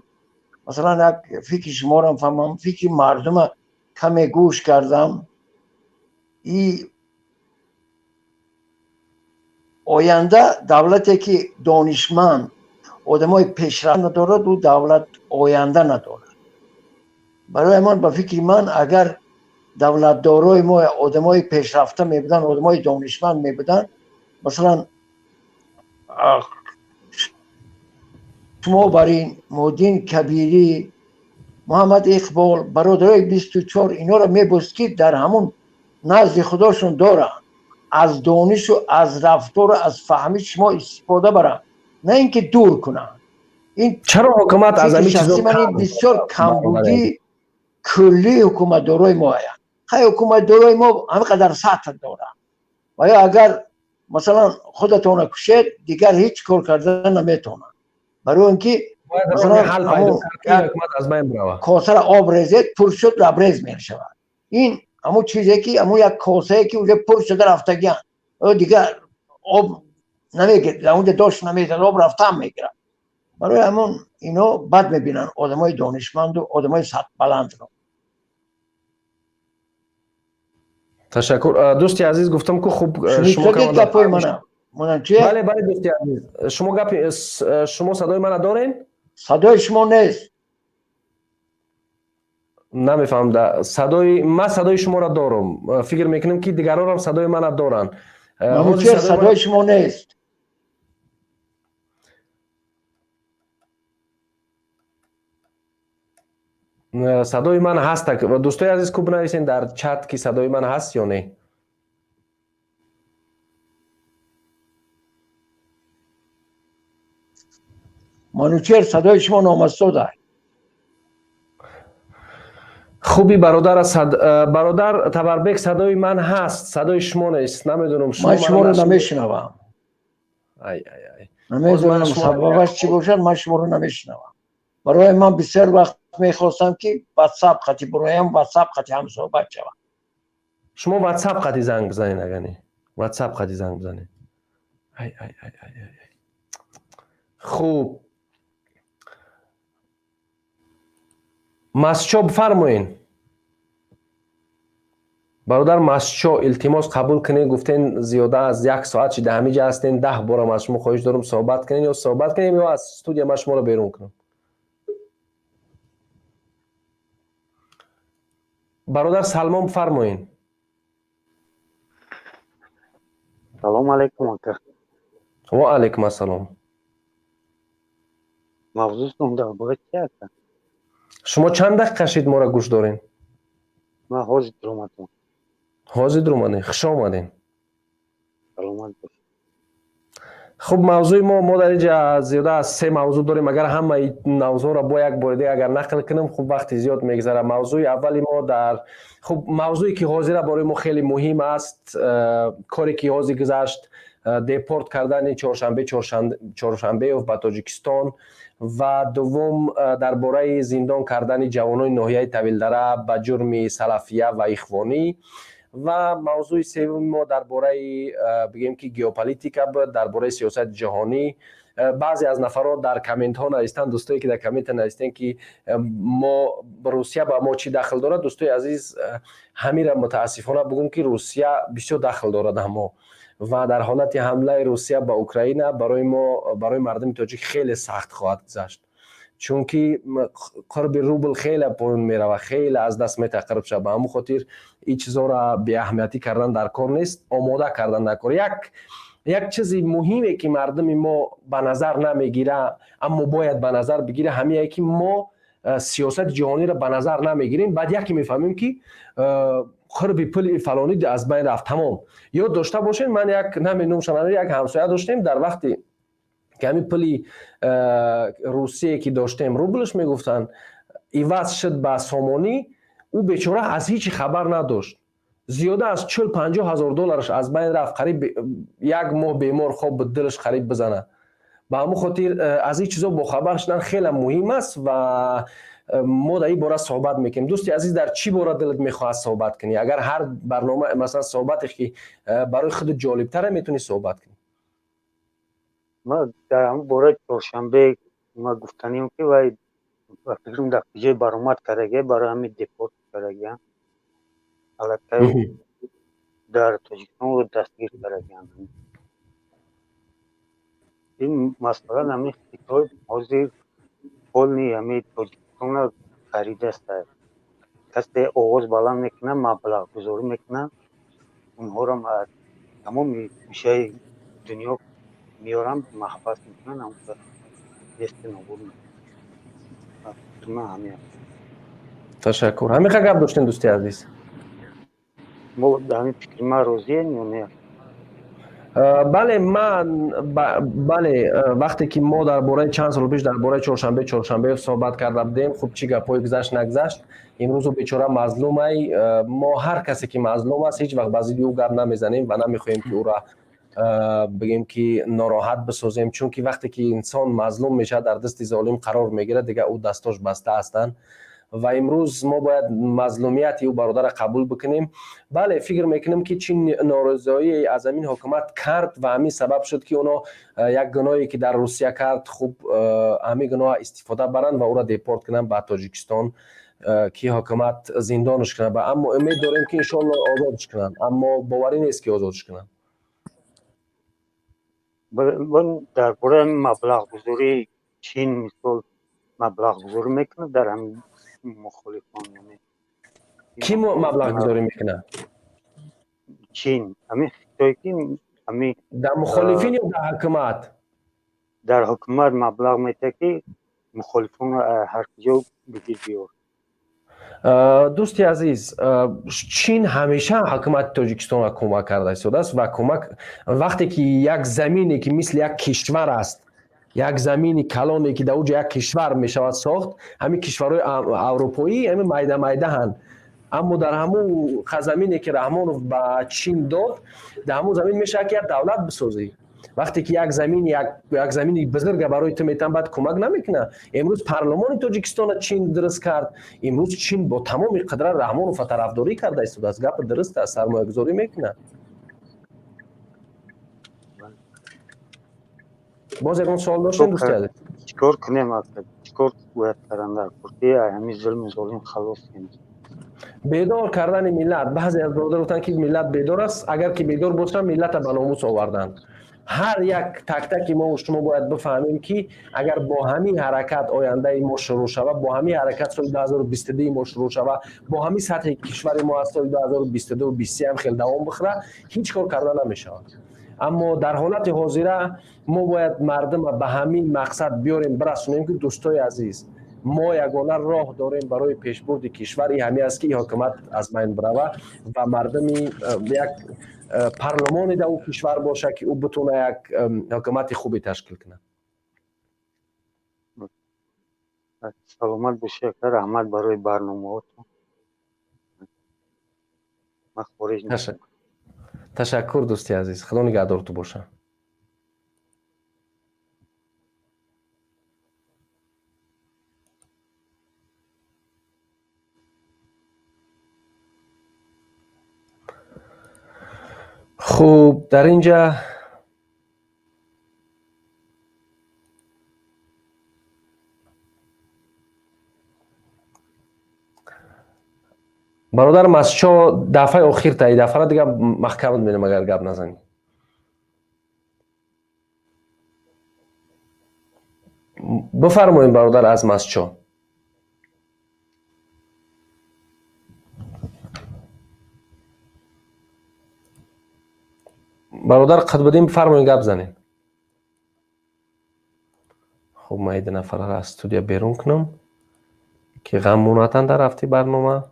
масалан, як фикри шуморо фаҳмам. Фикри мардума каме гӯш кардам. И оянда давлате ки донишманд, одамои пешрафт надорад, ӯ давлат оянда надорад. Барои ман, ба фикри ман, агар давлатдорои мо одамои пешрафта мебуданд, одамои донишманд мебуданд, масалан, шумо бар ин Муҳиддин Кабирӣ, Муҳаммад Иқбол, бародарои 24, инҳоро мебост, ки дар ҳамун назди худошон доранд, аз донишу, аз рафтору, аз фаҳми шумо истифода баранд, на ин ки дур кунанд. Ин чаро ҳукумат аз ҳамин чизо бисёр камбудии куллии ҳукуматдорои мо аянд. Хай, ҳукуматдорои мо ҳамин қадар сатр доранд ва ё агар, масалан, худатонро кушед, дигар ҳеҷ кор карда наметавонанд, барои он ки Масалан, косара об резед, пур шуд, лабрез мешавад. Ин ҳамун чизе ки ҳамун як косае ки уже пур шуда рафтагиан, дигар об намегирад, онҷа дошт намезанад, об рафтаам мегирад. Барои ҳамон ино бад мебинанд одамои донишманду одамои сатҳбаландро. Ташаккур, дӯсти азиз. Гуфтам ку, хуб, шумо гапои мана Бале, бале, дӯсти азиз, шумо гапи шумо, садои мана дорен? Садои шумо нест. Намефаҳмам, садои ман, садои шуморо дорам. Фикр мекунам, ки дигарорам садои мана доранд. Садои шумо нест. Садои ман ҳаст. Дӯстои азиз, ку бинависен дар чат, ки садои ман ҳаст ё не. Манучер, садои шумо номасода. Хуби, бародар, бародар Табарбек, садои ман ҳаст, садои шумо нест, намедонам. Ман шуморо намешунавам. Намедонам, сабабаш чӣ бошад, ман шуморо намешунавам. Барои ман бисёр вақт мехостам, ки ватсап қати буроям, ватсап қати ҳамсӯҳбат шавам. Шумо ватсап қати занг бизанед, агани ватсап қати занг бизанед. Ай ай ай ай ай. Хуб, Масчо, бифармоен, бародар Масчо, илтимос, қабул кунед. Гуфтен, зиёда аз як соат шида ҳамиҷа ҳастен. 10 борам аз шумо хоҳиш дорам, суҳбат кунед, ё суҳбат кунем, ё аз студия ман шуморо берун кунам. Бародар Салмон, бифармоен. Салому алайкум, ака. Ва алайкум ассалом. Мавзӯътон дар бораи чи, ака? Шумо чанд дақиқа шид моро гӯш дорен? Ман ҳозир омадам. Ҳозир омадем, хуш омадем. Саломат бош. Хуб, мавзӯи мо дар инҷа зиёда аз се мавзӯъ дорем. Агар ҳамаи мавзӯъро бо як бори дига агар нақл кунем, хуб, вақти зиёд мегзарад. Мавзӯи аввали мо дар, хуб, мавзӯе ки ҳозира барои мо хеле муҳим аст, коре ки ҳозир гузашт, депорт кардани Чоршанбе Чоршанбеев ба Тоҷикистон, ва дуввум дар бораи зиндон кардани ҷавонони ноҳияи Тавилдара ба ҷурми салафия ва ихвонӣ, ва мавзӯи севуми мо дар бораи, бигем ки, геополитика буд, дар бораи сиёсати ҷаҳонӣ. Баъзе аз нафарот дар комментҳо навистанд, дӯстое ки дар коммента навистем, ки мо Русия ба мо чӣ дахл дорад. Дӯстои азиз, ҳамира мутаассифона бигӯм, ки Русия бисёр дахл дорад ҳамо, ва дар ҳолати ҳамлаи Русия ба Украина барои мо, барои мардуми тоҷик хеле сахт хоҳад гузашт, чунки қурби рубл хеле поён меравад, хеле аз даст метаҳад қурб шава. Ба ҳамон хотир ин чизҳоро беаҳамиятӣ кардан дар кор нест, омода кардан дар кор. Як чизи муҳиме, ки мардуми мо ба назар намегира, аммо бояд ба назар бигира, ҳамие ки мо сиёсати ҷаҳониро ба назар намегирем. Баъд яке мефаҳмем, ки қурби пули фалонӣ аз байн рафт, тамом. Ёд дошта бошед, ман як намедонам, як ҳамсоя доштем, дар вақте ки ҳамин пули Русие ки доштем, рублш мегуфтанд, иваз шуд ба сомонӣ, ӯ бечора аз ҳичи хабар надошт. Зиёда аз 40-50 ҳазор доллараш аз байн рафт. Қариб як моҳ бемор хоб буд, дилаш қариб бизанад. Ба ҳамон хотир аз ин чизо бохабар шудан хеле муҳим аст ва мо дар ин бора суҳбат мекунем. Дӯсти азиз, дар чӣ бора дилат мехоҳад суҳбат кунӣ? Агар ҳар барнома, масалан, суҳбате ки барои худат ҷолибтаре, метавонӣ суҳбат кунӣ. Ма дар ҳамон бораи Чоршанбе ма гуфтанем, ки вай ба фикрам дар куҷое баромад кардагия, барои ҳамин депорт кардагия, аллакай дар Тоҷикистон дастгир кардагиянд. Ин масъала, ҳамин Хитой ҳозир полный ҳамин Тоҷикистонро харидааст. Касе овоз баланд мекунад, маблағгузорӣ мекунад, онҳоро аз тамоми гӯшаи дунё меоранд, маҳбас мекунанд, ҳамон дести нобуд мекунанд. Ҳамин. Ташаккур. Ҳамин гап доштем, дӯсти азиз. Мо дар ҳамин фикри ман розием ё не? Бале, ман бале. Вақте ки мо дар бораи чанд сол пеш дар бораи Чоршанбе Чоршанбеев суҳбат карда будем, хуб, чӣ гапҳое гузашт, нагузашт, имрӯзу бечора мазлумай. Мо ҳар касе ки мазлум аст, ҳеҷ вақт ба зидди ӯ гап намезанем ва намехоҳем, ки ӯра Бигем ки нороҳат бисозем, чунки вақте ки инсон мазлум мешавад, дар дасти золим қарор мегирад, дигар ӯ дастош баста ҳастанд ва имрӯз мо бояд мазлумияти ӯ бародарро қабул бикунем. Бале, фикр мекунем ки чин норозоӣ аз ҳамин ҳукумат кард ва ҳамин сабаб шуд, ки оно як гуноҳе ки дар Русия кард, хуб, ҳамин гуноҳ истифода баранд ва ӯро депорт кунанд ба Тоҷикистон, ки ҳукумат зиндонаш кунад. Аммо умед дорем, ки иншоалло озодш кунанд, аммо боварӣ нест, ки озодш кунанд. Дар бораи маблағгузории Чин, мисол, маблағгузорӣ мекунад дар ҳамин мухолифон? Кӣ маблағгузорӣ мекунад? Чин, ҳамин Хитой, ки ҳамин Дар мухолифин ё дар ҳукумат? Дар ҳукумат маблағ метиҳад, ки мухолифонро ҳар куҷо бигир биёр. Дӯсти азиз, Чин ҳамеша ҳукумати Тоҷикистонро кӯмак карда истодааст ва кӯмак вақте ки як замине, ки мисли як кишвар аст, як замини калоне, ки дар уҷо як кишвар мешавад сохт. Ҳамин кишварҳои аврупоӣ ҳамин майда майдаҳанд, аммо дар ҳамун замине, ки Раҳмонов ба Чин дод, дар ҳамун замин мешавад, ки як давлат бисозӣ. Вақте ки як замин, як замини бузурга барои ту метавон, баъд кӯмак намекунад? Имрӯз парлумони Тоҷикистонро Чин дуруст кард. Имрӯз Чин бо тамоми қудрат Раҳмонова тарафдорӣ карда истодааст. Гапи дуруст аст, сармоягузорӣ мекунад. Боз ягон суол доштем, дӯсти азиз? Чикор кунем, чикор бояд кардан дар курти ҳамин зулми золим халос кунем? Бедор кардани миллат. Баъзе аз бародар гуфтанд, ки миллат бедор аст. Агар ки бедор бошанд, миллата ба номус оварданд. Ҳар як тактаки мо шумо бояд бифаҳмем, ки агар бо ҳамин ҳаракат ояндаи мо шурӯъ шавад, бо ҳамин ҳаракат соли 2022 мо шурӯъ шавад, бо ҳамин сатҳи кишвари мо аз соли 2022 23 ҳам хел давом бихӯрад, ҳеҷ кор карда намешавад. Аммо дар ҳолати ҳозира мо бояд мардума ба ҳамин мақсад биёрем, бирасонем, ки дӯстои азиз, мо ягона роҳ дорем барои пешбурди кишвар, ин ҳамин аст, ки ин ҳукумат аз байн бирава ва мардуми як парлумоне дар ӯ кишвар бошад, ки ӯ битавона як ҳукумати хубе ташкил кунад. Саломат бошед, ака, раҳмат барои барномаҳотон. Ман хориҷ. Ташаккур, дӯсти азиз, Худо нигаҳдорту боша. Хуб, дар инҷа бародар Масчо, дафъаи охир та дафъара дига маҳкамат менам, агар гап назанӣ. Бифармоед, бародар аз Масчо. Бародар Қутбиддин, бифармоед, гап занед. Хуб, ман ида нафарро аз студия берун кунам, ки ғам монатан дар рафти барнома.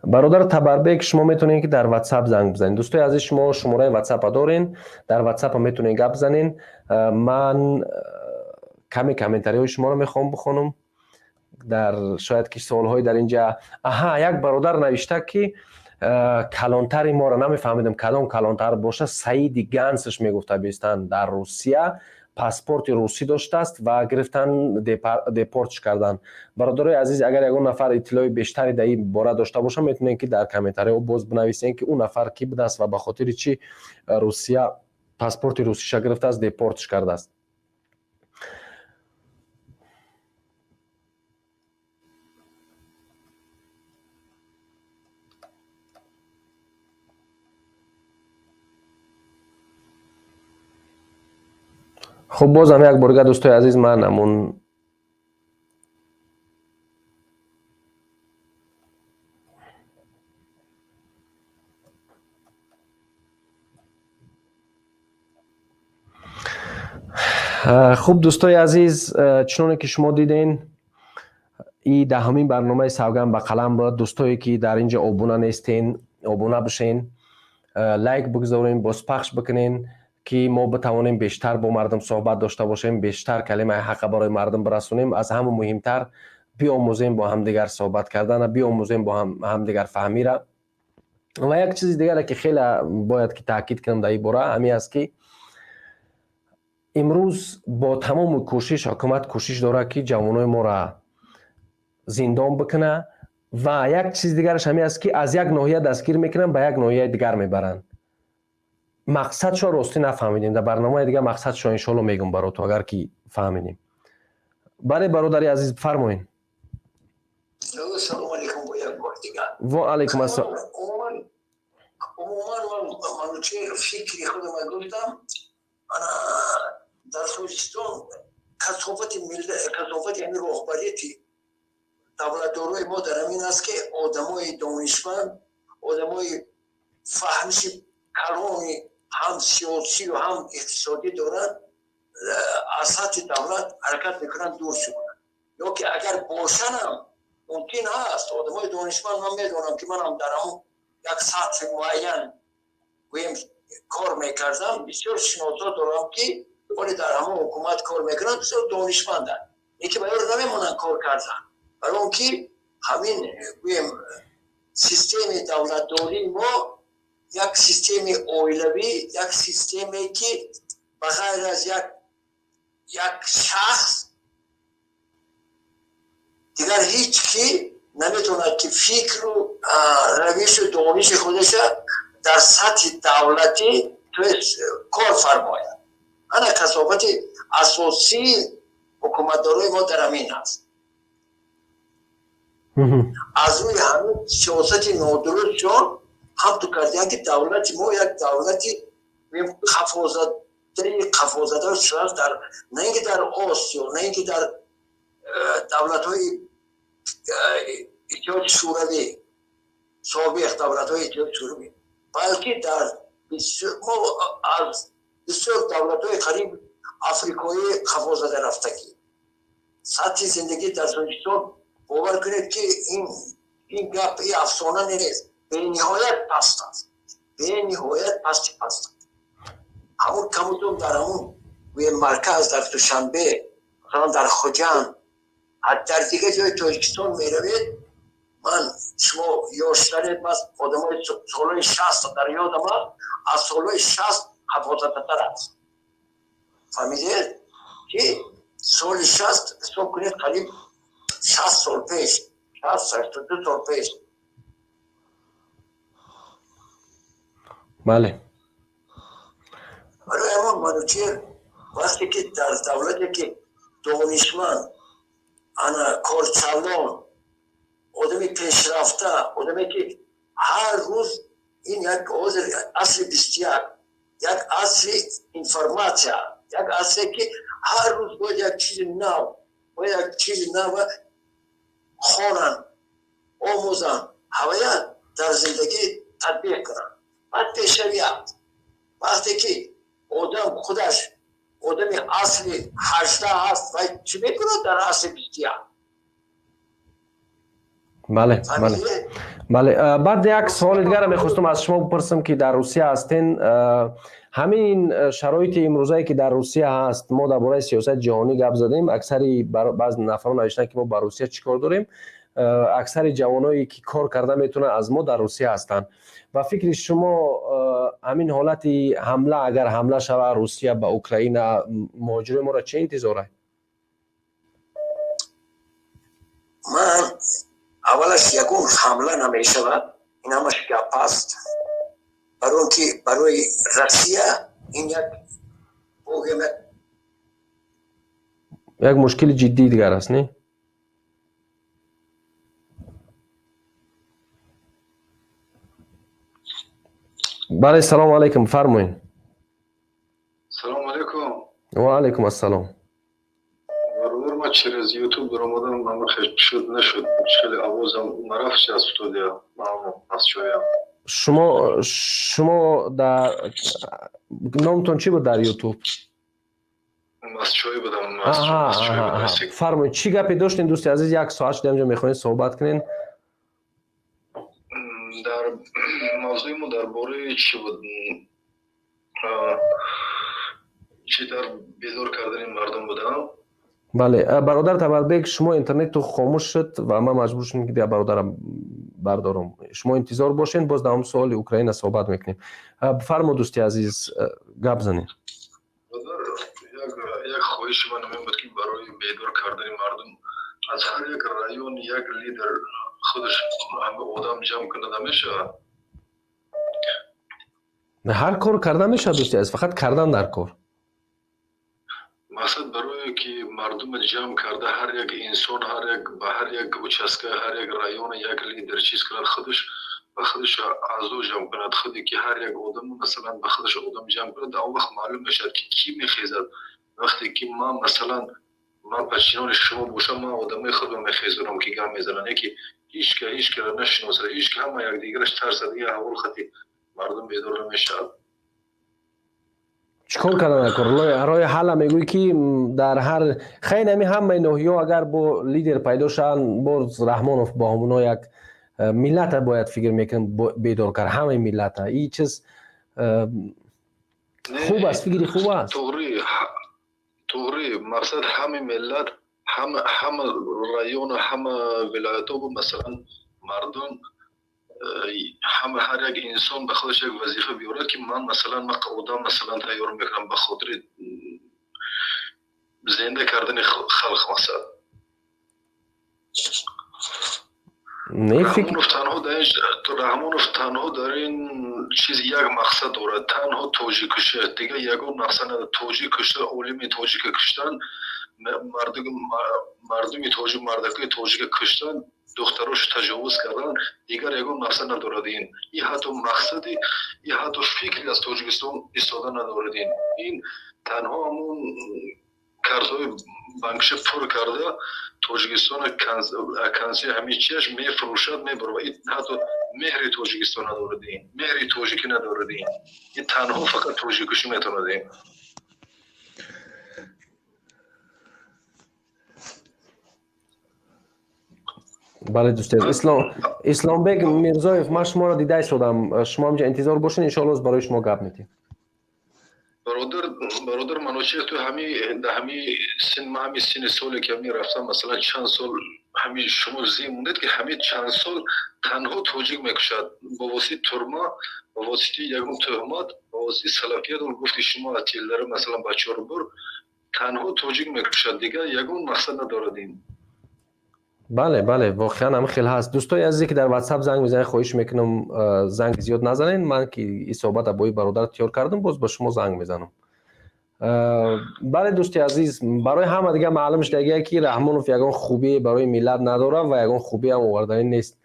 Бародар Табарбек, шумо метавонед, ки дар Ватсап занг бизанед. Дӯстои азиз, шумо шумораи Ватсапа дорен, дар Ватсапа метавонед гап занен. Ман каме комментариҳои шуморо мехоҳам бихонам. Дар шояд ки суолҳои дар инҷа. Аҳа, як бародар навишта, ки калонтари моро намефаҳмидам, кадом калонтар боша, Саиди Гансш мегуфта бистан, дар Русия паспорти русӣ доштааст ва гирифтан, депортш карданд. Бародарои азиз, агар ягон нафар иттилои бештаре дар ин бора дошта бошад, метавонед, ки дар комментариҳо боз бинависед, ки ӯ нафар кӣ будааст ва ба хотири чӣ Русия паспорти русиша гирифтааст, депортш кардааст. Хуб, бозам як борга, дӯстои азиз, ман ҳамун хуб, дӯстои азиз, чуноне ки шумо диден, и даҳумин барномаи «Савганд ба қалам» буд. Дӯстое ки дар ин ҷо обуна нестен, обуна бишен, лайк бигзорен, бозпахш бикунен, ки мо битавонем бештар бо мардум суҳбат дошта бошем, бештар калимаи ҳаққа барои мардум бирасонем. Аз ҳама муҳимтар, Биомӯзем бо ҳамдигар суҳбат кардана, биомӯзем бо ҳамдигар фаҳмира. Ва як чизи дигаре, ки хеле бояд ки таъкид кунам дар ин бора, ҳамин аст, ки имрӯз бо тамоми кӯшиш ҳукумат кӯшиш дорад, ки ҷавонои моро зиндон бикунад. Ва як чизи дигараш ҳамин аст, ки аз як ноҳия дастгир мекунанд, ба як ноҳияи дигар мебаранд. Мақсадшо ростӣ нафаҳмидем. Дар барномаи дигар мақсадшо иншоалло мегӯм барото, агар ки фаҳмидем. Бале, бародари азиз, фармоед. Салому алейкум бо як бор дигар. Ва алейкум ассалом. Умуман ман, Манучеҳр, фикри худам гуфтам. Ана дар Тоҷикистон касофати, касофати ҳамин роҳбарияти давлатдорои мо дар ҳамин аст, ки одамои донишманд, одамои фаҳмиши калони ҳам сиёсию ҳам иқтисодӣ доранд, аз сатҳи давлат ҳаракат мекунанд дур шукунанд. Ё ки агар бошанам, мумкин ҳаст одамои донишманд, ман медонам, ки манам дар ҳамон як сатҳи муайян, гӯем, кор мекардам, бисёр шиносо дорам, ки оли дар ҳамон ҳукумат кор мекунанд, бисёр донишманданд, лекин ба ёро намемонанд кор кардан, барои он ки ҳамин, гӯем, системаи давлатдории мо як системаи оилавӣ, як системае, ки ба ғайр аз як шахс дигар ҳеҷ ки наметавонад, ки фикру равишу дониши худаша дар сатҳи давлатӣ, то есть, кор фармояд. Ана касофати асосии ҳукуматдорои мо дар ҳамин аст. Аз рӯи ҳамин сиёсати нодурустшон ҳам ту кардиян, ки давлати мо як давлати қафозадаи қафозада шудааст, дар на ин ки дар Осиё, на ин ки дар давлатҳои Иттиҳоди Шӯравӣ, собиқ давлатҳои Иттиҳоди Шӯравӣ, балки дар мо аз бисёр давлатҳои қариб африкоӣ қафозада рафтагӣ. Сатҳи зиндагӣ дар Тоҷикистон, бовар кунед, ки ин гап ин афсона нест, бениҳоят паст аст, бениҳоят пасти паст аст. Ҳамун камутон дар ҳамун марказ, дар Душанбе, масалан, дар Хуҷанд, дар дигар ҷои Тоҷикистон меравед, ман, шумо ёштаред, ман одамои солҳои 60 дар ёдам аст, аз солҳои 60 қафозадатар аст. Фаҳмидед, ки соли 60 ҳисоб кунед, қариб 60 сол пеш, 60, 62 сол пеш. Бале. Барои ҳамон, Манучеҳр, вақте ки дар давлате, ки донишманд, ана корчалон, одами пешрафта, одаме, ки ҳар рӯз, ин як ҳозир асри 21, як асри информатсия, як асре, ки ҳар рӯз бояд як чизи нав, бояд як чизи нав хонанд, омӯзанд, ҳавая дар зиндагӣ татбиқ кунанд, баъд пешравӣ аст. Вақте ки одам худаш одами асри 18 аст, вай чӣ мекунад дар асри 21? Бале. Баъд як суоли дигарро мехостам аз шумо бипурсам, ки дар Русия ҳастен. Ҳамин шароити имрӯзае, ки дар Русия ҳаст, мо дар бораи сиёсати ҷаҳонӣ гап задем, аксари баъзе нафарон навиштанд, ки мо ба Русия чӣ кор дорем. Аксари ҷавоное, ки кор карда метавонанд, аз мо дар Русия ҳастанд. Ба фикри шумо, ҳамин ҳолати ҳамла, агар ҳамла шавад Русия ба Украина, муҳоҷирои моро чӣ интизорад? Ман аввалаш, ягон ҳамла намешавад, ин ҳамаш гап аст, барои он ки барои Россия ин як богем як мушкили ҷиддии дигар аст, не? Бале, салому алайкум, фармоед. Салому алайкум. Ва алайкум ассалом. Бародар, ман через Ютуб баромадам, ама шуд нашуд, хеле овозам нарафт аз студия, аз ҷоям. Шумо дар номтон чӣ буд дар Ютуб? Мастчоӣ будам. Фармоед, чӣ гапе доштем, дӯсти азиз? Як соат шуда инҷо мехоҳем суҳбат кунем. Дар мавзӯи мо дар бораи чӣ буд, чӣ дар безор кардани мардум будам? Бале, бародар Табарбек, шумо интернету хомӯш шуд ва ман маҷбур шудам, ки дигар бародарам бардорам. Шумо интизор бошед, боз дар ҳам суоли Украина суҳбат мекунем. Фармо, дӯсти азиз, гап занед. Як хоҳиши ман ҳамин буд, ки барои бедор кардани мардум аз ҳар як район як лидер худаш ҳама одам ҷамъ кунад, намешавад? Ҳар кор карда мешавад, дӯсти азиз, фақат кардан дар кор. Мақсад барое ки мардума ҷамъ карда, ҳар як инсон, ҳар як ба ҳар як участка, ҳар як района як лидер чиз кунад, худаш ба худаш аъзо ҷамъ кунад, худе ки ҳар як одаму масалан ба худаш одам ҷамъ кунад, он вақт маълум мешавад, ки кӣ мехезад. Вақте ки ман, масалан, ман подчинёни шумо бошам, ман одамои худро мехезонам, ки гап мезананд, яке ҳичка ҳичкаро нашиносад, ҳичка, ҳама якдигараш тарсад, ин аҳвол хати мардум бедор намешавад. Чӣ кор кардан дар кор? Роҳи ҳалла мегӯӣ, ки дар ҳар хайн ҳами ҳамаи ноҳияҳо агар бо лидер пайдо шаванд, боз Раҳмонов бо ҳамуно як миллата бояд, фикр мекунам, бедор кард ҳамаи миллата. Ин чиз хуб аст, фикри хуб аст. Туғри, мақсад ҳамаи миллат, ҳама району ҳама вилоятҳо, масалан, мардум ҳама, ҳар як инсон ба худаш як вазифа биёрад, ки ман, масалан, ман одам, масалан, тайёр мекунам ба хотири зинда кардани халқ, мақсад. Раҳмонов танҳо дар ин чиз як мақсад дорад, танҳо тоҷик кушӣ, дигар ягон мақсад надорад. Тоҷик кушта, олими тоҷика куштан, мардуми тоҷик, мардакои тоҷика куштан, духтарош таҷовуз кардан, дигар ягон мақсад надорад ин. Ин ҳатто мақсади, ин ҳатто фикри аз Тоҷикистон истода надорад ин. Ин танҳо ҳамун картҳои банкша пур карда, Тоҷикистона конси ҳамин чиаш мефурӯшад, мебарад. Ин ҳатто меҳри Тоҷикистон надорад ин, меҳри тоҷикӣ надорад ин. Ин танҳо фақат тоҷиккушӣ метавонад ин. Бале, дӯсти азиз, Исломбек Мирзоев, ман шуморо дида истодам, шумо ҳамҷа интизор бошед, иншоалло барои шумо гап медиҳем. Бародар Манучеҳр, ту ҳами дар ҳами син, ман ҳами синни соле ки ҳами рафтам, масалан, чанд сол ҳами шумо зин мондед, ки ҳами чанд сол танҳо тоҷик мекушад бо воситаи турма, бо воситаи ягон тӯҳмат, бо воситаи салафият. Гуфти шумо аз тиллара, масалан, бачаҳоро бур, танҳо тоҷик мекушад, дигар ягон мақсад надорад ин. Бале, воқеан ҳам хел ҳаст. Дӯстои азизе, ки дар Ватсап занг мезанед, хоҳиш мекунам, занг зиёд назанед. Ман ки ин суҳбата бо ин бародар тиёр кардам, боз ба шумо занг мезанам. Бале, дӯсти азиз, барои ҳама дигар маълум шудагие, ки Раҳмонов ягон хубие барои миллат надорад ва ягон хубиам оварданӣ нест.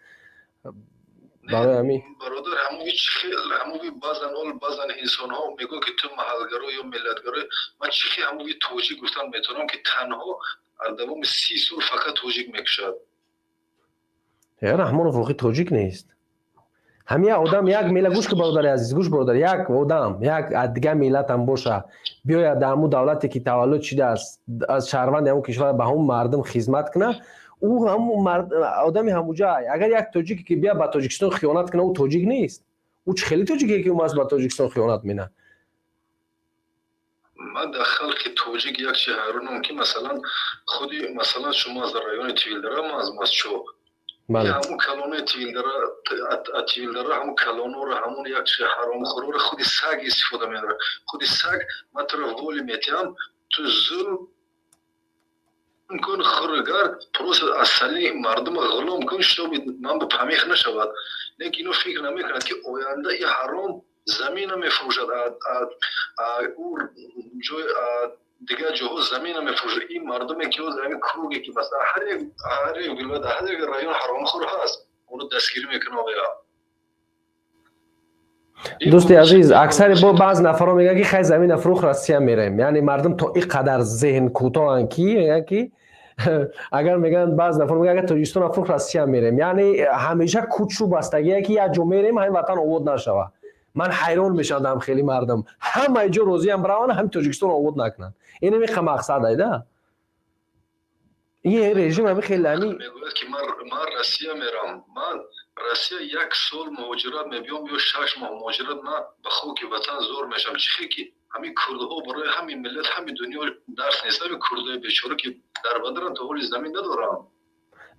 Барои ҳамин бародар, ҳамои чӣ хел ҳамои баъзан ол баъзан инсонҳо мегӯянд, ки ту маҳалгаро ё миллатгаро. Ман чӣ хел ҳамои тоҷик гуфтан метавонам, ки танҳо аз давоми 30 сол фақат тоҷик мекушад? Раҳмонов воқеъ тоҷик нест. Ҳамин як одам, як миллат, гӯш ки, бародари азиз, гӯш, бародар, як одам, як аз дигар миллатам боша, биёяд дар ҳамун давлате, ки таваллуд шудааст, аз шаҳрванди ҳамун кишвар, ба ҳамун мардум хизмат кунад, ӯ ҳамун одами ҳамуҷа. Агар як тоҷике ки бия ба Тоҷикистон хиёнат кунад, ӯ тоҷик нест. Ӯ чӣ хеле тоҷике, ки ӯ ба Тоҷикистон хиёнат менад? Ман дар халқи тоҷик як чи ҳайронам, ки масалан худи, масалан, шумо аз райони Тивилдара, ман аз Масчо, ҳамун калонаи Тивилдара, Тивилдара, ҳамун калонора, ҳамун як чи ҳаромхӯрора худи саг истифода мебарад. Худи саг, ман туро воли метиҳам, ту зулм кун, хӯргар, просто аз сали мардума ғулом кун, чтобы ман ба помех нашавад. Лекин ино фикр намекунад, ки оянда и ҳаром замина мефурӯшад, ӯ ҷой дигар ҷоҳо замина мефурӯшад. Ин мардуме ки ҳозир ҳамин круге, ки масалан ҳар як вилоят, ҳар як район ҳаромхӯр ҳаст, оно дастгирӣ мекунад оя. Дӯсти азиз, аксари бо баъзе нафарҳо мегӯянд, ки хай, замина фурӯх, Россия мерем. Яъне мардум то ин қадар зеҳн кӯтоҳанд, ки мегӯянд, ки агар, мегӯянд, баъзе нафар мегӯянд, агар Тоҷикистон фурӯх, Россия мерем. Яъне ҳамеша кӯчу бастагие, ки як ҷо мерем, ҳамин ватан обод нашавад. Ман ҳайрон мешавам, хеле мардум ҳамаи ҷо розиам бираванд, ҳамин Тоҷикистон обод накунанд. Ин ҳамин мақсад айда, ин режим ҳами хеле ҳами мегӯяд, ки ман Россия мерам, ман Россия як сол муҳоҷират мебиём ё 6 моҳ муҳоҷират, ман ба хоки ватан зор мешавам. Чӣ хе ки ҳамин курдҳо барои ҳамин миллат, ҳамин дунё дарс нест. Ҳамин курдои бечора ки дар бадаранд, то ҳоли замин надоранд.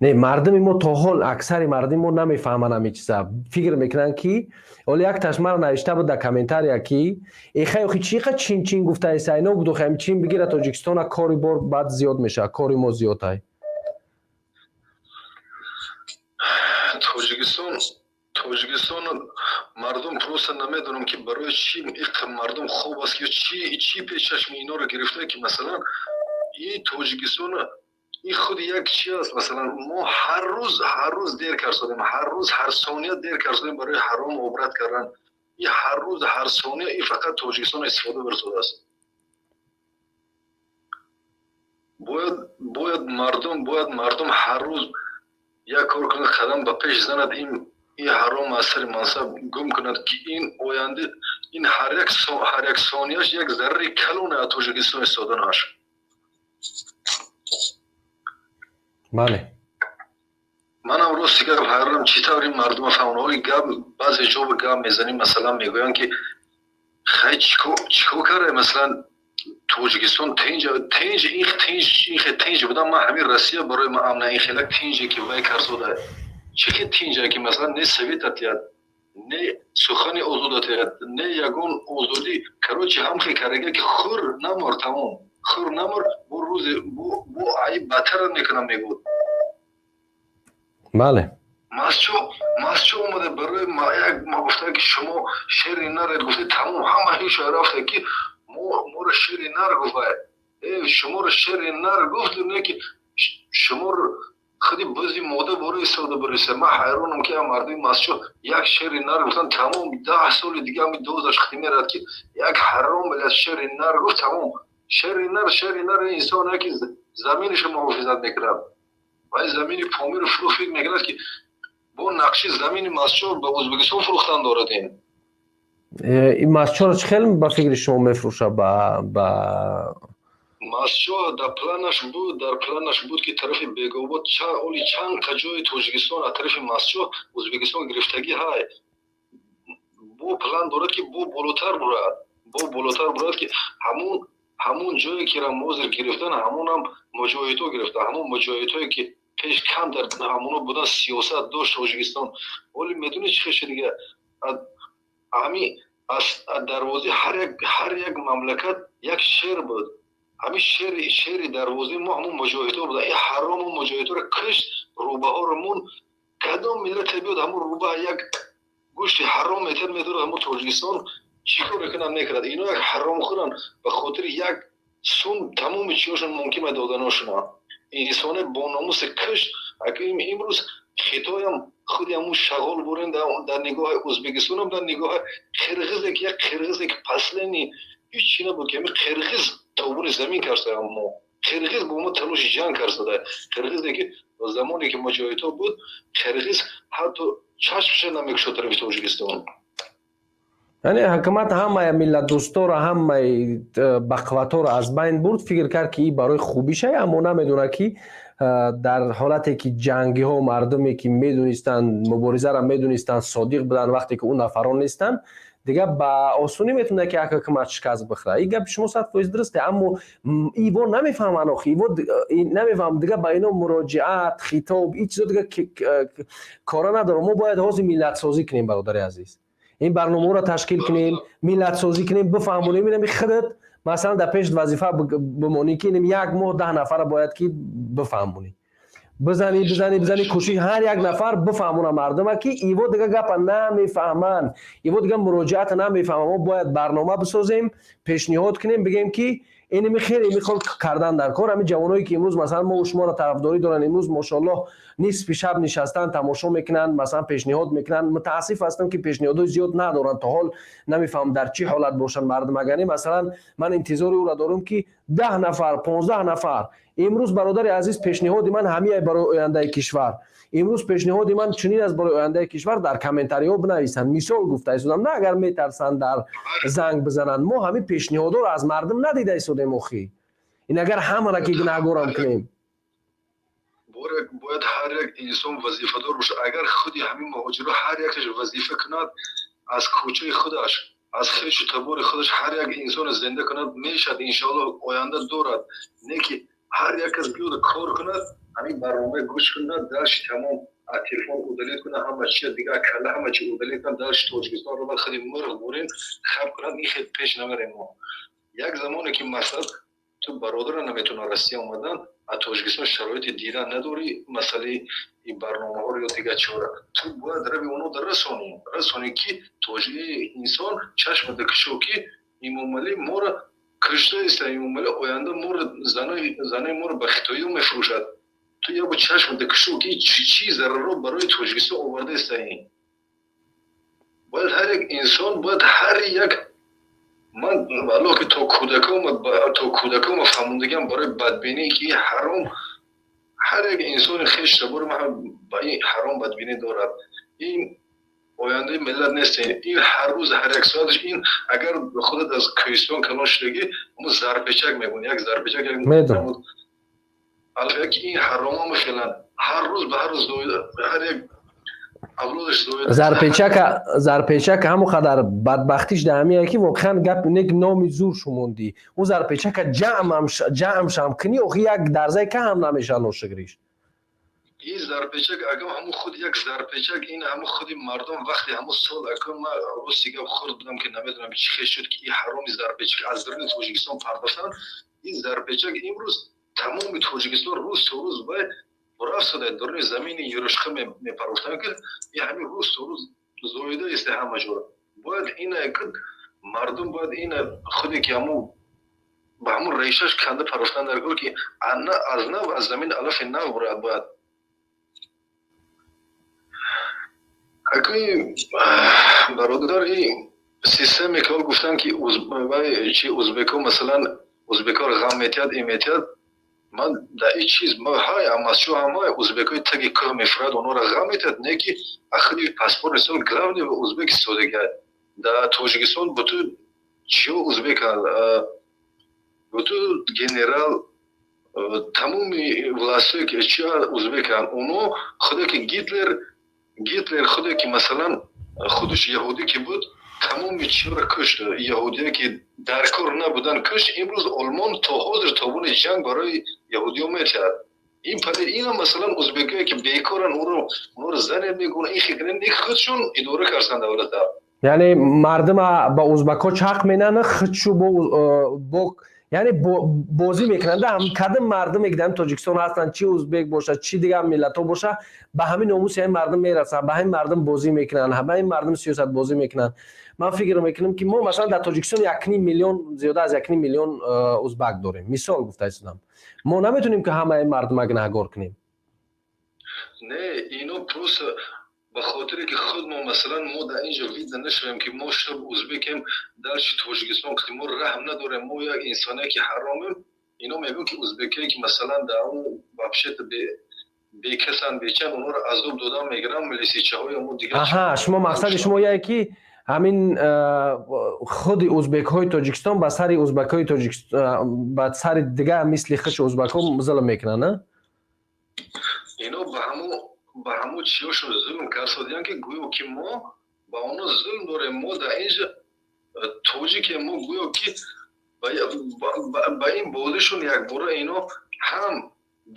Не, мардуми мо то ҳол, аксари мардуми мо намефаҳманд ҳамин чиза. Фикр мекунанд, ки ҳоло як ташмара навишта буд дар комментария, ки эхай, охи чи қа чин чин гуфтаеса, ино буд, охи чин бигира Тоҷикистона, кори бор баъд зиёд мешавад, кори мо зиёд ай. Тоҷикистон мардум просто намедонам, ки барои чӣ иқ мардум хоб аст ё чӣ пешчашми иноро гирифта, ки масалан и Тоҷикистон ин худ як чи аст. Масалан, мо ҳар рӯз дер карсодем, ҳар рӯз, ҳар сония дер карсодем барои ҳаром обрат кардан. И ҳар рӯз, ҳар сония и фақат Тоҷикистон истифода бурсодааст. Бояд мардум ҳар рӯз як кор кунад, қадам ба пеш занад, ин ҳаром аз сари мансаб гум кунад, ки ин оянда ин ҳар як сонияш як зарари калоне аз Тоҷикистон истоданаш. Бале. Манам рости гап ҳайронам, чӣ тавр ин мардума фаҳмон. Ҳоли гап баъзе ҷо ба гап мезанем, масалан, мегӯянд, ки хай, чико карда, масалан, Тоҷикистон тинҷ, тинҷ, ин тинҷ, ин хе тинҷ будам. Ман ҳамин Россия барои ман амна, ин хелак тинҷе ки вай карзода, чӣ хе тинҷа, ки масалан не совет атият, не сухани озод атият, не ягон озодӣ. Короче, ҳам хе карага, ки хур намор, тамом, хур намор, бо рӯзе бо айб бадтара мекунам, мегӯд. Бале. Масчо омада барои як ма гуфта, ки шумо шери наред, гуфта, тамом, ҳама ҳиша рафта, ки моро шери нар гуфта. Шуморо шери нар гуфт, не ки шуморо худи бузи мода бора истода буриса. Ман ҳайронам, ки мардуми масчо як шери нар гуфтан, тамом, 10 соли дига ҳами дозаш хити мерад, ки як ҳаром миллат шери нар гуфт, тамом. Шери нар, шери нар инсон яки заминашо муҳофизат мекунад ва замини Помиру фурӯх фикр мекунад, ки бо нақши замини масчо ба Ӯзбекистон фурӯхтан дорад. Ин Ин масчоро чӣ хел ба фикри шумо мефурӯша ба Масчо дар планаш буд, ки тарафи Бегобод оли чанд қа ҷои Тоҷикистон аз тарафи Масчо Ӯзбекистон гирифтагӣ ҳай. Бо план дорад, ки бо болотар бурад, бо болотар бурад, ки ҳамун ҷое ки рамозир гирифтан, ҳамунам муҷоҳидҳо гирифтан, ҳамун муҷоҳидҳое ки пеш кам дар ҳамуно будан, сиёсат дошт Тоҷикистон. Оли медонед чӣ хел дига ҳами аз дарвозаи ҳар як мамлакат як шер буд. Ҳамин шери дарвозаи мо ҳамун муҷоҳидҳо буданд. Ин ҳарому муҷоҳидҳоро кишт, рӯбаҳоро мон. Кадом миллате биёд, ҳамун рӯба як гӯшти ҳаром метиҳад, медорад. Ҳамун Тоҷикистон чӣ кор мекунад, мекунад. Ино як ҳаромхӯранд, ба хотири як сум тамоми чиёшон мумкин ма доданошона. Инсоне бо номусе кишт. Имрӯз Хитоям худи ҳамун шағол бурен дар нигоҳи Ӯзбекистонам, дар нигоҳи қирғизе, ки як қирғизе, ки последний ҳеҷ набуд, ки ҳамин қирғиз тобуни замин карда, мо қирғиз бо мо талоши ҷанг карсада. Қирғизе, ки замоне ки муҷоҳидҳо буд, қирғиз ҳатто чашмша намекушод тарафи Тоҷикистон. Яъне ҳукумат ҳамаи миллатдӯсторо, ҳамаи бақувватҳоро аз байн бурд, фикр кард, ки ин барои хубишай, аммо намедонад, ки дар ҳолате ки ҷангиҳо, мардуме ки медонистанд, муборизаро медонистанд, содиқ буданд, вақте ки ӯ нафарон нестанд, дигар ба осонӣ метавонад, ки як ҳукумат шикаст бихӯрад. Ин гапи шумо 100% дурусте, аммо иво намефаҳманд, охи иво намефаҳманд. Дигар ба ино муроҷиат, хитоб, ин чизо дигар кора надорам. Мо бояд ҳозир миллатсозӣ кунем, бародари азиз, ин барномаҳоро ташкил кунем, миллатсозӣ кунем, бифаҳмонем. Инами худат, масалан, дар пеш вазифа бимонӣ, ки инам як моҳ 10 нафара бояд ки бифаҳмонӣ, бизанӣ, бизанӣ, бизанӣ, кӯшиш, ҳар як нафар бифаҳмона мардума, ки иво дига гапа намефаҳманд, иво дига муроҷиата намефаҳманд. Мо бояд барнома бисозем, пешниҳод кунем, бигем, ки инами хеле михол кардан дар кор. Ҳамин ҷавоное, ки имрӯз, масалан, мо шуморо тарафдорӣ доранд, имрӯз, мошоаллоҳ, нисфи шаб нишастан тамошо мекунанд, масалан, пешниҳод мекунанд. Мутаассиф ҳастам, ки пешниҳодҳои зиёд надоранд то ҳол, намефаҳмам, дар чӣ ҳолат бошанд мардум. Агар не, масалан, ман интизори ӯро дорам, ки 10 нафар, 15 нафар имрӯз. Бародари азиз, пешниҳоди ман ҳамияй барои ояндаи кишвар. Имрӯз пешниҳоди ман чунин аст барои ояндаи кишвар: дар комментариҳо бинависанд, мисол гуфта истодам, на агар метарсанд, дар занг бизананд. Мо ҳамин пешниҳодҳоро аз мардум надида истодем, охӣ. Ин агар ҳамаро ки гунаҳгорам кунем. Бояд ҳар як инсон вазифадор бошад. Агар худи ҳамин муҳоҷиро ҳар якаш вазифа кунад, аз кӯчаи худаш, аз хешу табори худаш ҳар як инсоно зинда кунад, мешавад, иншоалло, оянда дорад. Не ки ҳар як кас биёда кор кунад, ҳамин барномаи гӯш кунад, дальше тамом, аз телефон удалить кунад, ҳама чия дига, кала ҳама чи удалить кунад, дальше Тоҷикистон ро худи мурғ бурин хаб кунад, ин хел пеш намерем мо. Як замоне ки масалан ту бародара наметавона Россия омадан, аз Тоҷикистон шароити дидан надорӣ, масъалаи ин барномаҳоро ё дигар чора, ту бояд рави оно расонӣ, расонӣ ки тоҷи инсон чашма дакушо, ки Имомалӣ моро кушта иста, Имомалӣ оянда моро, занои моро ба хитоиё мефурӯшад. Ту ябо чашм дакушо, ки чӣ зарарро барои Тоҷикистон оварда иста. Ин бояд ҳар як инсон, бояд ҳар як, ман валлоҳ ки то кӯдакома фаҳмондагиам барои бадбинӣ, ки ҳаром, ҳар як инсони хеш табори ман ба ин ҳаром бадбинӣ дорад. Ин ояндаи миллат нест. Ин ҳар рӯз, ҳар як соаташ ин, агар худат аз кӯҳистон калон шудагӣ, ҳамун зарпечак мегӯн, як зарпечак, як ин ҳарома мехеланд, ҳар рӯз ба ҳар рӯз ҳар як Зарпечака, зарпечака ҳамон қадар бадбахтиш дар ҳамие, ки воқеан гап нек, номи зур шумондӣ. Ӯ зарпечака ҷамъшам кунӣ, охи як дарзаи ка ҳам намешавад, ношукриш. Ин зарпечак, агар ҳамун худ як зарпечак, ин ҳамун худи мардум вақте ҳамун сол, акун ман рости гап хурд будам, ки намедонам чӣ хел шуд, ки ин ҳароми зарпечак аз даруни Тоҷикистон пардохтанд. Ин зарпечак имрӯз тамоми Тоҷикистон рӯз то рӯз бай рафтода, даруни замини юрушқа мепарофтанд, ки ин ҳамин рӯз то рӯз зоида иста ҳама ҷора. Бояд ина мардум бояд ина худе ки ҳамун ба ҳамун решаш канда парофтан дар кор, ки аз нав, аз замин алафи нав бурад. Бояд акои бародар, ин системе ки гуфтанд, ки чи узбеко, масалан, узбекоро ғам метиҳад, ин метиҳад, ман дар ин чиз ҳай амасчо ҳамай узбекои таги кӯҳ мефурад, онҳоро ғам метиҳад, не ки ахири паспорт мисол главный узбек истодага. Дар Тоҷикистон буту чиё узбеканд, буту генерал, тамоми властҳое ки чиё узбеканд, онҳо худе ки Гитлер худе ки масалан худаш яҳудӣ ки буд, тамоми чиёро кушт, яҳудие ки дар кор набуданд, кушт. Имрӯз Олмон то ҳозир тобони ҷанг барои яҳудиё метиҳад. Ин пали ина масалан узбекое ки бекоранд, онро занед мегӯянд, ин хикрен худшон идора карданд давлата. Яъне мардума ба узбакҳо чақ менанад, худшу бо яъне бозӣ мекунанд. Кадом мардуме ки дар Тоҷикистон ҳастанд, чи узбек бошад, чи дигар миллатҳо бошад, ба ҳамин номуси ҳамин мардум мерасанд, ба ҳамин мардум бозӣ мекунанд, ба ҳамин мардум сиёсатбозӣ мекунанд. Ман фикр мекунам, ки мо масалан дар Тоҷикистон 1,5 миллион, зиёда аз 1,5 миллион узбак дорем, мисол гуфта истодам. Мо наметавонем, ки ҳамаи мардума гунаҳгор кунем. Не, ино просто ба хотире ки худ мо масалан мо дар инҷо видно нашавем, ки мо шаб узбекем, дарчи Тоҷикистон ки мо раҳм надорем, мо як инсоне ки ҳаромем. Ино мегӯянд, ки узбекие ки масалан дар он вообще-то бекасан, бечанд, онҳоро азоб додан мегиранд милисичаҳои мо дигар. Аҳа, шумо мақсади шумо яе ки ҳамин худи узбекҳои Тоҷикистон ба сари узбекҳои Тоҷикистон, ба сари дигар мисли хиши узбекҳо зулм мекунанд, на? Ино ба ҳамун чиёшон зулм кардсодиянд, ки гӯё ки мо ба онҳо зулм дорем, мо дар инҷа тоҷикем, мо гӯё ки ба ин бозишон якбора ино ҳам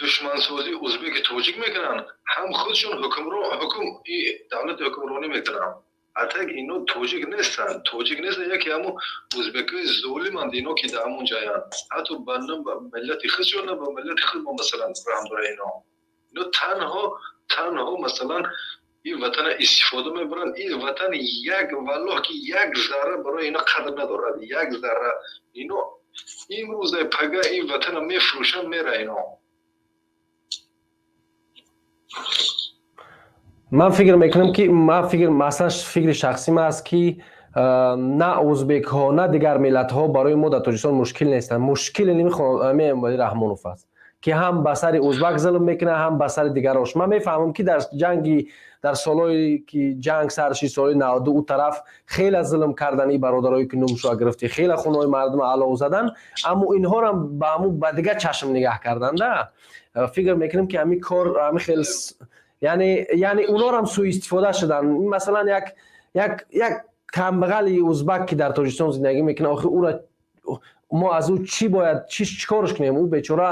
душмансозии узбеки тоҷик мекунанд, ҳам худшон ҳукм давлати ҳукмронӣ мекунанд. Атак ино тоҷик нестанд, тоҷик нестанд, яке ҳамун узбекои золиманд ино, ки дар ҳамун ҷаянд, ҳатто ба миллати худшон, на ба миллати худ мо масалан раҳм дора. Ино танҳо масалан ин ватана истифода мебаранд. Ин ватан як, валлоҳ ки як зарра барои ино қадр надорад, як зарра. Ино имрӯза пага ин ватана мефурӯшанд, мера ино. Ман фикр мекунам, ки ман фикр, масалан, фикри шахсим аст, ки на узбекҳо, на дигар миллатҳо барои мо дар Тоҷикистон мушкил нестанд. Мушкили Эмомалӣ Раҳмонов аст. Ки ҳам ба сари узбак зулм мекунад, ҳам ба сари дигарош. Ман мефаҳмам, ки дар ҷанги, дар солҳое ки ҷанг сар шид, соли 92, ӯ тараф хеле зулм кардан, и бародарое ки номшоа гирифтӣ, хеле хунои мардума алов задан, аммо инҳорам ба ҳаму ба дигар чашм нигаҳ карданда. Фикр мекунем, ки ҳамин кор ҳамин хел, яъне унорам сӯистифода шудан. Масалан, як камбағали узбак, ки дар Тоҷикистон зиндагӣ мекунад, охир ӯра мо аз ӯ чӣ бояд, чӣ корш кунем? Ӯ бечора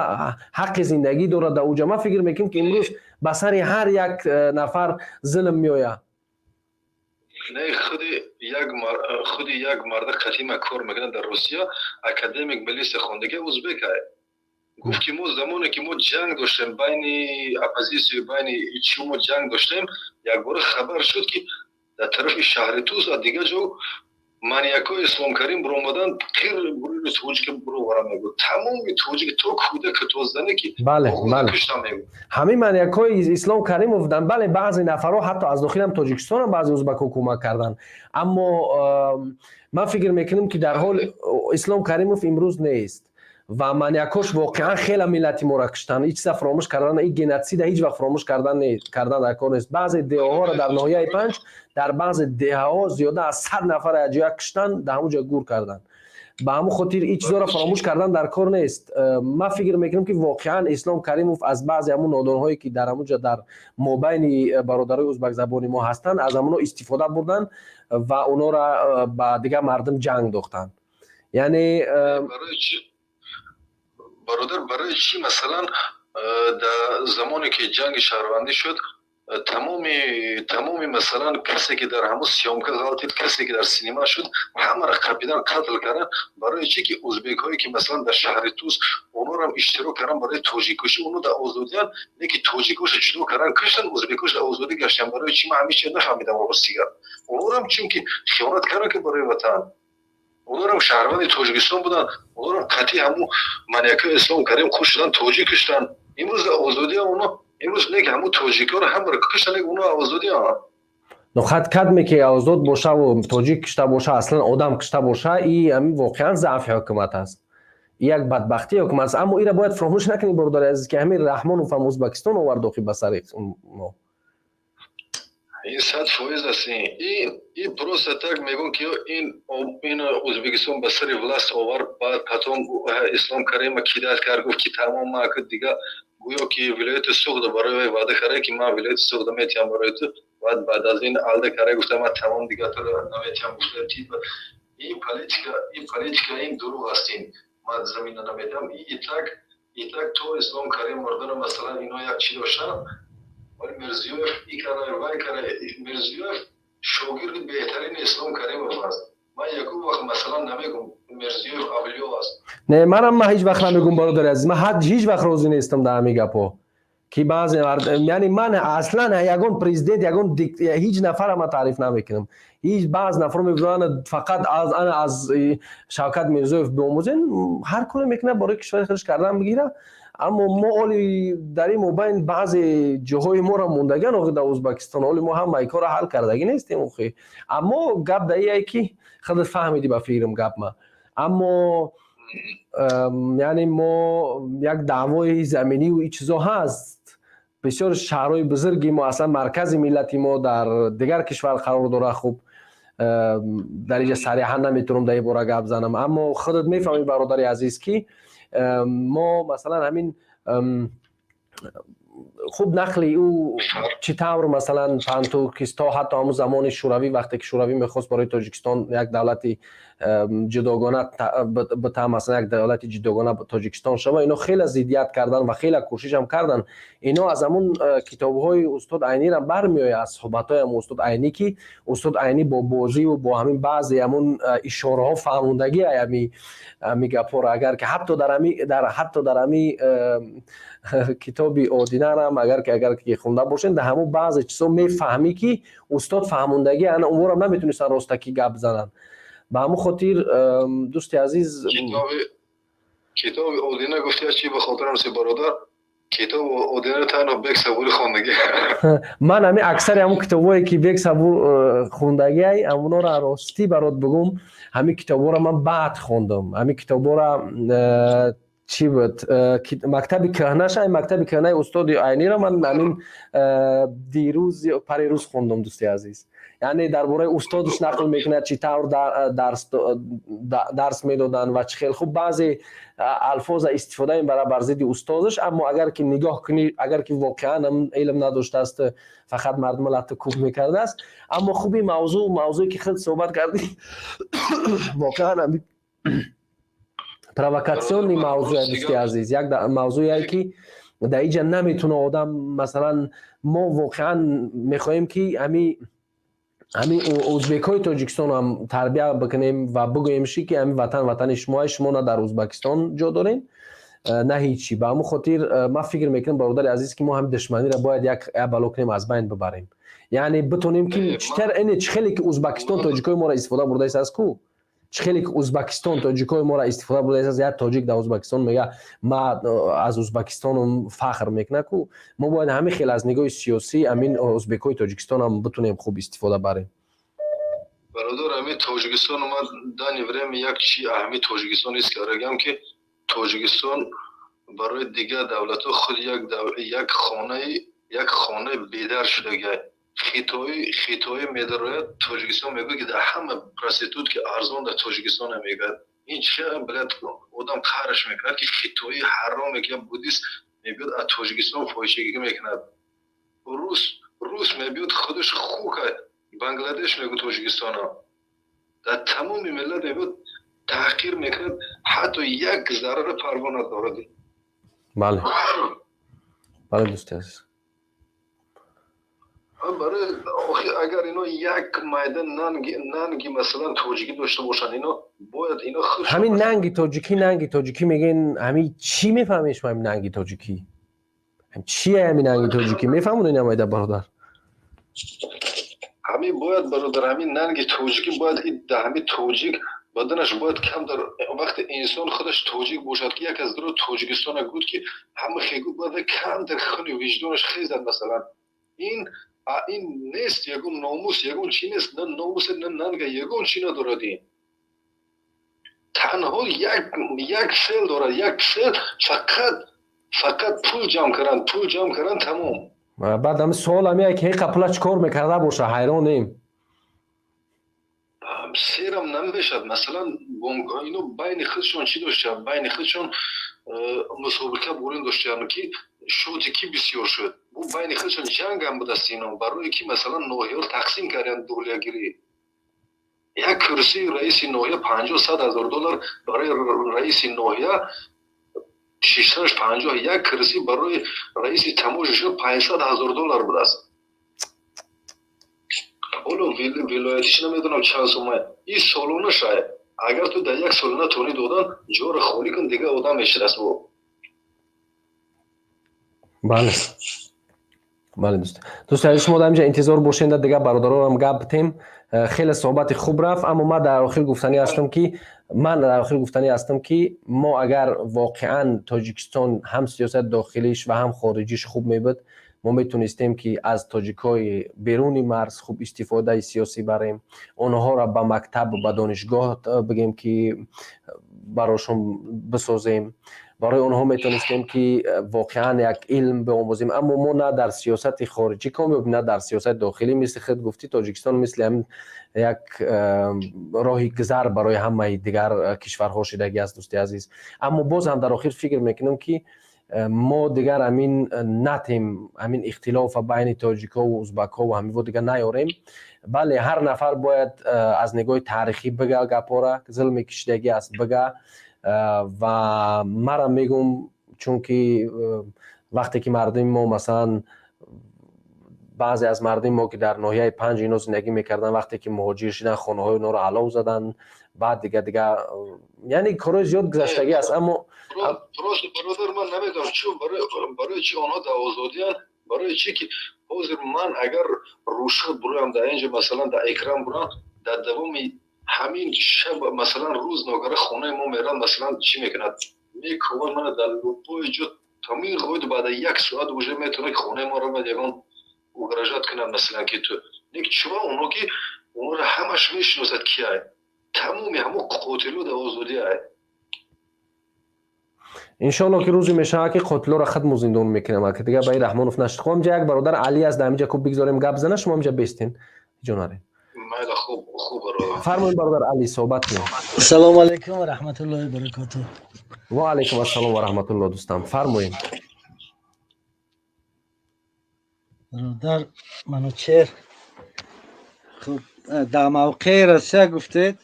ҳаққи зиндагӣ дорад дар уҷа. Ман фикр мекунем, ки имрӯз ба сари ҳар як нафар зулм меояд. Не, худи як марда қатима кор мекунад дар Русия, академик, милиса хондагӣ, узбек гуфт, ки мо замоне ки мо ҷанг доштем байни оппозитсию байни чӣ, мо ҷанг доштем, якбора хабар шуд, ки дар тарафи шаҳри Тус аз дигар ҷо маньякҳои Ислом Карим биромадан, қир гурӯҳи тоҷика бироварам, мегӯ, тамоми тоҷик, то кӯдака, то зане ки Бале, куштам, мегӯ. Ҳамин маньякҳои Ислом Каримов буданд. Бале, баъзе нафарҳо ҳатто аз дохилам Тоҷикистонам баъзе узбакҳо кӯмак карданд, аммо ман фикр мекунам, ки дар ҳол Ислом Каримов имрӯз нест ва маньякош воқеан хеле миллати моро куштанд. Ҳеҷ чиза фаромӯш кардан, ин геноцида ҳеҷ вақт фаромӯш кардан дар кор нест. Баъзе деҳаҳоро дар ноҳияи Панҷ, дар баъзе деҳаҳо зиёда аз 100 нафар якҷоя куштанд, дар ҳамон ҷо гур карданд. Ба ҳамон хотир ин чизҳоро фаромӯш кардан дар кор нест. Ман фикр мекунам, ки воқеан Ислом Каримов аз баъзе ҳамун нодонҳое, ки дар ҳамон ҷо дар мобайни бародарои узбакзабони мо ҳастанд, аз ҳамонҳо истифода бурданд ва онҳоро ба дигар мардум ҷанг дохтанд, яъне Бародар, барои чӣ, масалан, дар замоне ки ҷанги шаҳрвандӣ шуд, тамоми, масалан, касе ки дар ҳамун съёмка ғалтид, касе ки дар синема шуд, ҳамаро қапидан, қатл кардан? Барои чӣ ки узбекҳое ки, масалан, дар шаҳри Тус, онҳоро иштирок кардан барои тоҷиккушӣ, онҳо дар озодиян, не ки тоҷикоша ҷудо кардан, куштан, узбекош дар озодӣ гаштан? Барои чӣ? Ман ҳамин чиз нафаҳмидам, ростига. Онҳорам чунки хиёнат кардан ки барои ватан, онҳорам шаҳрванди Тоҷикистон буданд, онҳорам қатъи ҳамун маньякҳои Ислом Карим хуш шудан, тоҷик куштан. Имрӯз дар озодия онҳо, имрӯз не ки ҳамун тоҷикҳоро ҳамаро куштан, онҳо озодиян. Но хат кадме ки озод бошаву тоҷик кушта боша, аслан одам кушта боша, и ҳамин воқеан заъфи ҳукумат аст, як бадбахтии ҳукумат аст. Аммо ира бояд фаромӯш накунем, бародари азиз, ки ҳамин Раҳмонов ҳам Узбакистон овард охи ба сари мо. Ин 100% аст. Ин просто так мегӯм, ки ин Ӯзбекистон ба сари власть овард, баъд потом Ислом Карима кидать кард, гуфт, ки тамом, ма дига, гӯё ки вилояти Суғда барои вай ваъда карда, ки ман вилояти Суғда метиҳам барои ту. Баъд аз ин алда карда, гуфта, ман тамом, дига туро наметиҳам, гуфта. Ин политика, ин дурӯғ аст. Ин ман замина наметиҳам. И так то Ислом Карим мурдана, масалан, ино як чӣ доштанд, вале Мирзиёев и кара, вай кара. Мирзиёев шогирди беҳтарини Ислом Каримов аст. Ман ягон вақт, масалан, намегум, Мирзиёев авлиё аст. Не, манам, ман ҳеҷ вақт намегум, бародари азиз. Ман ҳеҷ вақт розӣ нестам дар ҳамин гапҳо, ки баъзе, яъне ман аслан ягон президент, ягон ҳеҷ нафара ман таъриф намекунам. Ҳеҷ, баъз нафар мегӯянд, фақат аз ана аз Шавкат Мирзоев биомӯзен. Ҳар коре мекунад, барои кишвари худаш кардан бигира. Аммо мо оли дар ин мобайн баъзе ҷоҳои моро мондагиан охи дар Ӯзбекистон. Оли мо ҳамаи корро ҳал кардагӣ нестем охи. Аммо гап дар ие, ки худат фаҳмидӣ, ба фикрам, гап ма. Аммо яъне мо як даъвои заминиву ин чизо ҳаст. Бисёр шаҳрҳои бузурги мо, аслан маркази миллати мо дар дигар кишвар қарор дорад. Хуб, дар инҷа сариҳан наметавонам дар ин бора гап занам, аммо худат мефаҳмӣ, бародари азиз, ки мо, масалан, ҳамин хуб нақли ӯ чӣ тавр, масалан, пантуркистҳо ҳатто ҳамун замони Шӯравӣ, вақте ки Шӯравӣ мехост барои Тоҷикистон як давлати ҷудогона бита, масалан, як давлати ҷудогона Тоҷикистон шава, ино хеле зиддият карданд ва хеле кӯшишам карданд. Ино аз ҳамун китобҳои устод Айнирам бармеояд, аз суҳбатҳои ҳамун устод Айнӣ, ки устод Айнӣ бо бозиву бо ҳамин баъзе ҳамун ишораҳо фаҳмондагӣ ҳами гапҳоро. Агар ки ҳатто дар ҳами китоби Одинарам агар ки хонда бошед, дар ҳамун баъзе чизҳо мефаҳмӣ, ки устод фаҳмондагӣ, ана онворам наметонистанд ростакӣ гап зананд. Ба ҳамун хотир, дӯсти азиз, Китоби Одина гуфти, чӣ ба хотирам си, бародар, китоби Одина танҳо Бек Сабури хондагӣ. Ман ҳамин аксари ҳамун китобҳое, ки Бек Сабур хондагиай, ҳамонҳоро, ростӣ барот бигӯм, ҳамин китобҳоро ман баъд хондам. Ҳамин китобҳоро Чӣ буд, мактаби кӯҳнаша, мактаби кӯҳнаи устоди Айниро ман ҳамин дирӯз, парирӯз хондум, дӯсти азиз. Яъне дар бораи устодаш нақл мекунад, чӣ тавр дарс медоданд ва чӣ хел хуб баъзе алфоза истифода мебарад бар зидди устозаш. Аммо агар ки нигоҳ кунӣ, агар ки воқеан илм надоштааст, фақат мардума латту кӯб мекардааст. Аммо хуби мавзӯъ, мавзӯе ки худ суҳбат кардӣ, воқеан провокационный мавзӯе, дӯсти азиз. Як мавзӯе ки дар иҷа наметуна одам, масалан, мо воқеан мехоҳем, ки ҳами узбекҳои Тоҷикистон ҳам тарбия бикунем ва бигӯем ши, ки ҳами ватан ватани шумоа, шумо на дар Узбакистон ҷо дорем, на ҳечи. Ба ҳамон хотир ман фикр мекунам, бародари азиз, ки мо ҳами душманиро бояд як бало кунем, аз байн бибарем, яъне битонем, ки читар ине чӣ хеле ки Узбакистон тоҷикои моро истифода бурдааст ку, чӣ хеле ки Узбакистон тоҷикои моро истифода бурдааст. Як тоҷик дар Узбакистон мега, ма аз Узбакистонам фахр мекунад ку, мо бояд ҳамин хел аз нигоҳи сиёсӣ ҳамин узбекҳои Тоҷикистонам битонем хуб истифода барем. Бародар, ҳамин Тоҷикистон омад, данный время як чи ҳамин Тоҷикистон ҳис кардагам, ки Тоҷикистон барои дигар давлатҳо худ як хонаи бедар шудагиай. Хитоӣ медарояд Тоҷикистон, мегӯяд, ки дар ҳама проститутки арзон дар Тоҷикистон мегӯяд. Ин чи, блядь, одам қаҳраш мекунад, ки хитоӣ ҳароме, ки буддист, мебиёд аз Тоҷикистон фоҳишагӣ мекунад. Рус мебиёд, худаш хука Бангладеш мегӯ Тоҷикистона. Дар тамоми миллат мебиёд, таҳқир мекунад, ҳатто як зарра парво надорад. Бале, дӯсти азиз. Барои агар ино як майда нанги, масалан, тоҷикӣ дошта бошанд, ино бояд ино Ҳамин нанги тоҷикӣ, нанги тоҷикӣ мегӯен, ҳамин чӣ мефаҳмед шумо? Ҳамин нанги тоҷикӣ чие? Ҳамин нанги тоҷикӣ мефаҳмонед, намайда, бародар? Ҳамин бояд, бародар, ҳамин нанги тоҷикӣ бояд ҳамин тоҷик баданаш бояд камтар, вақте инсон худаш тоҷик бошад, ки як аз дуро Тоҷикистона гуфт, ки ҳама хегу бояд камтар хуни виҷдонаш хезад. Масалан, ин нест, ягон номус, ягон чи нест, на номусе, на нанга, ягон чи надорад. Ин танҳо як цель дорад, як цель: фақат пул ҷамъ кардан, пул ҷамъ кардан, тамом. Баъд ҳами суол ҳамия, ки ҳеқа пула чӣ кор мекарда боша, ҳайронем. Серам намешад. Масалан, бонкҳо ино байни худшон чӣ доштанд? Байни худшон мусобиқа бурин доштанд, ки шоти ки бисёр шуд. Бу байни худшон ҷангам будаст ино, барое ки, масалан, ноҳияро тақсим карданд, долиягирӣ. Як курсии раиси ноҳия 50-100 ҳазор доллар, барои раиси ноҳия шиштанаш 50, як курсӣ барои раиси таможня 500 ҳазор доллар будааст. Ҳоло вилоятиш намедонам чанд сума. Ин солона шай, агар ту дар як сол натонӣ додан, ҷоро холӣ кун, дигар одам мешидаст бо. Бале, дӯсти азиз, шумо дар инҷа интизор бошед, дигар бародаронам гап битем. Хеле суҳбати хуб рафт, аммо ман дар охир гуфтанӣ ҳастам, ки мо агар воқеан Тоҷикистон ҳам сиёсати дохилиш ва ҳам хориҷиш хуб мебуд, мо метонистем, ки аз тоҷикҳои беруни марз хуб истифодаи сиёсӣ барем, онҳоро ба мактаб, ба донишгоҳ бигем, ки барошон бисозем, барои онҳо метонистем, ки воқеан як илм биомӯзем. Аммо мо на дар сиёсати хориҷӣ комёб, на дар сиёсати дохилӣ. Мисли худ гуфтӣ, Тоҷикистон мисли ҳамин як роҳи гузар барои ҳамаи дигар кишварҳо шидагӣ аст, дӯсти азиз. Аммо боз ҳам дар охир фикр мекунам, ки мо дигар ҳамин натем, ҳамин ихтилофа байни тоҷикҳову узбакҳову ҳамиво дигар наёрем. Бале, ҳар нафар бояд аз нигоҳи таърихӣ бига гапора, зулме кишидагӣ аст бига. Ва марам мегӯм, чунки вақте ки мардуми мо, масалан, баъзе аз мардуми мо, ки дар ноҳияи Панҷ ино зиндагӣ мекарданд, вақте ки муҳоҷир шуданд, хонаҳои онҳоро алов заданд, баъд дига, яъне корҳои зиёд гузаштагӣ аст, аммо Просто, бародар, ман намедонам, чун барои чи онҳо дар озодиянд, барои чи ки ҳозир ман агар рӯшад буроям дар инҷо, масалан, дар экран бурам, дар давоми ҳамин шаб, масалан, рӯз ногара хонаи мо мерам, масалан, чӣ мекунад? Мекувад мана дар любой ҷо, то мин ғоид баъда як соат уже метавонад хонаи моро ягон угрожать кунад, масалан, ки ту нек чува. Оно ки онро ҳамаш мешиносад, кияй, тамоми ҳамо қотило дар озодиай. Иншоалло, ки рӯзе мешавад, ки қотилоро худмо зиндон мекунам, ки дига ба Раҳмонов нашд. Хоб, инҷа як бародар Али аст, дар ҳаминҷа ку бигзорем гап зана, шумо инҷа бестин, ҷо нарем. Майла, хуб, хуб. Фармоед, бародар Али, суҳбат кунем. Ассалому алайкум ва раҳматуллоҳи ва баракотуҳ. Ва алайкум ассалом ва раҳматуллоҳ, дӯстам, фармоед. Бародар Манучер, хуб, дар мавқеи Россия гуфтед,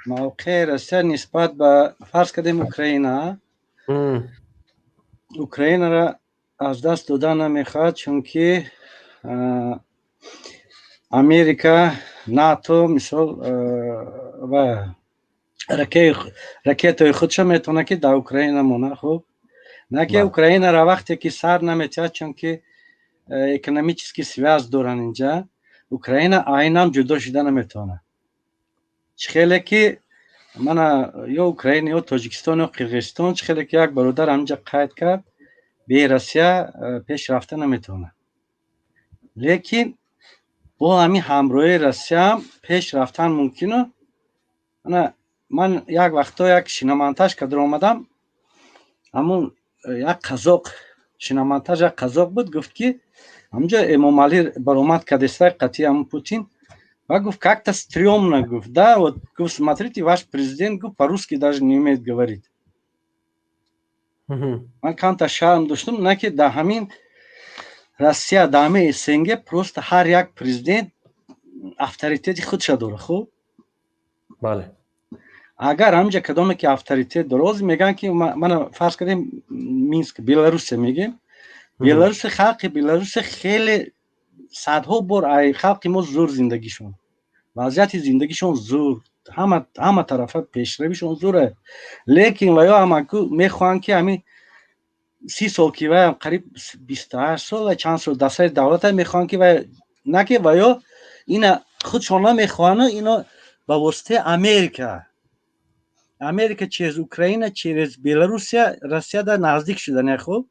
мавқеи Россия нисбат ба, фарз кардем, Украина, Украинаро аз даст додан намехоҳад, чунки Америка, НАТО, мисол, ва ракетаи худша метавонад, ки дар Украина монад. Хуб, на ки Украинаро вақте ки сар наметиҳад, чунки экономический связь доранд инҷа, Украина айнан ҷудо шуда наметавонад. Чӣ хеле ки мана ё Украина, ё Тоҷикистон, ё Қирғизистон, чӣ хеле ки як бародар ҳаминҷа қайд кард, бе Россия пеш рафта наметавонад. Лекин бо ҳамин ҳамроҳии Россияам пеш рафтан мумкину. Ана ман як вақто як шиномонтаж кадр омадам, ҳамун як қазоқ, шиномонтаж як қазоқ буд, гуфт, ки ҳамунҷо Эмомалӣ баромад кардеста қатъи ҳамун Путин, ва гуфт, как-то стрёмно, гуфт, да, вот, гуфт, смотрите, ваш президент, гуфт, по-русски даже не умеет говорить. Ман камтар шарм доштам, на ки дар ҳамин Россия, дар ҳамин СНГ просто ҳар як президент авторитети худша дорад. Хуб, бале. Агар ҳаминҷа кадоме ки авторитет дорад, ҳозир мегӯянд, ки мана, фарз кардем, Минск, Беларусия мегем, Беларуси, халқи Беларусия хеле садҳо бор ай халқи мо зур, зиндагишон, вазъияти зиндагишон зур, ҳама тарафа пешравишон зуре. Лекин ва ё ҳамаку мехоҳанд, ки ҳамин 30 сол, ки ваям қариб 28 сол ва чанд сол дар сари давлата, мехоҳанд, ки вай на ки ва ё ина худшон намехоҳанд, ино ба воситаи Америка, Америка через Украина, через Беларусия Россияда наздик шудани. Хуб,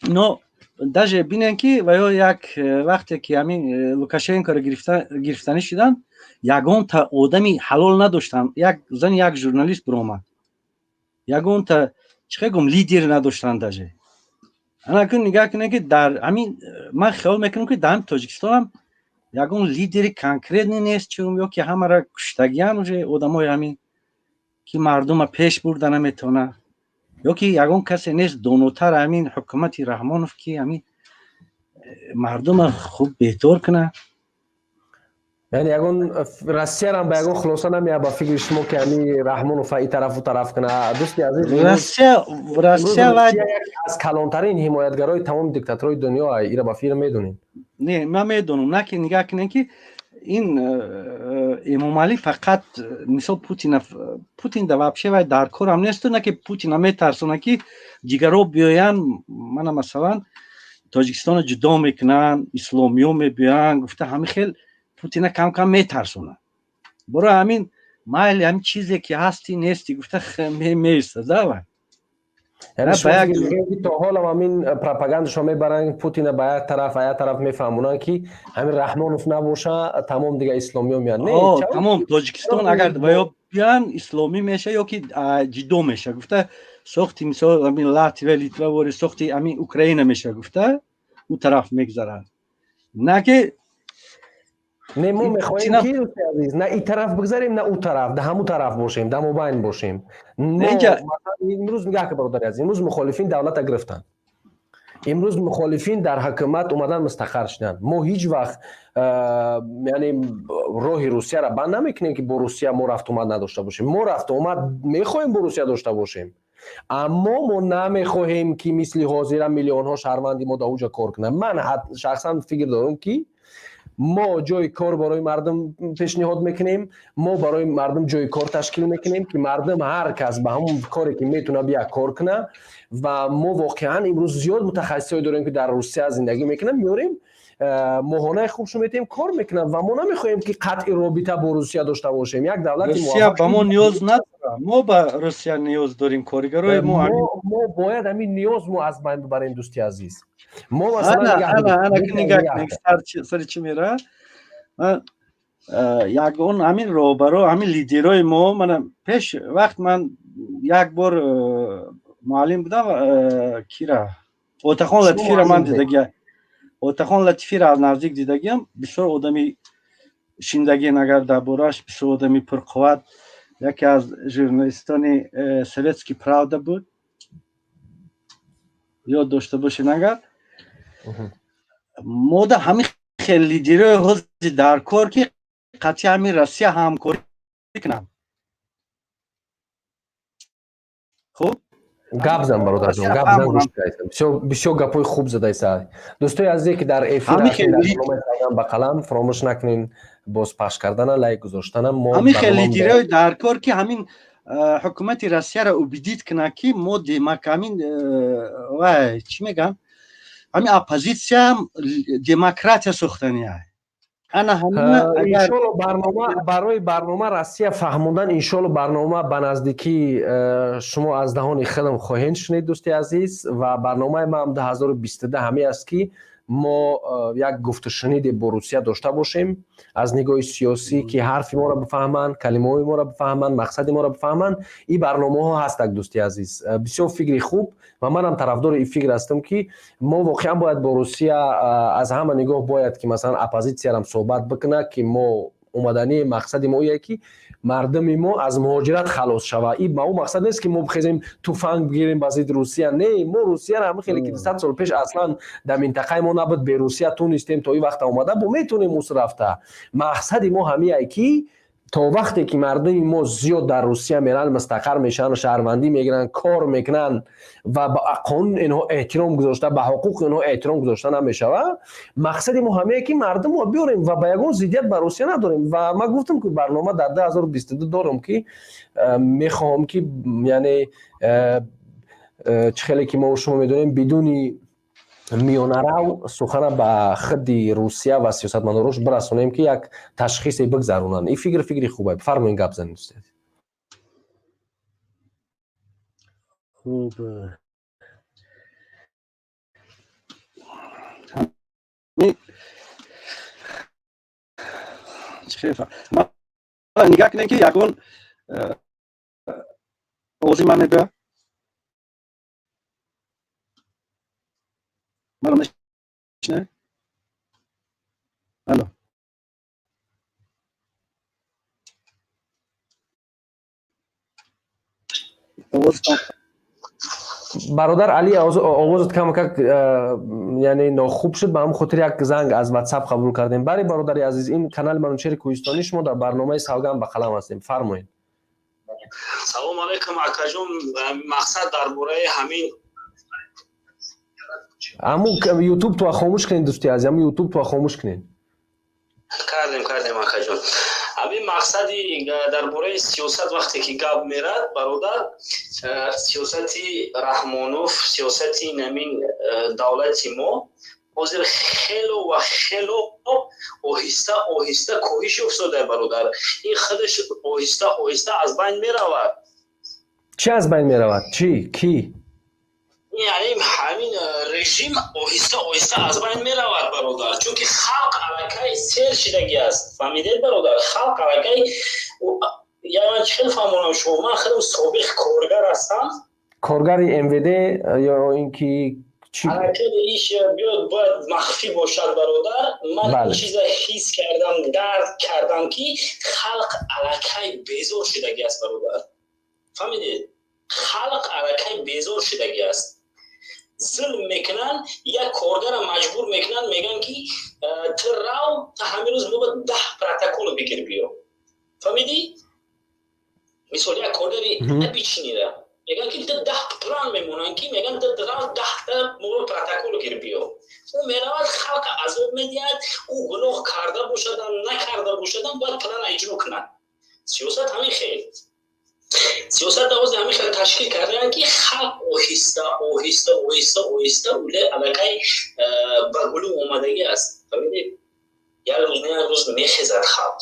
ино даже бинем, ки ва ё як вақте ки ҳамин Лукашенкоро гирифтанӣ шуданд, ягонта одами ҳалол надоштанд. Як зани як журналист биромад, ягонта, чӣ хел гум, лидер надоштанд даже. Анакун нигаҳ кунед, ки дар ҳамин, ман хиёл мекунам, ки дар ҳамин Тоҷикистонам ягон лидери конкретный нест, чун ё ки ҳамаро куштагиан уже одамои ҳамин, ки мардума пеш бурда наметавонад, ё ки ягон касе нест донотар ҳамин ҳукумати Раҳмонов, ки ҳамин мардума хуб беҳтор кунад. Яъне ягон Россиярам ба ягон хулоса намеяд, ба фикри шумо, ки ҳами Раҳмонов и тарафу тараф кунад, дӯсти азиз? Россия аз калонтарин ҳимоятгарои тамоми диктаторҳои дунё, ира ба фикр медонем. Не, ман медонам, на ки нигаҳ кунем, ки ин Эмомалӣ фақат, мисол, Путина, Путин да вообще вай дар корам несту, на ки Путина метарсона, ки дигаро биёянд, мана, масалан, Тоҷикистоно ҷудо мекунанд, исломиё мебиёянд, гуфта, ҳамин хел Путина кам кам метарсонад. Барои ҳамин майли ҳамин чизе ки ҳасти нести гуфта меистада вай. То ҳолам ҳамин пропагандашо мебаранд, Путина ба як тараф, а як тараф мефаҳмонанд, ки ҳамин Раҳмонов набоша, тамом дига исломиё меянд. Тамом Тоҷикистон агар ва ё биёянд, исломӣ меша ё ки ҷидо меша, гуфта, сохти, мисол, ҳамин Латвия, Литва вори сохти ҳамин Украина меша, гуфта, ӯ тараф мегзарад, на ки. Не, мо мехоҳем, ки, дӯсти азиз, на и тараф бигзарем, на ӯ тараф, да ҳамун тараф бошем, да мобайн бошем. Имрӯз нигаҳ ки, бародари азиз, имрӯз мухолифин давлата гирифтанд, имрӯз мухолифин дар ҳукумат омадан, мустақар шуданд. Мо ҳеҷ вақт, яъне, роҳи Русияро банд намекунем, ки бо Русия мо рафтуомад надошта бошем. Мо рафтуомад мехоҳем бо Русия дошта бошем, аммо мо намехоҳем, ки мисли ҳозира миллионҳо шаҳрванди мо дар уҷа кор кунанд. Ман шахсан фикр дорам, ки мо ҷои кор барои мардум пешниҳод мекунем, мо барои мардум ҷои кор ташкил мекунем, ки мардум ҳар кас ба ҳамон коре ки метавона бия кор куна. Ва мо воқеан имрӯз зиёд мутахассисое дорем, ки дар Русия зиндагӣ мекунанд, меорем, моҳонаи хубшо метиҳем, кор мекунанд. Ва мо намехоҳем, ки қатъи робита бо Русия дошта бошем. Як давлати Русия ба мо ниёз надорад, мо ба Русия ниёз дорем, коргарои мо. Мо бояд ҳамин ниёз мо аз байн бибарем, дӯсти азиз. Мо сари чӣ мера. Ягон ҳамин роҳбаро, ҳамин лидерои мо, мана пеш вақт ман як бор муаллим будам, кира, Отахон Латифиро ман дидагия, Отахон Латифиро аз наздик дидагиам. Бисёр одами шиндагин, агар дар борааш, бисёр одами пурқувват, яке аз журналистони «Советский правда» буд, ёд дошта бошед. Агар мода ҳамин хел лидерои ҳози дар кор, ки қатъи ҳамин Россия ҳамкорӣ кунанд. Хуб. Гап зан, бародарҷон, гап зан, гӯш кунед. Бисёр гапҳои хуб задаиса. Дӯстои азизе, ки дар эфир ба қалам, фаромӯш накунед боз пахш кардана, лайк гузоштана. Мо ҳамин хел лидерои дар кор, ки ҳамин ҳукумати Россияро убедить кунад, ки мо демак ҳамин вай, чӣ мегӯям, ҳамин оппозитсия демократия сохтания. Ана иншолло барнома барои барнома Россия фаҳмондан, иншолло барнома ба наздикӣ шумо аз даҳони худам хоҳед шунид, дӯсти азиз. Ва барномаи ман 2022 ҳамин аст, ки мо як гуфтушуниде бо Русия дошта бошем аз нигоҳи сиёсӣ, ки ҳарфи моро бифаҳманд, калимаҳои моро бифаҳманд, мақсади моро бифаҳманд. Ин барномаҳо ҳастак, дӯсти азиз. Бисёр фикри хуб ва манам тарафдори ин фикр ҳастам, ки мо воқеан бояд бо Русия аз ҳама нигоҳ бояд, ки масалан оппозитсиярам суҳбат бикунад, ки мо омадании мақсади мо ие, ки мардуми мо аз муҳоҷират халос шавад. Ин ба ӯ мақсад нест, ки мо бихезем, туфанг бигирем ба зидди Русия. Не, мо Русияро ҳама хеле ки 100 сол пеш аслан дар минтақаи мо набуд, бе Русия тунистем то ин вақта омада, бо метонем ус рафта. Мақсади мо ҳамие, ки то вақте ки мардуми мо зиёд дар Русия меранд, мустақар мешаванд, шаҳрвандӣ мегиранд, кор мекунанд ва ба қонун инҳо эҳтиром гузошта, ба ҳуқуқи инҳо эҳтиром гузошта намешавад. Мақсади мо ҳамее, ки мардумро биёрем ва ба ягон зиддият ба Русия надорем. Ва ман гуфтам, ки барнома дар 2022 дорам, ки мехоҳам, ки яъне чӣ хеле ки мо шумо медонем, бидуни миёнарав сухана ба худи Русия ва сиёсатмадорош бирасонем, ки як ташхисе бигзаронанд. Ин фикр фикри хубе. Фармоед, гап занед, дӯсти азиз. Хуб, нигаҳ кунем, ки ягон овози ман мебиёяд? Маро мешунавед? Алло, овозтон? Бародар Али, овозат камакак яъне нохуб шуд, ба ҳамн хотир як занг аз Ватсап қабул кардем. Бари, бародари азиз, ин канали Манучери Кӯҳистонӣ, шумо дар барномаи «Савганд ба қалам» ҳастем, фармоед. Салому алайкум, акаҷон. Мақсад дар бораи ҳамин Аму Ютуб туа хомӯш кунед, дӯсти азиз, аму Ютуб туа хомӯш кунед. Кардем, кардем, акаҷон. Ҳамин мақсади дар бораи сиёсат вақте ки гап мерад, бародар, сиёсати Раҳмонов, сиёсати намин давлати мо ҳозир хело ва хело оҳиста оҳиста коҳиш ёфтода, бародар. Ин худаш оҳиста оҳиста аз байн меравад. Чӣ аз байн меравад? Чӣ, кӣ? Яъне ҳамин режим оҳиста оҳиста аз байн меравад, бародар, чунки халқ аллакай сер шидагӣ аст. Фаҳмидед, бародар? Халқ аллакай, я ман чӣ хел фаҳмонам шумо, ман худам собиқ коргар ҳастам. Коргари МВД ё ин ки чӣ? Аллакай иш биёд, бояд махфӣ бошад, бародар. Ман ин чиза ҳис кардам, дарк кардам, ки халқ аллакай безор шидагӣ аст, бародар. Фаҳмидед? Халқ аллакай безор шидагӣ аст. Зулм мекунанд, як коргара маҷбур мекунанд, мегӯянд, ки ту рав, ту ҳамин рӯз мо ба 10 протокол бигир биё. Фаҳмидӣ? Мисол, як коргари обычныйра мегӯянд, ки ту 10 план мемонанд, ки мегӯянд, ту рав, 10та мо протокол гир биё. Ӯ меравад, халқа азоб медиҳад. Ӯ гуноҳ карда бошадам, накарда бошадам, бояд плана иҷро кунад. Сиёсат ҳамин хел, сиёсат овози ҳамин хел ташкил кардаанд, ки халқ оҳиста оҳиста оҳиста оҳиста уле аллакай ба гулӯ омадагӣ аст. Фаҳмидед? Як рӯз не, як рӯз мехезад халқ.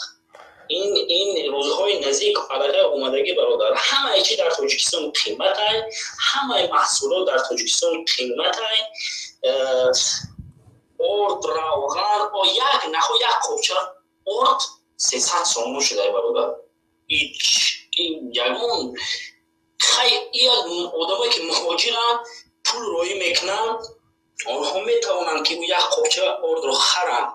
Ин рӯзҳои наздик аллакай омадагӣ, бародар. Ҳамаи чи дар Тоҷикистон қиматай, ҳамаи маҳсулот дар Тоҷикистон қиматай, орд, равған, як нахо, як қопча орд 300 сомон шудай, бародар. Ягон хай як одамое ки муҳоҷиранд, пул роӣ мекунанд, онҳо метавонанд ки як қопча ордро харанд,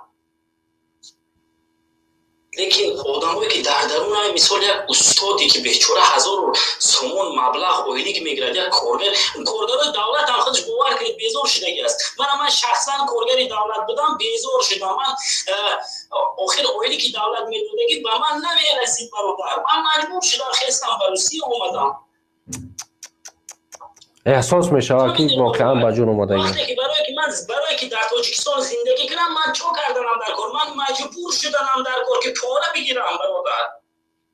лекин одамое ки дар дарун, мисол, як устоде ки бечора 1000 сомон маблағ ойлик мегирад, як коргар, коргарои давлат ҳам худаш, бовар кунед, безор шудагӣ аст. Мана, ман шахсан коргари давлат будам, безор шудам. Ман охир ойлики давлат медодагӣ ба ман намерасид, бародар. Ман маҷбур шудам, хестам, ба Русия омадам. Эҳсос мешавад, ки воқеан ба ҷон омадагӣ. Барое ки ман, барое ки дар Тоҷикистон зиндагӣ кунам, ман чо карданам дар кор? Ман маҷбур шуданам дар кор, ки пора бигирам, бародар.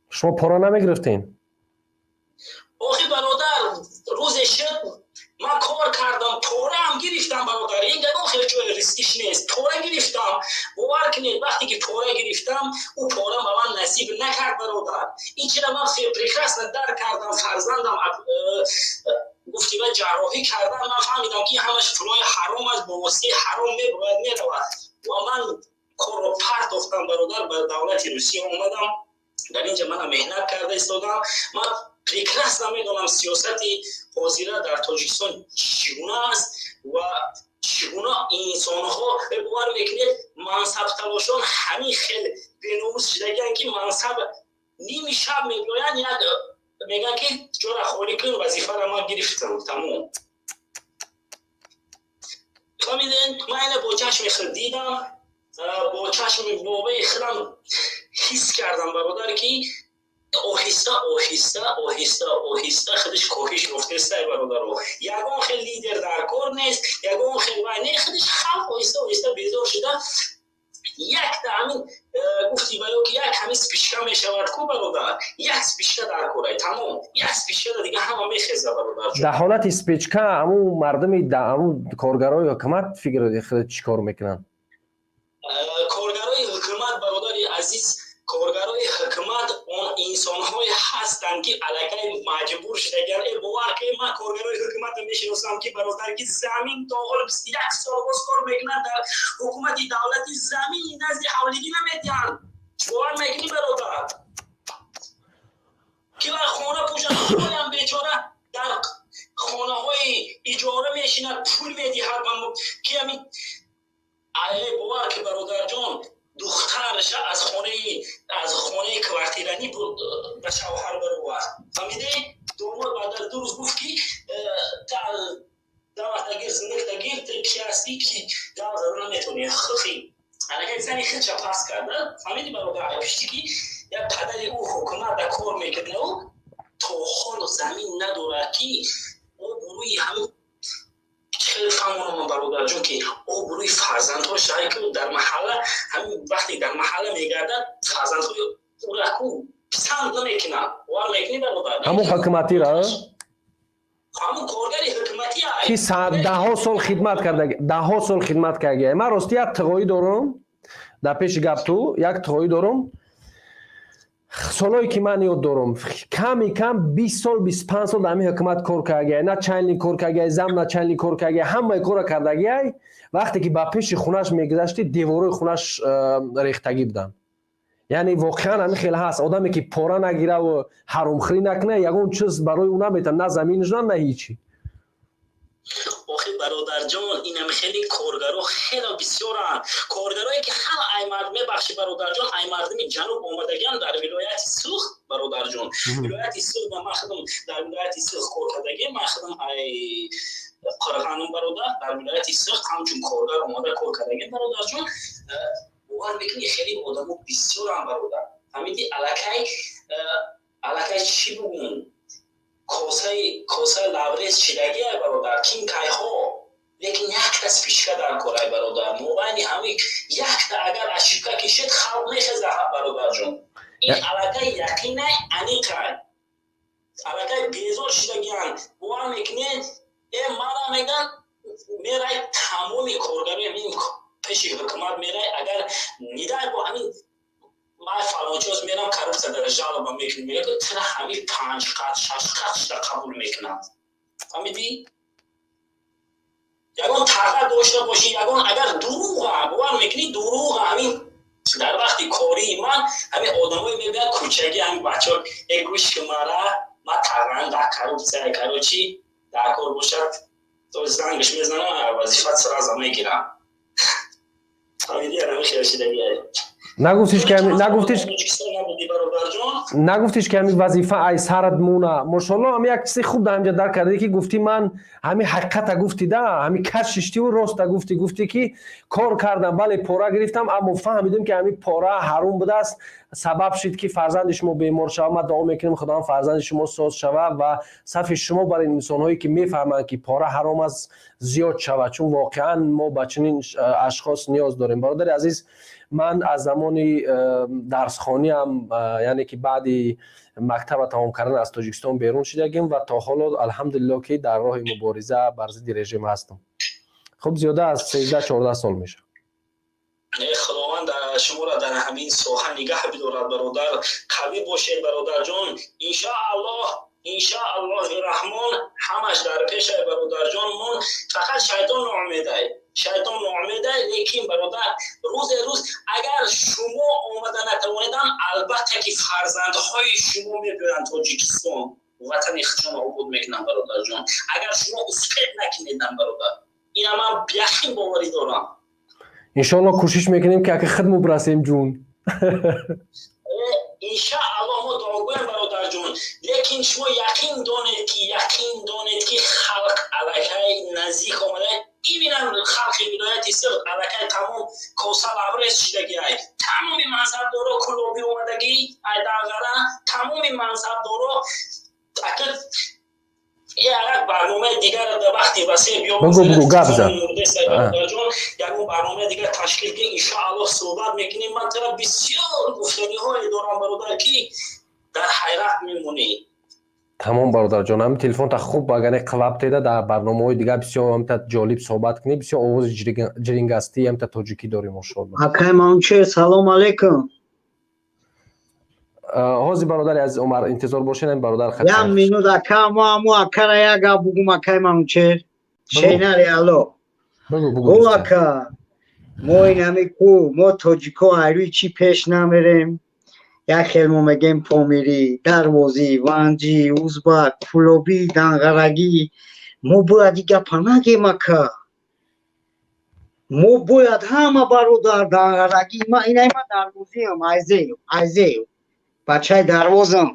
Шумо пора намегирифтем? Охи, бародар, рӯзе шуд, ман кор кардам, пораам гирифтам, бародар. Ин ягон хеле ҷои рискиш нест. Пора гирифтам, бовар кунед, вақте ки пора гирифтам, ӯ пора ба ман насиб накард, бародар. Ин чира ман прекрасно дарк кардам. Фарзандам гуфти ва ҷарроҳӣ кардам, ман фаҳмидам, ки ҳамаш пулои ҳаром аст, бо воситаи ҳаром мебояд меравад ва ман корро партохтам, бародар, ба давлати Русия омадам. Дар инҷа мана меҳнат карда истодам. Ман прекрасно медонам, сиёсати ҳозира дар Тоҷикистон чӣ гуна аст ва чӣ гуна инсонҳо, бовар мекунед, мансабталошон ҳамин хел беномус шудагианд, ки мансаб ними шаб мебиёянд, як мегӯянд, ки ҷора холӣ кун, вазифаро ман гирифтам, тамом. Фаҳмиден? Ман ина бо чашми худ дидам, бо чашми бобаи худам ҳис кардам, бародар, ки оҳиста оҳиста, оҳиста оҳиста худаш коҳиш ёфтестай, бародаро. Ягон хел лидер дар кор нест, ягон хел вай не, худаш халқ оҳиста оҳиста безор шуда. Якта ҳамин гуфти ва ё ки як ҳамин спичка мешавад ку, бародар, як спичка дар корай, тамом, як спичка, дига ҳама мехеза, бародар. Дар ҳолати спичка ҳамун мардуми, ҳамун коргарои ҳукумат фикр чӣ кор мекунанд? Коргарои ҳукумат, бародари азиз, коргарои ҳукумат он инсонҳое ҳастанд, ки аллакай маҷбур шудагианд. Бовар кунед, ман коргарои ҳукуматро мешиносам, ки, бародар, ки замин то ҳол 21 сол боз кор мекунанд дар ҳукумати давлати, замини назди ҳавлигӣ намедиҳанд. Бовар мекунӣ, бародар, ки вай хона пӯшад? Ҳолам бечора дар хонаҳои иҷора мешинад, пул медиҳад, ки ҳамин. Бовар ки, бародарҷон, духтарша аз хонаи квартиранӣ ба шавҳар баровард, фаҳмидӣ? Домод баъд аз 2 рӯз гуфт, ки даватагир, зиндагтагир, ки ҳастӣ, ки гап зада наметавонӣ. Хухи аллакай зани худша пас карда, фаҳмидӣ, бародар? Пишти ки як падари ӯ ҳукумат да кор мекунад, то ҳол замин надорад, ки обрӯи ҳамин хеле фаҳмонам, бародарҷон, ки обрӯи фарзандҳош ки дар маҳалла, ҳамин вақте дар маҳалла мегардад, фарзандҳои ӯра ку писанд намекунанд. Бовар мекунӣ, бародар? Ҳамун ҳукуматира? Ҳамун коргари ҳукуматӣ. Ки даҳҳо сол хидмат карда, даҳҳо сол хидмат карда. Ман рости як тиғоӣ дорам дар пеши гап, ту як тиғоӣ дорам. Солҳое ки ман ёд дорам, ками кам 20 сол, 25 сол дар ҳамин ҳукумат кор кардагиай, начальник кор кардагиай, зам начальник кор кардагиай, ҳамаи корро кардагиай. Вақте ки ба пеши хунаш мегузаштӣ, деворои хунаш рехтагӣ буданд. Яъне воқеан ҳамин хел ҳаст: одаме ки пора нагираву ҳаромхӯрӣ накунад, ягон чиз барои ӯ наметавон, на заминаш, на ҳичи. Охи, бародарҷон, инам хеле коргаро хеле бисёранд, коргарое ки ҳама ай мард, мебахши, бародарҷон, ай мардуми ҷануб омадагиан дар вилояти Суғд, бародарҷон. Вилояти Суғд, ман худам дар вилояти Суғд кор кардагиам. Ман худам ай Қорғанум, бародар, дар вилояти Суғд ҳамчун коргар омада кор кардагиам, бародарҷон. Бовар мекунӣ, хеле одамо бисёранд, бародар, фаҳмидӣ? Аллакай чӣ бугум, косаи лабрез шидагиай, бародар, кин кайҳо, лекин якта спичка дар корай, бародар. Мобайни ҳами якта агар ошибка кишед, халқ мехеза, бародарҷон. Ин аллакай яқинай, аниқай, аллакай безор шидагианд. Бовар мекунед, э мара меган, мерай, тамоми коргарои ҳамин пеши ҳукумат мерай, агар нидай бо ҳамин ман фалончоз мерам, коррупсия дар жалоба мекунем, мегӯяд, тира ҳамин панҷ қат, шаш қат шуда қабул мекунанд. Фаҳмидӣ? Ягон таға дошта бошӣ, ягон агар дурӯға, бовар мекунӣ, дурӯға ҳамин. Дар вақти кории ман ҳамин одамое мебиёянд кӯчагӣ, ҳамин бачаҳо: «Э, гӯш ки, мара ма тағран дар коррупсия, короче, дар кор бошад, то зангш мезанам, вазифат сразу мегирам». Фаҳмидӣ, ҳамин хел шидагиай. Нагуфтиш, ки ҳамин вазифа ай сарат муна. Мошолло, ҳами як чизи хуб дар ҳамҷа дарк кардӣ, ки гуфтӣ ман ҳами ҳақиқата гуфтӣ да, ҳами каш шиштиву роста гуфтӣ. Гуфтӣ, ки кор кардам, бале, пора гирифтам, аммо фаҳмидем, ки ҳами пора ҳаром будааст, сабаб шид, ки фарзанди шумо бемор шава. Ма дуо мекунем, Худованд фарзанди шумо соз шава ва сафи шумо бар ин инсонҳое, ки мефаҳманд, ки пора ҳаром аст, зиёд шавад, чун воқеан мо ба чунин ашхос ниёз дорем. Бародари азиз, ман аз замони дарсхониам, яъне ки баъди мактаба тамом кардан, аз Тоҷикистон берун шидагим ва то ҳоло, алҳамдулилло, ки дар роҳи мубориза бар зидди режим ҳастам. Хуб, зиёда аз 13-14 сол мешавад. Худованд шуморо дар ҳамин соҳа нигаҳ бидорад, бародар. Қавӣ бошед, бародарҷон. Иншоаллоҳ, иншоаллоҳи раҳмон, ҳамаш дар пешай, бародарҷон. Мон фақат шайтон ноумедай, шайтон ноумедай. Лекин, бародар, рӯзе рӯз агар шумо омада натавонедам, албатта ки фарзандҳои шумо мебиёянд Тоҷикистон, ватани худшонро обод мекунанд, бародарҷон. Агар шумо успеть накунедам, бародар, ина ман яқин боварӣ дорам. Иншоалло, кӯшиш мекунем, ки ака хидму бирасем, ҷун. Иншааллоҳ, мо дуогӯем, бародарҷон. Лекин шумо яқин донед, ки халқ аллакай наздик омада. Именно халқи вилояти Суғд аллакай тамом коса лабрез шидагиай. Тамоми мансабдоро кулобӣ омадагӣ, айданғара тамоми мансабдоро. Ака, як барномаи дигар дар вақти васеъ. Биё, гап зан. Бародарҷон, ягон барномаи дигар ташкил ки, иншоаллоҳ, суҳбат мекунем. Ман тара бисёр гуфтаниҳое дорам, бародар, ки дар ҳайрат мемонӣ. Тамом, бародарҷон, ҳамин телефонта хуб агар қилаб теда, дар барномаҳои дигар бисёр ҳамта ҷолиб суҳбат кунӣ. Бисёр овози ҷирингастӣ, ҳамта тоҷикӣ дорӣ, мошоалло. Акай Манучер, салом алейкум. Ҳозир, бародари азиз Умар, интизор бошед, ин бародар. Як минут, ака, мо амо акара як гап бугум. Акай Манучер, шенари алло о, ака, мо инами ку, мо тоҷико айрӯи чӣ пеш намерем? Як хел мо мегем: помирӣ, дарвозӣ, ванҷӣ, узбак, кулобӣ, данғарагӣ. Мо бояд и гапа нагем, ака. Мо бояд ҳама бародар. Данғарагӣ, инай ма дарвозиам, айзею, айзею, бачаи дарвозам.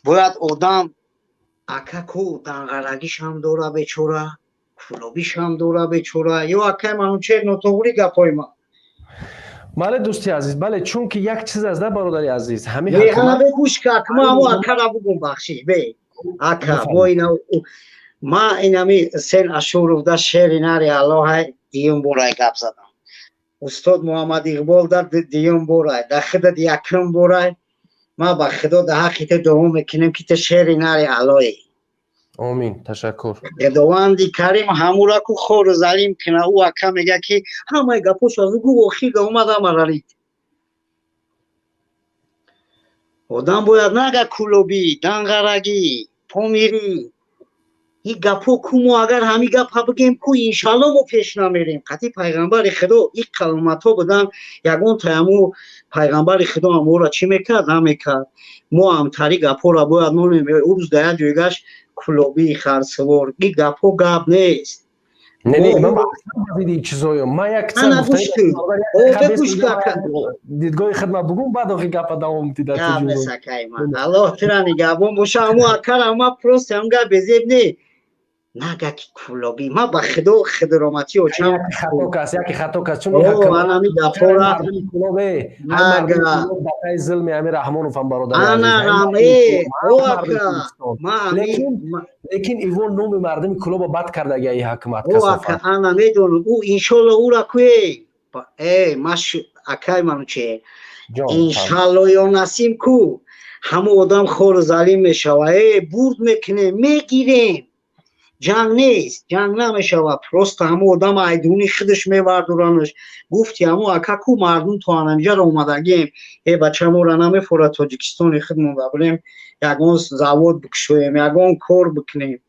Бояд одам, ака, ку данғарагишам дора бечора, кулобишам дора бечора. Ё, акай Манучер, нотоғрӣ гапҳои ман? Бале, дӯсти азиз, бале, чунки як чиз аст да, бародари азиз. Ҳами гӯш ка, ма амо акара бугум, бахшиш бе, ака. Мо ина ма инами сен Ашуров да шери нари аллоҳай диюм борай гап задам. Устод Муҳаммад Иқбол дар диюм борай, да худат якум борай. Ма ба худо да ҳаққи ту дуо мекунем, ки ту шери нари аллоҳӣ. Омин, ташаккур. Худованди карим ҳамура ку хору залим кина. Ӯ ака мега, ки ҳамаи гапош аз гу охир да омада марарид. Одам бояд нага кулобӣ, данғарагӣ, помирӣ. Ин гапҳо ку, мо агар ҳамин гапа бигем ку, иншалло мо пеш намерем. Қатъи пайғамбари худо ин каломатҳо будан. Ягон таяму пайғамбари худо амора чӣ мекард, намекард. Мо ҳамтари гапҳоро бояд монем. Ӯ рӯз дар як ҷойгаш кулобии харсивор, ин гапҳо гап нест. Не, не, ман диди чизоё ман як дидгоҳи хидмат бугум, баъд охи гапа давом дида. Гап нест, акай ман, Аллоҳ тура нигаҳбон боша. Амо акара ма просто ҳам гап безеб не, нага ки кулобӣ. Ма ба худо хидроматӣ очам. Хато кас, яке хато кас, чун анами гапҳора нага зулми ами Раҳмонов ҳам, бародар. Ана раме о, ака, ма. Лекин ивон номи мардуми кулоба бад кардаги ай ҳакумат. О, ака, ана медонам, ӯ иншолло ӯра куе э ма, акай Мануче, иншалло ё насим ку ҳамун одам хору залим мешава. Э, бурд мекунем, мегирем. Ҷанг нест, ҷанг намешавад. Просто ҳамун одам айдуни худаш мевардоранаш. Гуфти ҳамун ака ку, мардум то анамиҷаро омадагием. Э, бача, моро намефорад Тоҷикистони худмон бирем, ягон завод бикушоем, ягон кор бикунем.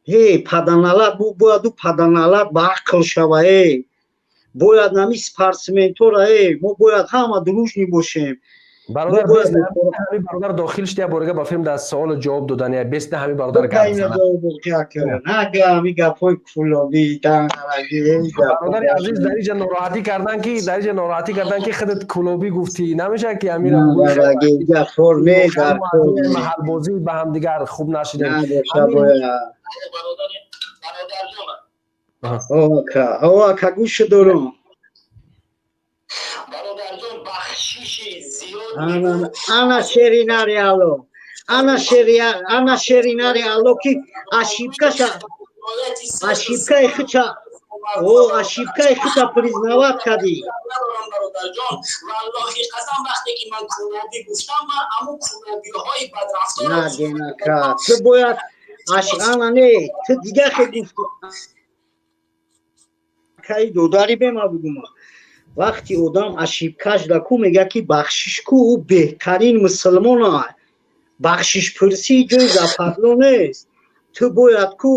Э, паданалат, бояд ӯ паданалат ба ақл шава. Э, Бояд нами спортсментора, мо бояд ҳама дружный бошем. Бародар, ҳами бародар дохил шуда, борига ба филм дар саволу ҷавоб додани бесна ҳами бародар гап. Ҳами гапҳои кулобӣ. Бародари азиз, дар инҷа нороҳатӣ кардан ки, дар инҷа нороҳатӣ кардан ки худат кулобӣ гуфтӣ, намешавад ки ҳамира маҳалбозӣ ба ҳамдигар хуб нашидем. Ака, гӯш дорум. Бародарҷон, бахшиши зиёд. Ана шеринари Алло, ана шери, ана шеринари Алло, ки ошибкаша, ошибкаи хича, о, ошибкаи хича признавать кардӣ. Бародарҷон, валлоҳи қасам, вақте ки ман кулобӣ гуфтам, ман аму кулобиҳои бадрафтор. Нака, ту бояд ана не, ту дига хе гуфтӣ. Каи додари бема бугума, вақти одам ошибкаш да ку мега ки бахшиш ку, ӯ беҳтарин мусулмона. Бахшишпурсӣ ҷои западло нест. Ту бояд ку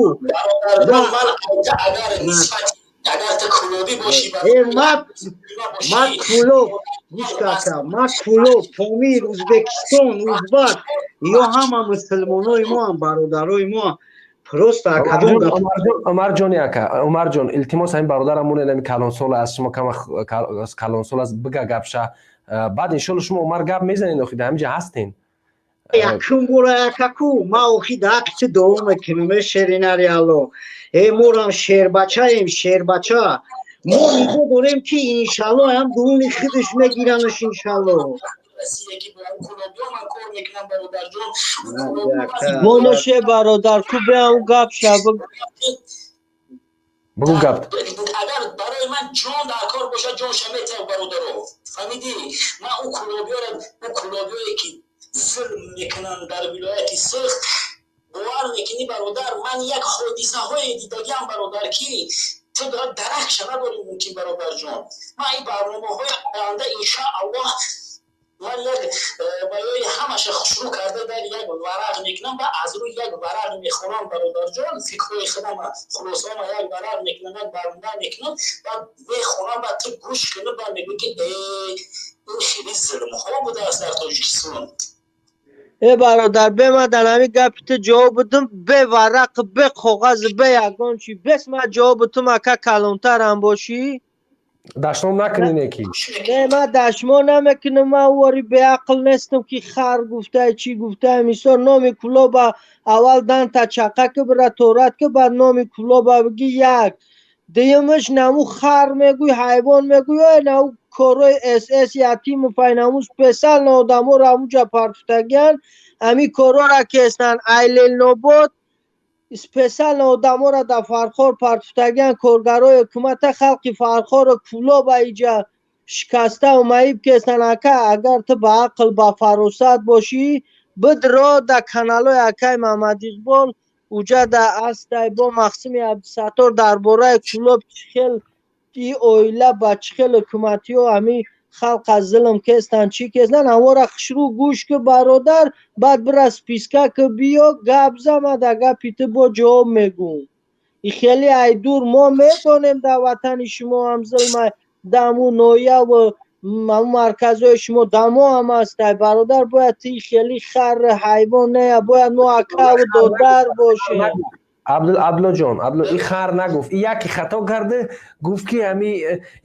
ма кулоб, гӯш карда, ма кулоб, Помир, Ӯзбекистон, узбак ё ҳама мусулмонои моам, бародарои моам. Просто Умарҷони ака, Умарҷон, илтимос, ҳамин бародарам монед, ҳамин калонсол аз шумо кама калонсол аст, бига гапша, баъд иншолло шумо, Умар, гап мезанед, охи дар ҳаминҷа ҳастен. Якум бора якаку ма охи даҳти дуо мекунам, э шеринари Алло, э морам шербачаем, шербача. Мо нигоҳ дорем ки иншалло ҳам дуруни худаш мегиранаш, иншалло. Боноше, бародар, ку беам гап ша. Бугу гап. Агар барои ман ҷон дар кор бошад, ҷонша метиҳам, бародаро, фаҳмидӣ? Ман ӯ кулобиёро, ӯ кулобиёе ки зулм мекунанд дар вилояти Суғд, бовар мекунӣ, бародар, ман як ҳодисаҳое дидагиам, бародар, ки ту даракша надорӣ мумкин, бародарҷон. Ман ин барномаҳои оянда, иншааллоҳ, ман як барои ҳамаша шурӯъ карда дар як варақ мекунам ва аз рӯи як варақ мехонам, бародарҷон, фикрҳои худама, хулосаама як варақ мекунам, як барнома мекунам ва мехонам ва ту гӯш кунӣ ва мегӯӣ ки ин хеле зулмҳо будааст дар Тоҷикистон. Э бародар, бе ман дар ҳамин гапи ту ҷавоб будум, бе варақ, бе коғаз, бе ягон чи, бес ман ҷавоб бутум, ака, калонтарам бошӣ. Дашном накунӣ неки. Не, ман дашмо намекунам, ман вори беақл нестам ки хар гуфтай, чӣ гуфтай. Мисол, номи кулоба аввал данта чақа ки бира торат ки, баъд номи кулоба биги. Як дуюмаш, наму хар мегӯй, ҳайвон мегӯй, ой наву корҳои СС ятиму пайнаму специально одаморо ҳамуҷа партуфтагиян, ҳамин корҳоро кестан. Айлелнобод специально одаморо дар Фархор партуфтагиян, коргарои ҳукумата, халқи Фархорро кулоба иҷа шикаставу маиб кестан. Ака, агар ту ба ақл, ба фаросат бошӣ, бидро дар каналҳои акаи Маҳмадиқбол, уҷа да астай бо Мақсими Абдусаттор дар бораи кулоб, чӣ хел и оила ба чӣ хел ҳукуматиҳо ҳамин халқ аз зулм кестан, чӣ кестан, ҳамора хушрӯ гӯш ки, бародар, баъд бира списка ки биё гап зама, дар гапи ту бо ҷавоб мегӯм. И хеле ай дур мо медонем, дар ватани шумо ҳам зулма, даму ноҳияву ҳамун марказҳои шумо дамо ҳам ҳастай, бародар. Бояд ти хеле хар ҳайвон не, бояд мо акаву додар бошем. Абдуллоҷон, Абдулло, и хар нагуфт, и яке хато карда гуфт ки ҳами,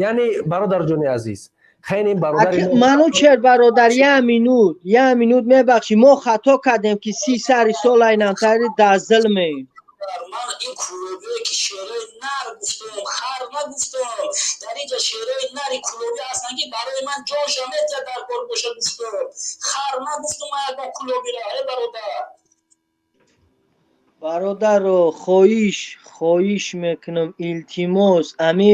яъне бародарҷони азиз, хеле бародари Манучер бародар, як минут, як минут, мебахшӣ, мо хато кардем ки 30 сари сол айнамтари дар зулмем. Ман ин кулобие ки шерои нар гуфтам, хар нагуфтам. Дар инҷа шерои нари кулобӣ ҳастанд ки барои ман ҷонша метиҳад дар кор боша, гуфтам, хар нагуфтам ман ягон кулобира, э бародар. Бародаро, хоҳиш, хоҳиш мекунам, илтимос, ами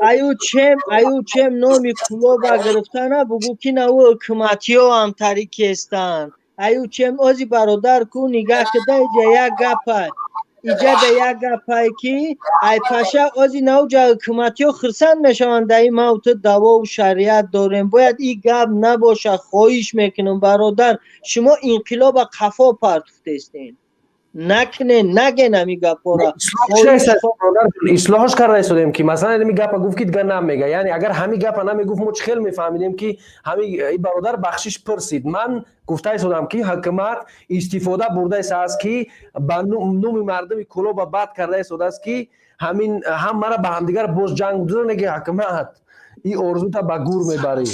аю чем, аю чем номи кулоба гирифтана, бугӯ ки наву ҳукуматиҳо ҳам тарикестанд. Аю чем ози, бародар, ку нигаҳ кида, иҷа як гапа, иҷада як гапае ки ай паша ози навҷа ҳукуматиҳо хирсанд мешаванд, дар ин мавту давову шариат дорем. Бояд ин гап набошад. Хоҳиш мекунам, бародар, шумо инқилоба қафо партуфтестен. Накунен, наген ҳами гапҳоро. Ислоҳаш карда истодем, ки масалан ҳами гапа гуфт, ки дигар намега. Яъне агар ҳами гапа намегуфт, мо чӣ хел мефаҳмидем, ки ҳами бародар бахшиш пурсид? Ман гуфта истодам, ки ҳукумат истифода бурда истааст, ки ба номи мардуми Кӯлоба бад карда истодааст, ки ҳамин ҳамаро ба ҳамдигар боз ҷанг бизонед, ки ҳукумат ин орзута ба гур мебарӣ.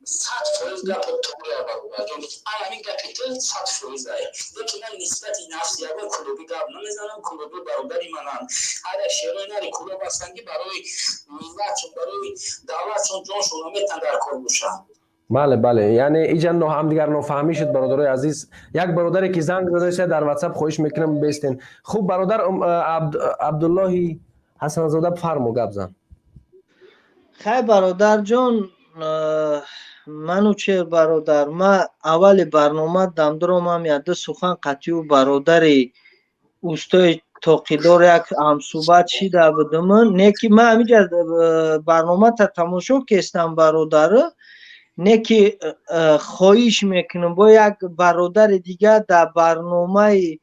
100% гапо туғри, бародарҷон, ай ҳамин гапи ту 100% ай. Лекин ман нисбати нафс ягон кулоби гап намезанам. Кулоби бародари мананд. Ҳар як шерои нари Кулоб ҳастанд, ки барои миллатшон, барои давлатшон ҷоншон наметан дар кор бошанд. Бале, яъне иҷа ҳамдигар нофаҳмӣ шуд, бародарои азиз. Як бародаре ки занг задааст дар Ватсап, хоҳиш мекунам, бестен. Хуб, бародар Абдуллоҳи Ҳасанзода, фармо, гап зан. Хай, бародарҷон Манучер, бародар, ма аввали барнома дамдуромам, яду сухан қатъию бародари устои тоқидор як ҳамсӯҳбат шида будум. Не ки ма ҳамиҷа барномата тамошо кестам, бародару, не ки хоҳиш мекунам, бо як бародари дигар дар барномаи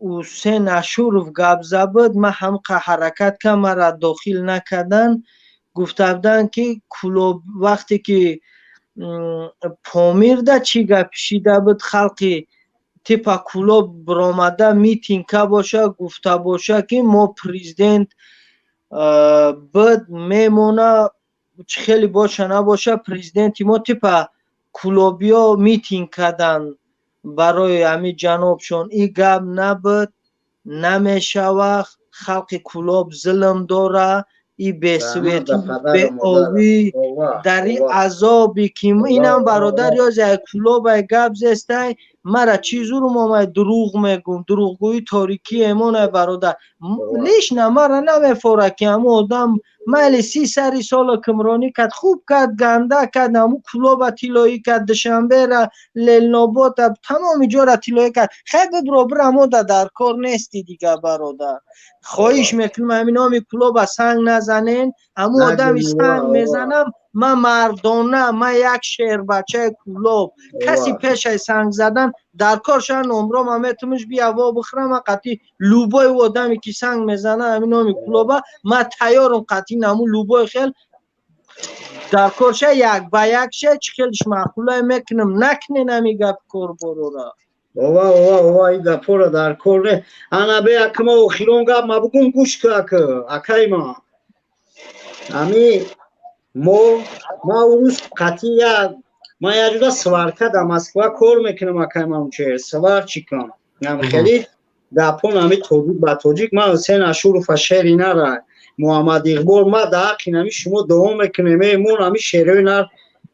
Ҳусен Ашуров гап забуд, ман ҳамқа ҳаракат кардам, маро дохил накардан. Гуфта буданд, ки Кулоб вақте ки Помирда чӣ гап шида буд, халқи типа Кулоб биромада митинг боша, гуфта боша, ки мо президент буд мемона, чӣ хеле боша набоша, президенти мо. Типа кулобиё митинг карданд барои ҳамин ҷанобшон. Ин гап набуд, намешава. Халқи Кулоб зулм дора, и бесветӣ, беобӣ, дар ин азобе ки инам бародар ёзе Кулобай гап зестай, мара чӣ зурум омад, дурӯғ мегум? Дурӯғгӯӣ торикӣ эмонай, бародар. Лично мара намефора, ки ҳамун одам майли 30 сари сол ҳукмронӣ кард, хуб кард, ганда кард, ҳамун Кулоба тиллоӣ кард, Душанбера, Ленинобода, тамоми ҷора тиллоӣ кард. Хай, бибро, бира, мода дар кор нести дига, бародар. Хоҳиш мекунам, ҳамин номи Кулоба санг назанен. Ҳамун одами санг мезанам, ман мардона, ман як шербачаи Кулоб, каси пешай санг задан дар кор ша, номро ма метумш бия во бихӯрам. Ман қатъи любой одаме ки санг мезана ҳамин номи Кулоба, ман тайёрам, қатъи наму любой хел дар кор ша, як ба як ша, чӣ хелиш маъқулай мекунам. Накунен ҳамин гап корборора. Ова, ова, ова, ин гапҳоро дар кор не. Ана бе, акма охирон гап ма бугум, гӯш ка, акай ма. Ами мо ма урӯз қатъи як ман як ҷуда сварка дар Москва кор мекунам, акай Манучер, сварщикам. Ам хеле гапҳо нами тоҷик ба тоҷик, ман Ҳусен Ашурова шери нара, Муҳаммад Иқбол, ма дар ҳаққи нами шумо дуо мекунем. Э, мо нами шерои нар,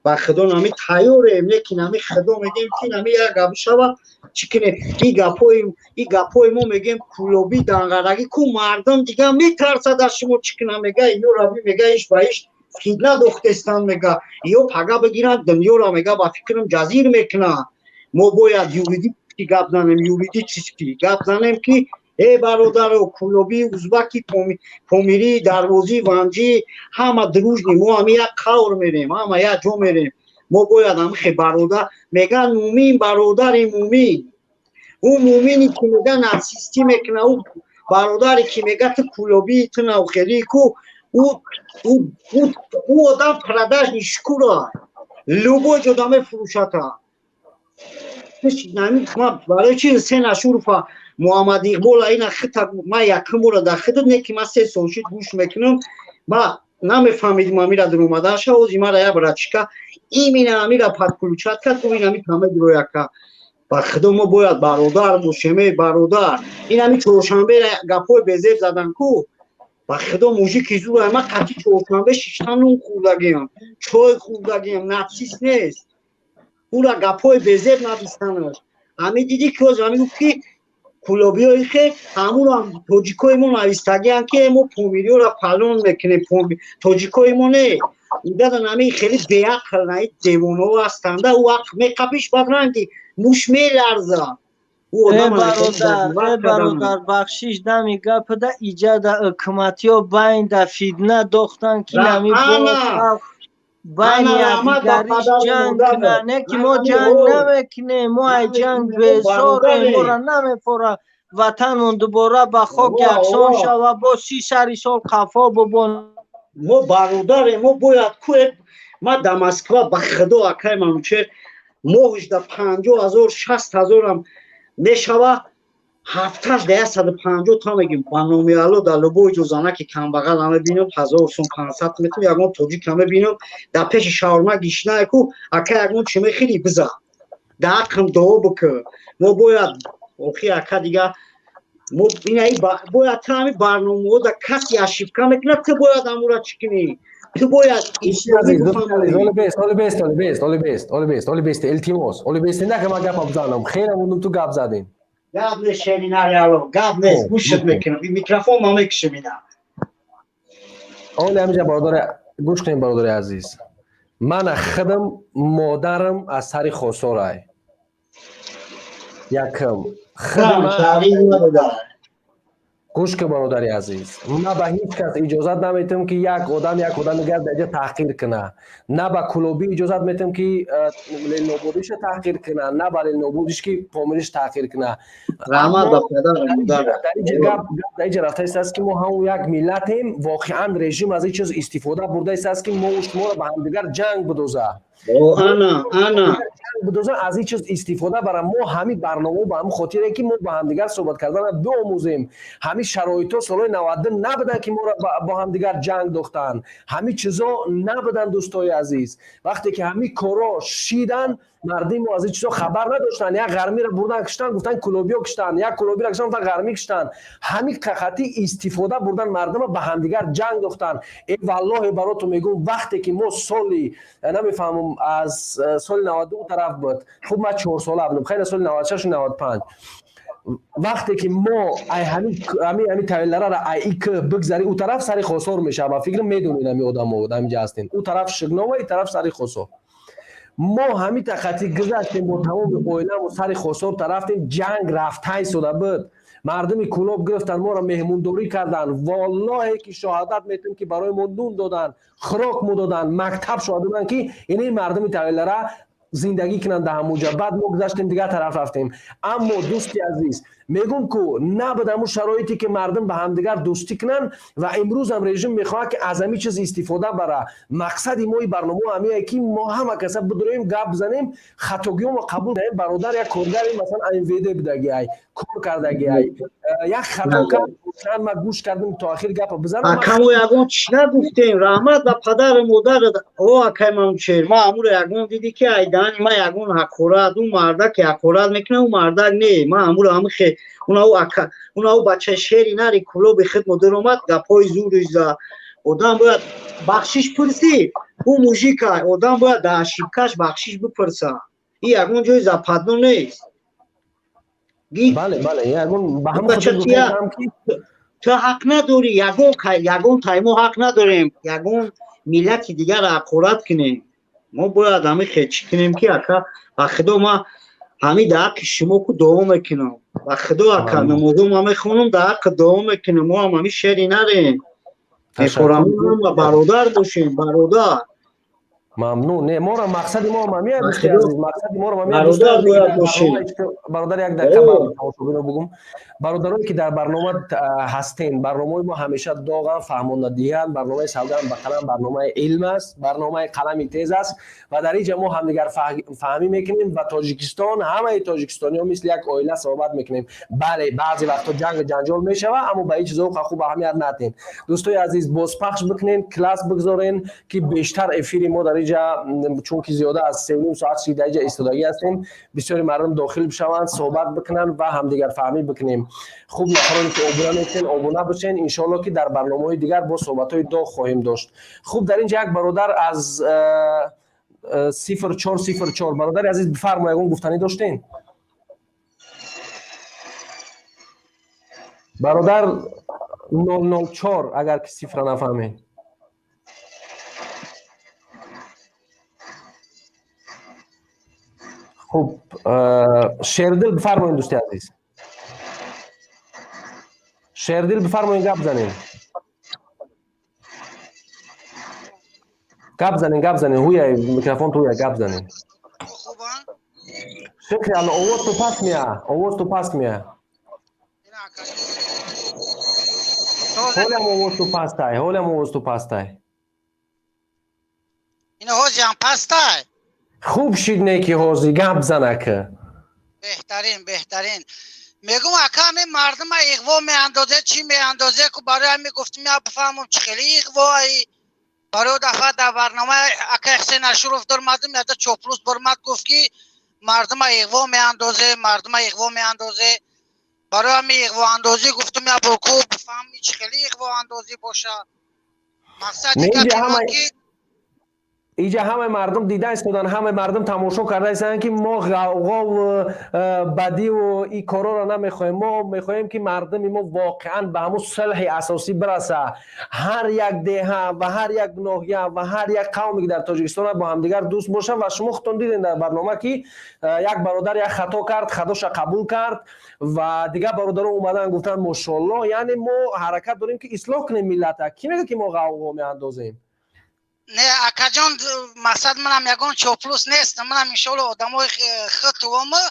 ба худо, нами тайёрем, лекин нами худо мегем, ки нами як гап шава, чӣ кунем? И гапҳои мо мегем, кулобӣ данғарагӣ ку, мардум дига метарсад аз шумо, чӣ кунам? Мега ино раби, мега иш ба иш фитна дохтестанд, мега ё пага бигиранд дунёро, мега ба фикрам ҷазир мекунанд. Мо бояд юридически гап занем, юридически гап занем, ки э бародаро, кулобӣ, узбаки, помирӣ, дарвозӣ, ванҷӣ, ҳама дружный, мо ҳами як қавр мерем, ҳама як ҷо мерем. Мо бояд ҳамихе бародар, меган мумин бародари мумин. Ӯ мумини ки мега нацистӣ мекуна, ӯ бародаре ки мега ту кулобӣ, ту навхелӣ ку, ӯ одам продажный шкура, любой ҷода мефурӯшата. Барои чи Ҳусен Ашурова, Муҳаммад Иқбола ина хита ман якум бора дар хидат не, ки ман 3 сол шид гӯш мекунам, ма намефаҳмидим амира дуромадаша. Ози мара як братишка имина амира подключать кард, гуфт ин ами камедирояка. Ба худо, мо бояд бародар бошем, эй бародар. Ин ами чоршанбе гапҳои безеб задан ку, ба худо, мужики зура, ман қатъи чоршанбе шишта нун хӯрдагиам, чой хӯрдагиам, нацист нест. Ура гапҳои безеб навистанаш. Ами дидӣ ки оз ами гуфт, ки кулобиёи хе ҳамуро тоҷикои мо навистагианд, ки мо помириёра фалон мекунем, тоҷикои мо не. Удадан ами хеле беақл наи девонао ҳастанда, ӯ ақл меқапиш, баъд ранги муш меларза. Бародар, бахшиш, дами гапада иҷада ҳукуматиё байнда фитна дохтан, ки нами байни якдигариш ҷанг кунанд. Не ки мо ҷанг намекунем, мо ай ҷанг безорем, моро намефора. Ватанмон дубора ба хок яксон шава, бо 30 сари сол қафо бубон. Мо бародарем, мо бояд ку. Ма да Москва, ба худо, акай Манучер, моҳиш да 50 000, 60 000-ам мешава, ҳафташ да 150 та мегим. Ба номи Алло, дар любой ҷо занаки камбағал ҳаме бинам, 1000 сум, 500 метум. Ягон тоҷик ҳаме бинам, дар пеши шаурма гишнае ку, ака, ягон чи мехӯри, биза, да ҳаққам дуо бикӯ. Мо бояд охи, ака, дига мо инаи бояд ту ҳами барномаҳо да каси ошибка мекунад, ту бояд амура чӣ кунӣ, ту бояд. Оли бест, оли бест, оли бест, оли бест, оли бест, илтимос, оли бест, нака ман гапа бизанам, хеле мондум, ту гап задем. Гап нест, шеринари Алло, гап нест, гӯшат мекунам, микрофон ма мекушам ина. Оли ҳамиҷа, бародари, гӯш кунем, бародари азиз, мана худам модарам аз сари Хосорай, якм. Гӯш кун, бародари азиз, ма ба ҳеҷ кас иҷозат наметиҳам, ки як одам як одами дигар дар ҷа таҳқир куна. На ба кулобӣ иҷозат метиҳам, ки ленободиша таҳқир куна, на ба ленободиш, ки помириш таҳқир куна. Дар иҷа рафта истааст, ки мо ҳамон як миллатем. Воқеан режим аз ин чиз истифода бурда истааст, ки мо шуморо ба ҳамдигар ҷанг бидоза. Ана, ана. Бидоза, аз ин чиз истифода бара. Мо ҳамин барномао ба ҳамин хотире, ки мо ба ҳамдигар суҳбат карданро биомӯзем. Ҳамин шароитҳо солҳои 92 набуданд, ки моро бо ҳамдигар ҷанг дохтанд. Ҳамин чизо набуданд, дӯстои азиз. Вақте ки ҳамин корро шидан, мардуми мо аз ин чизо хабар надоштанд. Як ғармиро бурдан киштанд, гуфтанд кулобиё киштанд, як кулобиро киштанд, гуфтанд ғармӣ киштанд. Ҳамин қахатӣ истифода бурдан, мардума ба ҳамдигар ҷанг дохтанд. Э, валлоҳе, баротон мегӯм, вақте ки мо соли, намефаҳмам, аз соли 92 тараф буд, хуб, ман 4-сола будам, хеле, соли 96, 95, вақте ки мо ай ҳами тавелларара ай ик бигзари, ӯ тараф сари Хосор мешавад. Ба фикрам, медонед, ҳами одамо ҳамиҷа ҳастен, ӯ тараф Шигнова, и тараф сари Хосор. Мо ҳами тахати гузаштем, бо тамоми оиламо сари Хосор тарафтем. Ҷанг рафта истода буд. Мардуми Кулоб гирифтанд, моро меҳмондорӣ карданд. Валлоҳе ки шоҳадат метем, ки барои мо нун доданд, хӯрок мо доданд, мактаб шоҳад доданд, ки ини мардуми тавеллара зиндагӣ кунанд дар ҳамонҷа. Баъд мо гузаштем, дигар тараф рафтем. Аммо, дӯсти азиз, мегӯм, ку набуд ҳамун шароите, ки мардум ба ҳамдигар дӯстӣ кунанд. Ва имрӯзам режим мехоҳад, ки аз ҳамин чиз истифода бара. Мақсади мои барномао ҳамие, ки мо ҳама каса бидурем, гап бизанем, хатогиҳомо қабул кунем. Бародар як коргари, масалан, МВД будагиай, кор кардагиай, як хато кард, ман гӯш кардам то охир гапа бизанам. Акамо ягон чӣ нагуфтем, раҳмат ба падару модарат. О, акай Манучер, ма амуро ягон дидӣ, ки айдаани ма ягон ҳақорат? Ӯ мардак ки ҳақорат мекунад, ӯ мардак не. Ма амуро ҳамихе унау ака, унау бачаи шери нари Кулоби худ модир омад, гапҳои зури за. Одам бояд бахшиш пурсӣ, ӯ мужика, одам бояд дар ошибкаш бахшиш бипурса. И ягон ҷои западно нест. Бале, бале, ягон ба ҳамон хотир гуфтам, ки Ту ҳақ надорӣ, ягон таймо ҳақ надорем ягон миллати дигарро ҳақорат кунем. Мо бояд ҳамин хечӣ кунем, ки, ака, ба худо, ма ҳамин дар ҳаққи шумо ку дуо мекунам. Ба худо, ака, намозома мехонам, дар ҳаққи дуо мекунам. Мо ҳам ҳамин шери нарем мехӯрам, бародар бошем, бародар. Мамнун. Не, моро мақсади мо ҳам ҳамин, дӯсти азиз, мақсади моро ҳам Бародар бояд бошем. Бародар, як дақиқа ба тамошобино бугум. Бародарое ки дар барнома ҳастен, барномаи мо ҳамеша доғам фаҳмонадиҳанд. Барномаи Савганд ба қалам барномаи илм аст, барномаи қалами тез аст ва дар инҷа мо ҳамдигар фаҳмӣ мекунем ва Тоҷикистон, ҳамаи тоҷикистониҳо мисли як оила суҳбат мекунем. Бале, баъзе вақтҳо ҷангу ҷанҷол мешава, аммо ба ин чизҳо хуб аҳамият надиҳем. Дӯстои азиз, бозпахш бикунен, класс бигзорен, ки бештар эфири мо дар инҷа, чунки зиёда аз 3,5 соат ши дар инҷа истодагӣ ҳастем, бисёри мардум дохил бишаванд, суҳбат бикунанд ва ҳамдигарфаҳмӣ бикунем. Хуб, нафароне ки обуна мекунен, обуна бошен. Иншоалло, ки дар барномаҳои дигар бо суҳбатҳои доғ хоҳем дошт. Хуб, дар инҷа як бародар аз 0404. Бародари азиз, бифармо, ягон гуфтанӣ доштен? Бародар 004, агар ки сифра нафаҳмед. Хуб, Шердил, бифармоед, дӯсти азиз, Шердил, бифармоед, гап занед, гап занед, гап занед. Ҳуя микрофон туя, гап занед. Шукри Алло. Овоз ту паст мея, овоз ту паст мея. Ҳолам овоз ту пастай, ҳолам овоз ту пастай. Ина ҳозиам пастай? Хуб шид, не ки ҳозир гап занак. Беҳтарин, беҳтарин. Мегум, ака, ҳамин мардума иғво меандозе, чӣ меандозе ку? Барои ҳамин гуфтим, я бифаҳмам, чӣ хели иғвои. Барои дафъа дар барнома ака Ҳусен Ашуров даромадим, яда чоплус баромад, гуфт ки мардума иғво меандозе, мардума иғво меандозе. Барои ҳамин иғвоандозӣ гуфтум, я бо ку бифаҳми, чӣ хели иғвоандозӣ боша. Мақсади гапи ман ки иҷа ҳамаи мардум дида истодан, ҳамаи мардум тамошо карда истоданд, ки мо ғавғову бадиву ин корҳоро намехоҳем. Мо мехоҳем, ки мардуми мо воқеан ба ҳамун сулҳи асосӣ бираса. Ҳар як деҳа ва ҳар як ноҳия ва ҳар як қавме, ки дар Тоҷикистон, бо ҳамдигар дӯст бошанд. Ва шумо худтон дидем дар барнома, ки як бародар як хато кард, хатоша қабул кард ва дигар бародарон омадан гуфтанд мошоалло. Яъне мо ҳаракат дорем, ки ислоҳ кунем миллата. Кӣ мегӯяд, ки мо ғавғо меандозем? Не, акаҷон, мақсад манам ягон чоплус нест, манам иншоалло одамои худтуома.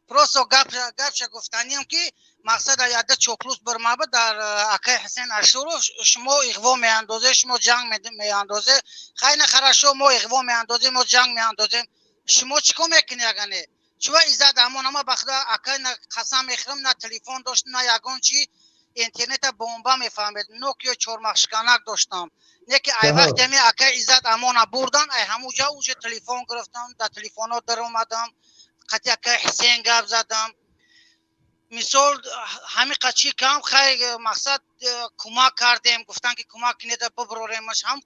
Просто гапша гуфтаниям, ки мақсад яда чоплус бирмаба дар акаи Ҳусен Ашуров: шумо иғво меандозе, шумо ҷанг меандозе. Хайна, хорошо, мо иғво меандозем, мо ҷанг меандозем, шумо чӣ кор мекунӣ? Агане чува иззат амон ама, ба худо, акай, на қасам мехӯрам, на телефон дошт, на ягон чи, интернета бомба мефаҳмед, Нокио чормахшиканак доштам. Не ки ай вақте ами акай Иззат Амона бурдан, ай ҳамуҷа уже телефон гирифтам, дар телефонҳо даромадам, қати акай Ҳусен гап задам. Мисол, ҳамин қачи кам хай, мақсад, кӯмак кардем, гуфтан ки кӯмак кинеда биброремаш. Ҳам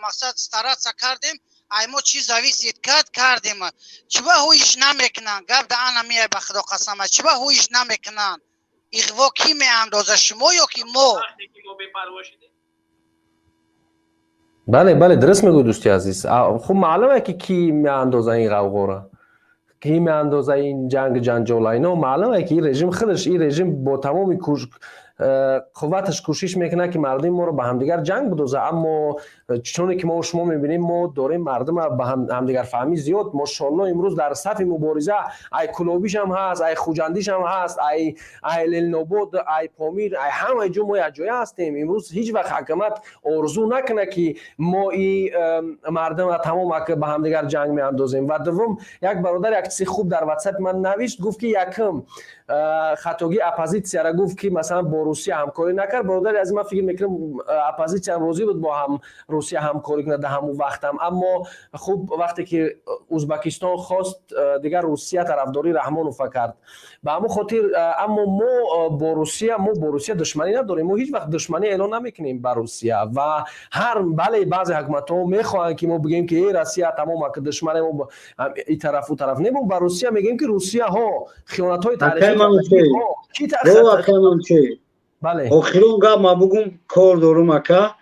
мақсад стараться кардем, ай мо чи зависит кард, кардем. Чиба ҳуиш намекунанд? Гап да ана меяй, ба худо қасама, чиба ҳуиш намекунанд? Иғво кӣ меандоза, шумо ё ки мо? Бале, дуруст мегӯй, дӯсти азиз. Хуб, маълуме, ки кӣ меандоза ин ғавғоро, кӣ меандоза ин ҷанг ҷанҷола. Ино маълуме, ки ин режим худаш, ин режим бо тамоми қувваташ кӯшиш мекунад, ки мардуми моро ба ҳамдигар ҷанг бидоза. Аммо чуноне ки мо шумо мебинем, мо дорем мардума ба ҳамдигарфаҳмӣ зиёд, мошоалло. Имрӯз дар сафи мубориза ай Кулобишам ҳаст, ай Хуҷандишам ҳаст, ай Ленинобод, ай Помир, ай ҳамаи ҷо мо якҷоя ҳастем. Имрӯз ҳеҷ вақт ҳакамат орзу накунад, ки мо и мардума тамом ба ҳамдигар ҷанг меандозем. Ва дуввум, як бародар як чизи хуб дар ватсапи ман навишт, гуфт, ки якум хатогии оппозитсияра гуфт, ки масалан бо Русия ҳамкорӣ накард. Бародари азиз, ман фикр мекунам, оппозитсия розӣ буд бо ҳам Русия ҳамкорӣ кунад дар ҳамун вақтам. Аммо хуб, вақте ки Узбакистон хост, дигар Русия тарафдории Раҳмонова кард, ба ҳамун хотир. Аммо мо бо Русия душманӣ надорем, мо ҳеҷ вақт душманӣ эълон намекунем ба Русия. Ва ҳар бале, баъзе ҳукуматҳо мехоҳанд, ки мо бигӯем, ки э Россия тамом душмане мо, и тараф, ӯ тараф. Не, мо ба Русия мегӯем, ки Русияҳо хиёнатҳои таърихӣ. Бале, охирон гап ма бугум, кор дорум, ака.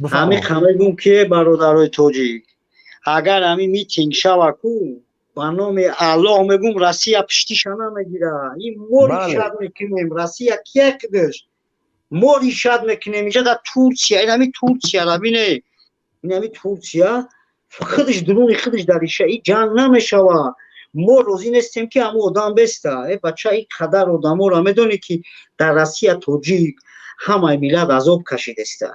Ҳамиқа мегум, ки бародарои тоҷик, агар ҳамин митинг шава ку, ба номи Аллоҳ мегум, Россия пиштиша намегира. Ин мо решать мекунем. Россия кия кидаш, мо решать мекунем. Инҷа дар Турсия, ин ҳами Турсияра бине, ин ҳами Турсия худаш дуруни худаш дар иша, и ҷанг намешава. Мо розӣ нестем, ки ҳамун одам беста. Э бача, ин қадар одаморо медонӣ, ки дар Россия тоҷик, ҳамаи миллат азоб кашидеста.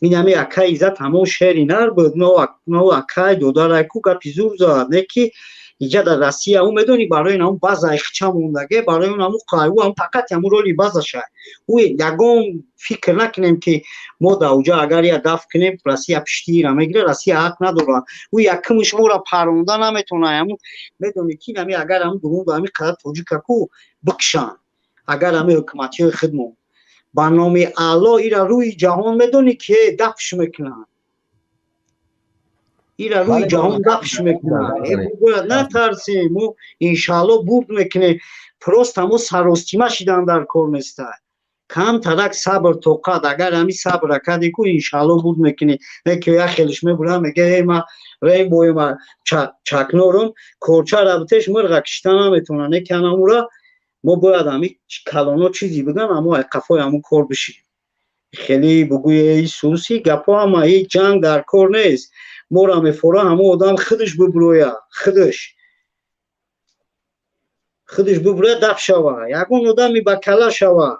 Ин ҳами акаи Иззат ҳамон шери нар буд, но акай додарай ку гапи зур зад. Не ки инҷа дар Россия ӯ медонӣ, барои ин ҳамун база ихча мондаге, барои он ҳамун ӯ ҳам фақат ҳамун роли базаша. Ӯ ягон фикр накунем, ки мо дар уҷа агар як дафт кунем, Россия пиштиира мегира. Россия ҳақ надорад, ӯ якумш моро паронда наметавонад. Ҳамун медонӣ, ки ҳами агар ҳамун дурунда ҳами қадар тоҷика ку бикшанд, агар ҳами ҳукуматиҳои худмон, ба номи Аллоҳ, ира рӯи ҷаҳон медонӣ, ки дафш мекунанд, ира рӯи ҷаҳон дафш мекунанд. Бояд натарсем, мо иншаалло бурд мекунем. Просто мо саростима шидан дар кор неста, камтарак сабр, тоқат. Агар ҳами сабра кардӣ ку, иншаалло бурд мекунӣ. Не ки як хелиш мебурам, мега э ма рейбоима чакнорум корчара битеш, мирға кишта наметавона. Не ки анамура мо бояд ҳами калоно чизи биган, амо қафои ҳамун кор бишем. Хеле бугӯи суси гапҳо ҳама, ҳеҷ ҷанг дар кор нест. Мора мефора ҳамон одам худаш биброя, худаш. Худаш бубура даф шава, ягон одами ба кала шава,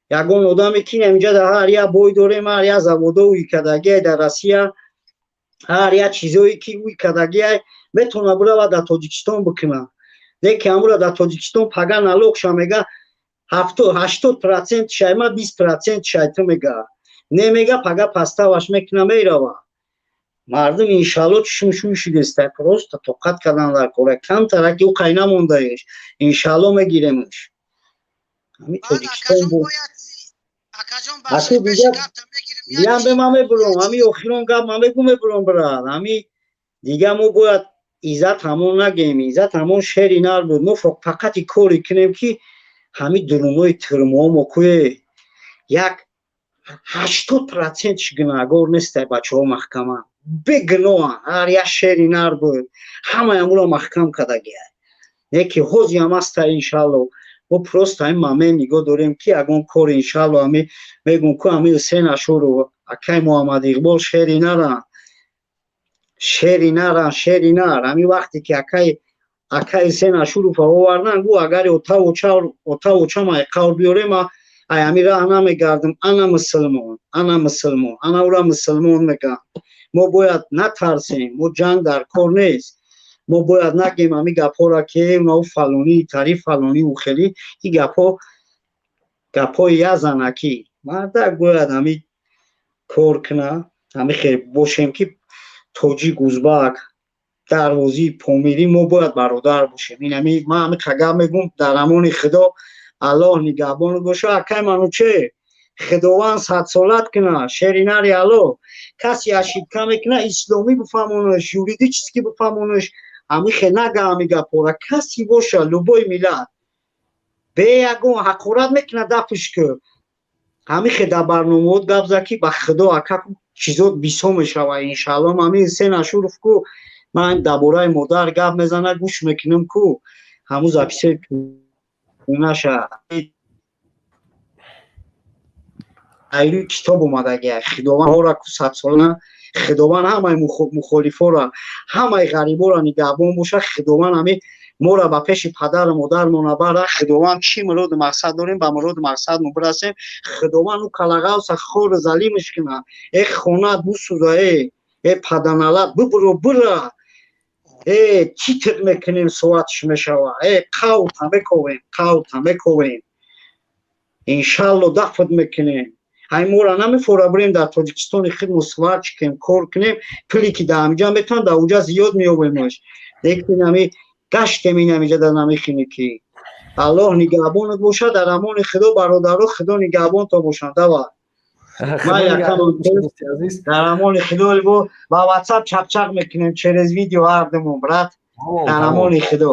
ягон одаме ки инҷа дар ҳар як бой дорем, ҳар як заводо уй кардагиай дар Россия, ҳар як чизое ки уй кардагиай метавона бурава дар Тоҷикистон бикуна. Леки амура дар Тоҷикистон пага налогша мега 70-80% шайма, 20% шай ту мега. Не мега, пага паставаш мекуна, мерава. Мардум иншалло чишм шӯй шудеста, просто тоқат кардан дар кора, камтараки ӯ қай намондаеш, иншалло мегиремш. Ҳами Тоҷикистон бу. Аку дига диям бе ман мебурам, ҳами охирон гап ман мегу мебурам, брат. Ҳами дига мо бояд иззат ҳамон нагем, иззат ҳамон шери нар буд. Мо фақат коре кунем ки ҳами дурунои тюрьмаҳо мо кӯе як 80% гунаҳгор нестай, бачаҳо маҳкама бегуноҳан, ҳар як шери нар буд, ҳамаи амуро маҳкам кардагиай. Не ки ҳозиам аста, иншалло. Мо просто ҳамин момент нигоҳ дорем ки ягон кор иншалло ҳами мегӯм ку ҳами Ҳусейн Ашуров, акай Муҳаммад Иқбол шери наранд, шери наранд, шери нар. Ҳамин вақте ки акай Ҳусейн Ашуров овардан, гу агари отаву очам ай қавр биёрем, ай ҳамин раҳ намегардам, ана мусулмон, ана мусулмон, ана ура мусулмон мегӯям. Мо бояд натарсем, мо ҷанг дар кор нест. Мо бояд нагем ҳамин гапҳоро ки нав фалонӣ тари фалонӣ ухелӣ, ин гапҳо гапҳои язанакӣ. Мардак бояд ҳамин кор куна, ҳамин хел бошем ки тоҷик, узбак, дарвозии помирӣ мо бояд бародар бошем. Ин ҳамин ман ҳамин қагап мегӯм, дар амони Худо, Аллоҳ нигаҳбонат боша. Акай Манучеҳр, Худованд садсолат куна, шери нари Аллоҳ. Касе ошибка мекуна, исломӣ бифаҳмонаш, юридически бифаҳмонаш, ҳамин хел нага ҳамин гапҳоро. Касе боша, любой миллат бе ягон ҳақорат мекуна, дафш ку. Ҳамин хел дар барномаҳо гап зад ки ба Худо ака чизот бисо мешава иншалло. Ҳамин Ҳусейн Ашуров ку ман дар бораи модар гап мезана, гӯш мекунам ку ҳамун записҳои наша айрӯи китоб омадагия. Худованд ҳора ку садсола, Худованд ҳамаи мухолифора, ҳамаи ғарибора нигаҳбон боша. Худованд ҳамин моро ба пеши падару модармона бара. Худованд чӣ муроду мақсад дорем, ба муроду мақсадмо бирасем. Худованд ӯ калағавса хору залимш куна. Э хонат бусӯза, э паданалат бибуро бира. Э чӣ тиқ мекунем, соатш мешава. Э қавта мековем, қавта мековем. Иншалло дафт мекунем. Ҳай моро намефора бурем дар Тоҷикистони худ мо сварч кунем, кор кунем, пуле ки дар ҳамиҷа метавонам дар онҷа зиёд меёбемаш. Лекин ҳами гаштем ин ҳамиҷа дар намехинӣ ки. Аллоҳ нигаҳбонат бошад, дар амони Худо бародаро, Худо нигаҳбонто бошанд. Давай. Ман якам дар амони Худо бо ба WhatsApp чақчақ мекунем через видео ҳардумон, брат. Дар амони Худо.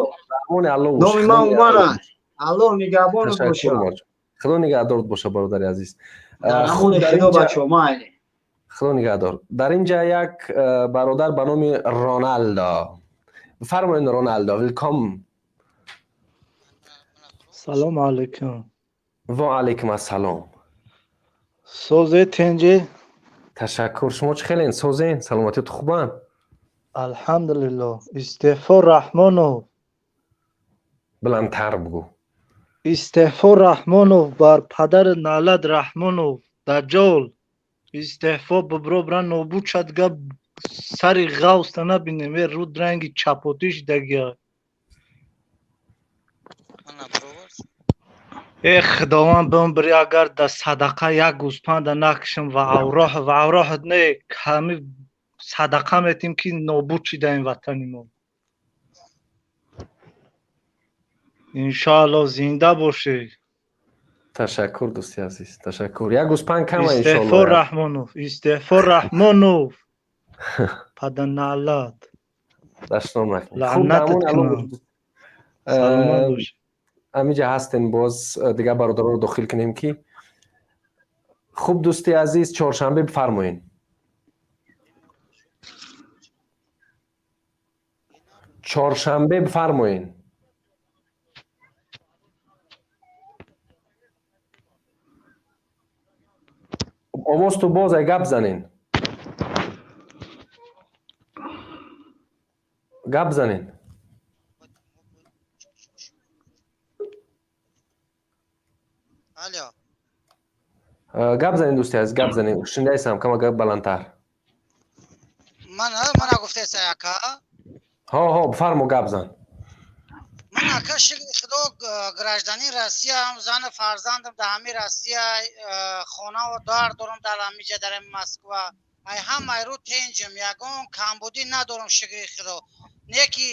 Номи ман Умар аст. Аллоҳ нигаҳбонат бошад. Худо нигаҳдорат бошад, бародари азиз. Худо худо бачаҳо, майли. Худо нигаҳдор. Дар инҷа як бародар ба номи Роналдо. Бифармоед Роналдо, welcome. Салом алейкум. Ва алейкум ассалом. Созе тенҷе? Ташаккур. Шумо чӣ хелен? Созен? Саломатиёт хубанд? Алҳамдулилло. Истеъфо Раҳмонов. Баландтар бугӯ. Истеъфо Раҳмонов бар падари налад Раҳмонов даҷҷол. Истеъфо бибро бира нобуд шад гап сари ғавста набинем, э руд ранги чапотӣ шидагия. Э Худованд бимбири агар да садақа як гӯспанда накушам ва авроҳ ва авроҳ не ҳами садақа метим ки нобуд шида ин ватани мо. Иншоалло зинда бошед. Ташаккур дӯсти азиз, ташаккур. Як гӯспанд кама иншоалло. Истеъфо Раҳмонов, Истеъфо Раҳмонов. Паданалат. Дашном накунед. Лаънатат кунам. Саломат бошед. Ҳаминҷа ҳастем, боз дигар бародаронро дохил кунем ки хуб дӯсти азиз, чоршанбе бифармоед. Чоршанбе бифармоед. Овоз ту боз ай гап занен. Гап занен. Гап занед, дӯсти азиз, гап занед, шунидаистам, кама гап баландтар. Мана гуфтеса, ака? Ҳо, ҳо, фармо, гап зан. Ман, ака, шукри Худо, гражданин Россияам, зану фарзандам дар ҳамин Россия, хонаву дар дорам дар ҳамиҷа, дар ҳамин Москва. Ай ҳамаи рӯ тенҷам, ягон камбудӣ надорам, шукри Худо. Не ки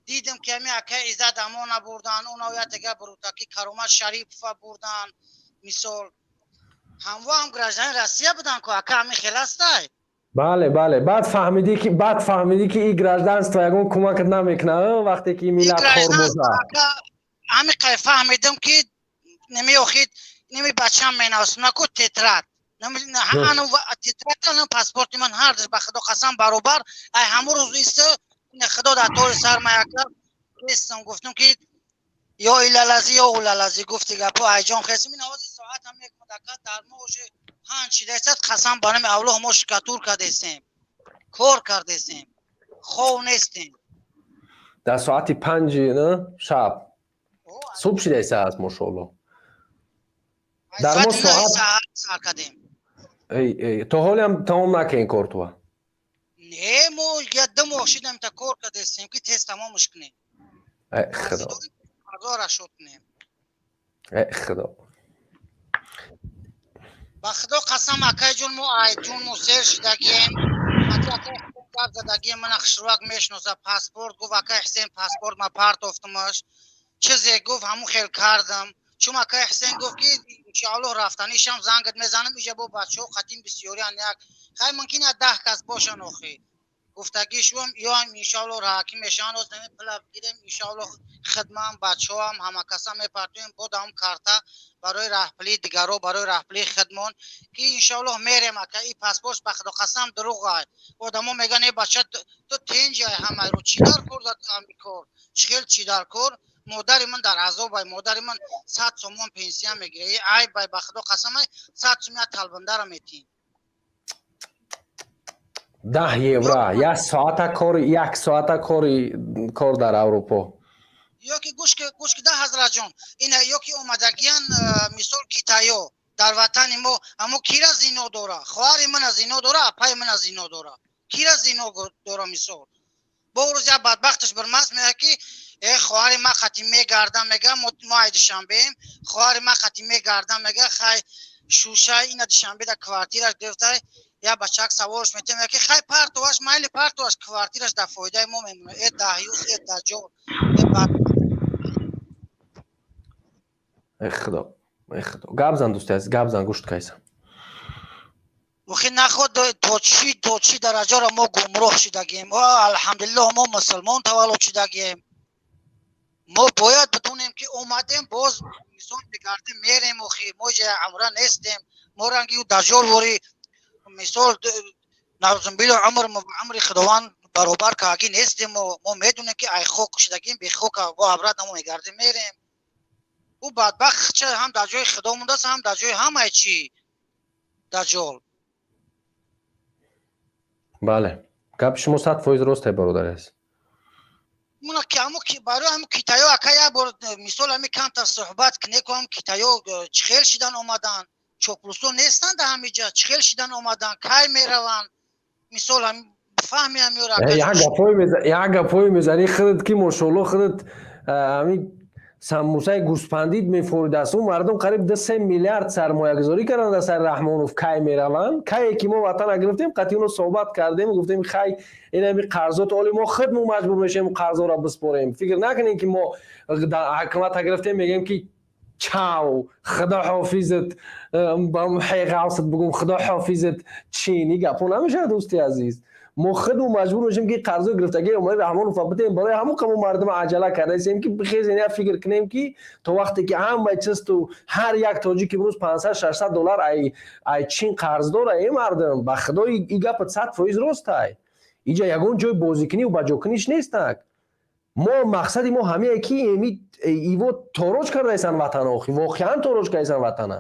дидам, ки ҳамин акаи Иззат Амона бурдан, уно ятега бурутаки Каромат Шарипова бурдан. Мисол, ҳамво ҳам гражданин Россия будан ку, ака, ҳамин хел астай? Бале, бале. Баъд фаҳмидӣ, ки ин гражданство ягон кӯмакат намекунад, вақте ки миллат хор бошад. Ҳамин қай фаҳмидам, ки неми охид неми бачам менависам ку тетрадь, тетрадь, паспорти ман ҳардаш, ба Худо қасам, баробар. Ай ҳамун рӯз иста Худо дар тори сар маяка хестам, гуфтам, ки ё илалази, ё улалази, гуфти гапо айҷон хестам. Ин овози соатам мекунад, ака, дар мо уже 5 шидасад. Қасам ба номи Аллоҳ, мо штукатур кардесем, кор кардесем, хов нестем. Дар соати 5-и шаб, субҳ шидаиса аст, мошоалло. Дар мо соат сар кардем. То ҳолиам тамом накунед кортуа? Не, мо я 2 моҳ шидам та кор кардесем, ки тез тамомаш кунем. Худо. Қарзора шуд кунем. Худо. Ба Худо қасам, акайҷон, мо айҷон мо сер шидагием. Гап задагием, мана хушрӯак мешноса. Паспорт гуфт, акай Ҳусен, паспорт ма партофтумаш, чизе гуфт, ҳамун хел кардам. Чун акай Ҳусен гуфт, ки иншоаллоҳ рафтанишам зангат мезанам. Иҷа бо бачаҳо қатин бисёриан, як хай мумкин я 10 кас бошан. Охи гуфтагишум ёам, иншоаллоҳ раҳакӣ мешаванд. Оз нами пула бигирем, иншоаллоҳ, хидмам, бачаҳоам, ҳамакаса мепартоем. Бо даҳум карта барои раҳпулии дигаро, барои раҳпулии хидмон, ки иншоаллоҳ мерем. Ака, и паспорт, ба Худо қасам, дурӯғай. Одамо мегӯянд: «Э, бача, ту тенҷай, ҳамаро чӣ дар кор ами кор чӣ хел чӣ дар кор?» Модари ман дар азобай, модари ман 100 сомон пенсия мегирад. Э, айбай, ба Худо қасамай, 100 сум я талбандара метиҳ. 10 евро як соата кори, як соата кори, кор дар Аврупо. Ё ки гӯш ки да, ҳазратҷон, ина ё ки омадагиян, мисол, китаё дар ватани мо. Аммо кира зино дора? Хоҳари мана зино дора, апаи мана зино дора, кира зино дора? Мисол, бо рӯз як бадбахташ бирмаст, мега, ки э, хоҳари ма қати мегардам, мега, мо ай Душанбеем, хоҳари ма қати мегардам, мега. Хай, шуша ина Душанбе да квартираш гирифтай. Я бачак саворш метем, ки хай, партоваш майли, партоваш, квартираш дар фоидаи мо мемонад. Э, даҳюз, э, даҷол, э, бад. Э, Худо, э, Худо. Гап зан, дӯсти азиз, гап зан, гӯшт кайсам. Охи наход то чӣ дараҷаро мо гумроҳ шудагием. О, алҳамдулиллоҳ, мо мусулмон таваллуд шудагием. Мо бояд бидонем, ки омадем, боз мисол мегардем, мерем. Охи мо ҷа амра нестем. Мо ранги даҷол вори, мисол, наузубилло, умр умри Худованд баробар кааги нестем. Мо медонем, ки ай хок шудагим, бехок бо обратно мо мегардем, мерем. Ӯ бадбахт ча ҳам дар ҷои Худо мондааст, ҳам дар ҷои ҳамаи чӣ даҷол. Бале, гапи шумо 100% росте, бародари азиз. Муна ки ҳамо ки барои ҳамо китаё, ака, як бор, мисол, ҳами камтар суҳбат кунеку, ҳам китаё чӣ хел шидан омадан, чоплусо нестанд дар ҳамиҷа, чӣ хел шидан омадан, кай мераванд, мисол, фаҳми ҳамёра. Як гапҳое мезанӣ худат, ки мошоалло, худат ҳамин самбусаи гӯспандид мефуридааст. Ӯ мардум қариб 2-3 миллиард сармоягузорӣ карданд дар сари Раҳмонов. Кай мераванд? Кае ки мо ватана гирифтем, қатъи уно суҳбат кардем, гуфтем: «Хай, инами қарзот оли мо худмо маҷбур мешавем қарзоро биспорем». Фикр накунем, ки мо ҳукумата гирифтем, мегӯем, ки чав, худо ҳофизат, ба ҳайғавсат бугум, худо ҳофизат. Чин и гапҳо намешавад, дӯсти азиз. Мо худмо маҷбур мешем, ки қарзо гирифтагии Эмомалӣ Раҳмонов бидем. Барои ҳамон қамо мардума аҷала кардаистем, ки бихезен, як фикр кунем, ки то вақте ки ҳамаи чизту ҳар як тоҷик имрӯз 500-600 доллар ай чин қарз дора. Э, мардум, ба Худо, и гапат 100% ростай. Иҷа ягон ҷои бозикуниву баҷокуниш нестак. Мо мақсади мо ҳамее, ки эми иво тороҷ кардаистанд ватана, охи воқеан тороҷ кардаистанд ватана.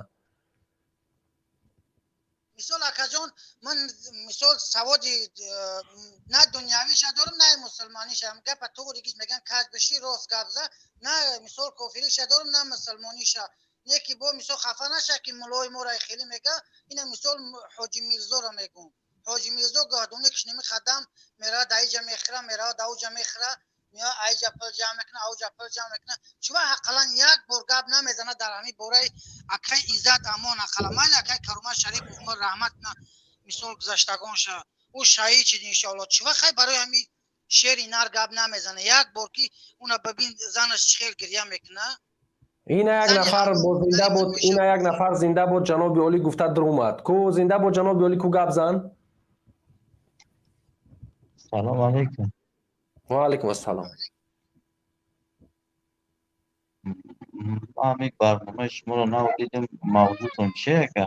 Мисол, акаҷон, ман, мисол, саводи на дунявиша дорам, на мусулмониша. Гапа туғригиш меган, каҷ биши, рост гап за. На, мисол, кофириша дорам, на мусулмониша. Не ки бо мисол хафа наша, ки мулои моро хеле мега. Ина мисол Ҳоҷи Мирзоро мегум. Ҳоҷи Мирзо гоҳдони кишнеми хадам мера, даиҷа мехӯра, мера, дауҷа мехӯра, мея, аиҷа пул ҷамъ мекуна, ауҷа пул ҷамъ мекуна. Чува ҳаққалан як бор гап намезана дар ҳамин бораи акай Иззат Амон? Ақала майли, акай Каромат Шарипов мо раҳмат куна, мисол гузаштагонша, ӯ шаҳид шид, иншоалло. Чува хай барои ҳамин шери нар гап намезана як бор, ки уна бибин, занаш чӣ хел гирья мекуна? Ина як нафар бо зинда буд, ина як нафар зинда буд, ҷаноби олӣ гуфта дуромад. Ку зинда буд, ҷаноби олӣ, ку гап зан. Салом алейкум. Ва алейкум ассалом. Ман ҳамин барномаи шуморо нав дидем. Мавзӯтон чи, ака?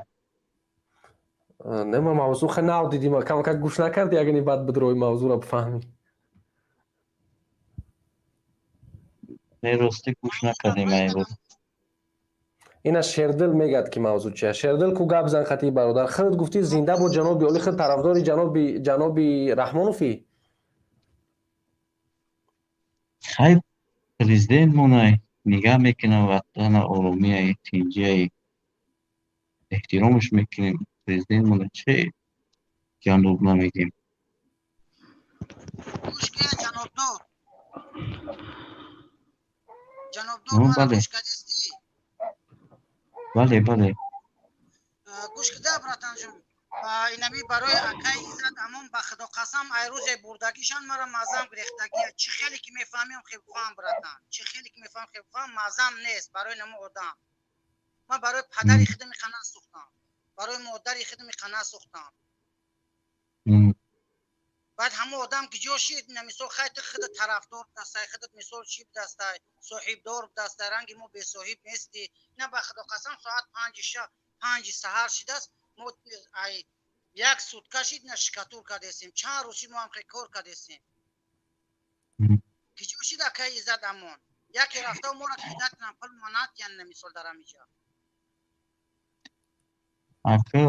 Не, ма мавзӯъ хе нав дидим, камакак гӯш накарди, ягани баъд бидрои мавзӯъро бифаҳмӣ. Не, ростӣ гӯш накардем айбод. Ина Шердил мегӯяд, ки мавзӯъ чия. Шердил, ку гап зан хати бародар. Худат гуфтӣ зинда буд ҷаноби олӣ, худ тарафдори ҷаноби Раҳмоновӣ? Хай, президент монай нигаҳ мекунам ватана, оромияй, тинҷияй, эҳтиромаш мекунем президент мона, че ҷаноб намегем. Гӯш кия, ҷанобдор, ҷанобдор, мара. Бале. Гӯш кардистӣ? Бале. Гӯш кида, братанҷон, инами барои акаи Иззат Амон, ба худо қасам, ай рӯзе бурдагишан мара мазам гирехтагия. Чӣ хеле ки мефаҳмиам, хел фаҳм, братан, чӣ хеле ки мефаҳмам, хел фаҳм, мазам нест барои намо одам. Ман барои падари худам иқа насӯхтам, барои модари худам иқа насӯхтам. Баъд ҳамо одам ки ҷо шид, ина мисол, хай, ту худат тарафдор будастай, худат мисол чӣ будастай, соҳибдор будастай, ранги мо бесоҳиб нестӣ. Ина ба худо қасам, соат 5 шаб, 5 саҳар шидааст, мо ай як сутка шид, ина шикатур кардесем, чанд рӯз шид, мо ҳам хел кор кардесем. Ки ҷо шид акаи Иззат Амон, яке рафта моро кидат кунам, пул манатян, ина мисол дар ҳамиҷа. Ака,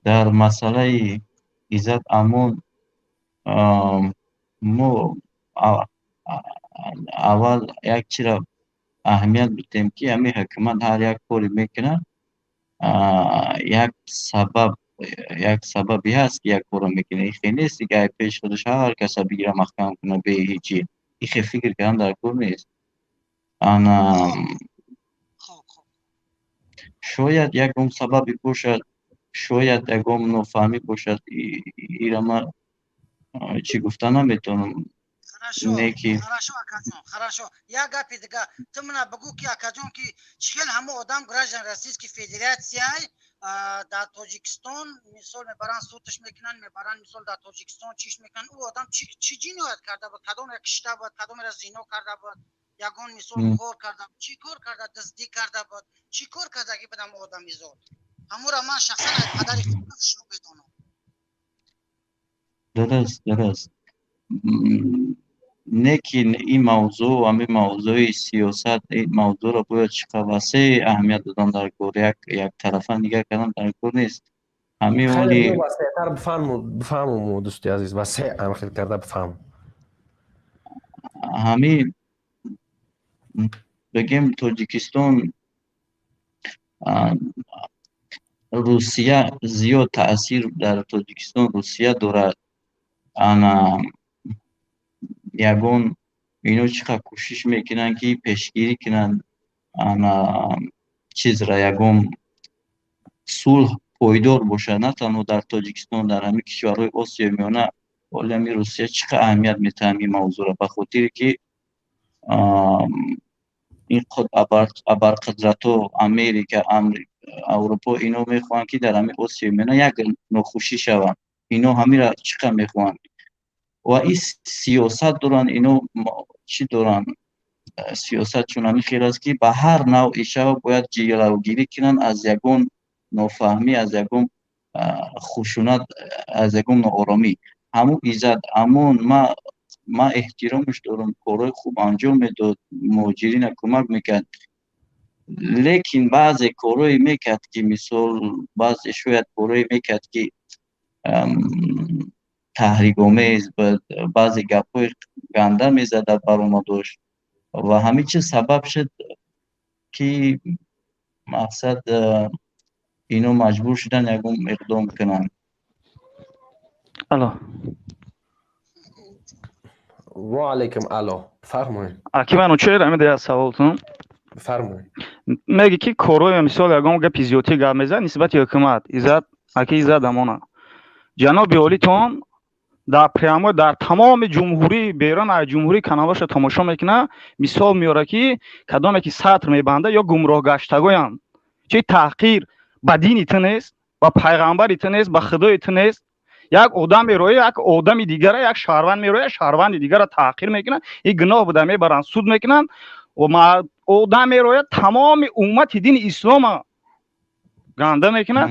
дар масъалаи Иззат Амон мо аввал як чиро аҳамият бидем, ки ҳамин ҳукумат ҳар як коре мекунад, як сабаб, як сабабе ҳаст, ки як корро мекунад. Ихе нест, ки ай пеш худаш ҳар каса бигира, маҳкам кунад бе ҳеҷи. Ихе фикр кардан дар кор нест. Ана шояд ягон сабабе бошад, шояд ягон нофаҳмӣ бошад, ира ман чӣ гуфта наметавонам. Хорошо. Не ки Хорошо, акаҷон, хорошо. Як гапи дига, ту мана бигӯ, ки акаҷон, ки чӣ хел ҳамо одам граждан Российской Федерация дар Тоҷикистон, мисол, мебаранд, судш мекунанд, мебаранд, мисол, дар Тоҷикистон чиш мекунанд? Ӯ одам чӣ ҷиноят карда буд? Кадомера кишта буд, кадомера зино карда буд, ягон мисол кор карда буд, чӣ кор карда, дуздӣ карда буд, чӣ кор кардагӣ буд ҳамо одамизод? Ҳамура ман шахсан аз падари худ шурӯъ медонам. Дуруст, не ки ин мавзӯъ, ҳамин мавзӯи сиёсат, ин мавзӯъро бояд чӣ қадр васеъ аҳамият додан дар кор, яктарафа нигаҳ кардан дар кор нест. Ҳамин хеле оли васеътар бифаҳму, дӯсти азиз, васеъ ам хел карда бифаҳм. Ҳамин бигем, Тоҷикистон, Русия зиёд таъсир дар Тоҷикистон Русия дорад. Ана ягон ино чӣ қадр кӯшиш мекунанд, ки пешгирӣ кунанд, ана чизра, ягон сулҳ пойдор бошад на танҳо дар Тоҷикистон, дар ҳамин кишварҳои Осиёи Миёна. Оли ҳамин Русия чӣ қадр аҳамият метаҳад ҳамин мавзӯъро, ба хотире ки ин абарқудратҳо, Америка, Аврупо, ино мехоҳанд, ки дар ҳамин Осиёи Миёна як нохушӣ шаванд. Ино ҳаминро чӣ қадр мехоҳанд ва ин сиёсат доранд. Ино чӣ доранд? Сиёсат чун ҳамин хел аст, ки ба ҳар навъи шава бояд ҷилавгирӣ кунанд аз ягон нофаҳмӣ, аз ягон хушунат, аз ягон нооромӣ. Ҳамун Иззат Амон, ма эҳтиромаш дорам, корҳои хуб анҷом медод, муҳоҷирина кӯмак мекард, лекин баъзе корҳое мекард, ки мисол, баъзе шояд корҳое мекард, ки таҳрикомез буд, баъзе гапҳои ганда мезад дар баромадош ва ҳамин чиз сабаб шуд, ки Мақсад, ино маҷбур шудан ягон иқдом кунанд. Алло. Ва алайкум алло, фармоед. Аки, ман чера ҳамида як саволтун. Фармоед. Меги ки корҳои, мисол, ягон гапи зиёдтӣ гап мезад нисбати ҳукумат. Иззат, аки, иззат амона. Ҷаноби олитон дар прямо дар тамоми ҷумҳурӣ, берун аз ҷумҳурӣ каналҳоша тамошо мекунад, мисол меорад, ки кадоме ки сатр мебанда ё гумроҳгаштагоянд. Чи таҳқир ба дини ту нест, ба пайғамбари ту нест, ба худои ту нест? Як одам мерояд, як одами дигара, як шаҳрванд мерояд, шаҳрванди дигара таҳқир мекунад, ин гуноҳ буда, мебаранд, суд мекунанд. Одам мерояд, тамоми уммати дини ислома ганда мекунад,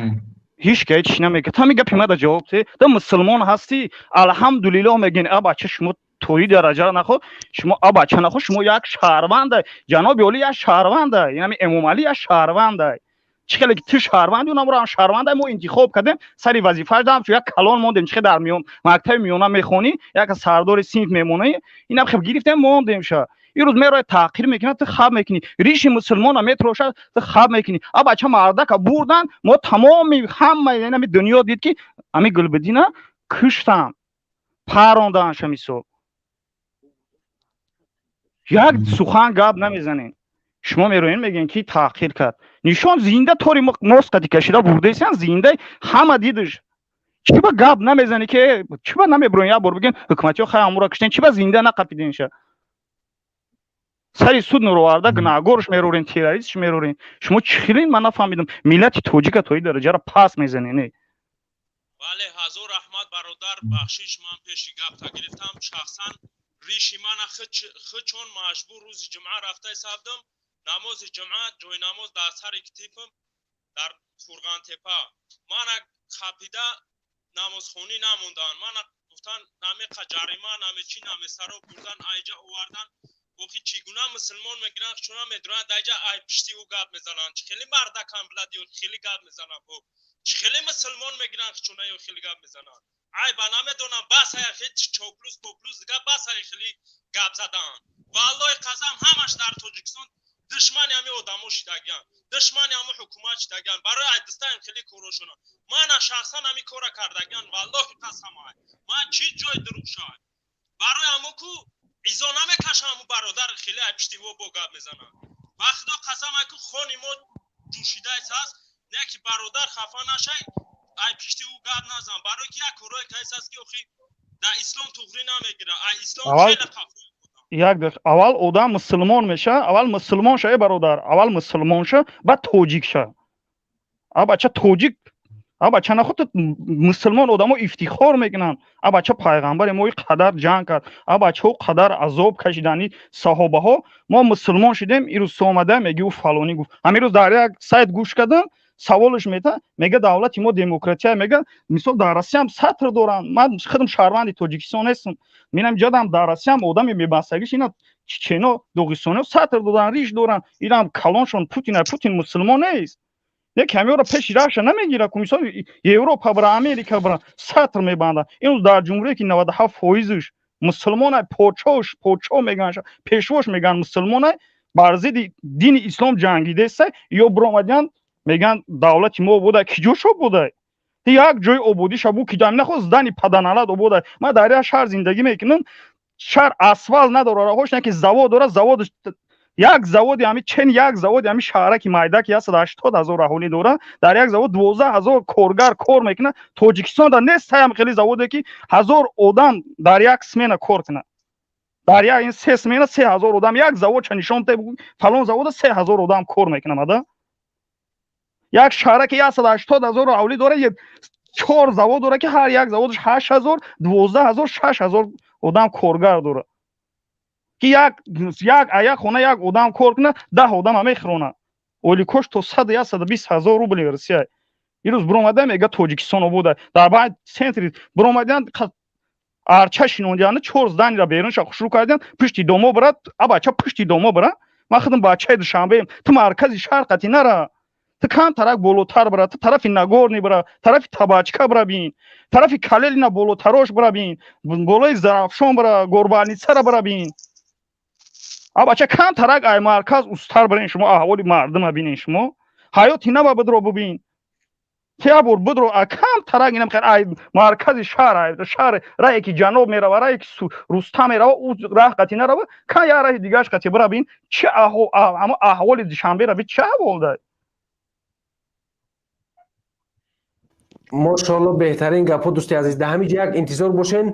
ҳеҷ ка ҳеҷ намекунад. Ҳамин гапи мада ҷавоб те. Та мусулмон ҳастӣ, алҳамдулиллоҳ мегӯен. А бача, шумо тои дараҷаро наход, шумо, а бача, наход, шумо як шаҳрванда, ҷаноби олӣ як шаҳрванда, инами Эмомалӣ як шаҳрванда. Чӣ хеле ки ту шаҳрванди, унамро ҳам шаҳрванда мо интихоб кардем, сари вазифааш дам як калон мондем. Чӣ хел дар миён мактаби миёна мехонӣ, як сардори синф мемонӣ, инам хел гирифтем, мондем ша. Ирӯз мерояд, таҳқир мекунад, ту хаб мекунӣ. Риши мусулмона метрошад, ту хаб мекунӣ. А бача, мардака бурдан, мо тамоми ҳама инами дунё дид, ки ами Гулбиддина куштанд, парондаанша. Мисол, як сухан гап намезанем. Шумо мероем, мегӯем, ки таҳқир кард. Нишон зинда тори мосқати кашида бурдесиян, зинда ҳама дидиш. Чӣ ба гап намезанӣ, ки чӣ ба намебуроем, як бор бигӯем, ҳукуматиҳо хай амура куштен, чӣ ба зинда нақапиденша, сари суд нуроварда гунаҳгорш мерорем, террористш мерорем? Шумо чӣ хелин, ман нафаҳмидам, миллати тоҷика то ин дараҷаро пас мезанед, не? Бале, ҳазор раҳмат, бародар, бахшиш, ман пеши гапта гирифтам. Шахсан риши мана хичон маҷбур рӯзи ҷумъа рафта савдам, намози ҷумъа, ҷойнамоз дар сари китифам дар Қурғантепа мана хапида намозхонӣ намонданд. Мана гуфтан, намеқа ҷарима, намечи, намесаро бурдан, айҷа овардан. Охи, чӣ гуна мусулмон мегиранд, чуна медуранд, айҷа ай пишти ӯ гап мезананд? Чӣ хеле мардакам билад ё хеле гап мезананд? Чӣ хеле мусулмон мегиранд, чуна ё хеле гап мезананд? Ай ба намедонам, бас ая хел чоплус поплус дига, бас ай хеле гап задан. Валлоҳи қасам, ҳамаш дар Тоҷикистон душмани ҳами одамо шидагиян, душмани ҳами ҳукумат шидагиян. Барои айдистаем хеле корошона мана шахсан ҳами кора кардагиян. Валлоҳи қасам, ай ман чӣ ҷой дурӯғшай? Барои ҳамо ку изо намекашам, ҳаму бародар хеле ай пишти во бо гап мезананд. Ба худо қасам, ай ку хони мо ҷӯшидаис ҳаст, не ки бародар хафа нашай, ай пишти ӯ гап назан, барои ки як корое кайс аст, ки охи дар ислом туғрӣ намегира, ай ислом хеле хафа. Як дақиқа, аввал одам мусулмон меша, аввал мусулмон ша, э бародар, аввал мусулмон ша, баъд тоҷик ша. А бача, тоҷик, а бача, нахуд мусулмон одамо ифтихор мекунанд. А бача, пайғамбари мо қадар ҷанг кард, а бача, ӯ қадар азоб кашидани саҳобаҳо, мо мусулмон шудем. Ирӯз омада меги, ӯ фалонӣ гуфт. Ҳамин рӯз дар як сайт гӯш кардам, саволаш мета, мега, давлати мо демократия, мега, мисол, дар Россиям сатр доранд. Ман худам шаҳрванди Тоҷикистон нестам, минам ҷадам дар Россиям одами мебастагиш, ина чечено, доғистониё сатр доранд, риш доранд, инам калоншон Путин. Путин мусулмон нест, як ҳамёро пеши раша намегира ку. Мисол, Европа бара, Америка бара, сатр мебанданд. Имрӯз дар ҷумҳурие ки 97 фоизш мусулмонай, подшош, подшоҳ мегӯянд, пешвош мегӯянд, мусулмонай, бар зидди дини ислом ҷангидесай, ё биромадиянд, мегӯянд, давлати мо ободай. Ки ҷош ободай? Як ҷои ободиша бу, ки нахост дани паданалат ободай. Ман дар як шаҳр зиндагӣ мекунам, шаҳр асфалт надора, роҳош не, ки завод дорад, завод, як заводи ҳами чен, як заводи ҳами шаҳраки майдаки 180 000 аҳолӣ дорад, дар як завод 12 000 коргар кор мекунад. Тоҷикистон дар нест ҳам хеле заводе, ки 1000 одам дар як смена кор кунад. Дар як ин се смена 3000 одам, як заводча нишон, фалон завода 3000 одам кор мекунад. Ада як шаҳраки 180 000 аҳолӣ дорад, чор завод дорад, ки ҳар як заводаш 8000, 12 000, 6000 одам коргар дорад, ки як хона як одам кор кунад, 10 одам мехӯронад. Ойликош то 100, 120 000 рубли Россия. Ирӯз биромада мега, Тоҷикистон обода. Дар баъд центри биромадиянд, арча шинондиянд, чор здания ра берунша хушрӯ кардиянд, пушти домо бирад. А бача, пушти домо бира. Ман худам бачаи Душанбеем. Ту маркази шаҳр қати нара, ту камтарак болотар бира, ту тарафи Нагорный бира, тарафи Табачка бира бин, тарафи Калелина болотарош бира бин, болои Зарафшон бира, Горбольница ра бира бин. А бача, камтарак ай марказ устар бирен, шумо аҳволи мардума бинен. Шумо Ҳаёти нава бидро бубин. Як бор бидро кам тарак инам хер ай маркази шаҳр, ай шаҳр раҳе ки ҷаноб мерава, раҳе ки Рустам мерава, ӯ раҳ қати нарава, кан як раҳи дигааш қати бира бин, чи ҳамо аҳволи Душанбера би, чӣ аҳвол дай. Мошоалло, беҳтарин гапҳо, дӯсти азиз. Дар ҳамин ҷо як интизор бошен,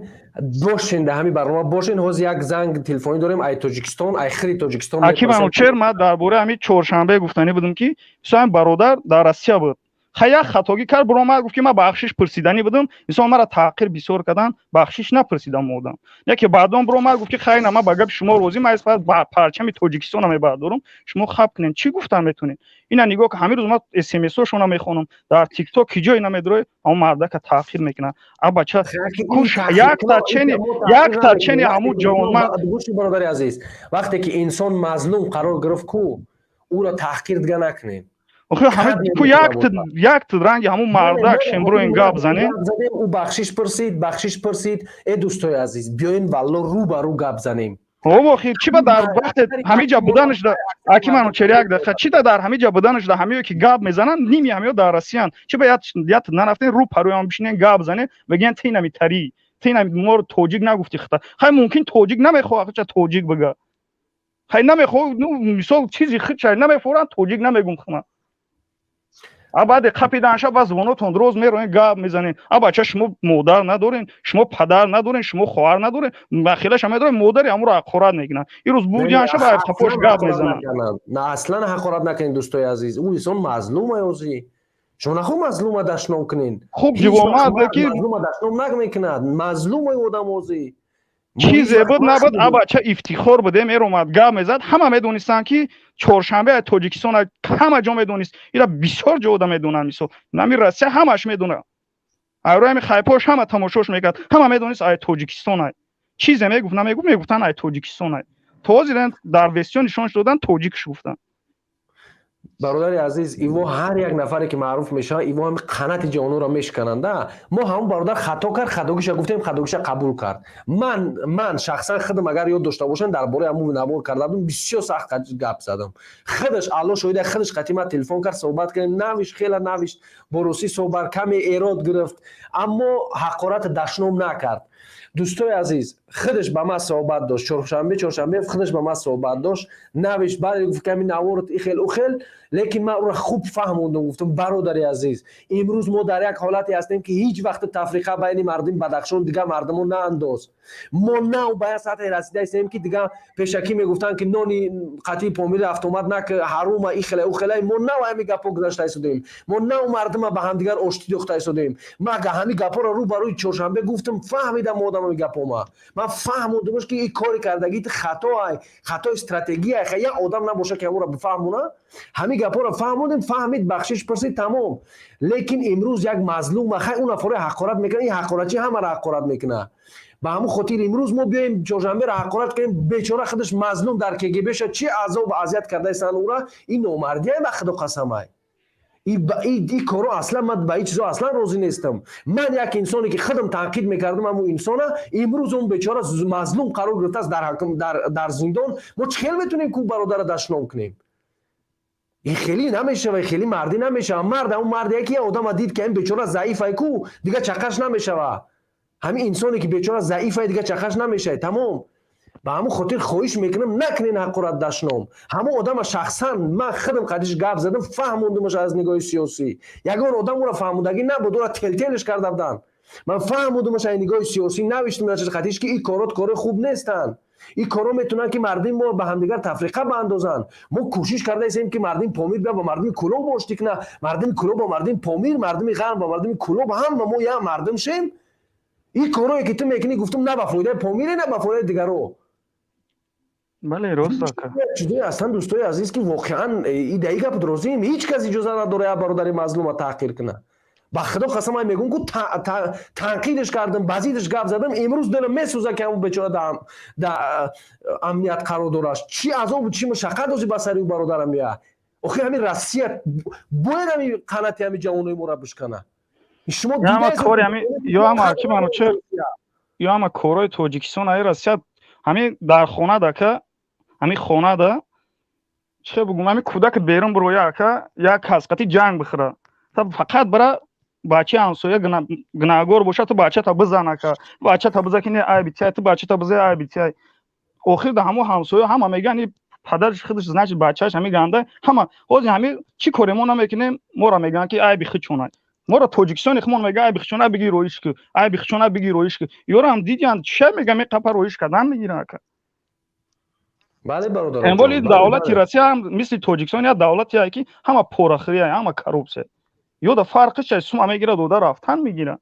бошен, дар ҳамин барнома бошен. Ҳозир як занг телефонӣ дорем ай Тоҷикистон, ай хири Тоҷикистон. Аки Манучер, ман дар бораи ҳамин чоршанбе гуфтанӣ будам, ки ҳисоям бародар дар Россия буд. Хай, як хатогӣ кард, биромад, гуфт, ки ман бахшиш пурсиданӣ будам, мисол, маро таъқир бисёр кардан, бахшиш напурсидам одам. Яке баъдон биромад, гуфт, ки хай, на, ман ба гапи шумо розӣ, ман ба парчами Тоҷикистона мебардорам, шумо хаб кунед, чӣ гуфтан метонед? Ина нигоҳ кун, ҳамин рӯз ман смсошона мехонам дар Тикток, ки ҷое намедрои, ҳамон мардака таъқир мекунад. А бача куш, якта чени, якта чени ҳамун ҷавонмард. Гӯши, бародари азиз, вақте ки инсон мазлум қарор гирифт ку, ӯро таҳқир дига накунем. Охир ҳама ку якт ранги ҳамун мардак шемброин гап занем. Ӯ бахшиш пурсид, бахшиш пурсид. Э, дӯстои азиз, биёен валло рӯ ба рӯ гап занем. Охир чӣ ба дар вақте ҳамин ҷа буданаш да, аки Манучер, як дақиқа, чӣ да дар ҳамин ҷа буданаш да, ҳамиё ки гап мезананд, ними ҳамиё дар Россиянд, чӣ ба ят нарафтен, рӯ парӯям бишинен, гап занен, бигӯян ти инами тарӣ, ти инами моро тоҷик нагуфти хита. Хай, мумкин тоҷик намехоҳад худша тоҷик бига, хай, намехоҳ, ну, мисол, чизи худша намефоранд, тоҷик намегум хма. А баъде қапиданша ба звонотон роз мероен, гап мезанен. А бача, шумо модар надорен, шумо падар надорен, шумо хоҳар надорен, бахилаша медорен, модари ҳамуро ҳақорат мекунанд. Ирӯз бурдианша ба қафош гап мезананд. На, аслан ҳақорат накунед, дӯстои азиз, ӯ инсон мазлум аёзи. Шумо нахоҳ мазлума дашном кунед. Хуб, ҷивомард ки мазлума дашном намекунад, мазлумаи одам озӣ. Чизе буд набуд, а бача ифтихор буде, меромад, гап мезад, ҳама медонистанд, ки чоршанбе аз Тоҷикистон, ҳама ҷо медонист, ира бисёр ҷо ода медонанд, мисол, нами Россия ҳамаш медонад, айрои ҳами хайпош ҳама тамошош мекард, ҳама медонист ай Тоҷикистон ай. Чизе мегуфт намегуфт, мегуфтанд ай Тоҷикистон ай. То ҳозир дар вестиё нишонш додан, тоҷикш гуфтанд. Бародари азиз, иво ҳар як нафаре ки маъруф мешавад, иво ҳами қанати ҷавононро мешикананда. Мо ҳамон бародар хато кард, хатогиша гуфтем, хатогиша қабул кард. Ман шахсан худам, агар ёд дошта бошам, дар бораи ҳамун навор карда будам, бисёр сахт гап задам. Худаш, Алло шоҳида, худаш қатъи ман телефон кард, суҳбат кардем, навишт, хела навишт, бо русӣ суҳбат, каме эрод гирифт, аммо ҳақорат дашном накард. Дӯстои азиз, худаш ба ман суҳбат дошт, чоршанбе, чоршанбе худаш ба ман суҳбат дошт, навишт, баъде гуфт, ки ҳамин наворот ихел ухел, лекин ман ӯро хуб фаҳмондам, гуфтам: бародари азиз, имрӯз мо дар як ҳолате ҳастем, ки ҳеҷ вақт тафриқа байни мардуми Бадахшон дигар мардумо наандоз. Мо нав ба як сатҳе расида истем, ки дигар пешакӣ мегуфтанд, ки нони қатъи Помири автомат нак ҳарума, ихеле ухеле. Мо нав ҳами гапҳо гузашта истодем, мо нав мардума ба ҳамдигар оштӣ дохта истодем. Ман агар ҳами гапҳоро рӯ ба рӯи чоршанбе гуфтам, фаҳмидам одам ҳами гапҳома. Ман фаҳмондамш, ки ин кори кардагит хато ай, хатои стратегия ай. Як одам набоша, ки ҳамонро бифаҳмона. Ҳамин гапҳоро фаҳмондем, фаҳмид, бахшиш пурсид, тамом. Лекин имрӯз як мазлума, хай, он нафаре ҳақорат мекунад, ин ҳақоратчи ҳамаро ҳақорат мекунад. Ба ҳамун хотир имрӯз мо биёем чоршанберо ҳақорат кунем, бечора худаш мазлум дар КГБ ша, чӣ азобу азият карда истанд ӯра, ин номардия, ба худо қасамай. И коро аслан ман ба ин чизо аслан розӣ нестам. Ман як инсоне, ки худам танқид мекардам ҳамун инсона, имрӯз он бечора мазлум қарор гирифтааст дар зиндон. Мо чӣ хел метавонем ку бародара дашном кунем? Ин хеле намешава, хеле мардӣ намешава. Мард ҳамун марде, ки одама дид, ки ҳамин бечора заифай ку, дига чақаш намешава. Ҳамин инсоне, ки бечора заифай, дига чақаш намешавад, тамом. Ба ҳамун хотир хоҳиш мекунам, накунен ҳақорат, дашном. Ҳамон одама шахсан ман худам қадиш гап задам, фаҳмондумаш аз нигоҳи сиёсӣ. Ягон одам ӯро фаҳмондагӣ набуд, ӯро телтелш карда буданд. Ман фаҳмондумаш аз нигоҳи сиёсӣ, навиштум қатиш, ки ин корот кори хуб нестанд, ин корҳо метавонанд, ки мардуми мо ба ҳамдигар тафриқа баандозанд. Мо кӯшиш карда истем, ки мардуми Помир бия ба мардуми Кӯлоб оштӣ кунад, мардуми Кӯлоб ба мардуми Помир, мардуми Ғарб ба мардуми Кӯлоб, ҳама мо як мардум шем. Ин корҳое, ки ту мекунӣ, гуфтум, на ба фоидаи Помире, на ба фоидаи дигаро. Бале, рост, ака. Чизое ҳастанд, дӯстои азиз, ки воқеан и даи гап розием, ҳеҷ кас иҷоза надорад як бародари мазлума таҳқир кунад. Ба худо қасам, ман мегӯм, ку танқидаш кардам, ба зиддаш гап задам, имрӯз дилам месӯзад, ки ҳамун бечора дар амният қарор дорад, чӣ азобу чӣ мушаққат ози ба сари ӯ бародарам меяд. Охир ҳамин Россия бояд ҳамин қанати ҳамин ҷавонои моро бишкана. Шумо ҳама кори ҳамин ё ҳама ки Манучер, ё ҳама корҳои Тоҷикистон ай Россия, ҳамин дар хона дака, ҳамин хонада. Чӣ бугум, ҳами кӯдак берун бироя, ака, як кас қати ҷанг бихӯра, фақат бара бачаи ҳамсоя гунаҳгор боша, ту бачата бизан, ака, бачата биза ки не, айби тиай, ту бачата биза, айби тиай. Охир да ҳамо ҳамсоя ҳама мегӯянд, падараш худаш, значит, бачааш ҳами ганда. Ҳама ҳозир ҳами чӣ коре мо намекунем, моро мегӯянд ки айби худшонай. Моро тоҷикистони худмон мега, айби худшона биги роиш ку, айби худшона биги роиш ку. Ёрам дидиянд, ча мегӯям, қапа роиш кардан мегиранд, ака. Бале, бародар. Эмволи давлати Россия ҳам мисли Тоҷикистон як давлатие ки ҳама порахӯрия, ҳама коррупсия. Ёда фарқи ча, сума мегира, дода рафтан мегира.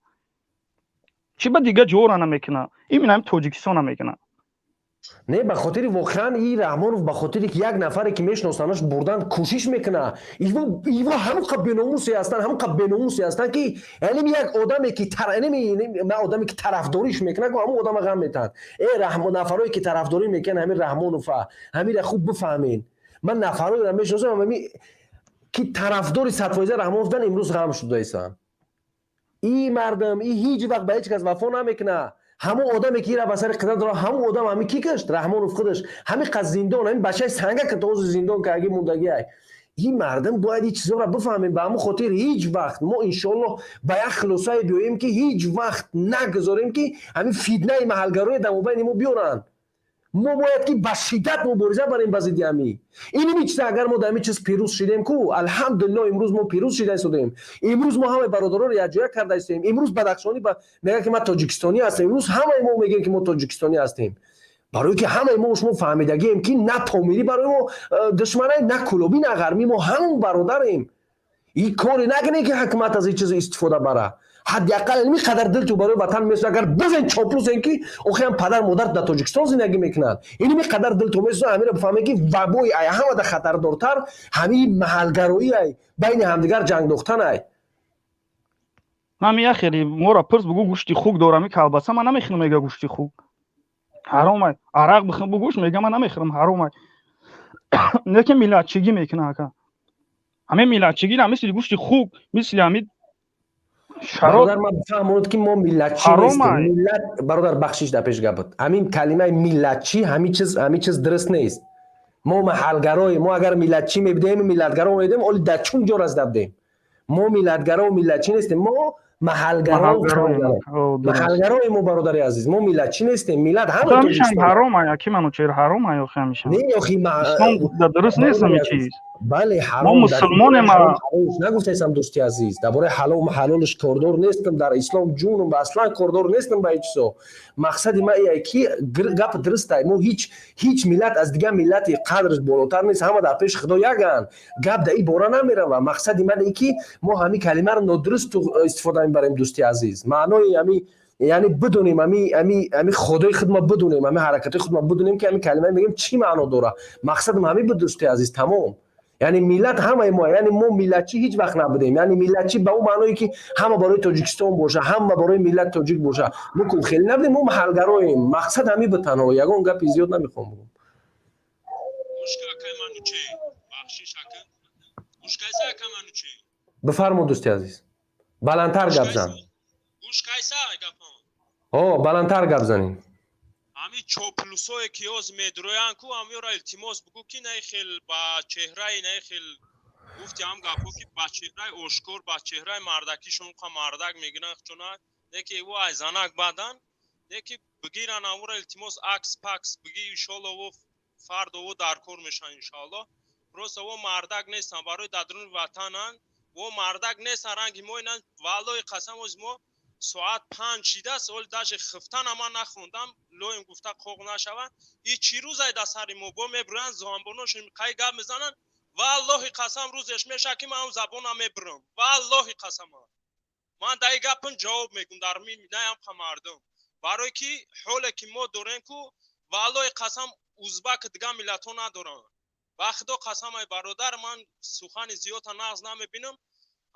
Чӣ ба дига ҷора намекуна, именно ҳами Тоҷикистона мекуна? Не, ба хотири воқеан и Раҳмонов, ба хотире ки як нафаре ки мешиносанаш бурдан кӯшиш мекуна. Иво ҳамон қа беномусе ҳастанд, ҳамон қа беномусе ҳастанд, ки яъне як одаме ки одаме ки тарафдориш мекуна, ҳамон одама ғам метаҳанд. Э, нафарое ки тарафдорӣ мекунанд ҳамин Раҳмонова, ҳамира хуб бифаҳмед. Ман нафароеро мешиносам, ҳами ки тарафдори 100% Раҳмонов будан, имрӯз ғам шудаистанд. И мардам и ҳеҷ вақт ба ҳеҷ кас вафо намекуна. Ҳамон одаме ки ира ба сари қидрат дора, ҳамон одам ҳами ки кашт, Раҳмонов худаш ҳами қаз зиндон, ҳамин бачаи санга ки то зиндон карги мондагиай. Ин мардум бояд ин чизоро бифаҳмем. Ба ҳамон хотир ҳеҷ вақт мо, иншоаллоҳ, ба як хулосае биёем, ки ҳеҷ вақт нагузорем, ки ҳамин фитнаи маҳалгарои дар мобайни мо биёранд. Мо бояд ки ба шиддат мубориза барем ба зидди ҳамин иними чиза. Агар мо дар ҳамин чиз пирӯз шидем ку, алҳамдулилло, имрӯз мо пирӯз шида истодем. Имрӯз мо ҳамаи бародаронро якҷоя карда истодем. Имрӯз бадахшонӣ мегӯяд, ки ман тоҷикистонӣ ҳастам. Имрӯз ҳамаи мо мегӯем, ки мо тоҷикистонӣ ҳастем, барое ки ҳамаи мо шумо фаҳмидагием, ки на помирӣ барои мо душманай, на кулобӣ, на ғармӣ, мо ҳамон бародарем. Ин коре накунем, ки ҳукумат аз ин чиз истифода бара. Ҳадди ақал ин қадар дилту барои ватан месӯзад, агар бизен чоплусен, ки охирам падар модар дар Тоҷикистон зиндагӣ мекунанд, инми қадар дилту месӯзад. Ҳамиро бифаҳмем, ки вабои ай ҳамада хатардортар ҳамин маҳалгароӣ ай, байни ҳамдигар ҷанг дохтан ай. Ман як хеле моро пурс, бугу гӯшти хук дорам, колбаса ман намехӯрам, мега гӯшти хук ҳаромай. Арақ бихӯрам, бугӯш, мега ман намехӯрам, ҳаромай. Лекин миллатчигӣ мекуна, ака. Ҳамин миллатчигиро мисли гӯшти хук, мисли ҳамин. Бародар, ман бифаҳмонед, ки мо миллатчӣ нестем. Миллат, бародар, бахшиш дар пеш гапат, ҳамин калимаи миллатчӣ, ҳамин чиз дуруст нест. Мо маҳалгароем. Мо агар миллатчӣ мебидем, миллатгаро медем, оли дар чун ҷо расида будем. Мо миллатгаро, миллатчӣ нестем, мо маҳалгароем. Мо, бародари азиз, мо миллатчӣ нестем. Миллат ҳама. Ҳаром ки, Манучер, ҳаром охи ҳамеша. Не, охи. Дуруст нест ҳамин чиз. Бале. Мо мусулмонем. Нагуфтаистам, дӯсти азиз, дар бораи ҳалол ҳалолш кордор нестам. Дар ислом ҷунум аслан кордор нестам ба ҳеҷ чизо. Мақсади ман ие ки гап дурустай. Мо ҳеҷ миллат аз дигар миллати қадрш болотар нест, ҳама дар пеши Худо яганд. Гап дар ин бора намерава. Мақсади ман и ки мо ҳамин калимаро нодуруст истифода мебарем, дӯсти азиз. Маънои ҳами, яъне бидонем, ами худои худ ма бидонем, ами ҳаракатҳои худ ма бидонем, ки ами калима мегӯем чӣ маъно дора. Мақсадам ҳамин буд, дӯсти азиз, тамом. Яъне миллат ҳамаи мо, яъне мо миллатчӣ ҳеҷ вақт набудем. Яъне миллатчӣ ба он маъное ки ҳама барои Тоҷикистон боша, ҳама барои миллат тоҷик боша, мо ку хеле набудем. Мо маҳалгароем. Мақсад ҳамин буд танҳо, ягон гапи зиёд намехоҳам бигӯм. Гӯшка, акай Мануче, бахшиш, ака. Гӯшкайса, ака Мануче? Бифармо, дӯсти азиз, баландтар гап зан. Гӯшкайса гапам? О, баландтар гап занем. Ҳами чоплусое ки ҳоз медроянд ку, ҳамёра илтимос бугӯ, ки най хел ба чеҳраи, най хел гуфти ҳам гапҳо, ки ба чеҳраи ошкор, ба чеҳраи мардакишон қа мардак мегиранд чуна, не ки ӯ ай занак бадан, не ки бигиран амура, илтимос, акс пакс биги, иншолло, во фардо во дар кор мешаванд, иншоалло. Просто во мардак нестанд, барои дар дуруни ватананд, во мардак нестанд, ранги мо инанд. Валлои қасам, оз мо соат 5 шидааст, оли даже хифтана ман нахондам, лоим гуфта қоқ нашаванд. И чӣ рӯзай дар сари мо бо мебуранд, зоамбоношон қай гап мезананд. Валлоҳи қасам, рӯзеш мешавад, ки ман он забона мебурам. Валлоҳи қасама, ман дар и гапам ҷавоб мегӯм дар наям қа мардум, барое ки ҳоле ки мо дорем ку, валлоҳи қасам, узбак дигар миллатҳо надоранд. Ба Худо қасамай, бародар, ман сухани зиёдта нағз намебинам.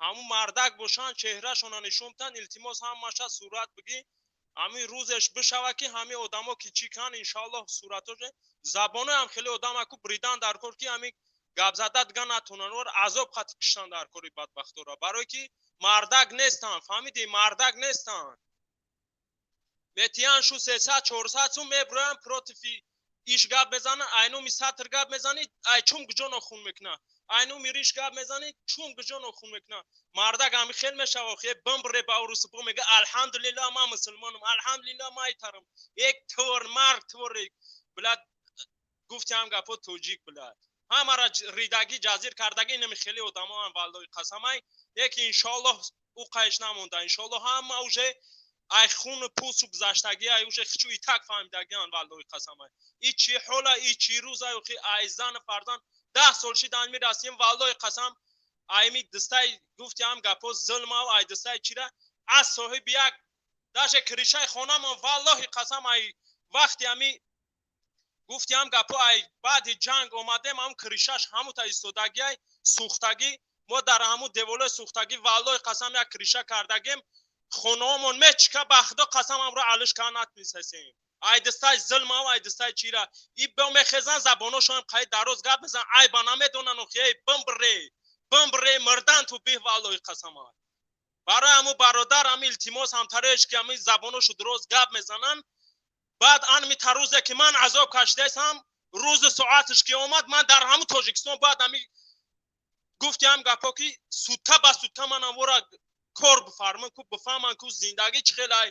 Ҳамун мардак бошанд, чеҳрашона нишон битанд, илтимос, ҳамаша сурат бигӣ. Ҳамин рӯзеш бишавад, ки ҳамин одамо ки чӣ кан, иншоаллоҳ, суратоше забоноям хеле одамаку бридан дар кор, ки ҳамин гапзада дига натонанд, ор азоб қати киштан дар кори бадбахтора, барое ки мардак нестанд. Фаҳмидӣ? Мардак нестанд. Метиян шу 300, 400 сум меброянд против Иш гап мезана, айнуми сатр гап мезани, ай чум куҷо нохун мекуна, айнуми риш гап мезани, чум куҷо нохун мекуна. Мардак ҳами хел мешава, хе бимбре ба урусупо, мега: «Алҳамдулилла, ман мусулмонам, алҳамдулилла, ман итарам». Як твор марг творе, блядь. Гуфти ҳам гапо тоҷик, блядь, ҳамара ридагӣ ҷазир кардагӣ. Инами хеле одамоам, валлои қасамай, яки иншоаллоҳ ӯ қайш намонда, иншоаллоҳ ҳама уже ай хуну пӯсу гузаштагӣ, ай уже хичу итак фаҳмидагиан, валлои қасамай. И чи ҳола, и чи рӯзай, охи ай зану фарзанд 10 сол шидан мирасем, валлои қасам. Айми дистай, гуфти ҳам гапо, зулмав ай дистай чира аз соҳиби як даже крышаи хонамон, валлоҳи қасам. Ай вақти ами, гуфти ҳам гапо, ай баъди ҷанг омадем, ҳам крышаш ҳамута истодагиай, сӯхтагӣ. Мо дар ҳамун деволои сӯхтагӣ, валлоҳи қасам, як крыша кардагем. Хонаомон мечика, ба худо қасам, ҳамро алиш кар натмисасем. Ай дистай зулмав, ай дистай чира и бо мехезан, забоношон қай дароз гап мезан, айба намедонан. Охи эй, бимбре, бимбре, мирдан ту бих, валлоҳи қасама. Барои ҳамун бародар ҳами илтимос, ҳамтароеш ки ҳами забоношу дуроз гап мезананд, баъд анми тарӯзе ки ман азоб кашидаистам, рӯзи соаташ ки омад, ман дар ҳамун Тоҷикистон бояд ҳами, гуфти ҳам гапо, ки сутка ба сутка манам вора кор бифарман ку, бифаҳман ку зиндагӣ чӣ хелай,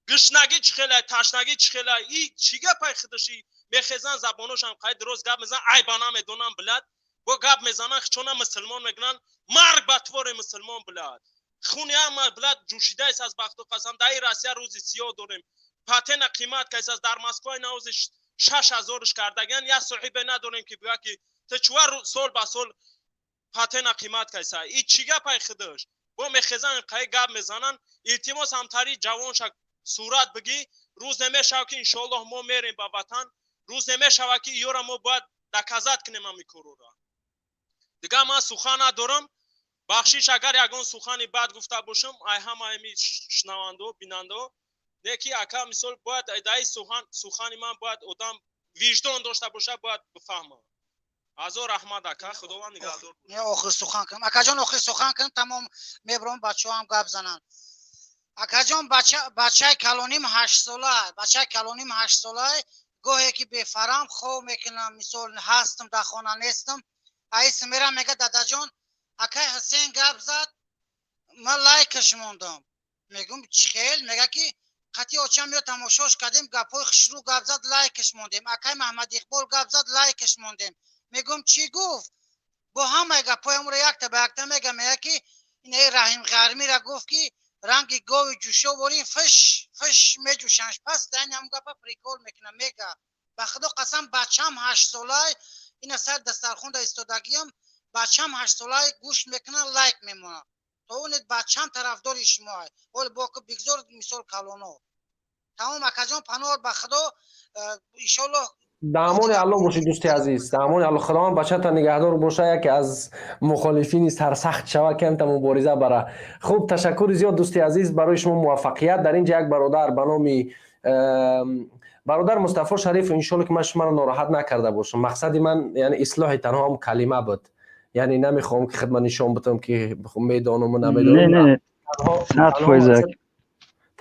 гушнагӣ чӣ хелай, ташнагӣ чӣ хелай. И чӣ гапай худаши мехезан, забоношам қай дуроз гап мезан, айба намедонам, блядь. Бо гап мезанан, хичона мусулмон мекунан. Марг ба твори мусулмон, блядь. Хуни ҳама, блядь, ҷӯшидаест аз бахту қасам. Дар Россия рӯзи сиёҳ дорем. Патена қимат кайс аст, дар Москваи навози 6000-ш кардагиан. Як соҳибе надорем ки бигӯяд ки ту чува сол ба сол патена қимат кайса. И чӣ гапай худаш бо мехезан, қай гап мезананд. Илтимос, ҳамтари ҷавонша сурат бигӣ. Рӯз намешавад ки иншоаллоҳ мо мерем ба ватан, рӯз намешавад ки иёра мо бояд доказать кунем ҳами корора. Дигар ман сухан надорам. Бахшиш, агар ягон сухани бад гуфта бошам, ай ҳама ами шунавандао, бинандао. Не ки ака, мисол, бояд даи сухан, сухани ман бояд одам виҷдон дошта бошад, бояд бифаҳмад. Ҳазор раҳмат, ака, Худованд нигаҳдор. Не, охир сухан кунам, акаҷон, охир сухан кунам, тамом, мебарам, бачаҳоам гап зананд. Акаҷон, бачаи калоним 8-сола, бачаи калоним 8-сола. Гоҳе ки бефарам хоб мекунам, мисол, ҳастам дар хона, нестам, аис мерам, мега: «Дадаҷон, акай Ҳусен гап зад, ман лайкаш мондам». Мегум: «Чӣ хел?» Мега ки қати очам ё тамошош кардем, гапҳои хушрӯ гап зад, лайкаш мондем. Акай Маҳмад Иқбол гап зад, лайкаш мондем. Мегум: «Чӣ гуфт?» Бо ҳамаи гапҳоямро якта ба якта мега. Мега ки инаи Раҳим Ғармира гуфт ки ранги гови ҷӯшо ворин фиш фиш меҷӯшанш. Пас дар ҳам гапа прикол мекунам, мега. Ба худо қасам, бачам 8-солай, ина сар дастархонда истодагиям, бачам 8-солай гӯш мекунад, лайк мемонад. То онед бачам тарафдори шумоай. Ҳол бо бигзор, мисол, калоно. Тамом, акаҷон, паноҳ ба худо, иншоллоҳ. Дар амони Аллоҳ бошед, дӯсти азиз, дар амони Аллоҳ. Худованд бачата нигаҳдор боша, яке аз мухолифини сарсахт шава, ки ҳамта мубориза бара. Хуб, ташаккури зиёд, дӯсти азиз, барои шумо муваффақият. Дар ин ҷа як бародар ба номи бародар Мустафо Шариф. Иншолло ки ман шуморо нороҳат накарда бошам. Мақсади ман, яъне, ислоҳи танҳо ҳам калима буд, яъне намехоҳам ки хидмат нишон бидам ки медонаму намедонам.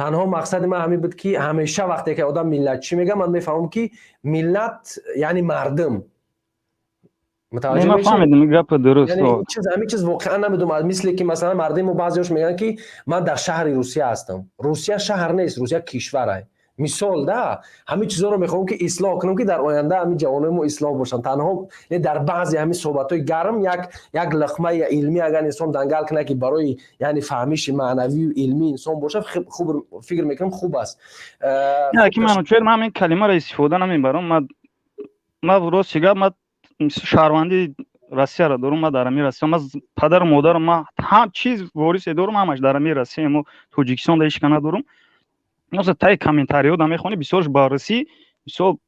Танҳо мақсади ман ҳамин буд, ки ҳамеша вақте ки одам миллат чӣ мега, ман мефаҳмам ки миллат яъне мардум. Ҳамин чиз воқеан намедонам, мисле ки масалан мардуми мо баъзеош мегӯянд ки ман дар шаҳри Русия ҳастам. Русия шаҳр нест, Русия кишвар. Мисол да, ҳамин чизҳоро мехоҳам ки ислоҳ кунам, ки дар оянда ҳамин ҷавонои мо ислоҳ бошанд. Танҳо дар баъзе ҳамин суҳбатҳои гарм як лиқмаи илмӣ агар инсон дангал кунад, ки барои, яъне, фаҳмиши маънавию илмии инсон бошад, хуб фикр мекунам, хуб аст. Ки Манучер, ман ҳамин калимаро истифода намебарам. Ман рости гап, ман шаҳрвандии Россияро дорум, ман дар ҳамин Россия, ман падару модарам, ман ҳам чиз ворисе дорум, ҳамаш дар ҳамин Россия. Мо Тоҷикистон да ҳеч ка надорум. Носа таи комментариҳо да мехонӣ, бисёрш баррасӣ, мисол,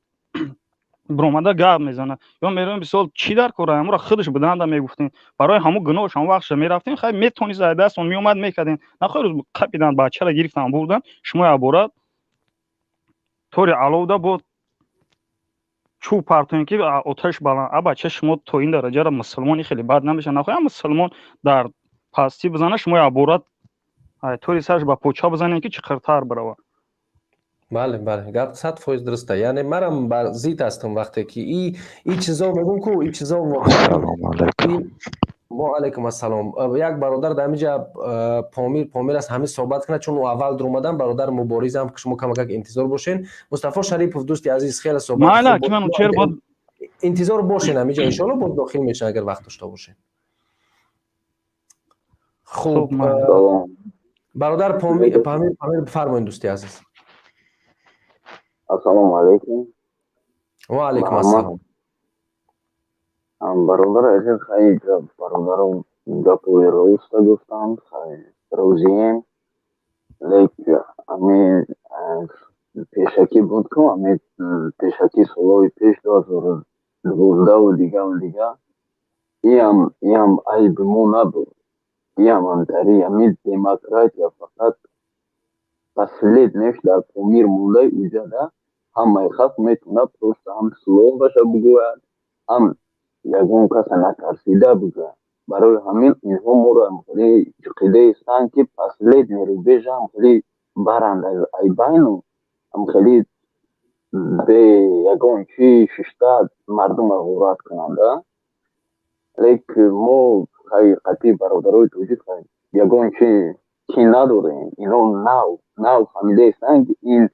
биромада гап мезана ё мероем. Мисол, чӣ дар кора ҳамура худаш буданда мегуфтем, барои ҳамун гуноҳш ҳамун вақтша мерафтем. Хай, метонист, ай дастон меомад, мекардем. Нахой рӯз қапидан, бачара гирифтан, бурдан. Шумо ябора тори аловда бо чӯб партоем ки оташ баланд. А бача шумо то ин дараҷара мусулмони хеле бад намеша. Нахоям мусулмон дар пастӣ бизана, шумо ябора тори сараш ба поча бизанем, ки чиқиртар бирава. Бале, бале, гап 100% дуруста. Яъне манам бар зид ҳастам, вақте ки и чизо мегӯм ку, и чизо. Ассалому алайкум. Ва алайкум ассалом. Як бародар дар ҳаминҷа Помир аст, ҳамин суҳбат кунад, чун ӯ аввал дуромадан. Бародар Муборизам, шумо камакак интизор бошен. Мустафо Шарипов, дӯсти азиз, хеле суҳбат Майла, ки ман чер бод. Интизор бошен, ҳаминҷа иншоалло боз дохил мешан, агар вақт дошта бошен. Хуб, бародар Помир, Помир, бифармоед, дӯсти азиз. Ассалому алайкум. Ва алайкум ассалом. Бародар азиз, хай, бародарам гапои роста гуфтанд, хай, розием, лек ами пешакӣ буд ку, ами пешакӣ солҳои пеш, 2012-у дигаву дига, иам айби мо набуд, иам антари ами демократия фақат последнеш дар Помир мондаи. Уҷада ҳамаи халқ метавонад просто ҳам словаша бигӯяд, ҳам ягон каса натарсида бигӯяд. Барои ҳамин инҳо моро хеле ҷиқидаистанд, ки последний рубежам хеле баранд аз айбайну ҳам хеле бе ягон чи шишта мардумро ғорат кунанд. Лек мо ҳақиқати бародарои тоҷик ягон чи ки надорем. Ино нав нав фаҳмидаистанд, ки ин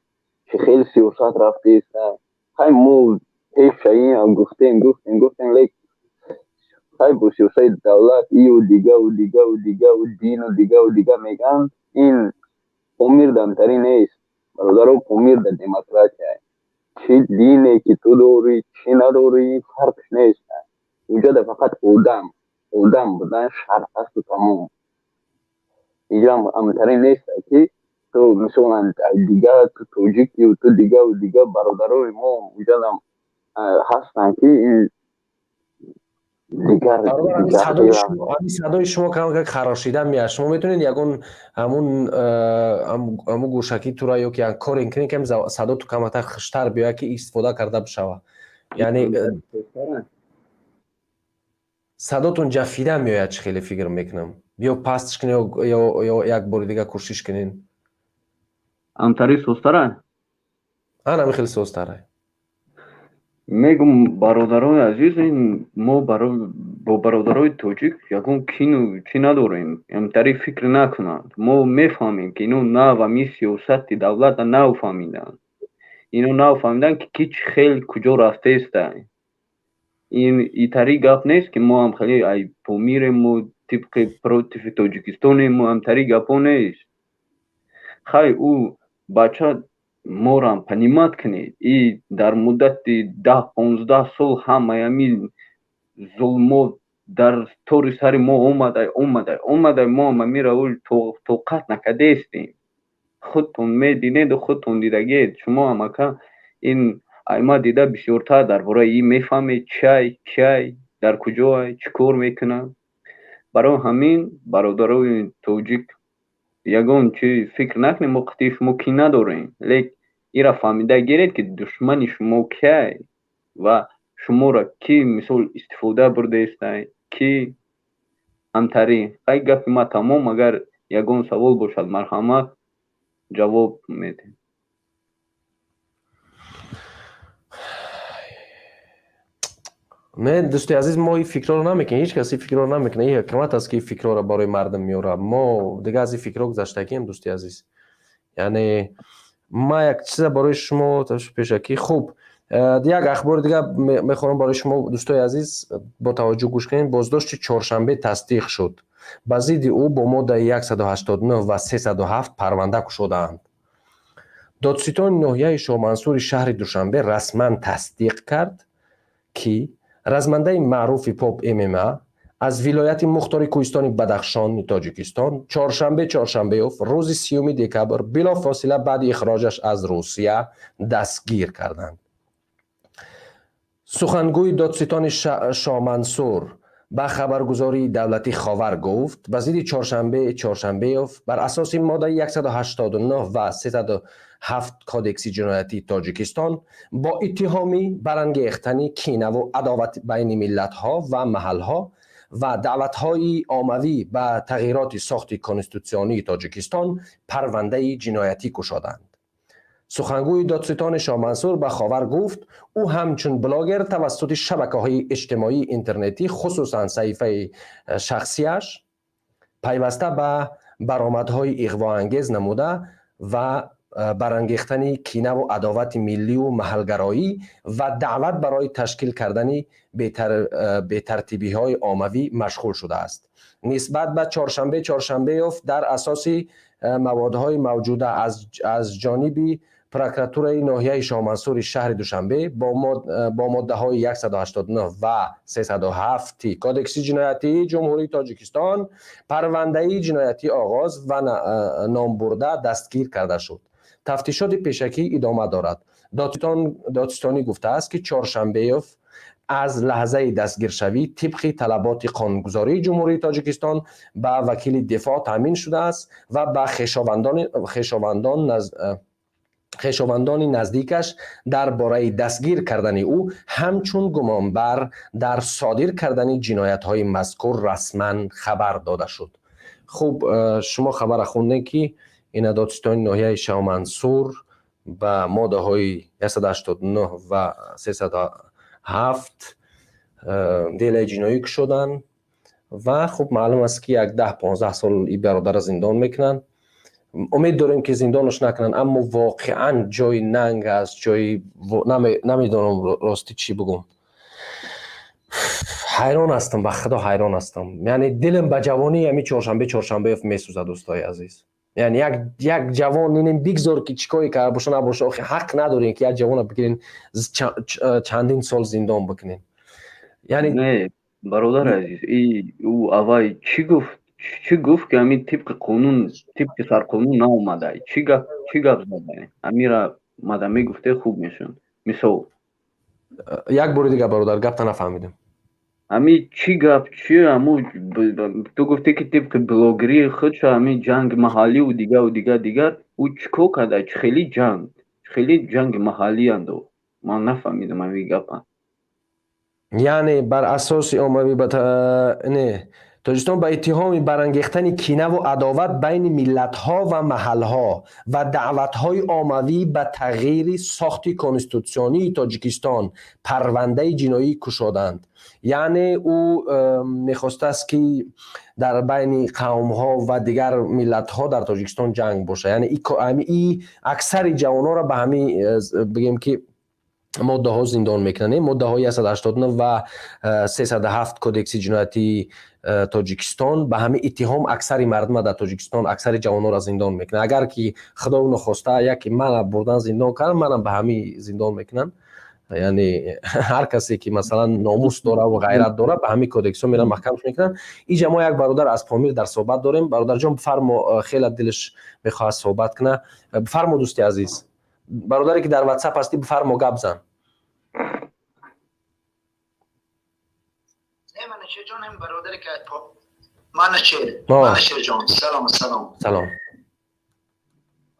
чӣ хел сиёсат рафтааст. Хай, мо пешаин гуфтем, гуфтем, гуфтем, лек хай, бо сиёсати давлат ию дигаву дигаву дигаву дину дигаву дига мегӯянд. Ин Помир дамтарӣ нест, бародаро, Помир да демократия. Чӣ дине ки ту дорӣ, чӣ надорӣ, фарқш нест. Уҷада фақат одам одам будан шарт асту тамом. Иҷа амтарӣ нест, ки ту мисолан дига ту тоҷикию ту дигаву дига. Бародарои мо уҷадам ҳастанд, ки ин дигар. Ҳамин садои шумо камакак харошида меяд. Шумо метавонед ягон ҳамун гӯшакӣ тура ё ки коре кунед, ки садо ту каматар хуштар биёяд, ки истифода карда бишавад. Яъне садотон ҷафида меояд, чӣ хеле фикр мекунам. Биё пастш кунед ё як бори дига кӯшиш кунед. Амтари созтара? Ана хеле созтара. Мегум, бародарои азиз, ин мо бо бародарои тоҷик ягон кину чӣ надорем, амтари фикр накунанд. Мо мефаҳмем, ки ино нав ами сиёсати давлата нав фаҳмиданд. Ино нав фаҳмиданд, ки ки чӣ хел куҷо рафтаеста. Ин итари гап нест, ки мо ҳам хеле ай Помирем, мо тибқи против Тоҷикистонем, мо ҳамтари гапҳо нест. Хай, ӯ бача морам понимать кунед, и дар муддати 10-15 сол ҳамаи ҳамин зулмот дар тори сари мо омадай, омадай, омадай, мо ҳам амира тоқат накардаестем. Худтон мединеду худтон дидагиед. Шумо ҳам, ака, ин айма дида бисёртар дар бораи ин мефаҳмед, чай кай дар куҷоай, чӣ кор мекунад. Барои ҳамин, бародарои тоҷик, ягон чи фикр накунед, мо қатъи шумо кӣ надорем, лек ира фаҳмида гиред, ки душмани шумо кай ва шуморо кӣ мисол истифода бурдаестай, кӣ ҳамтарӣ. Хай, гапи ма тамом. Агар ягон савол бошад, марҳамат, ҷавоб медиҳем. Не, дӯсти азиз, мо ин фикрҳоро намекунем, ҳеҷ кас ин фикрҳоро намекунад. Ин ҳикмат аст, ки ин фикрҳоро барои мардум меорад. Мо дига аз ин фикрҳо гузаштагием, дӯсти азиз. Яъне ма як чиза барои шумо пешакӣ. Хуб, як ахбори дига мехоҳам барои шумо, дӯстои азиз, бо таваҷҷӯҳ гӯш кунед. Боздошти Чоршанбе тасдиқ шуд. Ба зидди ӯ бо моддаи 189 ва 307 парванда кушодаанд. Додситони ноҳияи Шоҳмансури шаҳри Душанбе расман тасдиқ кард, ки размандаи маъруфи поп ММА аз вилояти мухтори кӯҳистони Бадахшони Тоҷикистон Чоршанбе Чоршанбеев рӯзи 30 декабр билофосила баъди ихроҷаш аз Русия дастгир карданд. Сухангӯи додситони Шоҳмансур ба хабаргузории давлатӣ Ховар гуфт, ба зидди Чоршанбе Чоршанбеев бар асоси моддаи 189 ва 307 Кодекси ҷиноятии Тоҷикистон бо иттиҳоми барангехтани кинаву адоват байни миллатҳо ва маҳалҳо ва даъватҳои оммавӣ ба тағйироти сохти конститутсионии Тоҷикистон парвандаи ҷиноятӣ кушоданд. Сухангӯи додситони Шоҳмансур ба Ховар гуфт, ӯ ҳамчун блогер тавассути шабакаҳои иҷтимоии интернетӣ, хусусан саҳифаи шахсиаш, пайваста ба баромадҳои иғвоангез намуда ва барангехтани кинаву адовати миллию маҳалгароӣ ва даъват барои ташкил кардани бетартибиҳои оммавӣ машғул шудааст. Нисбат ба Чоршанбе Чоршанбеев дар асоси маводҳои мавҷуда аз ҷониби прокуратураи ноҳияи Шоҳмансури шаҳри Душанбе бо моддаҳои 189 ва 307 Кодекси ҷиноятии Ҷумҳурии Тоҷикистон парвандаи ҷиноятӣ оғоз ва номбурда дастгир карда шуд. Тафтишоти пешакӣ идома дорад. Додситонӣ гуфтааст, ки Чоршанбеев аз лаҳзаи дастгиршавӣ тибқи талаботи қонунгузории Ҷумҳурии Тоҷикистон ба вакили дифоъ таъмин шудааст ва ба хешовандони наздикаш дар бораи дастгир кардани ӯ ҳамчун гумонбар дар содир кардани ҷиноятҳои мазкур расман хабар дода шуд. Хуб, шумо хабара хондем, ки ина додситони ноҳияи Шоҳмансур ба моддаҳои 189 ва 307 делаи ҷиноӣ кушоданд ва хуб, маълум аст, ки як 10-15 сол и бародарро зиндон мекунанд. Умед дорем, ки зиндонаш накунанд, аммо воқеан ҷои нанг аст, ҷои намедонам ростӣ чӣ бигӯм. Ҳайрон ҳастам, ба худо ҳайрон ҳастам. Яъне дилам ба ҷавонии ҳами Чоршанбе Чоршанбеев месӯзад, дӯстои азиз. Яъне як ҷавон инем, бигзор ки чӣ коре карда боша, набоша, охи ҳақ надорем, ки як ҷавона бигирен, чандин сол зиндон бикунем. Яъне не, бародари азиз, и ӯ аввай чӣ гуфт? Чӣ гуфт, ки ҳамин тибқи қонун, тибқи сарқонун наомада? Чӣ гап зада? Ҳамира мада мегуфте, хуб мешуд, мисол. Як бори дигар, бародар, гапта нафаҳмидем. Ҳами чӣ гап, чи ҳаму ту гуфте, ки тибқи блогерии худшо ҳамин ҷанги маҳалливу дигаву дигар дигар, ӯ чӣ кор карда? Чӣ хели ҷанг, чӣ хели ҷанги маҳаллӣ андохт? Ман нафаҳмидам ҳамин гапа. Яъне бар асоси оммавӣ не, Тоҷикистон ба иттиҳоми барангехтани кинаву адоват байни миллатҳо ва маҳалҳо ва даъватҳои оммавӣ ба тағйири сохти конститутсионии Тоҷикистон парвандаи ҷиноӣ кушоданд. Яъне ӯ мехостааст, ки дар байни қавмҳо ва дигар миллатҳо дар Тоҷикистон ҷанг бошад. Яъне и аксари ҷавононро ба ҳамин, бигем, ки моддаҳо зиндон мекунанд. Моддаҳои 189 ва 307 Кодекси ҷиноятии Тоҷикистон, ба ҳамин иттиҳом аксари мардума дар Тоҷикистон, аксари ҷавононро зиндон мекунанд. Агар ки худо нохоста яке мана бурдан зиндон карданд, манам ба ҳамин зиндон мекунанд. Яъне ҳар касе ки, масалан, номус дора ва ғайрат дора, ба ҳамин кодексҳо меран, маҳкамш мекунанд. Иҷа мо як бародар аз Помир дар суҳбат дорем. Бародарҷон, бифармо, хеле дилаш мехоҳад суҳбат кунад. Бифармо, дӯсти азиз, бародаре ки дар Ватсап ҳастӣ, бифармо, гап зан. Манашерҷон, салом, салом. Салом.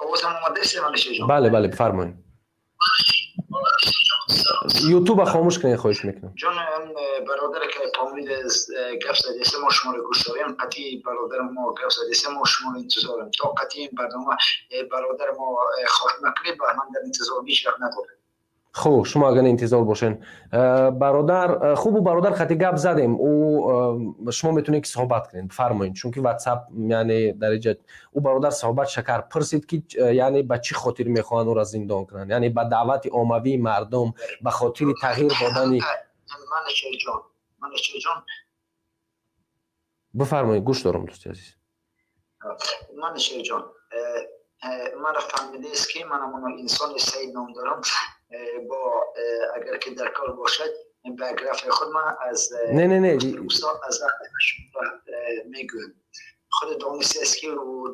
Овозам омадааст, Манашерҷон? Бале, бале, бифармоед. Ютуба хомӯш кунед, хоҳиш мекунам. Ҷон, бародаре ки Помир гап задеста, мо шуморо гӯш дорем. Қатъи бародар мо гап задеста, мо шуморо интизорем. То қатъи ин барнома бародар мо хотима кунед, ба ман дар интизор ҳеҷ вақт надорем. Хуб, шумо агар интизор бошен, бародар, хуб, ӯ бародар хати гап задем, ӯ шумо метавонед ки суҳбат кунед, бифармоед, чунки Ватсап, яъне дар иҷа ӯ бародар суҳбат шакар пурсид, ки яъне ба чӣ хотир мехоҳанд ӯро зиндон кунанд, яъне ба даъвати оммавии мардум ба хотири тағйир додани. Манашерҷон. Бифармоед, гӯш дорам, дӯсти азиз. Манашерҷон, маро фаҳмидааст, ки ман ҳамон инсони Саид ном дорам. Бо агар ки дар кор бошад, биографияи худ ман аз не, не, не. Аз мегӯям, худ донистааст, ки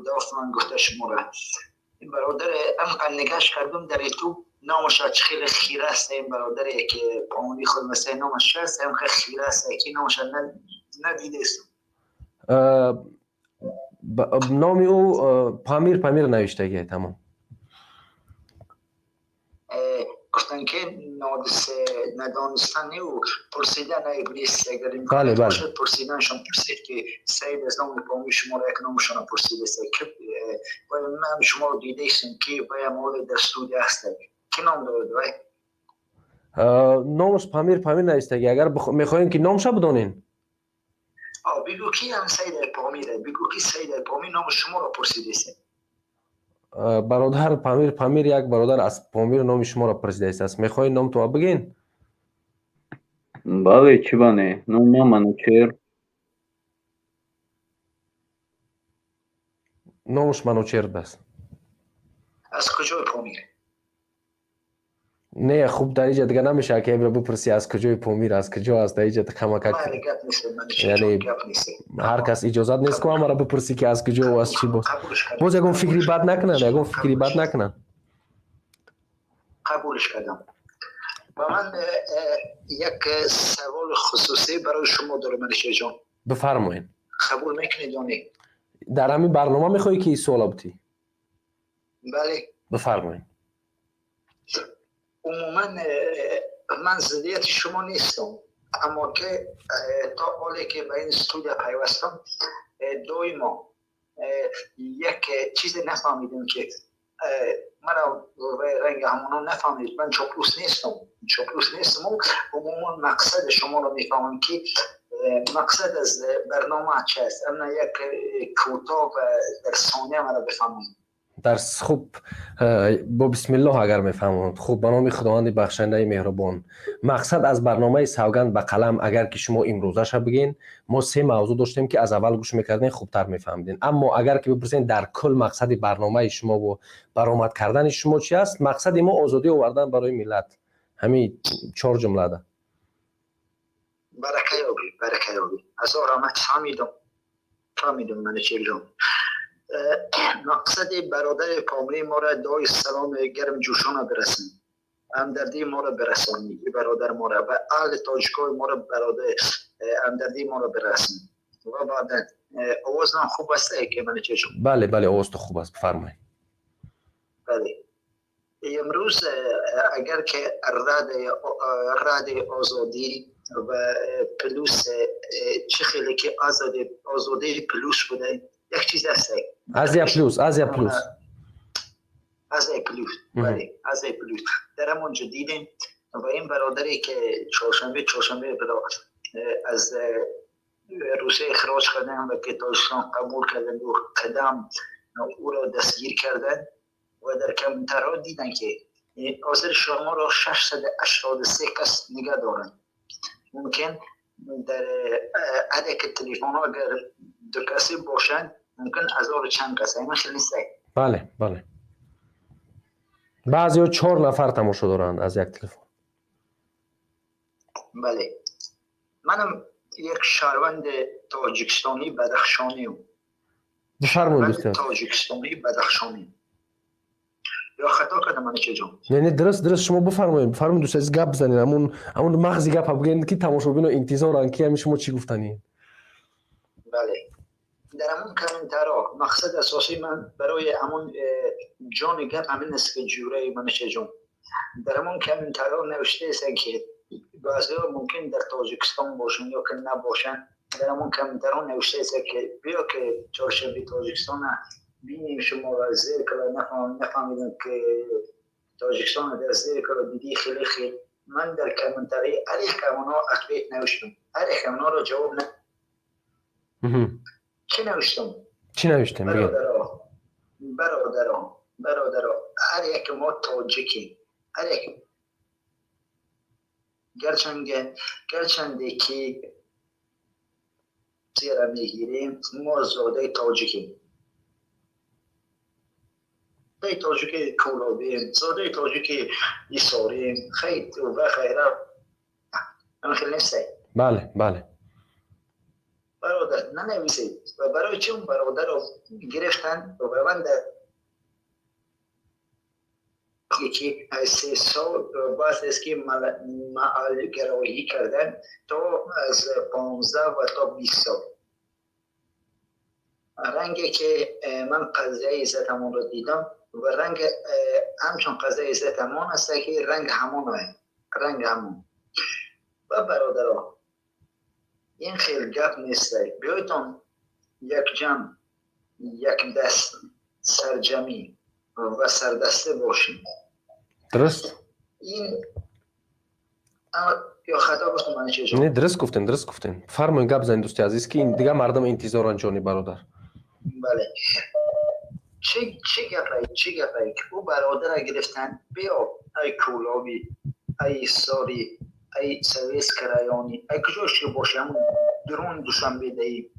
дофт ман гуфта шуморо. Бародар, анқадр нигаш кардум дар Ютуб, номаш чӣ хеле хира аст. Ин бародаре ки помони худ масалан номаш чӣ аст? Ин хеле хира аст, ки номаш надидаистам. Номи ӯ Памир, Памир навиштагие, тамом. Гуфтанд ки надонистан ӯ пурсидан нест, агар бале, имконият бале. бошад пурсиданшон. Пурсид ки Саид аз номи Помир шуморо як номашонро пурсидааст, ки ман шуморо дидаистем, ки вай моли дар студия ҳаст, ки ном дорад вай? Номаш Памир, Памир навистагӣ. Агар мехоҳем ки номша бидонем. Бигӯ ки ҳам Саид Помир, бигӯ ки Саид Помир номи шуморо пурсидааст. Бародар Памир, Памир, як бародар аз Помир номи шуморо пурсидааст. Мехоҳед номтонро бигӯен? Бале, чӣ ба не? Номам Манучер. Номаш Манучер будааст. Аз куҷои Помир? Не, хуб, дар иҷа дига намешавад ки эбра бипурсӣ аз куҷои Помир, аз куҷо аст. Дар иҷа камакак Майли, гап нест, Манучер яъне ҷон, гап нест. Ҳар кас иҷозат нест ку ҳамаро бипурсӣ ки аз куҷо аз чӣ боз. Қабулш кардам. Боз ягон фикри бад накунанд, ягон фикри бад накунанд. Қабулш кардам. Ва ман як саволи хусусӣ барои шумо дорам, Манучер ҷон. Бифармоед. Қабул мекунед ё не? Дар ҳамин барнома мехоҳӣ ки суола бутӣ? Бале. Бифармоед. Умуман ман зиддияти шумо нестам, аммо ки то ҳоле ки ба ин студия пайвастам, доимо як чизе нафаҳмидем ки маро ранги ҳамоно нафаҳмид. Ман чоплус нестам, чоплус нестам. Умуман мақсади шуморо мефаҳмам ки мақсад аз барнома чи аст, аммо як кӯтоҳ ва дар сония маро бифаҳмонед. Дарс хуб, бо бисмиллоҳ агар мефаҳмонад. Хуб, ба номи Худованди бахшандаи меҳрубон. Мақсад аз барномаи «Савганд ба қалам», агар ки шумо имрӯзаша бигӯен, мо се мавзӯъ доштем ки аз аввал гӯш мекардем, хубтар мефаҳмидем. Аммо агар ки бипурсем, дар кул мақсади барномаи шумову баромад кардани шумо чи аст, мақсади мо озодӣ овардан барои миллат. Ҳамин чор ҷумлада. Барака ёбӣ, барака ёбӣ. Ҳазор раҳмат, фаҳмидам, фаҳмидам, Манучер ҷон. Мақсади бародари Помирӣ моро дуои саломи гарм ҷӯшона бирасонӣ, ҳамдардии моро бирасонӣ, бародар моро ва аҳли тоҷикои моро, бародар, ҳамдардии моро бирасонӣ. Ва баъдан овозам хуб аст ки, Манучер ҷон? Бале, бале, овозто хуб аст, бифармоед. Бале, имрӯз агар ки ради озодӣ ва плюс чӣ хеле ки озодӣ плюс буда, як чиз аст. Азия плюс, Азия плюс. Азия плюс, бале, Азия плюс. Дар ҳамонҷо дидем ва ин бародаре ки чоршанбе аз Русия ихроҷ карданд ва ки Тоҷикистон қабул карданд, қадам ӯро дастгир карданд ва дар комментарҳо диданд ки ҳозир шуморо 683 кас нигаҳ доранд. Мумкин дар ҳар як телефонҳо агар ду касе бошанд, мумкин ҳазору чанд кас. Ҳамин хел нест? Бале, бале, баъзеҳо чор нафар тамошо доранд аз як телефон. Бале, манам як шаҳрванди тоҷикистонӣ бадахшониам. Бифармоед, дӯстон. Тоҷикистонӣ бадахшонӣ ё хато кардам, Манучер ҷон? Не, не, дуруст, дуруст. Шумо бифармоед, бифармоед, дӯст азиз, гап бизанед. Ҳамун мағзи гапа бигӯед ки тамошобино интизоранд ки ҳамин шумо чӣ гуфтанӣ. Бале, дар ҳамон комментарҳо мақсади асосии ман барои ҳамон ҷони гап ҳамин аст ки ҷураи Манучер ҷон, дар ҳамон комментарҳо навиштаест ки баъзеҳо мумкин дар Тоҷикистон бошанд ё ки набошанд, дар ҳамон комментарҳо навиштаест ки биё ки чоршанбе Тоҷикистона бинем шуморо зеркало, нафаҳмидам ки Тоҷикистона дар зеркало дидӣ. Хеле хел ман дар комментарии ҳар як ҳамонҳо ответ навиштам, ҳар як ҳамонҳоро ҷавоб. Чӣ навиштам? Чӣ навиштем? Бародаро, бародаро, бародаро, ҳар яке мо тоҷикем, ҳар як гарчанде ки зера мегирем, мо зодаи тоҷикем, зодаи тоҷики Кӯлобем, зодаи тоҷики Ҳисорем, хайр ва ғайра. Ҳамин хел нестай? Бале, бале. Бародар, нанависед. Ва барои чӣ он бародарро гирифтанд ва ман дар яки 3 сол баъд аст ки маъалгароӣ кардан то аз 15 ва то 20 сол ранге ки ман қазияи иззатамонро дидам. و رنگ همچون قضیه عزت همان است که رنگ همون، رنگ همون. و برادرها این خیلی گپ نیست. بیایتون یک جمع، یک دست، سرجمی و سردسته باشیم. درست. این یا خطا گفتم من چه؟ نه، درست گفتین، درست گفتین. فرمایید، گپ زنید دوستی عزیز که این دیگه مردم انتظارن جانی برادر. بله، چه گپایی، چه گپایی که او برادر گرفتن. بیا ای کولابی، ای ساری، ای سویس کرایانی، ای کجاش که باشه، همون درون دوشنبه دهی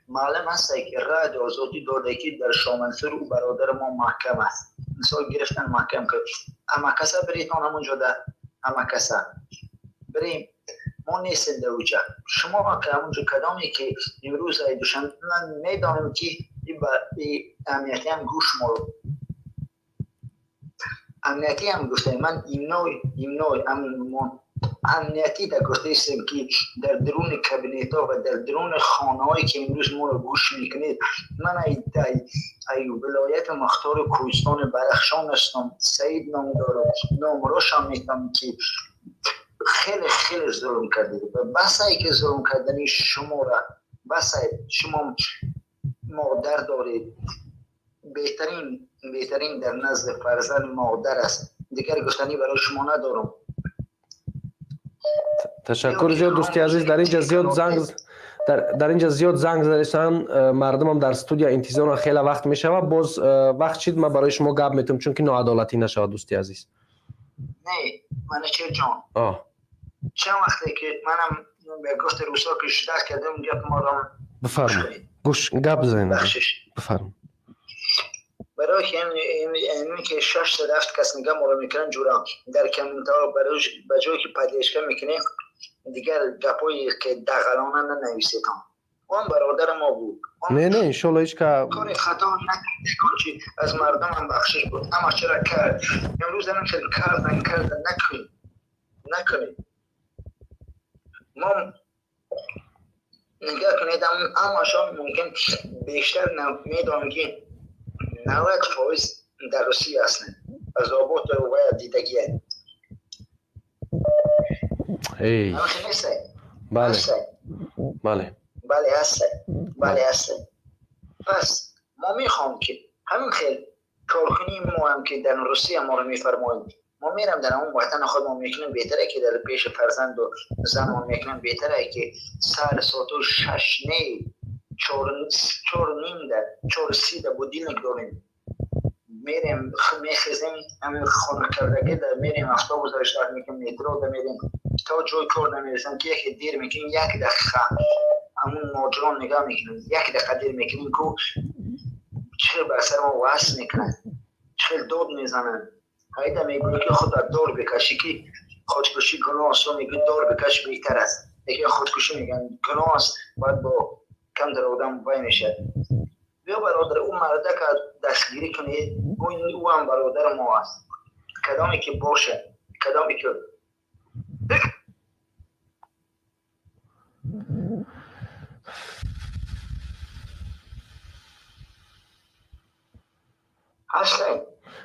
معلوم هست که رد آزادی داده که در شامنسور او برادر ما محکم است. مثال گرفتن محکم کرد. اما کسا بریتان همونجا ده، اما کسا بریم، ما نیستیم در اوجا. شما که همونجا کدامی که امروز ای دوشنبه، من میدانم که ای امنیتی هم گوش ما امنیتی هم گفته. من ایمنوی امنیتی در گفته استم که در درون کابینت ها و در درون خانه هایی که امروز ما رو گوش میکنید، من ای ولایت مختار کوهستان بدخشان هستم، سعید نام دارم، نامراش هم میتونم که خیلی خیلی ظلم کردید و بس ای که ظلم کردنی شما را، بس ای. شما مادر دارید، بهترین بهترین در نزد فرزند مادر است. دیگر گفتنی برای شما ندارم. تشکر زیاد دوستی عزیز. در اینجا زیاد زنگ زدن، مردم هم در استودیو انتظار خیلی وقت میشود. باز وقت شد من برای شما گپ میتم، چون که ناعدالتی نشود دوستی عزیز. نه منوچهر جان، چند وقته که منم به گفت روسا که شدت کردم گپ ما را. بفرمایید، گوش گپ زنید. بخشش. بفرمایید. برای همین که 6 تا 7 کس نگاه ما رو میکنن جورا در کامنت ها، برای بجایی که поддержка میکنه، دیگر گپایی که دغلانه ننویسید. اون برادر ما بود. نه نه، انشالله هیچ که کار خطا نکرد، از مردم هم بخشش بود، اما چرا کرد؟ امروز هم خیلی کردن کردن. نکنید، نکنید. ما نگاه کنید، اما شما ممکن بیشتر میدونم که 90% در روسیه هستن، از آباد و دیدگی. ای بله بله. بله هست، بله هست. پس ما میخوام که همین خیلی کارکنی ما هم که در روسیه ما رو میفرمایید، ما میرم در اون وطن خود ما میکنیم. بهتره که در پیش فرزند و زن ما میکنیم. بهتره که سر ساعت 6 نه، 4:30 ده، 4:30 ده будильник داریم، میریم میخیزیم، همین خانه کردگی در میریم، автобус در اشتراک میکنیم، مترو در میریم، تا جای کار نمیرسیم که یکی دیر میکنیم یک دقیقه، همون ماجران نگاه میکنیم، یک دقیقه دیر میکنیم که چه بر سر ما وصل میکنن، چه داد میزنن. هایده میگوی که خود دار بکشی که خودکشی گناه است، میگه دار بکش بهتر است. یکی خودکشی میگن گناه است، باید با کم در آدم وای میشه. بیا برادر، اون مرده که دستگیری کنید، او هم برادر ما است. کدامی که باشه، کدامی که هستن.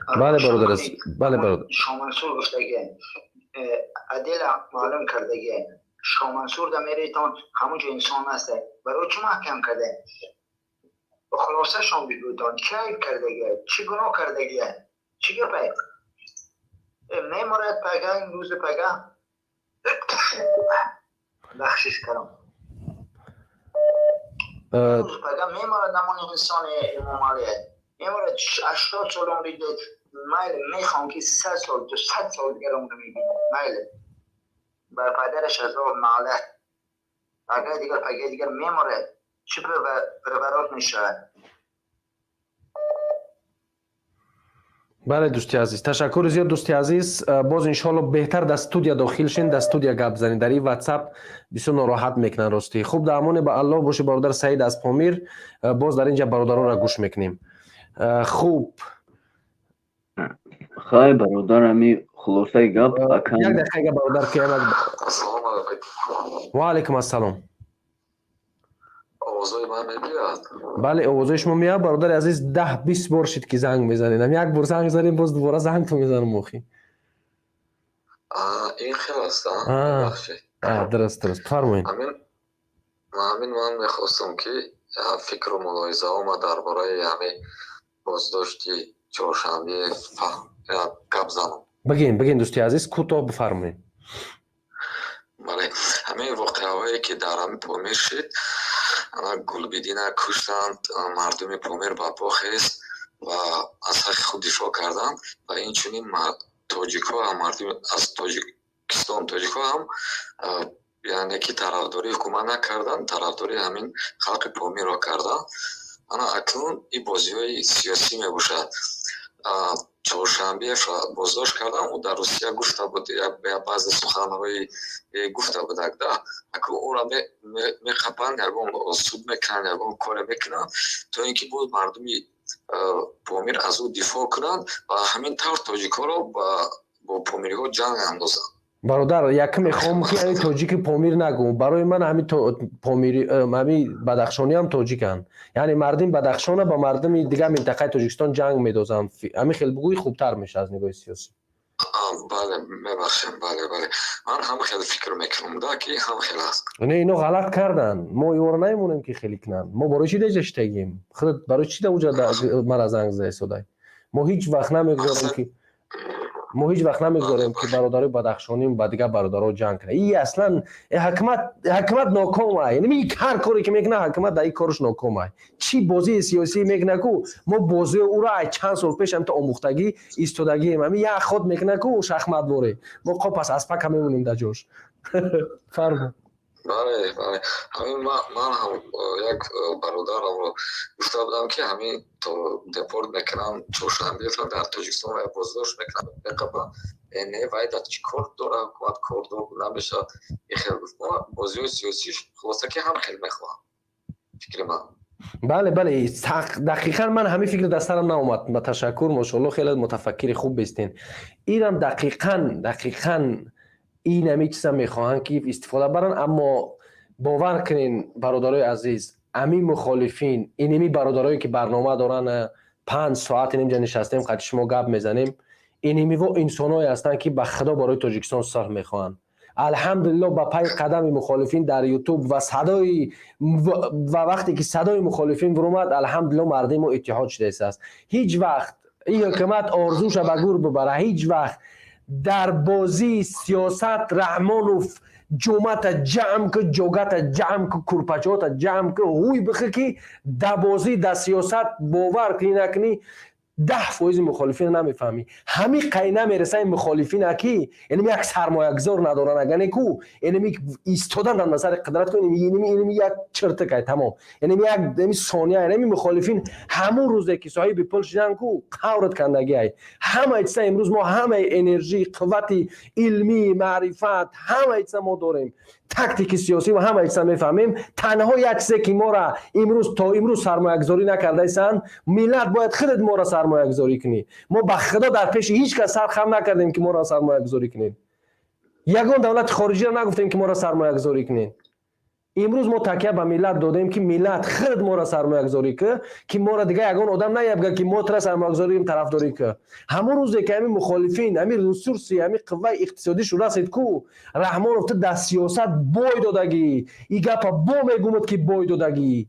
بله برادر است، بله برادر. شامنصور گفتگی عدل معلوم کردگی. شامنصور در میریتان همونجا انسان هست. برای چه محکم کرده؟ خلاصه شان بگویدان چه عیب کردگی، چه گناه کردگی، چه گپه میمارد پگه این روز پگه. بخشش کردم. روز پگه میمارد نمان انسان امام علیه میمارد. 80 سال عمری میل میخوام که 100 سال، 200 سال دیگر عمر میبینم. میل بر پدرش عذاب نالت. پگه دیگر، پگه دیگر میمارد، چه برات میشود. بله دوستی عزیز، تشکر زیاد دوستی عزیز. باز انشالله بهتر در استودیو داخل شین، در استودیو گپ زنید. در این واتساپ بسیار ناراحت میکنن راستی. خوب، در امان به الله باشه برادر سعید از پامیر. باز در اینجا برادران را گوش میکنیم. خوب خای برادر، امی خلاصه گپ. یک دقیقه برادر که و علیکم السلام. Овозои ман мебиёд? Бале, овозои шумо меяд, бародари азиз. 10-20 бор шид, ки занг мезанед. Як бор занг задем, боз дубора зангто мезанам охи. Ин хел аст. Дуруст, фармоед. Ҳамин ман мехостам, ки фикру мулоҳизаҳома дар бораи ҳамин боздошти Чоршанбе гап занам. Бигин, бигин, дӯсти азиз, кӯтоҳ бифармоед. Бале, ҳамин воқеаҳое, ки дар ҳамин Помир шид, Гулбидина куштанд, мардуми Помир ба по хест ва аз ҳаққи худ дифоъ карданд ва инчунин тоҷикҳо ҳам, мардуми аз Тоҷикистон, тоҷикҳо ҳам, яъне ки тарафдории ҳукумат накарданд, тарафдории ҳамин халқи Помирро карданд. Ана акнун ин бозиҳои сиёсӣ мебошад. Чоршанбеев боздошт кардам, ӯ дар Русия гуфта буд, баъзе суханҳои гуфта будак да. Акнун ӯро меқапанд, ягон суд мекунанд, ягон коре мекунанд, то ин ки боз мардуми Помир аз ӯ дифоъ кунанд ва ҳамин тавр тоҷикҳоро бо помириҳо ҷанг андозанд. Бародар, якм мехоҳам, ки ҳамин тоҷики Помир нагӯ. Барои ман ҳамин помири, ҳамин бадахшониам тоҷиканд. Яъне мардуми Бадахшона ба мардуми дигар минтақаи Тоҷикистон ҷанг медозанд. Ҳамин хел бугӯи, хубтар мешавад аз нигоҳи сиёсӣ. Бале, мебахшем, бале, ман ҳам хеле фикр мекунам да, ки ҳам хел аст. Не, ино ғалат карданд. Мо иворо намемонем, ки хеле кунанд. Мо барои чӣ деҷа штагим? Худат барои чӣ да уҷа мара занг зада истодай? Мо ҳеҷ вақт намегузорем, ки бародарои бадахшоним ба дигар бародаро ҷанг кунад. И аслан ҳакумат ноком ай. Ҳар коре ки мекунад ҳакумат, дар ин корш ноком ай. Чӣ бозии сиёсӣ мекунад ку, мо бозии ӯро ай чанд сол пеш ҳамто омӯхтагӣ истодагием. Ҳами як ход мекунад ку, шахматворе, мо қо пас аспака мемонем дар ҷош. Фармо. Бале, ҳамин ман ҳам як бародарамро гуфта будам, ки ҳамин то депорт мекунам Чоршанберо, дар Тоҷикистон ва боздошт мекунам, меқаба. Не, вай дар чӣ кор дора, ҳукумат кордор намешавад. Хел гуфт, бозиҳои сиёсӣ, хулоса, ки ҳам хел мехоҳам, фикри ман. Бале, дақиқан ман ҳамин фикр дар сарам наомад. Ба ташаккур, мошоалло, хеле мутафаккири хуб бестен. Инам дақиқан ин ҳами чиза мехоҳанд, ки истифода баранд. Аммо бовар кунен, бародарои азиз, ами мухолифин, иними бародарое, ки барнома доранд, 5 соат инҷа нишастем, қати шумо гап мезанем, инимиво инсоное ҳастанд, ки ба худо барои Тоҷикистон сулҳ мехоҳанд. Алҳамдулилло, ба пайи қадами мухолифин дар Ютуб ва садои ва вақте ки садои мухолифин буромад, алҳамдулилло, мардуми мо иттиҳод шудааст. Ҳеҷ вақт ин ҳукумат орзуша ба гур бибара, ҳеҷ вақт дар бозии сиёсат Раҳмонов ҷумата ҷамъ ку, ҷогата ҷамъ ку, курпачота ҷамъ ку, ҳуй бихӣ, ки дар бозӣ, дар сиёсат, бовар кунӣ накунӣ, 10 фоизи мухолифина намефаҳмӣ. Ҳамин қай намереса ин мухолифина, ки инми як сармоягузор надоранд. Агане ку инми истодан дар назари қудрат ку, инми як чиртикай, тамом, инми як инми сония. Инми мухолифин ҳамун рӯзе ки соҳиби пул шидан ку, қаврат кандагиай ҳамаи чиза. Имрӯз мо ҳамаи энержӣ, қуввати илмӣ, маърифат, ҳамаи чиза мо дорем, тактики сиёсӣ ва ҳамаи чиза мефаҳмем. Танҳо як чизе, ки мора имрӯз то имрӯз сармоягузорӣ накардаистанд. Миллат, бояд худат моро сармоягузорӣ кунӣ. Мо ба худо дар пеши ҳеҷ кас сар хам накардем, ки моро сармоягузорӣ кунед. Ягон давлати хориҷиро нагуфтем, ки моро сармоягузорӣ кунед. Имрӯз мо такя ба миллат додем, ки миллат худ моро сармоягузорӣ ки, ки моро дигар ягон одам наябга, ки мо тра сармоягузорӣ, тарафдорӣ ки. Ҳамон рӯзе ки ҳамин мухолифин ҳамин ресурси, ҳамин қувваи иқтисодишу расид ку, Раҳмонов, ту дар сиёсат бой додагӣ. И гапа бо мегумад, ки бой додагӣ.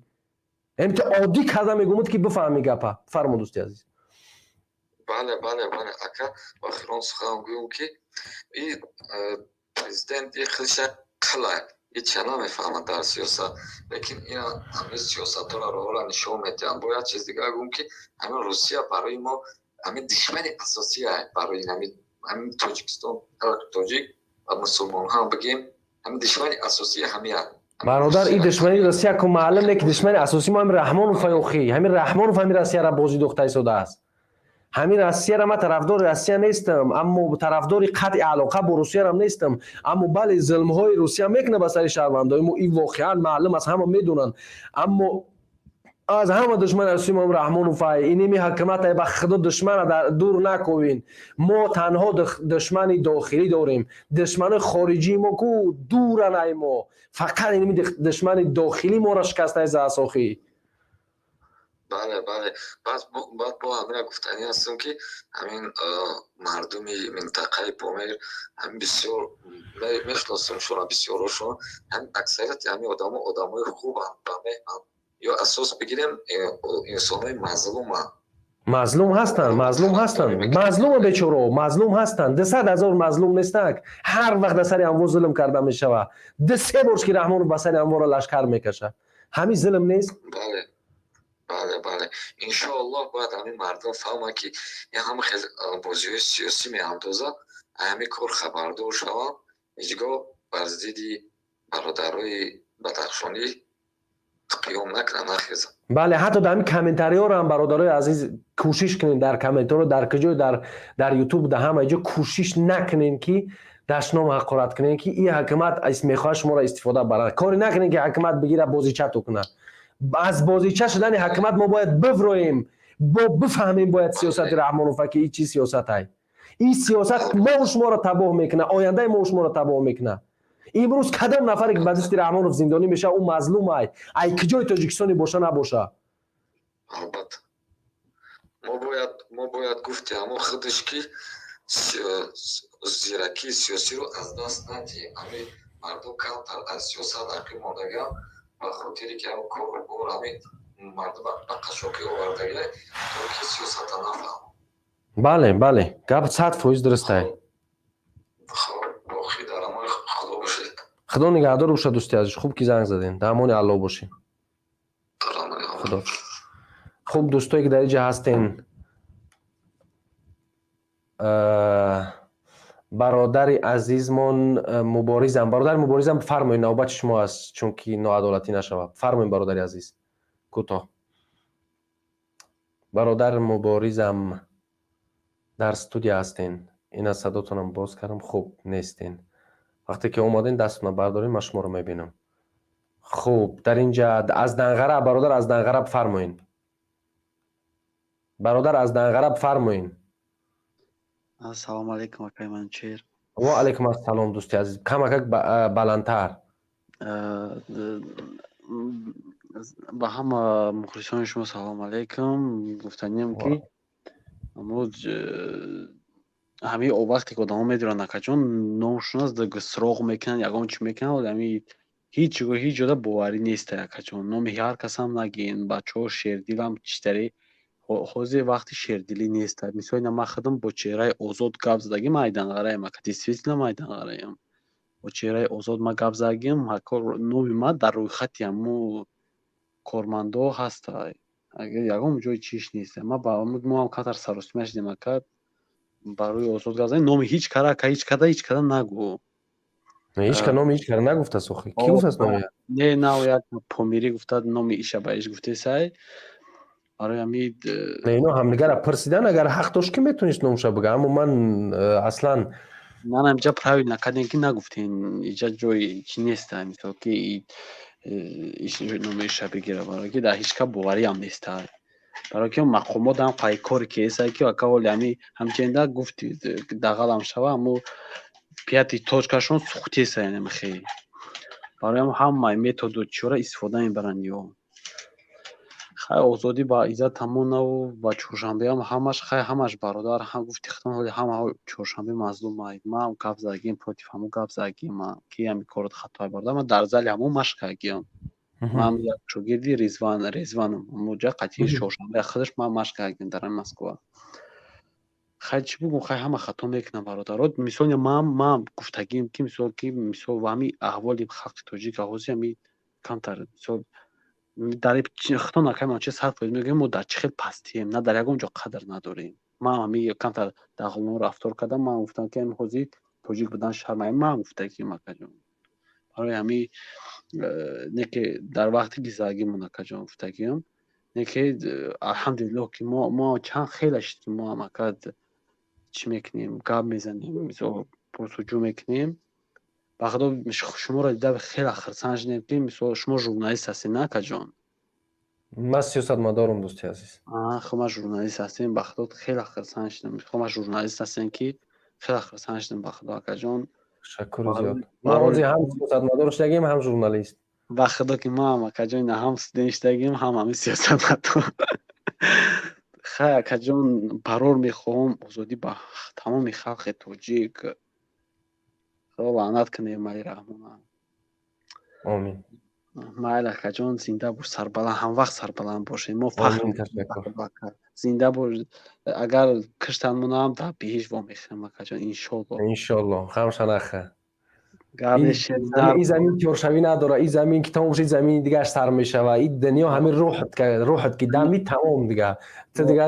Ҳамин ту оддӣ карда мегумад, ки бифаҳми гапа. Фармо, дӯсти азиз. Бале, ака, охирон сухан гӯем, ки и президент и худша қила ҳича намефаҳмад дар сиёсат, лекин ина ҳамин сиёсатҳоро, роҳро нишон медиҳанд. Бояд чиз дигар гӯм, ки ҳамин Русия барои мо ҳамин душмани асосия, барои ҳамин Тоҷикистон, халқи тоҷик ва мусулмонҳо бигем, ҳамин душмани асосии ҳамия. Бародар, ин душмани Русия ку маълум не, ки душмани асосӣ мо ҳамин Раҳмонов охи. Ҳамин Раҳмонов ҳамин Россияра бозӣ дохта истодааст. Ҳамин Россияра, ман тарафдори Россия нестам, аммо тарафдори қатъи алоқа бо Русиярам нестам. Аммо бале, зулмҳои Русия мекунад ба сари шаҳрвандои мо, ин воқеан маълум аст, ҳама медонанд. Аммо Аз ҳама душман асосии мо Раҳмонов ай. Иними ҳакумат ай. Ба худо, душмана дур наковин. Мо танҳо душмани дохилӣ дорем. Душманои хориҷии мо ку дуран ай мо. Фақат иними душмани дохилӣ моро шикастай за асохӣ. Бале, баъд бо ҳамина гуфтанӣ ҳастам, ки ҳамин мардуми минтақаи Помир ҳамин бисёр мешиносем шуна, бисёрошон, ҳамин аксарияти ҳамин одамо одамои хубанд ва меҳнат ё асос бигирем, инсонҳои мазлуманд. Мазлум ҳастанд, мазлум ҳастанд, мазлума бечоро, мазлум ҳастанд. 200 000 мазлум нестак. Ҳар вақт дар сари амво зулм карда мешава. Ду се борш ки Раҳмонов ба сари амвора лашкар мекаша, ҳамин зулм нест? Бале, иншоаллоҳ, бояд ҳамин мардум фаҳманд, ки ин ҳама хел бозиҳои сиёсӣ меандозад. Ҳамин кор хабардор шаванд, ҳеҷ гоҳ бар зидди бародарои бадахшонӣ қиём накунанд, нахезанд. Бале, ҳатто дар ҳамин комментариёро ҳам, бародарои азиз, кӯшиш кунед дар комментариё, дар куҷо, дар Ютуб, дар ҳама ҷо кӯшиш накунед, ки дашном ҳақорат кунед, ки ин ҳакумат мехоҳад шуморо истифода барад. Коре накунед, ки ҳакумат бигира, бозичату кунад. Аз бозича шудани ҳакумат мо бояд бивроем, бо бифаҳмем бояд сиёсати Раҳмонова, ки ин чӣ сиёсатай. Ин сиёсат мову шуморо табоҳ мекунад, ояндаи мову шуморо табоҳ мекунад. Имрӯз кадом нафаре ки ба дасти Раҳмонов зиндонӣ мешавад, ӯ мазлум ай, ай куҷои тоҷикистоне боша набоша. Албатта, мо бояд гуфти ҳамон худаш, ки зиракии сиёсиро аз даст надиҳем. Ҳамин мардум камтар аз сиёсат ақиб мондагиам, ба хотире ки ҳамн кору бор ҳамин мардум ба қашшоқӣ овардагиай, то ки сиёсата нафаҳманд. Бале, гап 100% дурустай. Хоб, боқӣ дар амони Худо бошед. Худо нигаҳдор бошад, дӯсти азиз. Хуб ки занг задем. Дар амони Аллоҳ бошӣ. Худо. Хуб, дӯстое ки дар инҷа ҳастен, бародари азизмон Муборизам, бародари Муборизам, фармоед, навбати шумо аст, чунки ноадолатӣ нашавад. Фармоед, бародари азиз, кӯтоҳ. Бародар Муборизам, дар студия ҳастен. Ина садотонам боз кардам. Хуб, нестен. Вақте ки омаден, дастона бардоред, ман шуморо мебинам. Хуб, дар инҷа аз Данғара, бародар аз Данғара, фармоед. Бародар аз Данғара, фармоед. Ассалому алайкум, акай Манучер. Ва алайкум ассалом, дӯсти азиз. Камакак баландтар. Ба ҳама мухлисони шумо салому алайкум. Гуфтаниям, ки ҳамин вақте ки одамо медуранд, акаҷон, номшон аст, суроғ мекунанд, ягон чӣ мекунанд, вале ҳами ҳеҷ ҳеҷ ҷода боварӣ неста, акаҷон. Номи ҳар касам нагин, бачаҳо шердилам читаре, ҳозир вақти шердилӣ неста. Мисол, ина ман худам бо чеҳраи озод гап задагим, ман айданғараем, ака, действительно ман айданғараем. Бо чеҳраи озод ман гап задагим, номи ман дар рӯйхати ҳамун кормандо ҳаста, ягон ҷои чиш нест. Ма моам камтар саросима шудем, ака, барои озод гап задем. Номи ҳеҷ кара, ака, ҳеҷ када, ҳеҷ када нагӯ. Ҳеҷ ка номи ҳеҷ кара нагуфтааст охи. Кӣ гуфтааст номи? Не, нав як помирӣ гуфтад, номи иша ба иш гуфтесай. Барои ҳамин. Не, ино ҳамдигарро пурсидан, агар ҳақ дошт, ки метавонист номша бига, аммо ман аслан Манам иҷа правильно кардем, ки нагуфтем. Иҷа ҷои чӣ неста, мисол, ки номи иша бигира, барои ки дар ҳеҷ ка бовариам неста, барои ки мақомот ҳам қайкоре ки эсай, ки ака, ҳоли ҳами ҳамчунин гуфти дағалам шава, ҳамо пятый точкашон сухтеса, яъне михе барои ҳамаи методу чора истифода мебаранд. Ё хай, озодӣ ба иззат тамонаву ба чоршанбеам ҳамаш хай, ҳамаш бародар, ҳам гуфти худам, ҳоли ҳама чоршанбе мазлумай. Ман гап задагим, против ҳамо гап задагим, ки ҳами корот хатой, бародар. Ман дар зали ҳамо машқ кардагиам. Ман як шогирди Резван, Резваном, ҳамоҷа қатъи чоршанбе худаш ман машқ кардагим дар ҳамин Москва. Хай, чӣ бугум, хай, ҳама хато мекунам, бародаро. Мисол, ман гуфтагим, ки мисол, ки мисол ва ҳами аҳволи халқи тоҷик ҳозир ҳами камтар, мисол, дар хато накардем, че 100% мегӯем, мо дар чӣ хел пастием, на дар ягон ҷо қадр надорем. Ман ҳами камтар дағлон рафтор кардам. Ман гуфтам, ки ҳами ҳозир тоҷик будан шармае, ман гуфтагим, акаҷон. Барои ҳами не ки дар вақти гизагимон, акаҷон, гуфтагиам, не ки алҳамдулиллоҳ, ки мо чанд хеле шид, ки мо ҳам, ака, чӣ мекунем, гап мезанем, мисол, пурсуҷӯ мекунем. Ба худо, шуморо дида хеле хурсанд шудем, ки мисол, шумо журналист ҳастед, на, акаҷон? Ман сиёсатмадорам, дӯсти азиз. Хуб, ман журналист ҳастем, ба худо хеле хурсанд шудам. Хуб, ман журналист ҳастем, ки хеле хурсанд шудам, ба худо, акаҷон. Ташаккури зиёд. Ман ҳозир ҳам сиёсатмадор шудагим, ҳам журналист. Ба худо ки ман ҳам, акаҷон, ҳам студент шудагим, ҳам ҳамин сиёсатмадор. Хай, акаҷон, барор мехоҳам, озодӣ ба тамоми халқи тоҷик. Худо лаънат кунад Эмомалӣ Раҳмона. Омин. Майли, акаҷон, зинда бош, сарбаланд, ҳамвақт сарбаланд бошед. Мо фахр Омин, мекунем. Ташаккур. Зинда бош. Агар киштанмонам, дар биҳишт вомехӯрем, акаҷон, иншолло. Иншолло, хамшанаха. Гапи шерзар. Ин замин тёршавӣ надорад. Ин замин ки тамом шуд, замини дигаш сар мешавад. Ин дунё ҳамин рӯҳат ки дами тамом, дига ту дига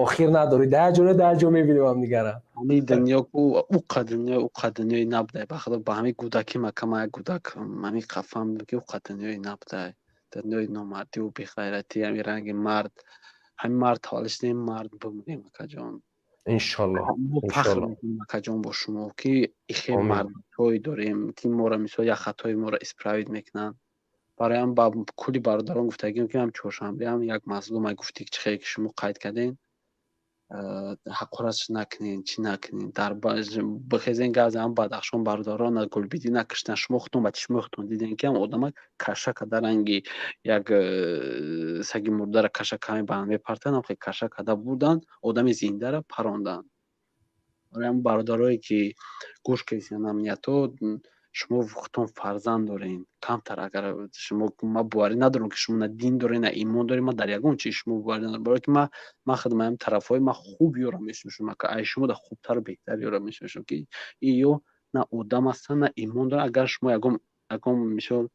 охир надорӣ. Дар ҷо дар ҷо мебинем ҳамдигара. Ҳамин дунё ку уқа дунё, уқа дунёи набудай, ба худо. Ба ҳамин кӯдакӣ макама як кӯдак ҳамин қафам ки уқа дунёи набудай, дунёи номардиву беғайратӣ. Ҳамин ранги мард, ҳамин мард таваллуд шудем, мард бимонем, акаҷон. Иншолло. Мо фахр мекунем, акаҷон, бо шумо, ки ихе мардҳое дорем, ки моро мисол як хатои моро исправить мекунанд. Бароям ба кулли бародарон гуфтагим, ки ҳам чоршанбе ҳам як мазлума гуфтӣ, ки чихеле ки шумо қайд кардем, ҳақоратш накунен, чӣ накунен, дар бихезен гази ҳам Бадахшон бародарон Гулбидӣ накиштан. Шумо худтон ба чишмои худтон дидем, ки ҳам одама каша када, ранги як саги мурдара каша ками ба мепартанд, ҳам хел каша када бурданд, одами зиндара паронданд. Барои бародарое ки гӯш кардед, амниятҳо, шумо худтон фарзанд дорен. Камтар агар шумо, ман боварӣ надорам, ки шумо на дин доред, на имон доред. Ман дар ягон чиз шумо боварӣ надорам, барое ки ман худам ҳамин тарафҳои ман хуб ёра мешиносам, ай шумо да хубтару беҳтар ёра мешиносам, ки ё на одам ҳастанд, на имон доранд. Агар шумо ягон мисол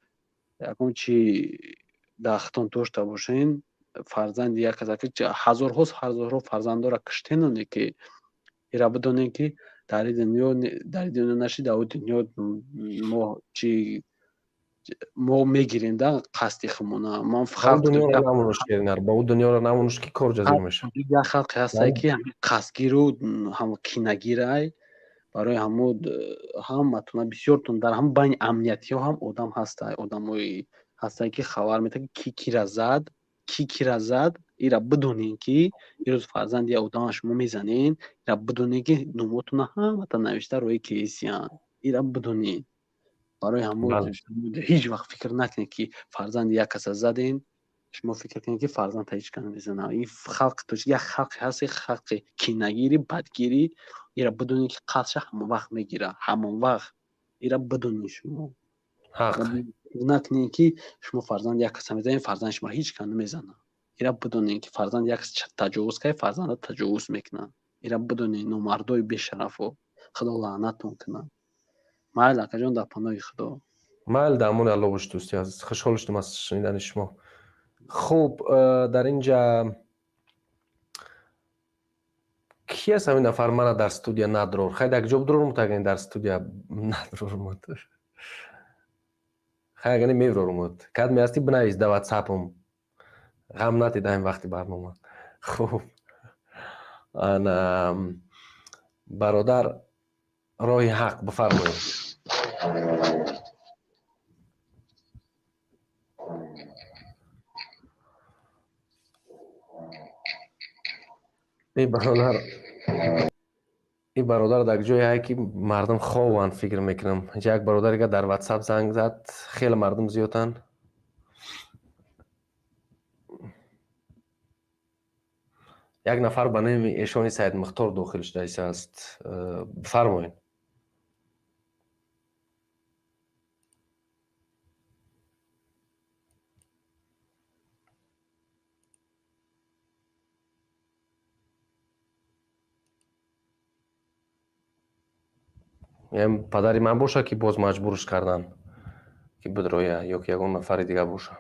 ягон чи дар худтон дошта бошен, фарзанди як кас, ҳазорҳо ҳазорҳо фарзандора киштеноне, ки ира бидонем, ки дар дунё, дар дунё наши, дар дунё мо чи мо мегирем да қасди хумона. Ман дунёро намонуш, ба ӯ дунёро намонуш, ки кор ҷазир мешавад. Як халқе ҳастае, ки қасдгиру ҳам кинагирай. Барои ҳамо ҳаматона бисёртон дар ҳам байни амниятиҳо ҳам одам ҳастай, одамои ҳастае, ки хабар метавад, ки кира зад, ки кира зад. Ира бидонем, ки ирӯз фарзанди як одама шумо мезанен, ира бидонем, ки номотона ҳамата навишта рӯи кейсиян. Ира бидонем. Барои ҳамо ҳеҷ вақт фикр накунед, ки фарзанди як каса заден, шумо фикр кунед, ки фарзанд ҳеҷ кас намезанад. Ин халқи тоҷик як халқе ҳаст, халқи кинагирӣ, бадгирӣ. Ира бидонед, ки қасдша ҳамон вақт мегирад, ҳамон вақт. Ира бидонед, шумо накунед, ки шумо фарзанди як каса мезанед, фарзанди шуморо ҳеҷ кас намезанад. Ира бидонед, ки фарзанд як таҷовуз кард, фарзанда таҷовуз мекунад. Ира бидонед, номардои бешарафо, худо лаънатон кунад. Майли, акаҷон, дар паноҳи худо. Майли, дар амони Алло бош, дӯсти азиз. Хушҳол шудам аз шунидани шумо. Хуб, дар инҷа ки аст ҳамин нафар? Мана дар студия надрор. Хай, дар ҷо бидурорум, агани дар студия надрорумад. Хай, агани меврорумад. Кад меҳастӣ, бинавис дар ватсапам. Ғам натида ин вақти барнома. Хуб, ана бародар роҳи ҳақ, бифармоед. Ин бародар дар ҷое ҳай, ки мардум хованд, фикр мекунам. Инҷа як бародаре дар ватсап занг зад, хеле мардум зиёданд. Як нафар ба номи Эшони Саидмухтор дохил шудааст, бифармоед. Падари ман боша, ки боз маҷбурш кардан, ки бидроя, ё ки ягон нафари дига боша.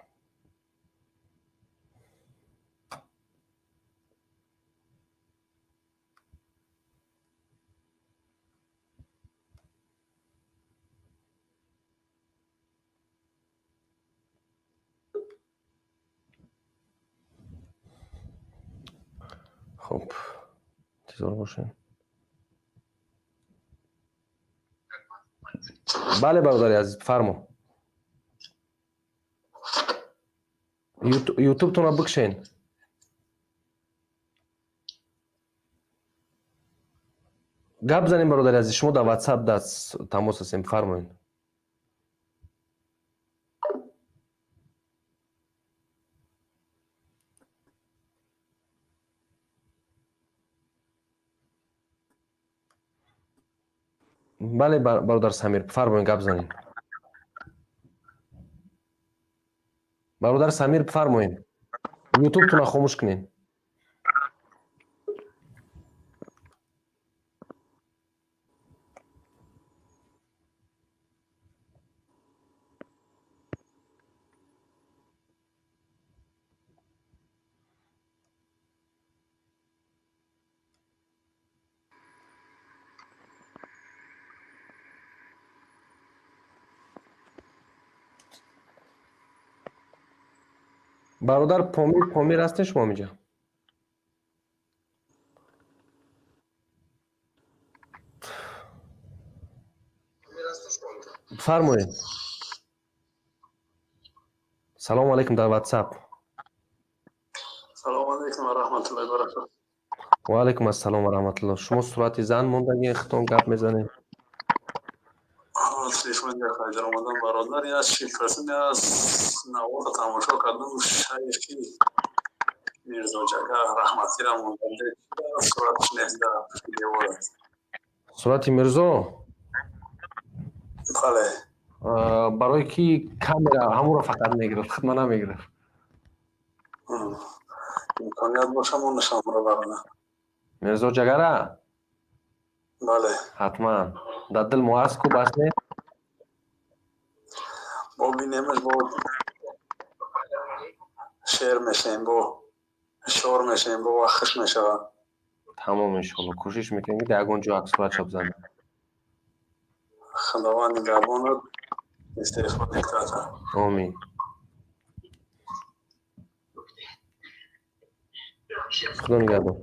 Хуб, интизор бошем. Бале, бародари азиз, фармо. Ютубтона бикшен. Гап занем, бародари азиз, шумо дар WhatsApp дар тамос ҳастем, фармоед. Бале, бародар Самир, фармоед, гап занед. Бародар Самир, фармоед. Ютубтона хомӯш кунед. Бародар Помир, Помир ҳастед шумо инҷа? Фармоед. Салому алайкум дар WhatsApp. Салому алайкум ва раҳматуллоҳи ва баракатуҳ. Ва алайкум ассалом ва раҳматуллоҳ. Шумо сурати зан мондагӣ, худтон гап мезанед. Телефон дар омадан, бародар, я шифрасин аз навора тамошо кардам, шайхи Мирзо Ҷага раҳматира монданде, сураташ нест дар девор. Сурати Мирзо? Бале. Барои ки камера ҳамонро фақат мегирифт, худма намегирифт. Имконият боша, мо нишонро барона. Мирзо Ҷагара? Бале. Ҳатман. Дар дил мо ҳаст ку, бас не? Бо бинемаш, бо шер мешем, бо шор мешем, бо вахш мешавад. Тамом, иншоалло. Кӯшиш мекунем, ки дар ягон ҷо аксурат бизанем. Худованд нигаҳбонат, истеъфо диктата. Омин. Худо нигаҳбон.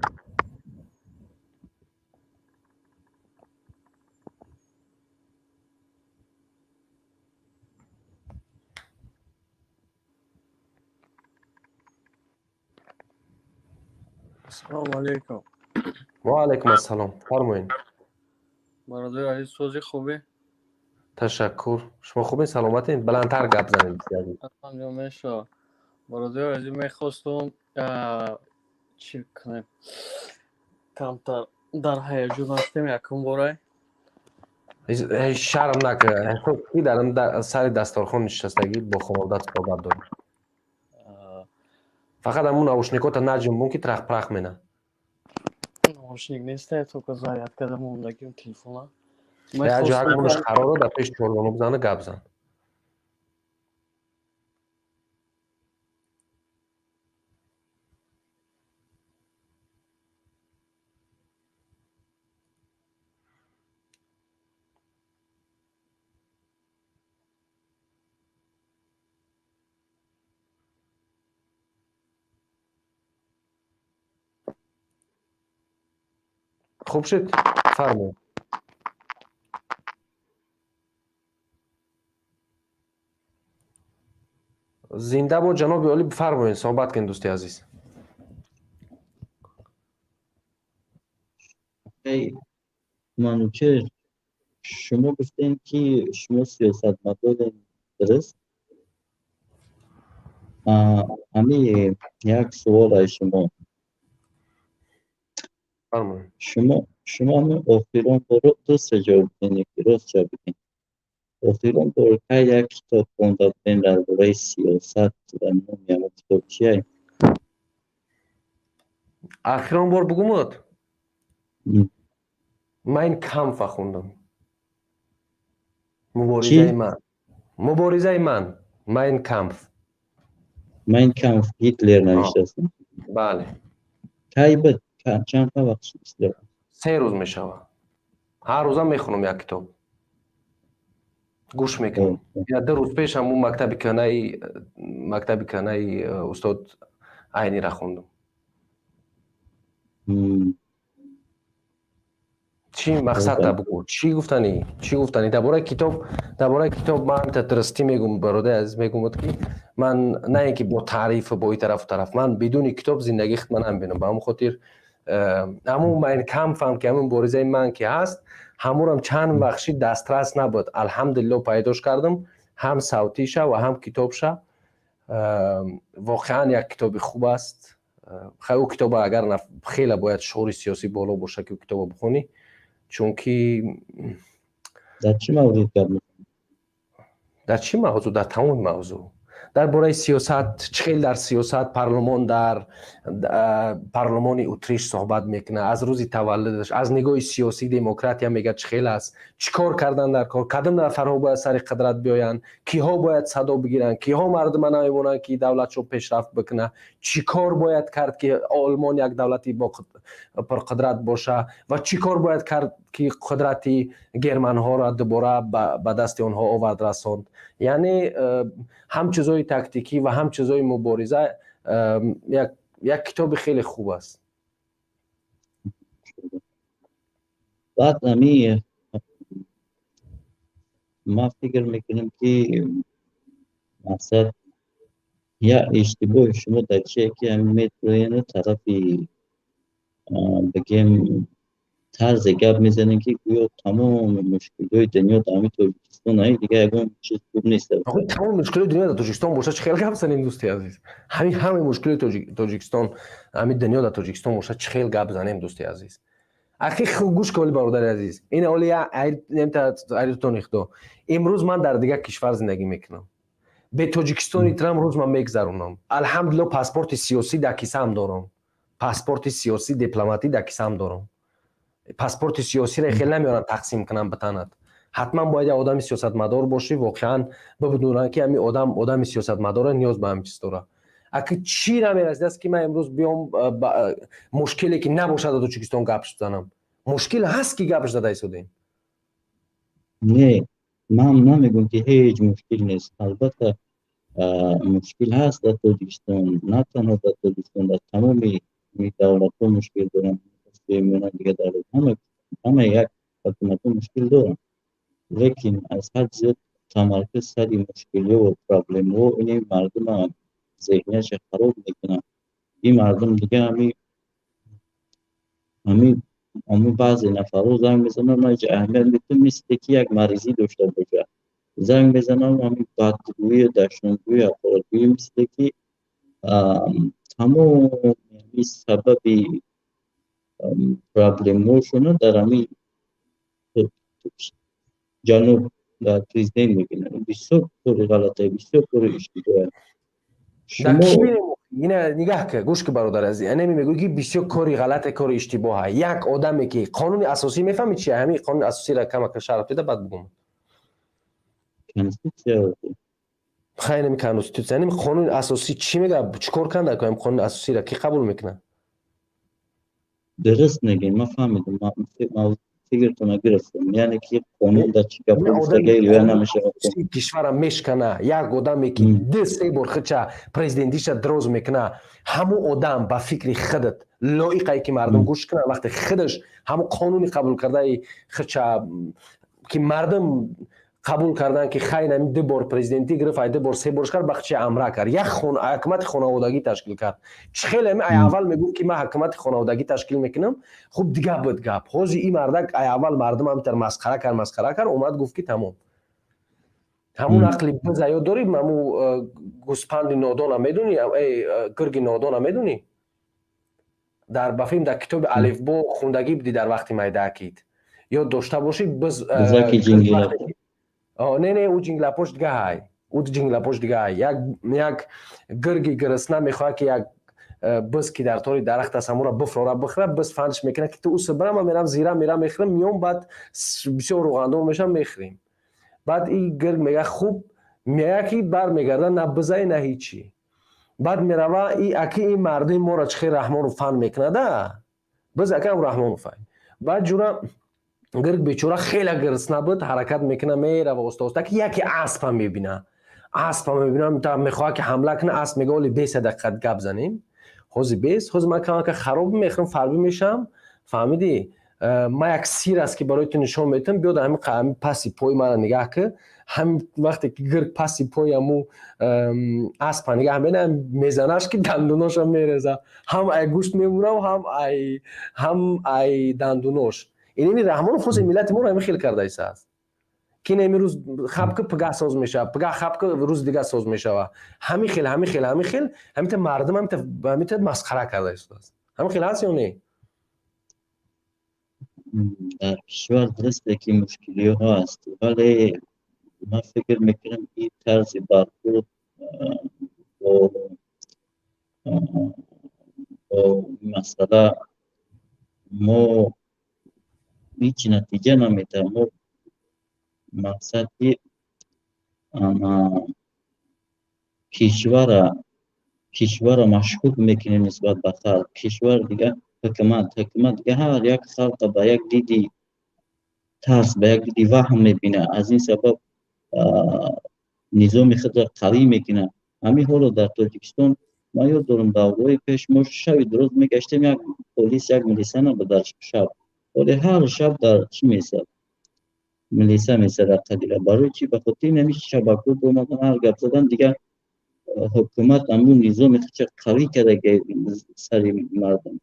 Салому алейкум. Ва алайкум ассалом. Фармоед. Бародари азиз, сози хубе? Ташаккур. Шумо хубед, саломатед? Баландтар гап занед. Алҳамдулилла, мешавад. Бародари азиз, мехостум чӣ кунем? Камтар дар ҳаяҷон ҳастем якум борай. Шарм накун. Ки дар сари дасторхон нишастагӣ бо хонаводат суҳбат дорӣ. Фақат ҳамун наушникота наҷунбон, ки трах-прах мена. Наушник нест, только зарядка да мондагим телефона. Як ҷо ҳакмонаш қароро дар пеши чордоно бизана, гап зан. Хуб шуд, фармоед. Зинда бо ҷаноби олӣ, бифармоед, суҳбат кунед, дӯсти азиз. Манучер, шумо гуфтем, ки шумо сиёсатмадорем, дуруст? Ҳами як суол аз шумо. Шумо ҳамин охирон бор дуруст ҷавоб диҳед, ки рост ҷавоб диҳед. Охирон бор кай як китоб хонда будем дар бораи сиёсат ва номи ҳамон китоб чия? Охирон бор бугумуд? Майн Камфа хондам. Муборизаи ман. Муборизаи ман. Майн Камф. Майн Камф Гитлер навиштааст? Бале. Кай буд? Чанд вақт шуд? 3 рӯз мешавад. Ҳар рӯзам мехонам як китоб. Гӯш мекунам. 2 рӯз пеш ҳамун мактаби кӯҳнаи устод Айнира хондам. Чӣ мақсадта бугӯ, чӣ гуфтанӣ, чӣ гуфтанӣ дар бораи китоб? Дар бораи китоб ман ҳамта дурустӣ мегӯм, бародари азиз, мегӯмад, ки ман на ин ки бо таърифу бо ин тарафу тараф, ман бидуни китоб зиндагии худ ман намебинам. Ба ҳамон хотир ҳамун Майн Кампфам, ки ҳамун муборизаи ман ки ҳаст, ҳамурам чанд вақт дастрас набуд, алҳамдулилло, пайдош кардам, ҳам савтиша ва ҳам китобша. Воқеан як китоби хуб аст. Хай, ӯ китоба агар хеле бояд шуури сиёсӣ боло боша, ки ӯ китоба бихонӣ, чунки Дар чӣ маврид гап? Дар чӣ мавзӯъ? Дар тамоми мавзӯъ, дар бораи сиёсат, чӣ хел дар сиёсат, парлумон, дар парлумони Утриш суҳбат мекунад, аз рӯзи таваллудаш, аз нигоҳи сиёсӣ демократия мегӯяд, чӣ хел аст, чӣ кор кардан дар кор, кадом нафарҳо бояд сари қудрат биёянд, киҳо бояд садо бигиранд, киҳо мардума намемонанд, ки давлатшо пешрафт бикунад, чӣ кор бояд кард, ки Олмон як давлати пурқудрат боша, ва чӣ кор бояд кард, ки қудрати германҳоро дубора ба дасти онҳо овард, расонд. Яъне ҳам чизҳои тактикӣ ва ҳам чизҳои мубориза, як китоби хеле хуб аст. Баъд ами ман фикр мекунам, ки мақсад я иштибоҳи шумо дар чие, ки ами метроену тарафи, бигем, тарзе гап мезанем, ки гӯё тамоми мушкилиҳои дунё дар ҳамин Тоҷикистон, ай дигар ягон чиз хуб нест. Тамоми мушкилиҳои дунё дар Тоҷикистон бошад, чӣ хел гап занем, дӯсти азиз? Ҳамин ҳамаи мушкилиҳои Тоҷикистон, ҳамин дунё дар Тоҷикистон бошад, чӣ хел гап занем, дӯсти азиз? Ахи, гӯш кун, бародари азиз, ин оли айртон ихдо. Имрӯз ман дар дигар кишвар зиндагӣ мекунам, бе Тоҷикистони трам рӯз ман мегзаронам. Алҳамдулилло, паспорти сиёсӣ дар кисаам дорам, паспорти сиёсӣ, дипломатӣ дар кисаам дорам. Паспорти сиёсиро хеле намеоранд тақсим кунанд ба танат, ҳатман бояд як одами сиёсатмадор бошӣ, воқеан бибудонанд, ки ҳамин одам одами сиёсатмадора, ниёз ба ҳамин чиз дорад. Аки чӣ намерасидааст, ки ман имрӯз биём, мушкиле ки набошад дар Тоҷикистон гап занам? Мушкил ҳаст, ки гапш зада истодем. Не, ман намегӯям, ки ҳеҷ мушкил нест. Албатта, мушкил ҳаст дар Тоҷикистон, на танҳо дар Тоҷикистон, дар тамоми давлатҳо мушкил доранд, дигар давлат, ҳама як ҳукуматҳо мушкил доранд, лекин аз ҳад зиёд тамаркуз сари мушкилиҳо ва проблемаҳо ини мардума зеҳниятша хароб мекунад. Ин мардум дига ҳами баъзе нафарҳо занг мезананд, ман аҳамият медиҳам, мисли ки як маризӣ дошта бошад, занг мезанам, ҳами бадгӯию дашномгӯю ҳақоратгӯӣ, мисли ки тамоми сабаби проблемҳошонро дар ҳамин ҷануб, дар президент мебинанд. Бисёр кори ғалате, бисёр кори иштибоҳе. Шумо ина нигаҳ ка, гӯш ки, бародар азиз, ана мегӯӣ, ки бисёр кори ғалате, кори иштибоҳа. Як одаме ки қонуни асосӣ мефаҳмӣ чи? Ҳамин қонуни асосиро камака шарҳ дида, баъд бугум. Конститутсия. Хайр, ами конститутсия, ами қонуни асосӣ чӣ мега? Чӣ кор канда? Ами қонуни асосиро кӣ қабул мекунад? Дуруст мегӯед, ман фаҳмидам, фикртонро гирифтам, яъне ки қонун дар чӣ гап гуфтага риоя намешавад. Кишвара мешкана як одаме, ки ду се бор худша президентиша дроз мекуна, ҳамун одам ба фикри худат лоиқае, ки мардум гӯш кунад, вақте худаш ҳамун қонуни қабул кардаи худша, ки мардум қабул кардан, ки хайр, ами ду бор президентӣ гирифт, ай ду бор се борш кард, ба худша амра кард, як ҳукумати хонаводагӣ ташкил кард. Чӣ хеле ами ай аввал мегуфт, ки ман ҳукумати хонаводагӣ ташкил мекунам, хуб, дига буд гап. Ҳозир ин мардак ай аввал мардум ҳамитар масхара кард, масхара кард, омад, гуфт, ки тамом. Ҳамун ақли биза ёд дорӣ, ҳамун гӯспанди нодона медонӣ, гирги нодона медонӣ? Дар ба филм, дар китоби алифбо хундагӣ будӣ дар вақти майдаакид, ёд дошта бошӣ, биз. Не, не, ӯ ҷинглапош дига ҳай, ӯ ҷинглапош дига ҳай. Як гирги гирисна мехоҳад, ки як биз, ки дар тори дарахт аст, ҳамонро бифрора, бихӯра. Биз фандш мекунад, ки ту уса бира, ман мерам зира мерам, мехӯрам, миём, баъд бисёр рӯғандор мешавам, мехӯрем. Баъд и гирг мега: «Хуб». Меяд, ки бармегарда, на бизае, на ҳичи. Баъд мерава и аки ин мардуми моро чӣ хел Раҳмонов фанд мекунада, биз акам Раҳмонов ай. Баъд ҷура гирг бечора хеле гирсна буд, ҳаракат мекуна, мерава оста оста, ки яке аспа мебина. Аспа мебина, мехоҳад, ки ҳамла куна. Асп мега: «Оли беса дақиқат гап занем, ҳозир бес, ҳозир ман камака хароб мехӯрам, фарбӣ мешавам, фаҳмидӣ?» Ма як сир аст, ки барои ту нишон метам. Биёд, ҳами паси пои мана нигаҳ ки. Ҳам вақте ки гирг паси пои ҳаму аспа нигаҳ мена, мезанаш, ки дандуноша мереза, ҳам ай гӯшт мемонав, ҳам ай дандунош. Инеми Раҳмонов хоси миллати моро ҳами хел кардаисааст, ки ин имрӯз хаб ки, пигаҳ соз мешавад, пигаҳ хаб ки, рӯзи дига соз мешавад. Ҳами хел, ҳами хел, ҳами хел, ҳамита мардум ҳамита масхара карда истодааст. Ҳами хел ҳаст ё не? Дар кишвар дурусте, ки мушкилиҳо ҳаст, вале ман фикр мекунам, ин тарзи бархӯрд бо масъала мо ҳеҷ натиҷа наметавад. Мо мақсад ки кишвара машкук мекунем нисбат ба халқ. Кишвар дига, ҳукумат дига, ҳар як халқа ба як диди тарс, ба як диди ваҳм мебинад. Аз ин сабаб низоми худро қавӣ мекунад. Ҳамин ҳоло дар Тоҷикистон ман ёд дорам, давраҳои пеш мо шаби дуроз мегаштем, як полис, як милиса набуд дар шаб. Ҳоле ҳар шаб дар чӣ месад, милиса месад дар қадира. Барои чӣ? Ба хотири ҳамин шабакҳо омадан, ҳар гап задан. Дигар ҳукумат ҳамун низоми худша қавӣ карда сари мардум.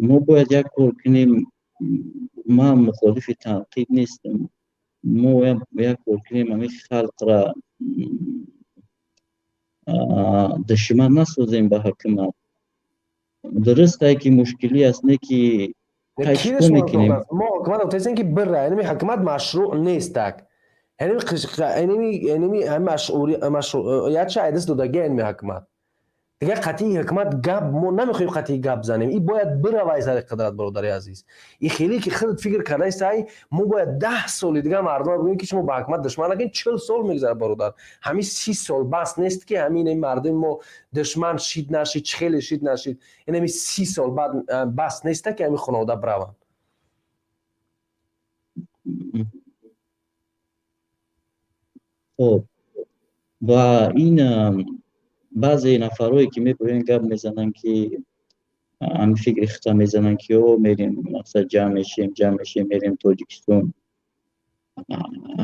Мо бояд як кор кунем. Ман мухолифи танқид нестам. Мо як кор кунем, ҳамин халқра душман насозем ба ҳукумат. Дурустае, ки мушкилӣ аст, не ки мекунем. Мо ҳукумат гуфтаистем, ки бира, яъне ҳукумат машрӯъ нестак, яъне машрӯъиятша айдас додагия. Яъне ҳукумат дигар қатъии ҳукумат гап мо намехоҳем, қатъии гап занем. И бояд биравай сари қудрат, бародари азиз. И хеле ки худат фикр кардаистай, мо бояд 10 соли дигар мардума бигӯем, ки шумо ба ҳукумат душман накунед. 40 сол мегузарад, бародар. Ҳамин 30 сол бас нест, ки ҳамин мардуми мо душман шид нашид, чӣ хеле шид нашид. Инами 30 сол баъд бас неста, ки ҳамин хонавода бираванд. Хоб, ва ин баъзе нафарое, ки мебоянд, гап мезананд, ки ҳамин фикри хита мезананд, ки о мерем, мақсад ҷамъ мешем, мерем Тоҷикистон.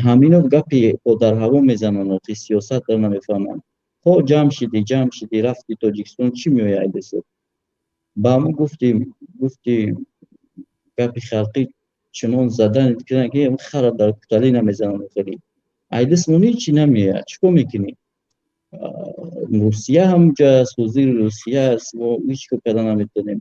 Ҳамино гапи дар ҳаво мезананд, охи сиёсатро намефаҳманд. Хо ҷамъ шидӣ, рафти Тоҷикистон, чӣ меояд айдасо? Ба мо гуфти гапи халқӣ, чунон задан, ки хара дар куталӣ намезананд. Хеле айдасмон ҳечи намеояд. Чӣ кор мекунӣ? Русия ҳамҷа аст, ҳузури Русия аст, мо ҳеҷ кор карда наметавонем.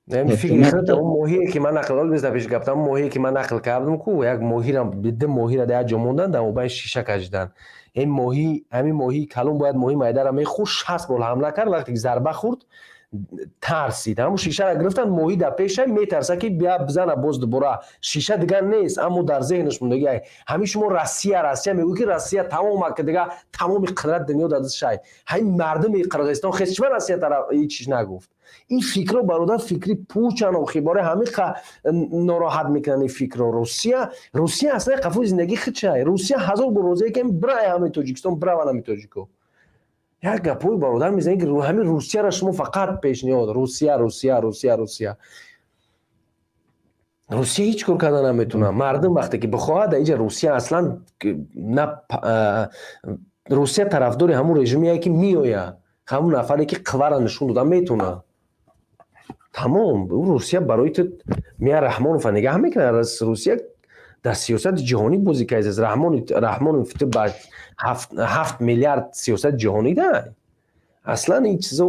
Моҳие ки ман нақл беза пеш гаптам, моҳие ки ман нақл кардам ку, як моҳира, ду моҳира дар як ҷо мондан, дар мобайни шиша кашидан. Ин моҳӣ, ҳамин моҳии калон бояд моҳи майдара мехӯрд, 60 бол ҳамла кард. Вақте ки зарба хӯрд, тарсид, ҳамун шишаро гирифтан. Моҳӣ дар пеша метарса, ки бия бизана боз дубора. Шиша дигар нест, аммо дар зеҳнаш мондагӣ. Ҳамин шумо Россия, Россия мегӯ, ки Россия тамома, ки дигар тамоми қудрат дунё дар дастшай. Ҳамин мардуми Қирғизистон хес чиба Россия тараф ҳеҷ чиз нагуфт? Ин фикрро, бародар, фикри пучан. Охи бораи ҳамин нороҳат мекунанд ин фикрро. Русия аслан қафои зиндагии худшай. Русия ҳазор бор розие, ки бирай ҳамаи Тоҷикистон, бираванд ҳамин тоҷико. Як гапҳои, бародар, мезанед, ки ҳамин Русияро шумо фақат пешниҳод. Русия, Русия, Русия, Русия, Русия ҳеҷ кор карда наметавонад. Мардум вақте ки бихоҳад, дар инҷа Русия аслан на. Русия тарафдори ҳамун режимие, ки меояд, ҳамун нафаре, ки қувваро нишон дода метавонад. Тамом. Русия барои ту мия Раҳмонова нигаҳ мекунад. Русия дар сиёсати ҷаҳонӣ бозӣ кардааст. Раҳмонов ту ба 7 миллиард сиёсати ҷаҳонӣ да. Аслан ин чизо,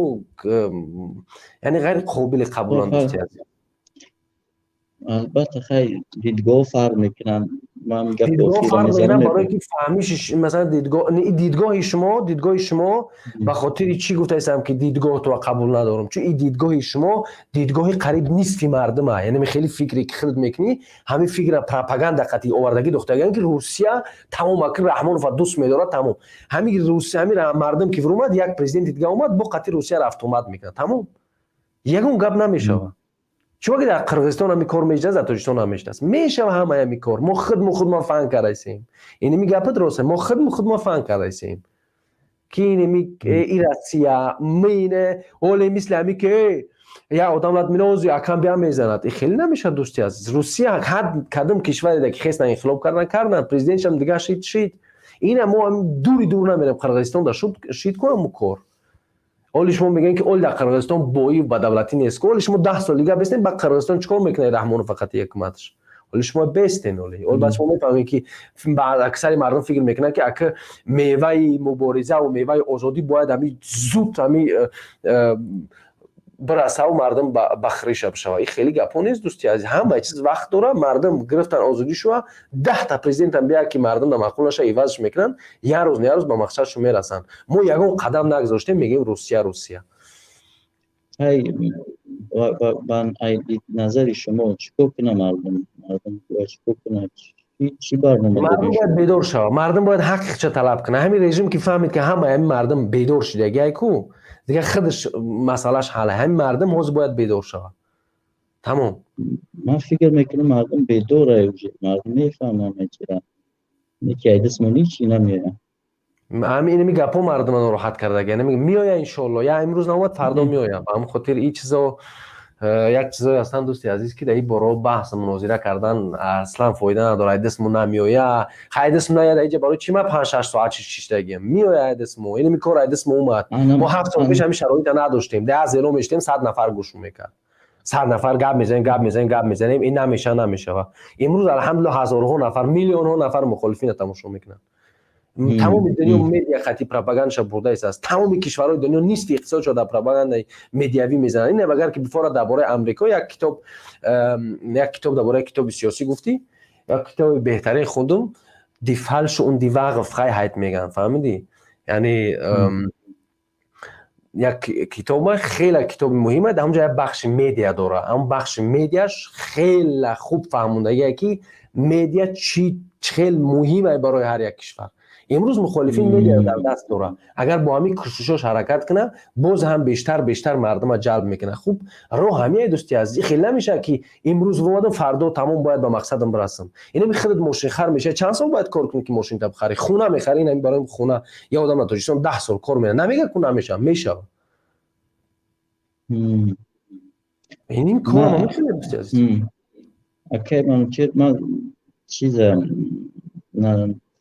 яъне ғайри қобили қабуланд, дӯсти азиз. Албатта, хай, дидгоҳ фарқ мекунанд. Ман дидгоҳ фарқ мекунанд, барое ки фаҳмиши, масалан, дидгоҳи шумо ба хотири чӣ гуфтаистам, ки дидгоҳ туро қабул надорам? Чун ин дидгоҳи шумо дидгоҳи қариб нисфи мардума. Яъне хеле фикре, ки худат мекунӣ, ҳамин фикра пропаганда қатъи овардагӣ дохтагиан, ки Русия тамом, ки Раҳмонова дӯст медорад, тамом. Ҳамин Русия, ҳамин мардум ки вуромад, як президенти дига омад, бо қатъи Русия рафтуомад мекунад, тамом, ягон гап намешавад. Чума ки дар Қирғизистон ҳами кор мешудааст, дар Тоҷикистон ҳам мешудааст, мешава ҳамаи ҳами кор. Мо худмо худмо фан кардаистем. Иними гапат рост, мо худмо худмо фан кардаистем, ки иними и Россия мине оле, мисли ҳами ки Як одам лат минози акам биям мезанад. И хеле намешавад, дӯсти азиз. Русия ҳад кадом кишваре ки хестан инқилоб кардан, президентшам дига шид. Ина мо дури дур намерем, Қирғизистон да шид кунам кор. Оли шумо мегӯем, ки оли дар Қирғизистон боӣ ба давлатӣ нест. Оли шумо 10 сол дига бестен, ба Қирғизистон чӣ кор мекунед? Раҳмонов фақат ҳукуматаш. Оли шумо бестен, оли. Оли баъд шумо мефаҳмед, ки аксари мардум фикр мекунанд, ки ака меваи мубориза ва меваи озодӣ бояд ҳами зуд ҳами бирасаву мардум ба хириша бишава. Ин хеле гапҳо нест, дӯсти азиз. Ҳамаи чиз вақт дора. Мардум гирифтан озодӣ шува, 10та президентам бия, ки мардум да маъқул наша, ивазш мекунанд. Як рӯз, як рӯз ба мақсадшон мерасанд. Мо ягон қадам нагузоштем, мегӯем Русия, Русия. Назари шумо, чӣ кор кунад мардум? Мардум бояд чӣ кор кунад? Чӣ барнома? Мардум бояд бедор шавад, мардум бояд ҳаққиша талаб кунад. Ҳамин режим ки фаҳмид, ки ҳамаи ҳамин мардум бедор шидагиай ку, дигар худаш масъалаш ҳалла. Ҳамин мардум ҳозир бояд бедор шавад, тамом. Ман фикр мекунам, мардум бедора, мардум мефаҳмад чира, неки айдасмон ҳичи намеояд. Ҳамин инами гапҳо мардума нороҳат кардаги. Меоя, иншоалло, я имрӯз наомад, фардо меоя. Ба ҳамин хотир ин чизо як чизое ҳастанд, дӯсти азиз, ки дар ин борао баҳс мунозира кардан аслан фоида надорад. Айдасмо намеоя, хай дастмо наояд. Иҷа барои чӣ ман 5-6 соат шиштагиям? Меоя айдасмо, инами кор айдасмо омад. Мо 7 сол пеш ҳамин шароита надоштем. Да зело мештем, 100 нафар гӯш мекард, 100 нафар гап мезанем, гап мезанем, гап мезанем, ин намеша, намешава. Имрӯз, алҳамдулилла, ҳазорҳо нафар, миллионҳо нафар мухолифина тамошо мекунанд. Тамоми дунё медиа хати пропагандаша бурда истааст. Тамоми кишварҳои дунё нисфи иқтисодшо дар пропагандаи медиавӣ мезананд. Ин агар ки бифора дар бораи Амрико як китоб дар бораи китоби сиёсӣ гуфтӣ, як китоби беҳтарин хундум, Die falsche und die wahre Freiheit мегӯянд, фаҳмидӣ? Яъне як китоба, хеле китоби муҳима. Дар ҳамҷо як бахши медиа дора. Ҳамн бахши медиаш хеле хуб фаҳмондагие, ки медиа чӣ хел муҳима барои ҳар як кишвар. Имрӯз мухолифин медиаро дар даст дорад. Агар бо ҳамин кӯшишош ҳаракат кунад, боз ҳам бештар бештар мардума ҷалб мекунад. Хуб, роҳ ҳамияй, дӯсти азиз. Хел намешавад, ки имрӯз омадам, фардо тамом бояд ба мақсадам бирасам. Инами худат мошинхар мешавад, чанд сол бояд кор кунӣ, ки мошинта бихарӣ? Хона мехарӣ, инами барои хона я одам дар Тоҷикистон 10 сол кор мекунад, намегӯяд ку намешавад, мешавад. Иним кор намешавад, дӯсти азиз. Акай Манучер, ман чиза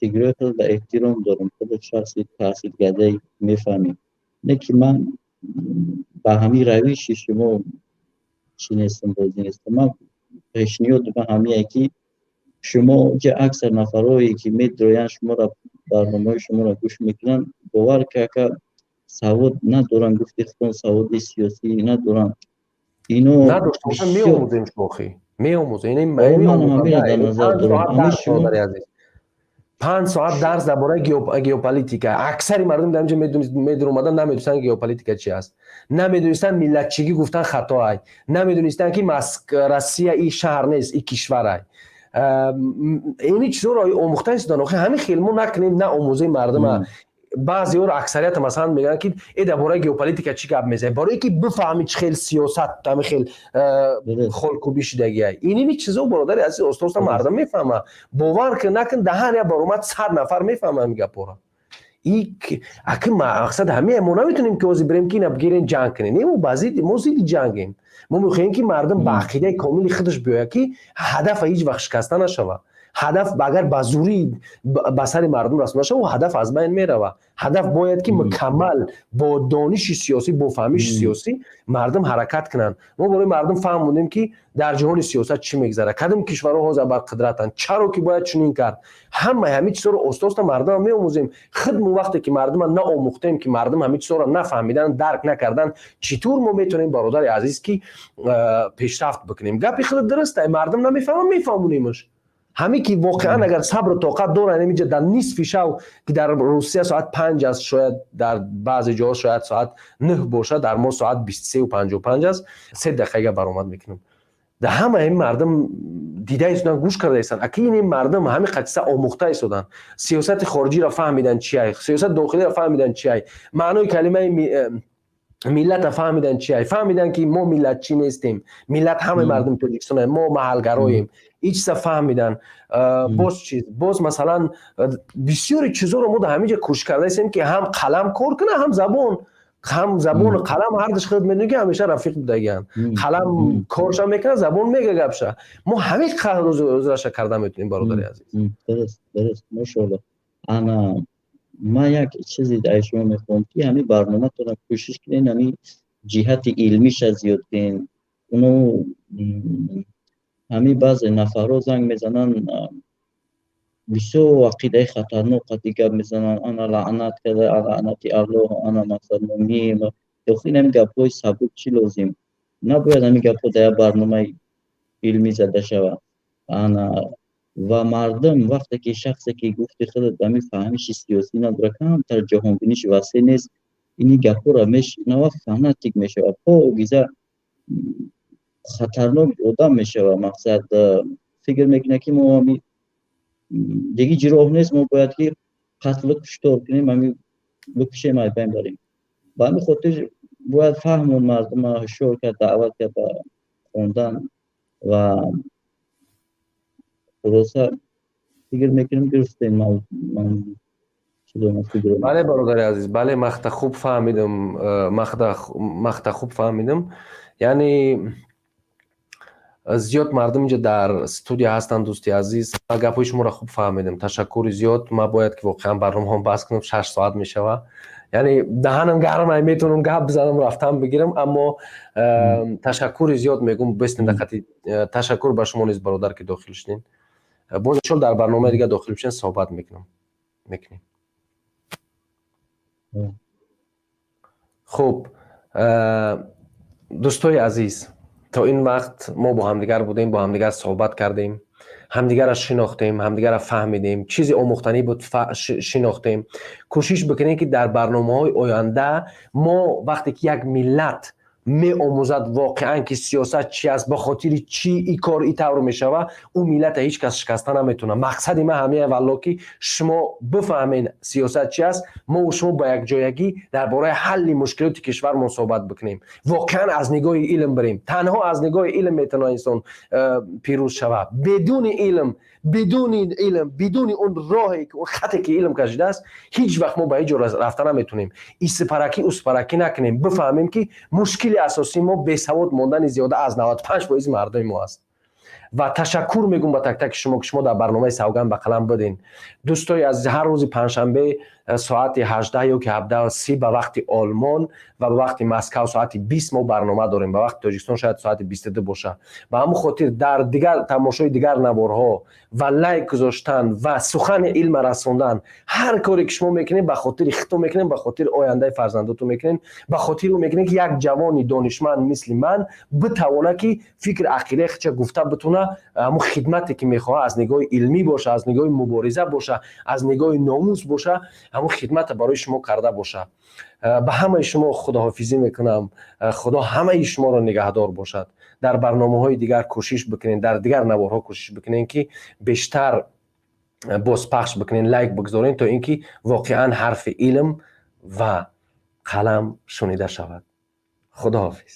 фикрҳои худро эҳтиром дорам, худо шахси таҳсилкардаи, мефаҳмем, не ки ман ба ҳамин равиши шумо чӣ нестам, розӣ нестам. Ман пешниҳод ман ҳамие, ки шумо ки аксар нафарҳое ки медроянд, шуморо, барномаҳои шуморо гӯш мекунанд, бовар ки ака савод надоранд, гуфти худон, саводи сиёсӣ надоранд ино. Надошта меомӯзем, шохӣ меомӯзем. Дар назар дорам. 5 соат дарс дар бораи геополитика. Аксари мардум дар инҷо медуромадан, намедонистанд геополитика чи аст, намедонистанд миллатчигӣ гуфтан хато ай, намедонистанд, ки Россия и шаҳр нест, и кишвар ай. Ини чизоро омӯхта истодан. Охи ҳамин хел мо накунем, на омӯзем мардума. Баъзеҳоро, аксарията, масалан, мегӯянд, ки э, дар бораи геополитика чӣ гап мезанед? Барое ки бифаҳми, чӣ хел сиёсат ҳамин хел холкубӣ шидагиай. Иними чизо, бародари азиз, оста оста мардум мефаҳма. Бовар ки накун, дар ҳар як баромад 100 нафар мефаҳма ҳамин гапҳоро. Аки мақсад ҳамин, мо наметонем, ки ҳозир бирем, ки ина бигирен, ҷанг кунем. Не, мо зидди ҷангем. Мо мехоҳем, ки мардум ба ақидаи комили худаш биёяд, ки ҳадафа ҳеҷ вақт шикаста нашавад. Ҳадаф агар ба зурӣ ба сари мардум расонда шавад, ҳадаф аз байн меравад. Ҳадаф бояд, ки мукаммал бо дониши сиёсӣ, бо фаҳмиши сиёсӣ мардум ҳаракат кунанд. Мо барои мардум фаҳмондем, ки дар ҷаҳони сиёсат чӣ мегзарад, кадом кишварҳо ҳозир барқудратанд, чаро ки бояд чунин кард. Ҳамаи ҳамин чизҳоро оста оста мардумам меомӯзем. Худмон вақте ки мардума наомӯхтем, ки мардум ҳамин чизҳоро нафаҳмиданд, дарк накарданд, чӣ тур мо метавонем, бародари азиз, ки пешрафт бикунем? Гапи худат дуруст, мардум намефаҳмам, мефаҳмонимаш. Ҳамин ки воқеан агар сабру тоқат доранд, инҷа дар нисфи шав, ки дар Русия соат 5 аст, шояд дар баъзе ҷоҳо шояд соат 9 бошад, дар мо соат 23:55 аст, 3 дақиқа баромад мекунем. Дар ҳама ин мардум дида истоданд, гӯш карда истанд. Аки ин мардум ҳамин қадиса омӯхта истоданд, сиёсати хориҷиро фаҳмиданд чи ай, сиёсати дохилиро фаҳмиданд чи ай, маънои калимаи миллата фаҳмиданд чи ай, фаҳмиданд, ки мо миллатчӣ нестем, миллат ҳамаи мардуми Тоҷикистон, мо маҳалгароем. Ин чиза фаҳмиданд. Боз чиз, боз масалан бисёри чизоро мо дар ҳамин ҷа кӯшиш карда истем, ки ҳам қалам кор кунад, ҳам забон. Ҳам забону қалам ҳардуш, худ медонӣ, ки ҳамеша рафиқ будагианд. Қалам корша мекунад, забон мега гапша. Мо ҳамин қадр карда метавонем, бародари азиз. Дуруст, мошоалло. Ана ман як чизе аз шумо мехоҳам, ки ҳамин барноматонро кӯшиш кунед, ҳамин ҷиҳати илмиша зиёд кунед. Уно ҳамин баъзе нафарҳо занг мезананд, бисёр ақидаи хатарнок қати гап мезананд: ана лаънат карда, лаънати Аллоҳ, ана мақсад мумин. Охир ҳамин гапҳои сабук чӣ лозим? Набояд ҳамин гапҳо дар як барномаи илмӣ зада шавад. Ана ва мардум вақте ки шахсе ки гуфти худат ҳамин фаҳмиши сиёсӣ надорад, камтар ҷаҳонбиниши васеъ нест, ини гапҳоро мешунавад, фанатик мешавад, покиза хатарнок одам мешавад. Мақсад, фикр мекунад, ки мо ҳами диги ҷироҳ нест, мо бояд ки қатлу куштор кунем, ҳами бикушем, айбайн барем. Ба ҳамин хотир бояд фаҳмон мардума, ҳушёр кард, даъват кард ба хондан. Ва хулоса, фикр мекунем, гирифтем. Бале, бародари азиз, бале, махта хуб фаҳмидам, махта хуб фаҳмидам. Яъне зиёд мардум инҷа дар студия ҳастанд. Дӯсти азиз, гапҳои шуморо хуб фаҳмидам, ташаккури зиёд. Ман бояд ки воқеан барномаҳом бас кунам, 6 соат мешавад. Яъне даҳанам гармай, метавонам гап бизанам, рафтан бигирам, аммо ташаккури зиёд мегӯм. Бистем дақати. Ташаккур ба шумо низ, бародар, ки дохил шудем. Боз иншолло дар барномаи дигар дохил бишен, суҳбат мекунем. Хуб, дӯстои азиз, то ин вақт мо бо ҳамдигар будем, бо ҳамдигар суҳбат кардем, ҳамдигарро шинохтем, ҳамдигарро фаҳмидем, чизи омӯхтанӣ буд, шинохтем. Кӯшиш бикунем, ки дар барномаҳои оянда мо, вақте ки як миллат меомӯзад воқеан, ки сиёсат чи аст, ба хотири чӣ и кор и тавр мешавад, ӯ миллата ҳеҷ кас шикаста наметавонад. Мақсади ман ҳамин, валло, ки шумо бифаҳмед сиёсат чи аст, мо шумо ба якҷоягӣ дар бораи ҳалли мушкилоти кишвармон суҳбат бикунем, воқеан аз нигоҳи илм бирем. Танҳо аз нигоҳи илм метавонад инсон пирӯз шавад. Бидуни илм, бидуни илм, бидуни он роҳе, он хате ки илм кашидааст, ҳеҷ вақт мо ба ҳеҷ ҷо рафта наметавонем. Исипаракӣ, успаракӣ накунем, бифаҳмем, ки мушкили асосии мо бесавод мондани зиёда аз 95% мардуми мо аст. Ва ташаккур мегӯм ба тактаки шумо, ки шумо дар барномаи «Савганд ба қалам» будин. Дӯстои азиз, ҳар рӯзи панҷшанбе соати 18 ё ки 17:30 ба вақти Олмон ва ба вақти Москав соати 20 мо барнома дорем. Ба вақти Тоҷикистон шояд соати 22 боша. Ба ҳамон хотир дар дигар тамошои дигар наворҳо ва лайк гузоштан ва сухани илма расондан, ҳар коре ки шумо мекунед, ба хотири худтон мекунед, ба хотири ояндаи фарзандотон мекунед, ба хотири ӯ мекунед, ки як ҷавони донишманд мисли ман битавонад, ки фикр ақидаи худша гуфта битона, ҳамон хидмате ки мехоҳад, аз нигоҳи илмӣ боша, аз нигоҳи мубориза боша, аз нигоҳи номус боша, ҳамон хидмата барои шумо карда боша. Ба ҳамаи шумо худоҳофизӣ мекунам. Худо ҳамаи шуморо нигаҳдор бошад. Дар барномаҳои дигар кӯшиш бикунед, дар дигар наворҳо кӯшиш бикунед, ки бештар бозпахш бикунед, лайк бигзоред, то ин ки воқеан ҳарфи илм ва қалам шунида шавад. Худоҳофиз.